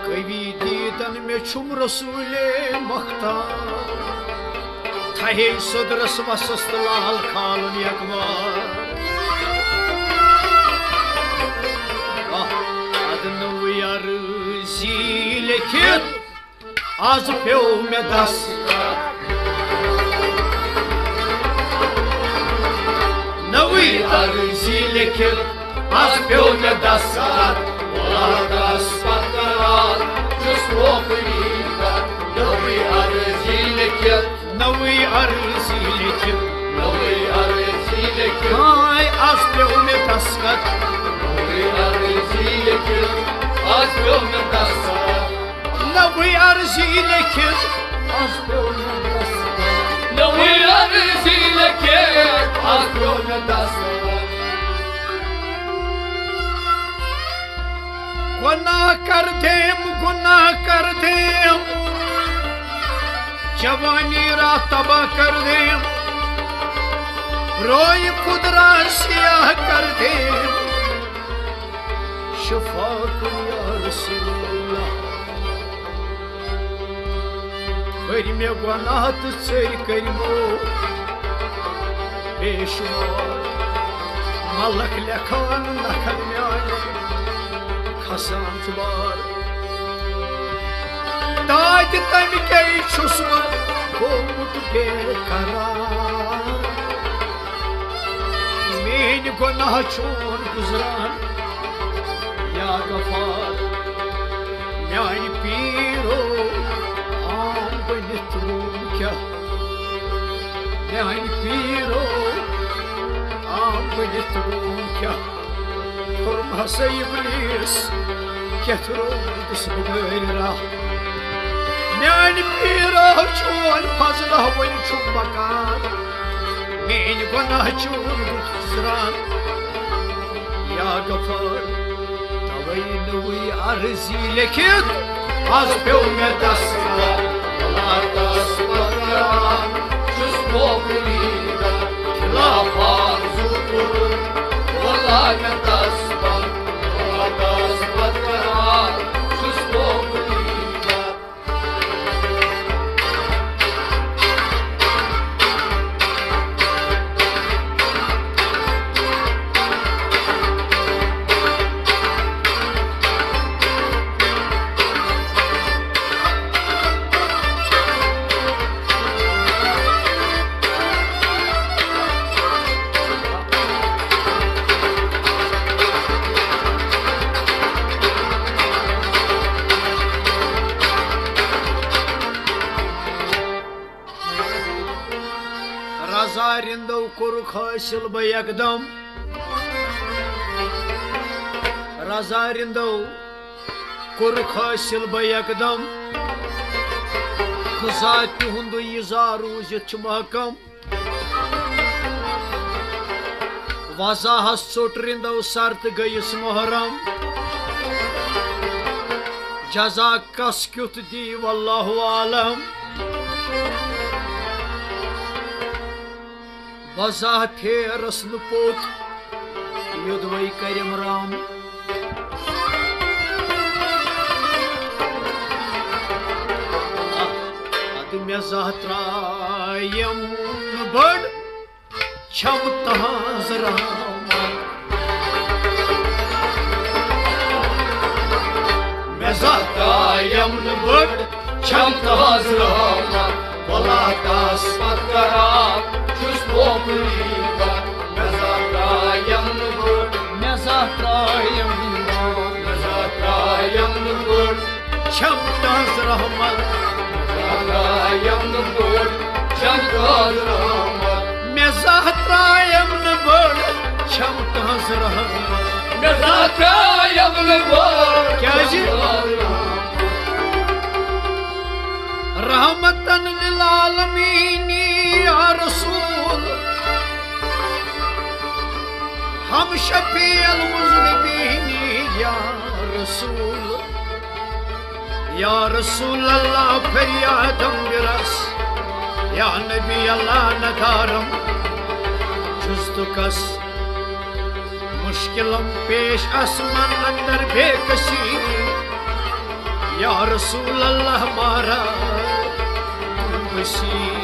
قوی دیدن مےٚ چھُم رسولے مختار۔ تھہے صدرس وسس تہٕ لال کھالُن یکوار۔ آہ، ادٕ نوٚوٕے عرضی لیکھِتھ از پیوٚو مےٚ دستخط۔ نوٚوٕے عرضی لیکھِتھ از پیوٚو مےٚ دستخط۔ ووٚلاتس پتہٕ آو چھُس ووکری دا۔ نوٚوٕے عرضی لیکھِتھ نوٚوٕے عرضی لیکھِتھ۔ نوٚوٕے عرضی لیکھِتھ۔ ہاے، از پیوٚو مےٚ دستخط۔ نوٚوٕے عرضی لیکھِتھ۔ از پیوٚو مےٚ دستخط۔ نوٚوٕے عرضی لیکھِتھ۔ از پیوٚو مےٚ دستخط۔ نوٚوٕے عرضی لیکھِتھ۔ از پیوٚو مےٚ دستخط۔ گناہ کر دیم، گناہ کر دیم، جوانی را تباہ کر دیم، روی خود را سیاہ کر دیم۔ شفا کن یا رسول اللہ۔ بٔرۍ مےٚ گۄناہ تہٕ ژٔرۍ کٔرۍ مو بے شُمار۔ ملک لیکھان نکھن میانہِ کھسان چھُ بار۔ دادِ تمہِ کیٛازِ چھُس بہٕ گوٚمُت بے قرار؟ میٲنۍ گۄناہ چون گُزران یا غفار۔ میانہِ پیٖرو عام بٔنِتھ روٗم کیٛاہ؟ میانہِ پیٖرو عام بٔنِتھ روٗم کیٛاہ؟ کوٚرُم ہسا ابلیس کیٛاہ روٗدُس بہٕ گٲرۍ راہ۔ میانہِ پیٖرو چون فضلہ وۄنۍ چھُم بکار۔ میٲنۍ گۄناہ چون گُزران۔ یا غفار، توے نوٚوٕے عرضی لیکھِتھ آز پیوٚو مےٚ دستخط۔ ولا تسبق کران چھُس موکلی خلاف آرزو کوٚرُن۔ ولا مےٚ تسبق، ولا تسبق کران چھُس موکلی۔ رضا رندو کوٚرُکھ حٲصِل بہٕ یکدم۔ رضا رندو کوٚرُکھ حٲصِل بہٕ یکدم۔ خزا تِہُنٛد یہِ زا روٗزِتھ چھُ محکم۔ وضاحس ژوٚٹ رِندو سر تہٕ گٔیِس محرم۔ جزا کس کیُتھ دی واللہ عالم۔ وضاح پھیرس نہٕ پوٚت یوٚدوَے کریم رام۔ ادٕ مےٚ زاہ ترٛایم بٔڑ چھم تہنٛز رحمت۔ مےٚ زاہ ترٛایم نہٕ بٔڑ چھم تہنٛز رحمت۔ ولا تسبق کران چھُس موکلی بد۔ مےٚ زاہ ترٛایم نہٕ بٔڑ، مےٚ زاہ ترٛایم نہٕ بٔڑ، مےٚ زاہ ترٛایم نہٕ بٔڑ چھم تہنٛز رحمت۔ مےٚ زاہ ترٛایم نہٕ بٔڑ چھم تہنٛز رحمت۔ مےٚ زاہ ترٛایم نہٕ بٔڑ چھم تہنٛز رحمت۔ مےٚ زاہ ترٛایم نہٕ بٔڑ کیٛازِ؟ چھم تہنٛز رحمت۔ رحمتن للعالمین یا رسول، ہم شفیع المذنبین یا رسول۔ یا رسول اللہ فریادم برس، یا نبی اللہ ندارم جز تو کس۔ مشکلم پیش آسمان اندر بے کسی، یا رسول اللہ مارا تو کسی۔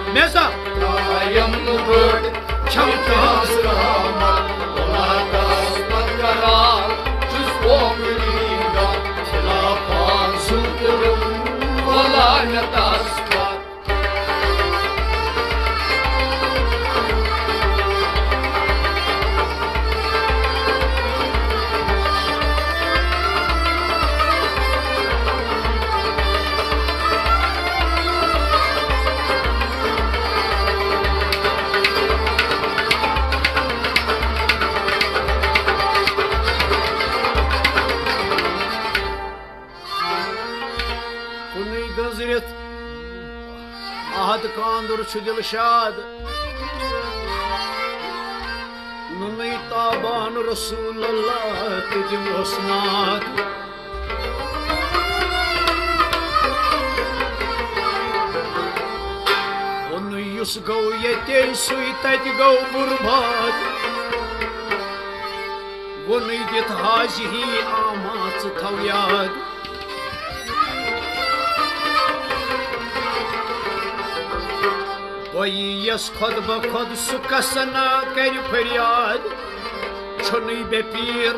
مےٚ زاہ ترٛایم نہٕ بٔڑ چھم تہنٛز رحمت۔ ولا تسبق کران چھُس موکلی بد۔ خلاف آرزو کوٚرُن، ولا مےٚ تسبق۔ کُنُے گٔنزرِتھ عہد کاندُر چھُ دِلشاد۔ نُنُے تابان رسول اللہ تہِ دِموس ناد۔ کُنُے یُس گوٚو ییٚتے سُے تَتہِ گوٚو بُرباد۔ ووٚنُے دِتھ حاضی آماژ تھاو یاد۔ بۄیہِ یس خۄد بخۄد سُہ کس نا کرِ فریاد۔ چھُنٕے بے پیٖر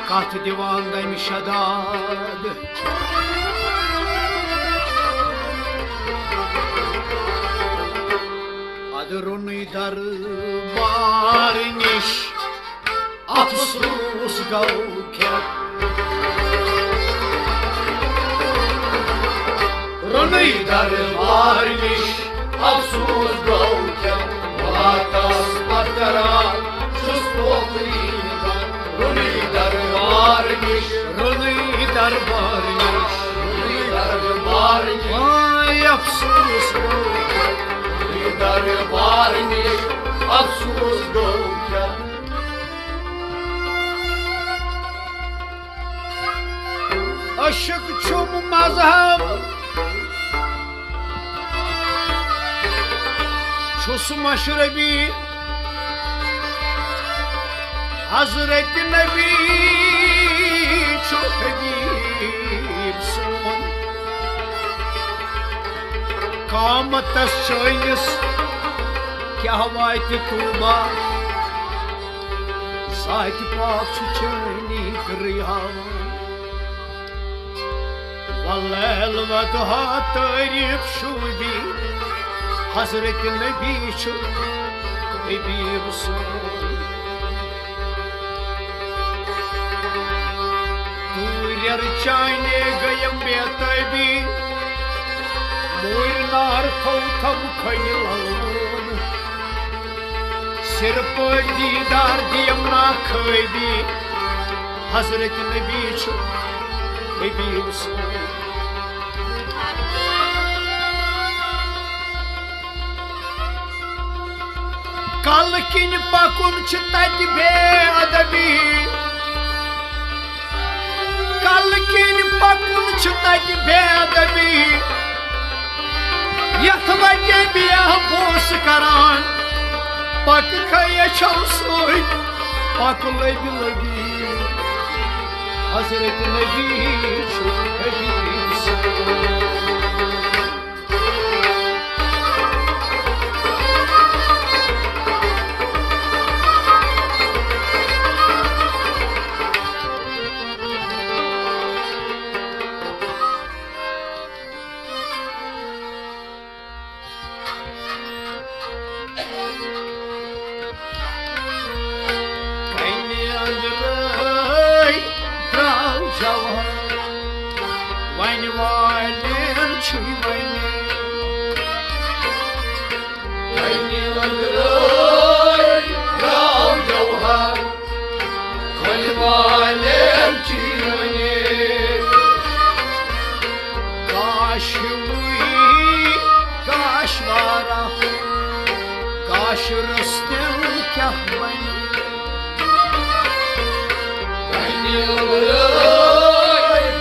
کتھ دِوان غمہِ شداد۔ ادٕ روٚنُے دربار نِش افسوس گوٚو کھٮ۪تھ۔ روٚنُے دربار نِش افسوس گوٚو کھٮ۪تھ۔ ولا تسبق کران چھُس موکلی بد۔ روٚنُے دربار نِش، روٚنُے دربار نِش، روٚنُے دربار نِش۔ وای افسوس گوٚو کھٮ۪تھ۔ دربار نِش افسوس گوٚو کیٛاہ؟ عشق چھُم مذہب، چھُس مشربی، حضرت نبی چھُ حبیب سون۔ قامتس چٲنِس کیٛاہ واتہِ طوبیٰ، ذاتِ پاک چھُ چٲنی تہٕ رٔیاوان۔ واللیل والضحیٰ تعریف شوٗبی، حضرت نبی چھُ حبیب سون۔ دوٗرٮ۪ر چانے گٔیم بے تٲبی، موٗرۍ نار تھوٚو تھم کھنہِ للوُن۔ صرف دیٖدار دِیم نا خٲبی، حضرت نبی چھُ حبیب سون۔ کلہٕ کِنۍ پکُن چھُ تتہِ بے ادبی، کلہٕ کِنۍ پکُن چھُ تتہِ بے ادبی۔ یتھ وتہِ بیاہ پوس کران، پکہٕ کھے أچھو سۭتۍ، پکہٕ لبہِ لبی۔ حضرت نبی چھُ حبیب سون۔ کنہِ أنٛدرَے درٛاو جوہر، وۄنۍ والٮ۪ن چھُے وۄنۍ۔ کنہِ أنٛدرَے درٛاو جوہر، وۄنۍ والٮ۪ن چھُے وۄنۍ۔ گاش ہیوٗے گاش وارا، گاش روٚستُے کیٛاہ بنہِ؟ کنہِ أنٛدرَے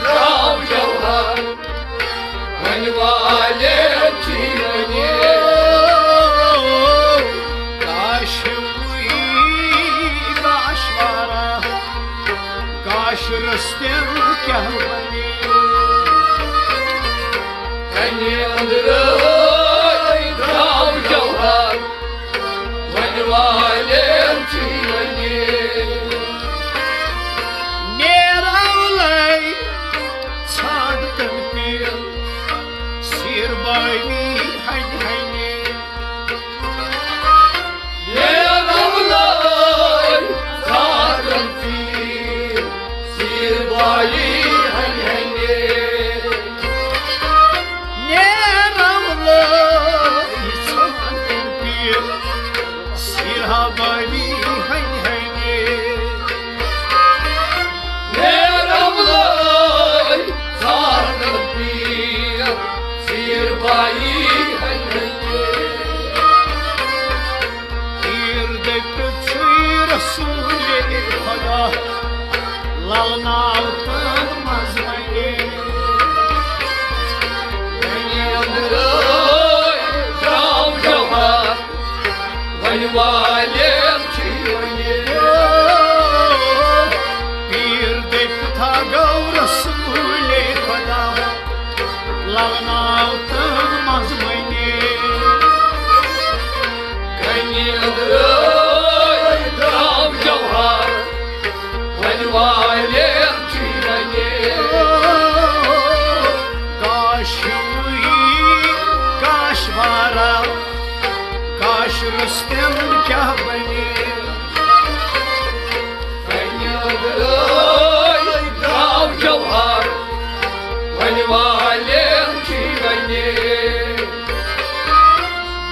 درٛاو جوہر، وۄنۍ والٮ۪ن چھُے وۄنۍ۔ گاش ہیوٗے گاش وارا، گاش روٚستُے کیٛاہ بنہِ؟ کنہِ أنٛدرَے درٛاو جوہر، وۄنۍ والٮ۪ن چھُے وۄنۍ۔ نیرو لے ژھانٛڈ تن پیٖر، سیٖر بٲوی ہنہِ ہنہِ۔ نیرو لے ژھانٛڈ تن پیٖر، سیٖر بٲوی ہنہِ ہنہِ۔ نیرو لٲگۍ ژھانٛڈن پیٖر، سیٖر ہا بٲوی ہنہِ ہنہِ۔ نیرو لٲگۍ ژھانٛڈن پیٖر، سیٖر بٲوی ہنہِ ہنہِ۔ پیٖر دٔپِتھ چھُے رسولِ خدا، للناو تن منٛز ونے۔ ونے أنٛدرَے درٛاو جوہر، وۄنۍ والٮ۪ن چھُے وۄنۍ۔ پیٖر دٔپِتھ ہا گوٚو رسولِ خدا، للناو تن منٛز ونے۔ کنہِ أنٛدرَے درٛاو جوہر، وۄنۍ والٮ۪ن چھُے وۄنۍ۔ کاش ہیوٗے کاش وارا، کاش روٚستُے کیٛاہ بنہِ؟ کنہِ أنٛدرَے درٛاو جوہر، وۄنۍ والٮ۪ن چھُے وۄنۍ۔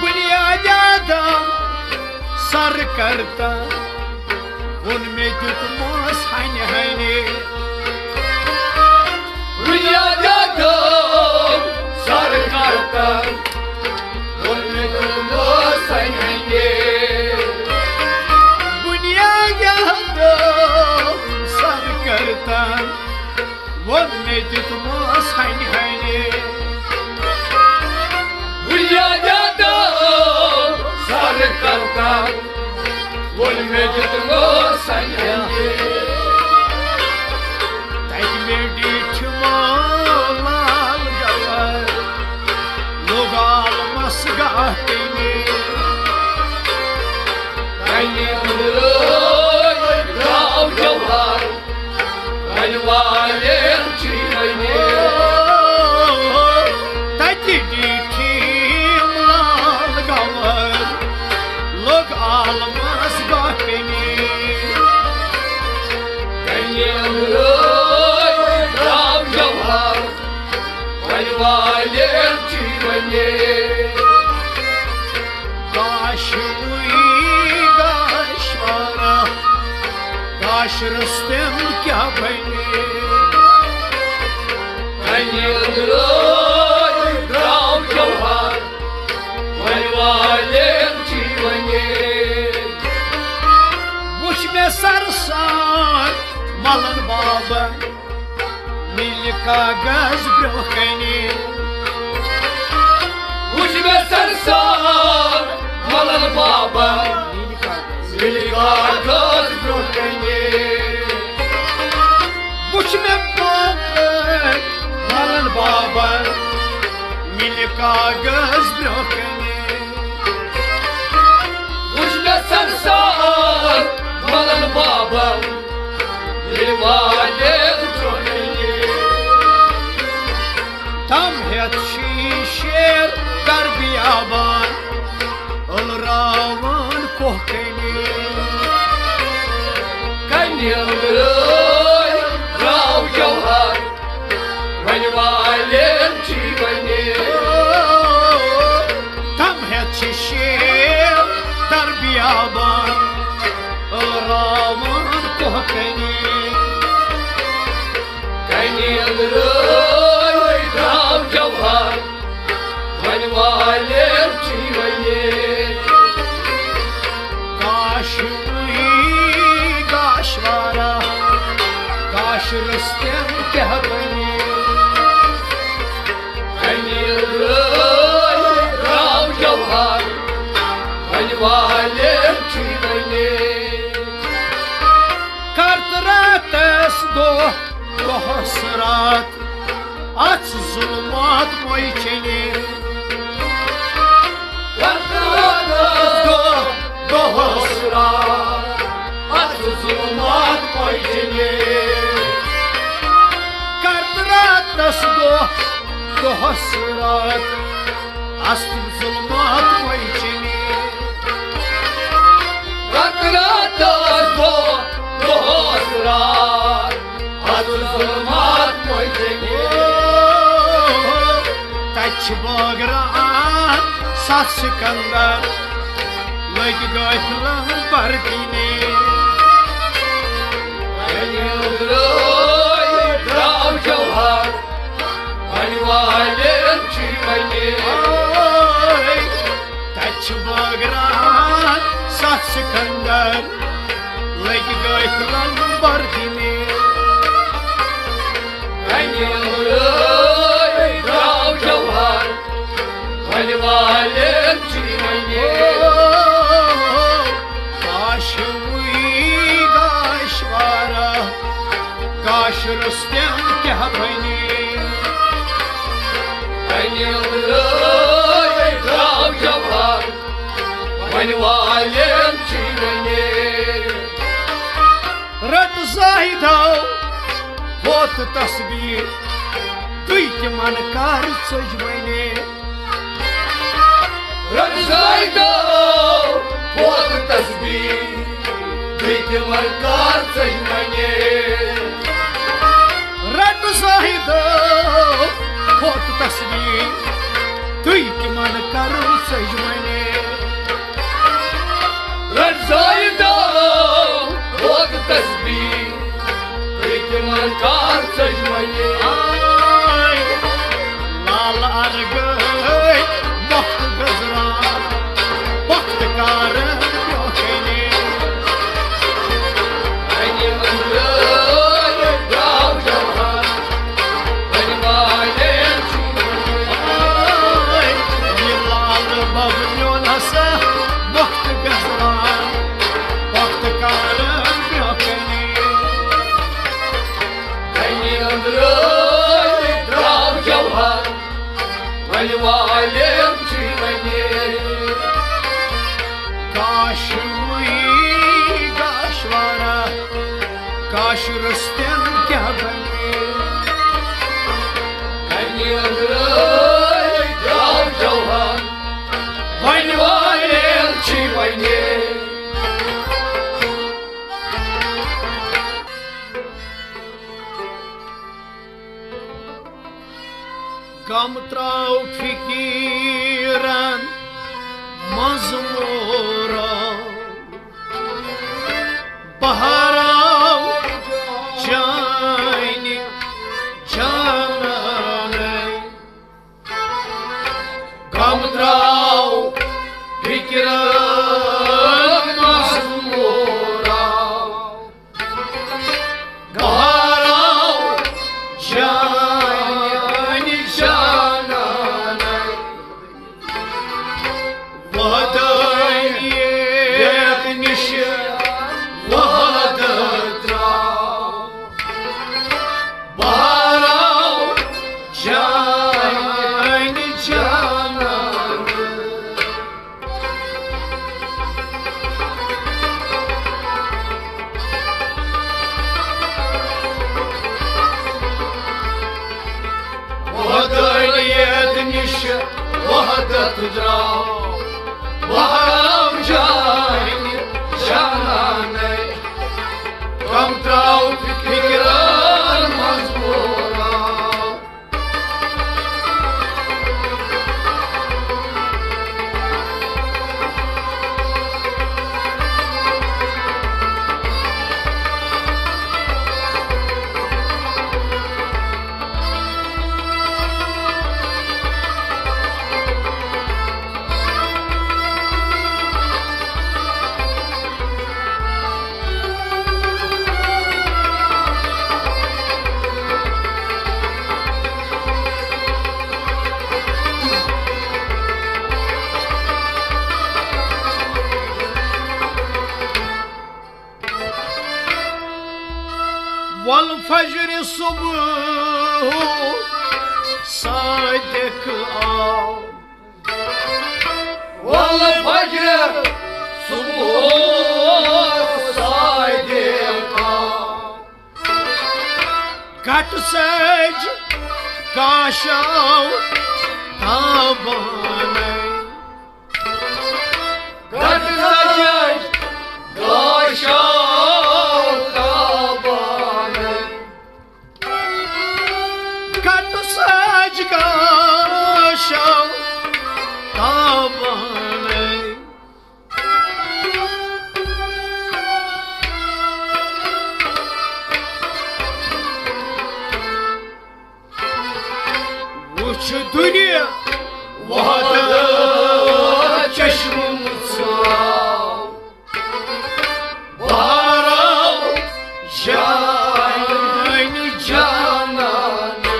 بُنیادِ آدم سر کرتا، ووٚن مےٚ دیُتمَس ہنہِ ہنہِ۔ بُنیادِ آدم سر کرتا، ووٚن مےٚ دیُتمَس بنیاد سر کرتن ووٚن مےٚ دیُتمس ہنہِ ہنہِ۔ بنیاد سر کرتن ووٚن مےٚ دیُتمس ہنہِ ہنہِ۔ تتہِ مےٚ ڈیٖٹھِ مول لال گوہر لوٚگ عالمس گاہ کٔنہِ۔ کنہِ أنٛدرٕ درٛاو جوہر، وۄنۍ والٮ۪ن چھی وۄنہِ۔ تتہِ ڈیٖٹھِ مول لال گوہر لوٚگ عالمس گاہ کٔنہِ۔ کنہِ أنٛدرٕ درٛاو جوہر، وۄنۍ والٮ۪ن چھی وۄنہِ۔ گاش وٕے گاش وارا، گاش رستم کیٛاہ بنہِ؟ کنہِ أنٛدرٕ درٛاو جوہر، وۄنۍ والٮ۪ن چھی وۄنہِ۔ وٕچھ مےٚ سرسان ملن بابن، مِلہِ کاغذ برٛونٛہہ کنہِ۔ وٕچھ مےٚ سرسان ملن بابن، مِلہِ کاغذ برٛونٛہہ کنہِ۔ وٕچھ مےٚ پانہٕ ملن بابن، مِلہِ کاغذ برٛونٛہہ کنہِ۔ وٕچھ مےٚ سرسان ملن بابن، ییٚلہِ والٮ۪ن برٛونٛہہ کنہِ۔ تم ہٮ۪تھ شیٖشیر در بیابان، ألراوان کوہ کنہِ۔ کنہِ أنٛدرٕ درٛاو جوہر، وۄنۍ والٮ۪ن چھی وۄنہِ۔ تم ہٮ۪تھ چھِ شیر در بیابان، ألراوان کوہ کنہِ۔ کنہِ أنٛدرٕ درٛاو جوہر، وۄنۍ والٮ۪ن چھی وۄنہِ۔ گاش وٕے گاش وارا، گاش رستم کیٛاہ بنہِ؟ کنہِ أنٛدرٕ درٛاو جوہر، وۄنۍ والٮ۪ن چھی وۄنہِ۔ کرتہٕ راتس دۄہ، دۄہس راتھ، اَتھ ظُلمات مۄیہِ چیٚنہِ۔ دۄہ، دۄہس راتھ، اَتھ ظُلمات مۄیہِ چیٚنہِ۔ کرتہٕ راتس دۄہ، دۄہس راتھ، اَتھ ظُلمات مۄیہِ چیٚنہِ۔ کرتہٕ راتس دۄہ، دۄہس راتھ، اَتھ ظُلمات مۄیہِ چیٚنہِ۔ تَتہِ چھِ بٲگراوان ستھ سکندر، لٔگۍ غٲفلن بردِنہِ۔ کنہِ أنٛدرٕ درٛاو جوہر، وۄنۍ والٮ۪ن چھی وۄنہِ۔ تَتہِ چھِ بٲگراوان ستھ سکندر، لٔگۍ غٲفلن بردِنہِ۔ کنہِ أنٛدرٕ درٛاو جوہر، وۄنۍ والٮ۪ن چھی وۄنہِ۔ گاش وٕے گاش وارا، گاش رستم کیٛاہ بنہِ؟ کنہِ أنٛدرٕ درٛاو جوہر، وۄنۍ والٮ۪ن چھی وۄنہِ۔ رٹ زاہدو ہوت تسبیح، تُہۍ تِمن کر ژٔج وۄنہِ۔ رٹ زاہدو ہوت تسبیح، تُہۍ تِمن کر ژٔج وۄنہِ۔ رٹ زاہدو ہوت تسبیح، تُہۍ تِمن کر ژٔج وۄنہِ۔ رٹ زاہدو ہوت تسبیح، تُہۍ تِمن کر ژٔج وۄنہِ۔ لال ارگے مۄکھ گزران، مۄکھ کم تراو فقیرن منٛز مورا، بہار آو چانہِ جانانَے۔ کم تراو فقیرن منٛز مورا، بہار آو چانہِ جانانَے۔ وحدانیت نِش وحدت تراو، بہار آو چانہِ جانانَے۔ وحدانیت نِش وحدت درٛاو، بہار آو چانہِ جانانَے۔ کم تراو فقیرن منٛز مورا۔ والفجر صبح صادق آو۔ والفجر صبح صادق آو۔ کٹ سج کاشاو تابانَے۔ کٹ سج کاشاو تابانَے۔ کٹ سج کاشاو تابانَے۔ وُچھ دُنیا وحدت چشم ژاو، بہار آو چانہِ جانانَے۔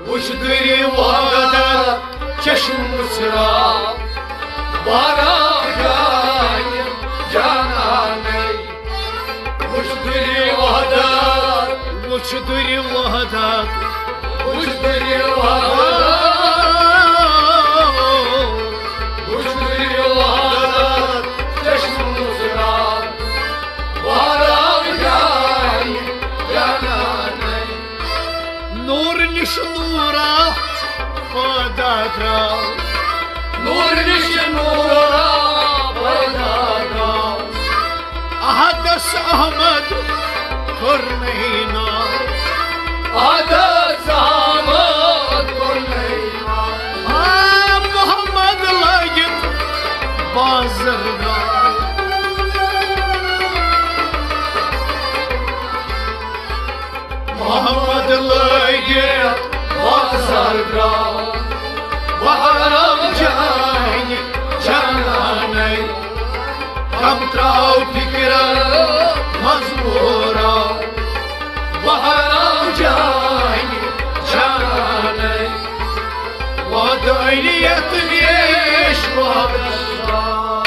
وُچھ دُنیا وحدت چشم ژاو، بہار آو چانہِ جانانَے۔ وُچھ دُنیا وحدت، وُچھ دُنیا وحدت، وُچھ دُنیا وحدت، وُچھ دُنیا وحدت، چشم ژاو، بہار آو چانہِ جانانَے۔ نور نِش نورا پٲدٕ درٛاو۔ نور نِش نورا پٲدٕ درٛاو۔ احدس احمد کوٚرنَے ناو۔ احدس احمد کوٚرنَے ناو۔ آ، محمد لٲگِتھ بازر درٛاو۔ محمد لٲگِتھ بازر درٛاو، بہار آو چانہِ جانانَے۔ کم تراو فکرن منٛز مورا، بہار آو چانہِ جانانَے۔ وحدانیت نِش وحدت درٛاو۔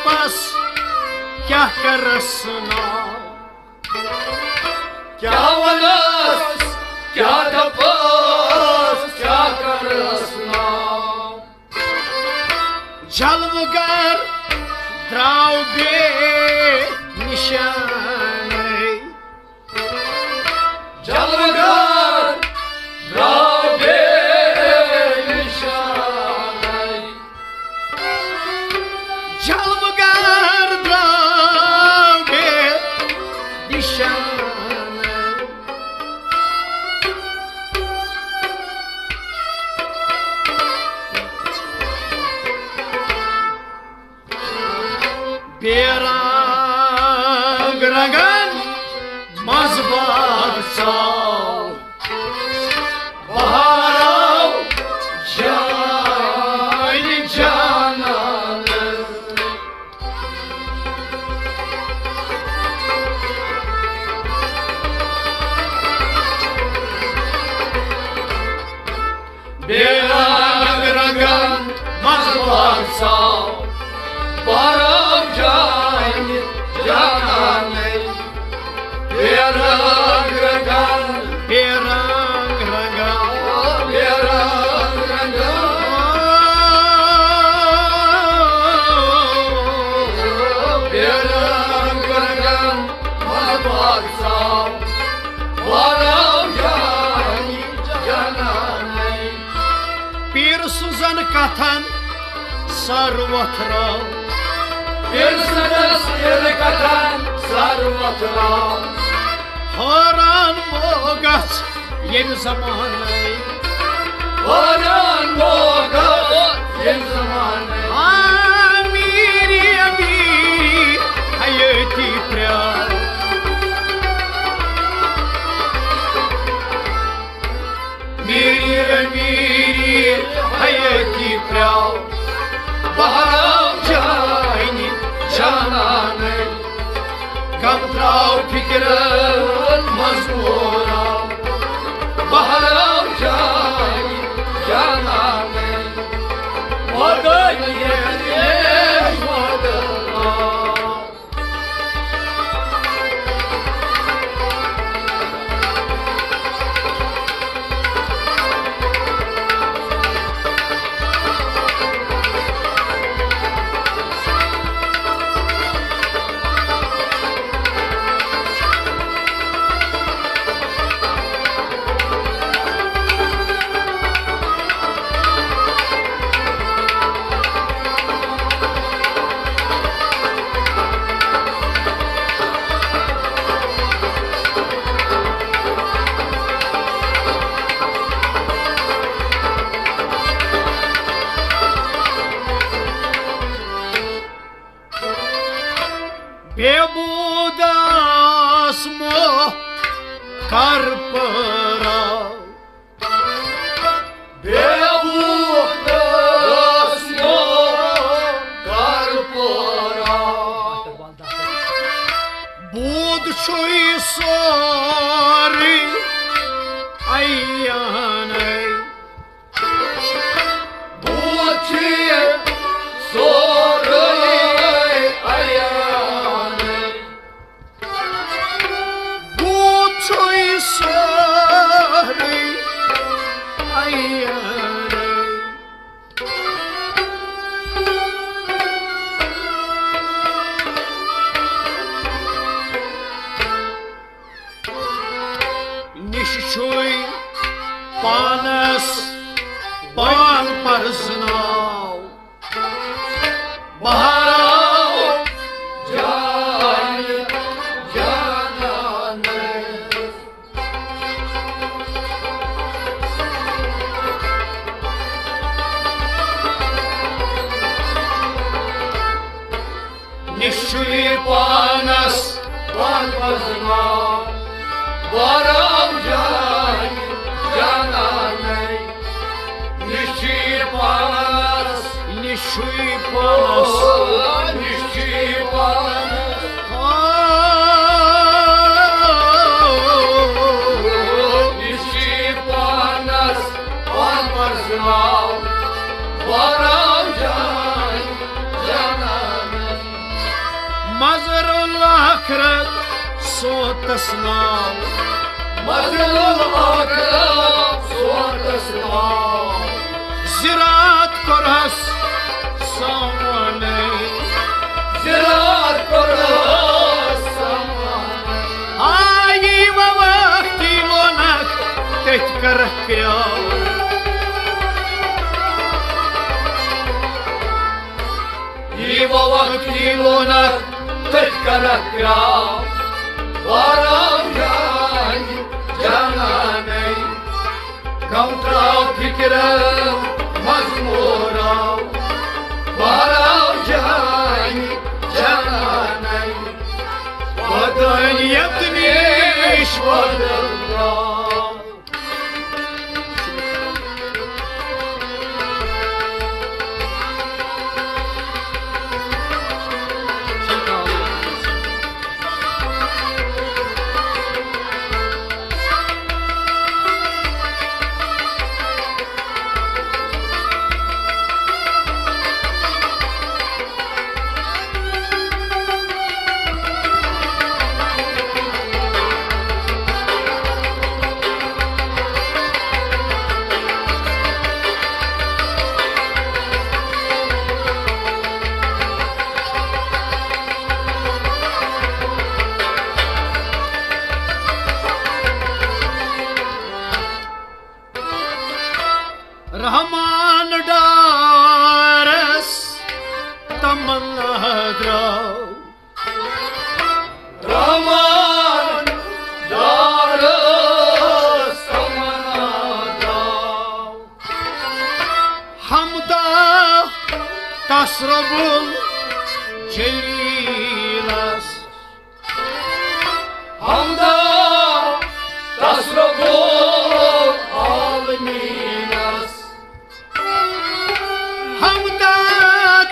پس کیٛاہ کرس ناو؟ کیٛاہ ونس، کیٛاہ دپس، کیٛاہ کرس ناو؟ جلوٕ گر درٛاو بے نشانَے۔ جلوٕ گر درٛاو بے نشانَے۔ جلوٕ گر درٛاو بے نشانَے۔ بے رنگ رنگن منٛز باساو بہار آو جانہِ جانان۔ بے رنگ رنگن منٛز باساو بہار آو جانہِ جانانٕے۔ بے رنگ رنگن، بے رنگ رنگن، بے رنگ رنگن، بے رنگ رنگن منٛز باساو بہار آو جانہِ جانانٕے۔ پیٖر سٕنٛزن کتھن سر وۄتھراو۔ پیٖر سٕنٛزن کتھن سر وۄتھراو۔ حٲران موگژھ ییٚمہِ زمانَے۔ حٲران موگژھ ییٚمہِ زمانَے۔ آ میٖری، میٖری حیٲتی پرٛاو۔ میٖری، میٖری حیٲتی پرٛاو بہار آو جانہِ جانانَے۔ غم ترٛاو فِکرن منٛز مور آو بہار آو جانہِ جانانَے۔ مدد ییٚلہِ مدد آو۔ بے بودس موہ کر پٲراو۔ بے بودس موہ کر پٲراو۔ بود چھُے سورُے عیانَے۔ بود چھُے سورُے عیانَے۔ بود چھُے سورُے عیانَے۔ نِش چھُے پانس پان پرزناو۔ بہار آو جانہِ جانانَے۔ نِش چھُے پانس پان پرزناو۔ بہار آو جانہِ جانانَے۔ نِش چھُے پانس، نِش چھُے پانس، نِش چھُے پانس۔ نِش چھُے پانس، پان پرزناو، بہار آو جانہِ جانانَے۔ مظہر الآخرت سونتس ناو۔ مظہر الآخرت سونتس ناو۔ زِرات کوٚرہس سامانَے۔ زِرات کوٚرہس سامانَے۔ آیی وۄنۍ وقتی لونکھ تٔتھۍ کرکھ کرٛاو۔ یی وۄنۍ وقتی لونکھ تٔتھۍ کرکھ کرٛاو۔ واراو جانہِ جانانَے۔ غم ترٛاو فِکرَن منٛز موراو۔ واراو جانہِ جانانَے۔ ودٲنۍ یَتھ نِش بدل درٛاو۔ رحمان ڈارس تمنا درٛاو۔ رحمان ڈارس تمنا درٛاو۔ حمدا تس رب الجلیلس۔ حمدا تس رب العالمینس۔ حمدا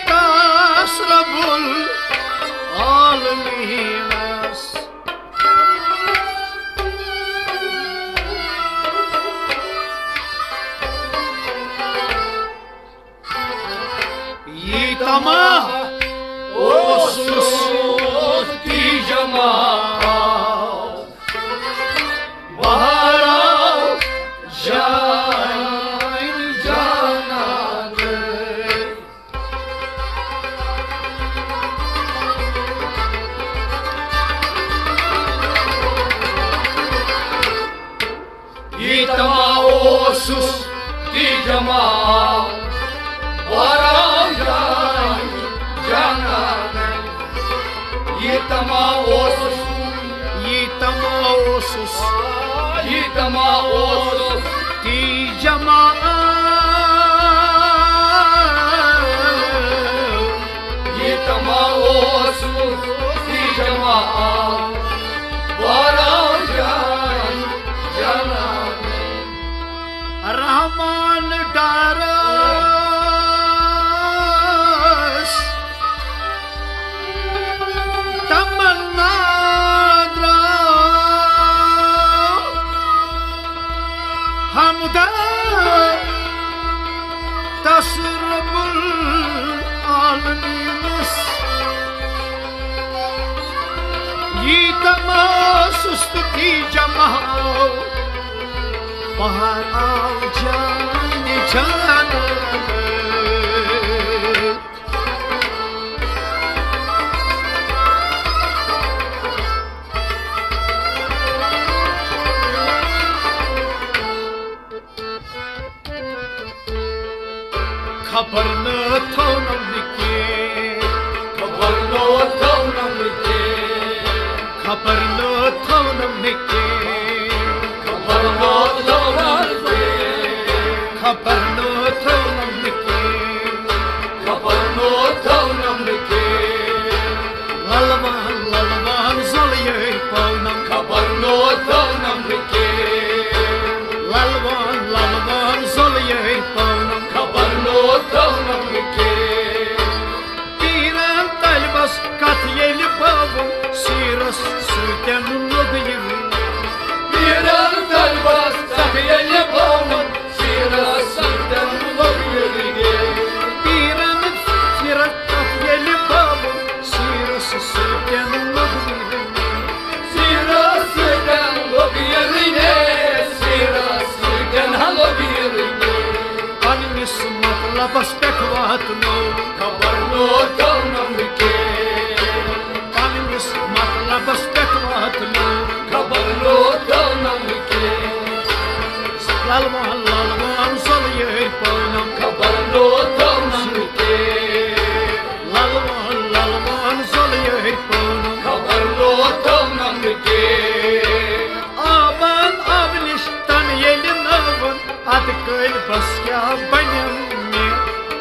تس رب العالمینس۔ یی طمع اوسُس تی جمع آو۔ بہار آو جان جانانَے۔ یی طمع اوسُس تی جمع آو۔ بہار آو جان جانانَے۔ یی طمع اوسُس۔ یی طمع اوسُس۔ یی طمع اوسُس۔ تی جمع آو۔ یی طمع اوسُس۔ تی جمع آو۔ بہار آو جان جانانَے۔ رحمان ڈارس تمنا درٛاو۔ حمدا تس رب العالمینس۔ یی طمع اوسُس تی جمع آو۔ بہار آو جان جانانَے۔ خبر نہٕ تھاونم نہٕ کینٛہہ۔ خبر نہٕ تھاونم نہٕ کینٛہہ۔ خبر نہٕ تھاونم نہٕ کینٛہہ۔ خبر نہٕ تھاونم نہٕ کینٛہہ۔ خبر نہٕ تھاونم نہٕ کینٛہہ۔ خبر نہٕ تھاونم نہٕ کینٛہہ۔ للوان للوان زۄلہٕ یے پاونم۔ خبر نہٕ تھاونم نہٕ کینٛہہ۔ للوان للوان زۄلہٕ یے پاونم۔ خبر نہٕ تھاونم نہٕ کینٛہہ۔ پیرن طلبس کتھ ییٚلہِ پاوُن، سیرس سۭتۍ بس پٮ۪ٹھ واتنو، خبر لوٚگ تھونم کینٛہہ۔ پننِس مطلبس پٮ۪ٹھ واتنو، خبر لوٚگ تھونم کینٛہہ۔ للوان للوان زۄلہٕ یٲرۍ پونم، خبر لوٚگ تھونم کینٛہہ۔ للوان للوان زۄلہٕ یٲرۍ پونم، خبر لوٚگ تھونم کینٛہہ۔ آبن آبہٕ نِش تن ییٚلہِ نٲوٕن، ادٕ قٲلبس کیٛاہ بنٮ۪م مےٚ؟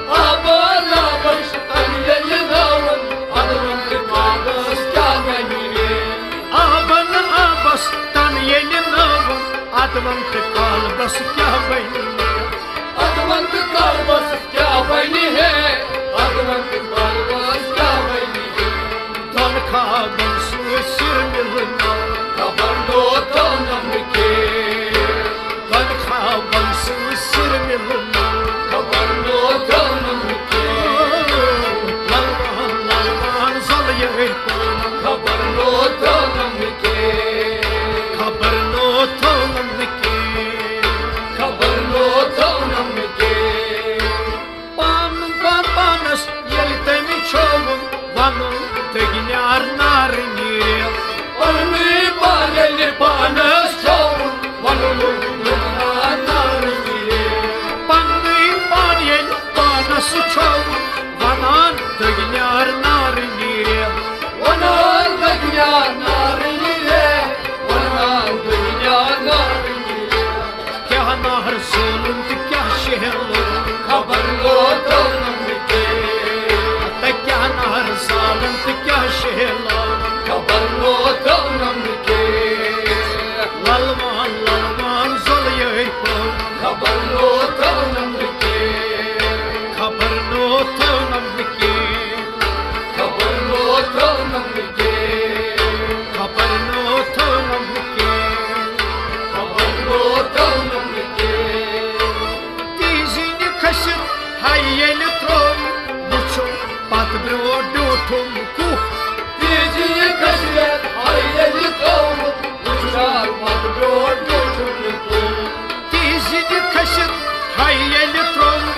آبن آبس تن ییٚلہِ نٲوٕن، ادٕ ون تہٕ قٲلبس کیٛاہ بنہِ مےٚ؟ آبن آبس تن ییٚلہِ نٲوٕن، ادٕ ون تہٕ قٲلبس کیٛاہ بنہِ مےٚ؟ ادٕ ون تہٕ قٲلبس کیٛاہ بنہِ ہے؟ ادٕ ون تہٕ قٲلبس کیٛاہ بنہِ ہے؟ دۄن خوابن سۭتۍ سِر مِلناو، خبر لوٚگ تھونم کینٛہہ۔ دۄن خوابن سۭتۍ سِر مِلناو، خبر لوٚگ تھونم کینٛہہ۔ للوان للوان زۄلہٕ یٲرۍ پونم، خبر لوٚگ تھونم کینٛہہ۔ خبر لوٚگ تھونم کینٛہہ۔ خبر لوٚگ تھونم کینٛہہ۔ پان پان پانس ییٚلہِ تٔمۍ چھووُن، ونُن دٔگۍ نیار نارٕ نیرِ۔ پننُے پان ییٚلہِ پانس چھووُن، ونُن دٔگۍ نیار نارٕ نیرِ۔ پننُے پان ییٚلہِ پانس چھووُن، ونان دٔگۍ نیار نارٕ نیرِ۔ ونان دٔگۍ نیار نارٕ نیرِ۔ ونان دٔگۍ نیار نارٕ نیرِ۔ کیٛاہ نہر زالُن تہٕ کیٛاہ شہلُن، خبر لوٚگ تھونم کینٛہہ۔ تہٕ کیٛاہ نہر زالُن تہٕ کیٛاہ شہلُن، خبر لوٚگ تھونم کینٛہہ۔ للوان للوان زۄلہٕ یٲرۍ پونم، خبر لوٚگ تھونم کینٛہہ۔ خبر لوٚگ تھونم کینٛہہ۔ خبر لوٚگ تھونم کینٛہہ۔ خبر لوٚگ تھونم کینٛہہ۔ خبر لوٚگ تھونم کینٛہہ۔ تیزی نہِ کھٔسِتھ ہاے ییٚلہِ ترٛووُم، وُچھُم پتہٕ برٛونٛٹھ ڈیوٗٹھُم کُف۔ تیزی نہِ کھٔسِتھ ہاے ییٚلہِ ترٛووُم، وُچھُم پتہٕ برٛونٛٹھ ڈیوٗٹھُم کُف۔ تیزی نہِ کھٔسِتھ ہاے ییٚلہِ ترٛووُم،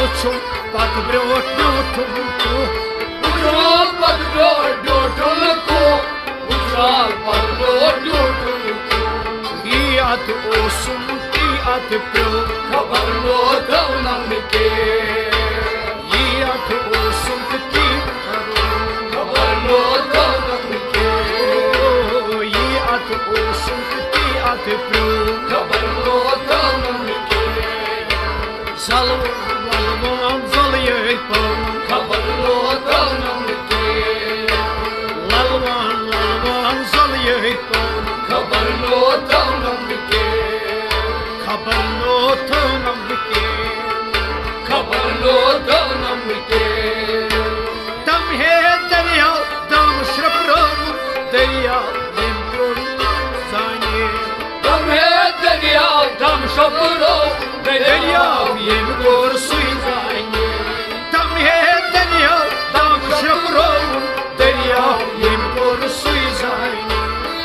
وُچھُم پتہٕ برٛونٛٹھ ڈیوٗٹھُم کُف۔ وُچھُم پتہٕ برٛونٛٹھ ڈیوٗٹھُم کُف۔ وُچھُم پتہٕ برٛونٛٹھ ڈیوٗٹھُم کُف۔ یی اتھ اوسُم، تی اتھ پیوٚو۔ خبر لوٚگ تھونم کینٛہہ۔ یی اتھ اوسُم تہٕ تی کرُن۔ خبر لوٚگ تھونم کینٛہہ۔ او، یی اتھ اوسُم تہٕ تی اتھ پیوٚو۔ خبر لوٚگ تھونم کینٛہہ۔ زلوان للوان زۄلہٕ یٲرۍ پونم۔ خبر لوٚگ تھونم کینٛہہ۔ للوان للوان زۄلہٕ یٲرۍ پونم۔ خبر لوٚگ تھونم کینٛہہ۔ خبر لوٚگ تھونم کینٛہہ۔ خبر لوٚگ تھونم کینٛہہ۔ دم ہے دریاو دم شرپرٲوُن، دریاو ییٚمۍ کوٚر زانہِ۔ دم ہے دریاو دم شرپرٲوُن، دریاو ییٚمۍ کوٚر سُے زانہِ۔ دم ہے دریاو دم شرپرٲوُن، دریاو ییٚمۍ کوٚر سُے زانہِ۔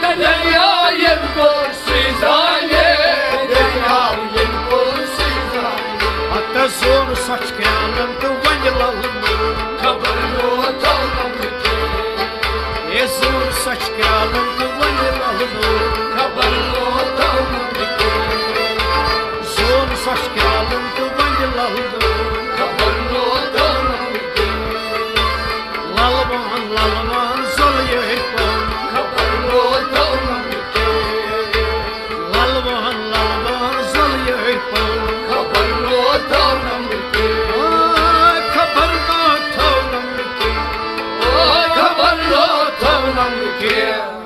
دریاو ییٚمۍ کوٚر سُے زانہِ، دریاو ییٚمۍ کوٚر سُے زانہِ۔ ہتس زون سۄچھ کرٛالن تہٕ ونہِ للہٕ نوٗر۔ خبر لوٚگ تھونم کینٛہہ۔ اے زون سۄچھ کرٛالن تہٕ ونہِ للہٕ نوٗر۔ خبر لوٚگ تھونم کینٛہہ۔ زون سۄچھ کرٛالن تہٕ ونہِ للہٕ نوٗر۔ خبر لوٚگ تھونم کینٛہہ۔ للوان للوان زۄلہٕ یٲرۍ پونم۔ خبر لوٚگ تھونم کینٛہہ۔ للوان للوان زۄلہٕ یٲرۍ پونم۔ خبر لوٚگ تھونم کینٛہہ۔ آ، خبر لوٚگ تھونم کینٛہہ۔ آ، خبر لوٚگ تھونم کینٛہہ۔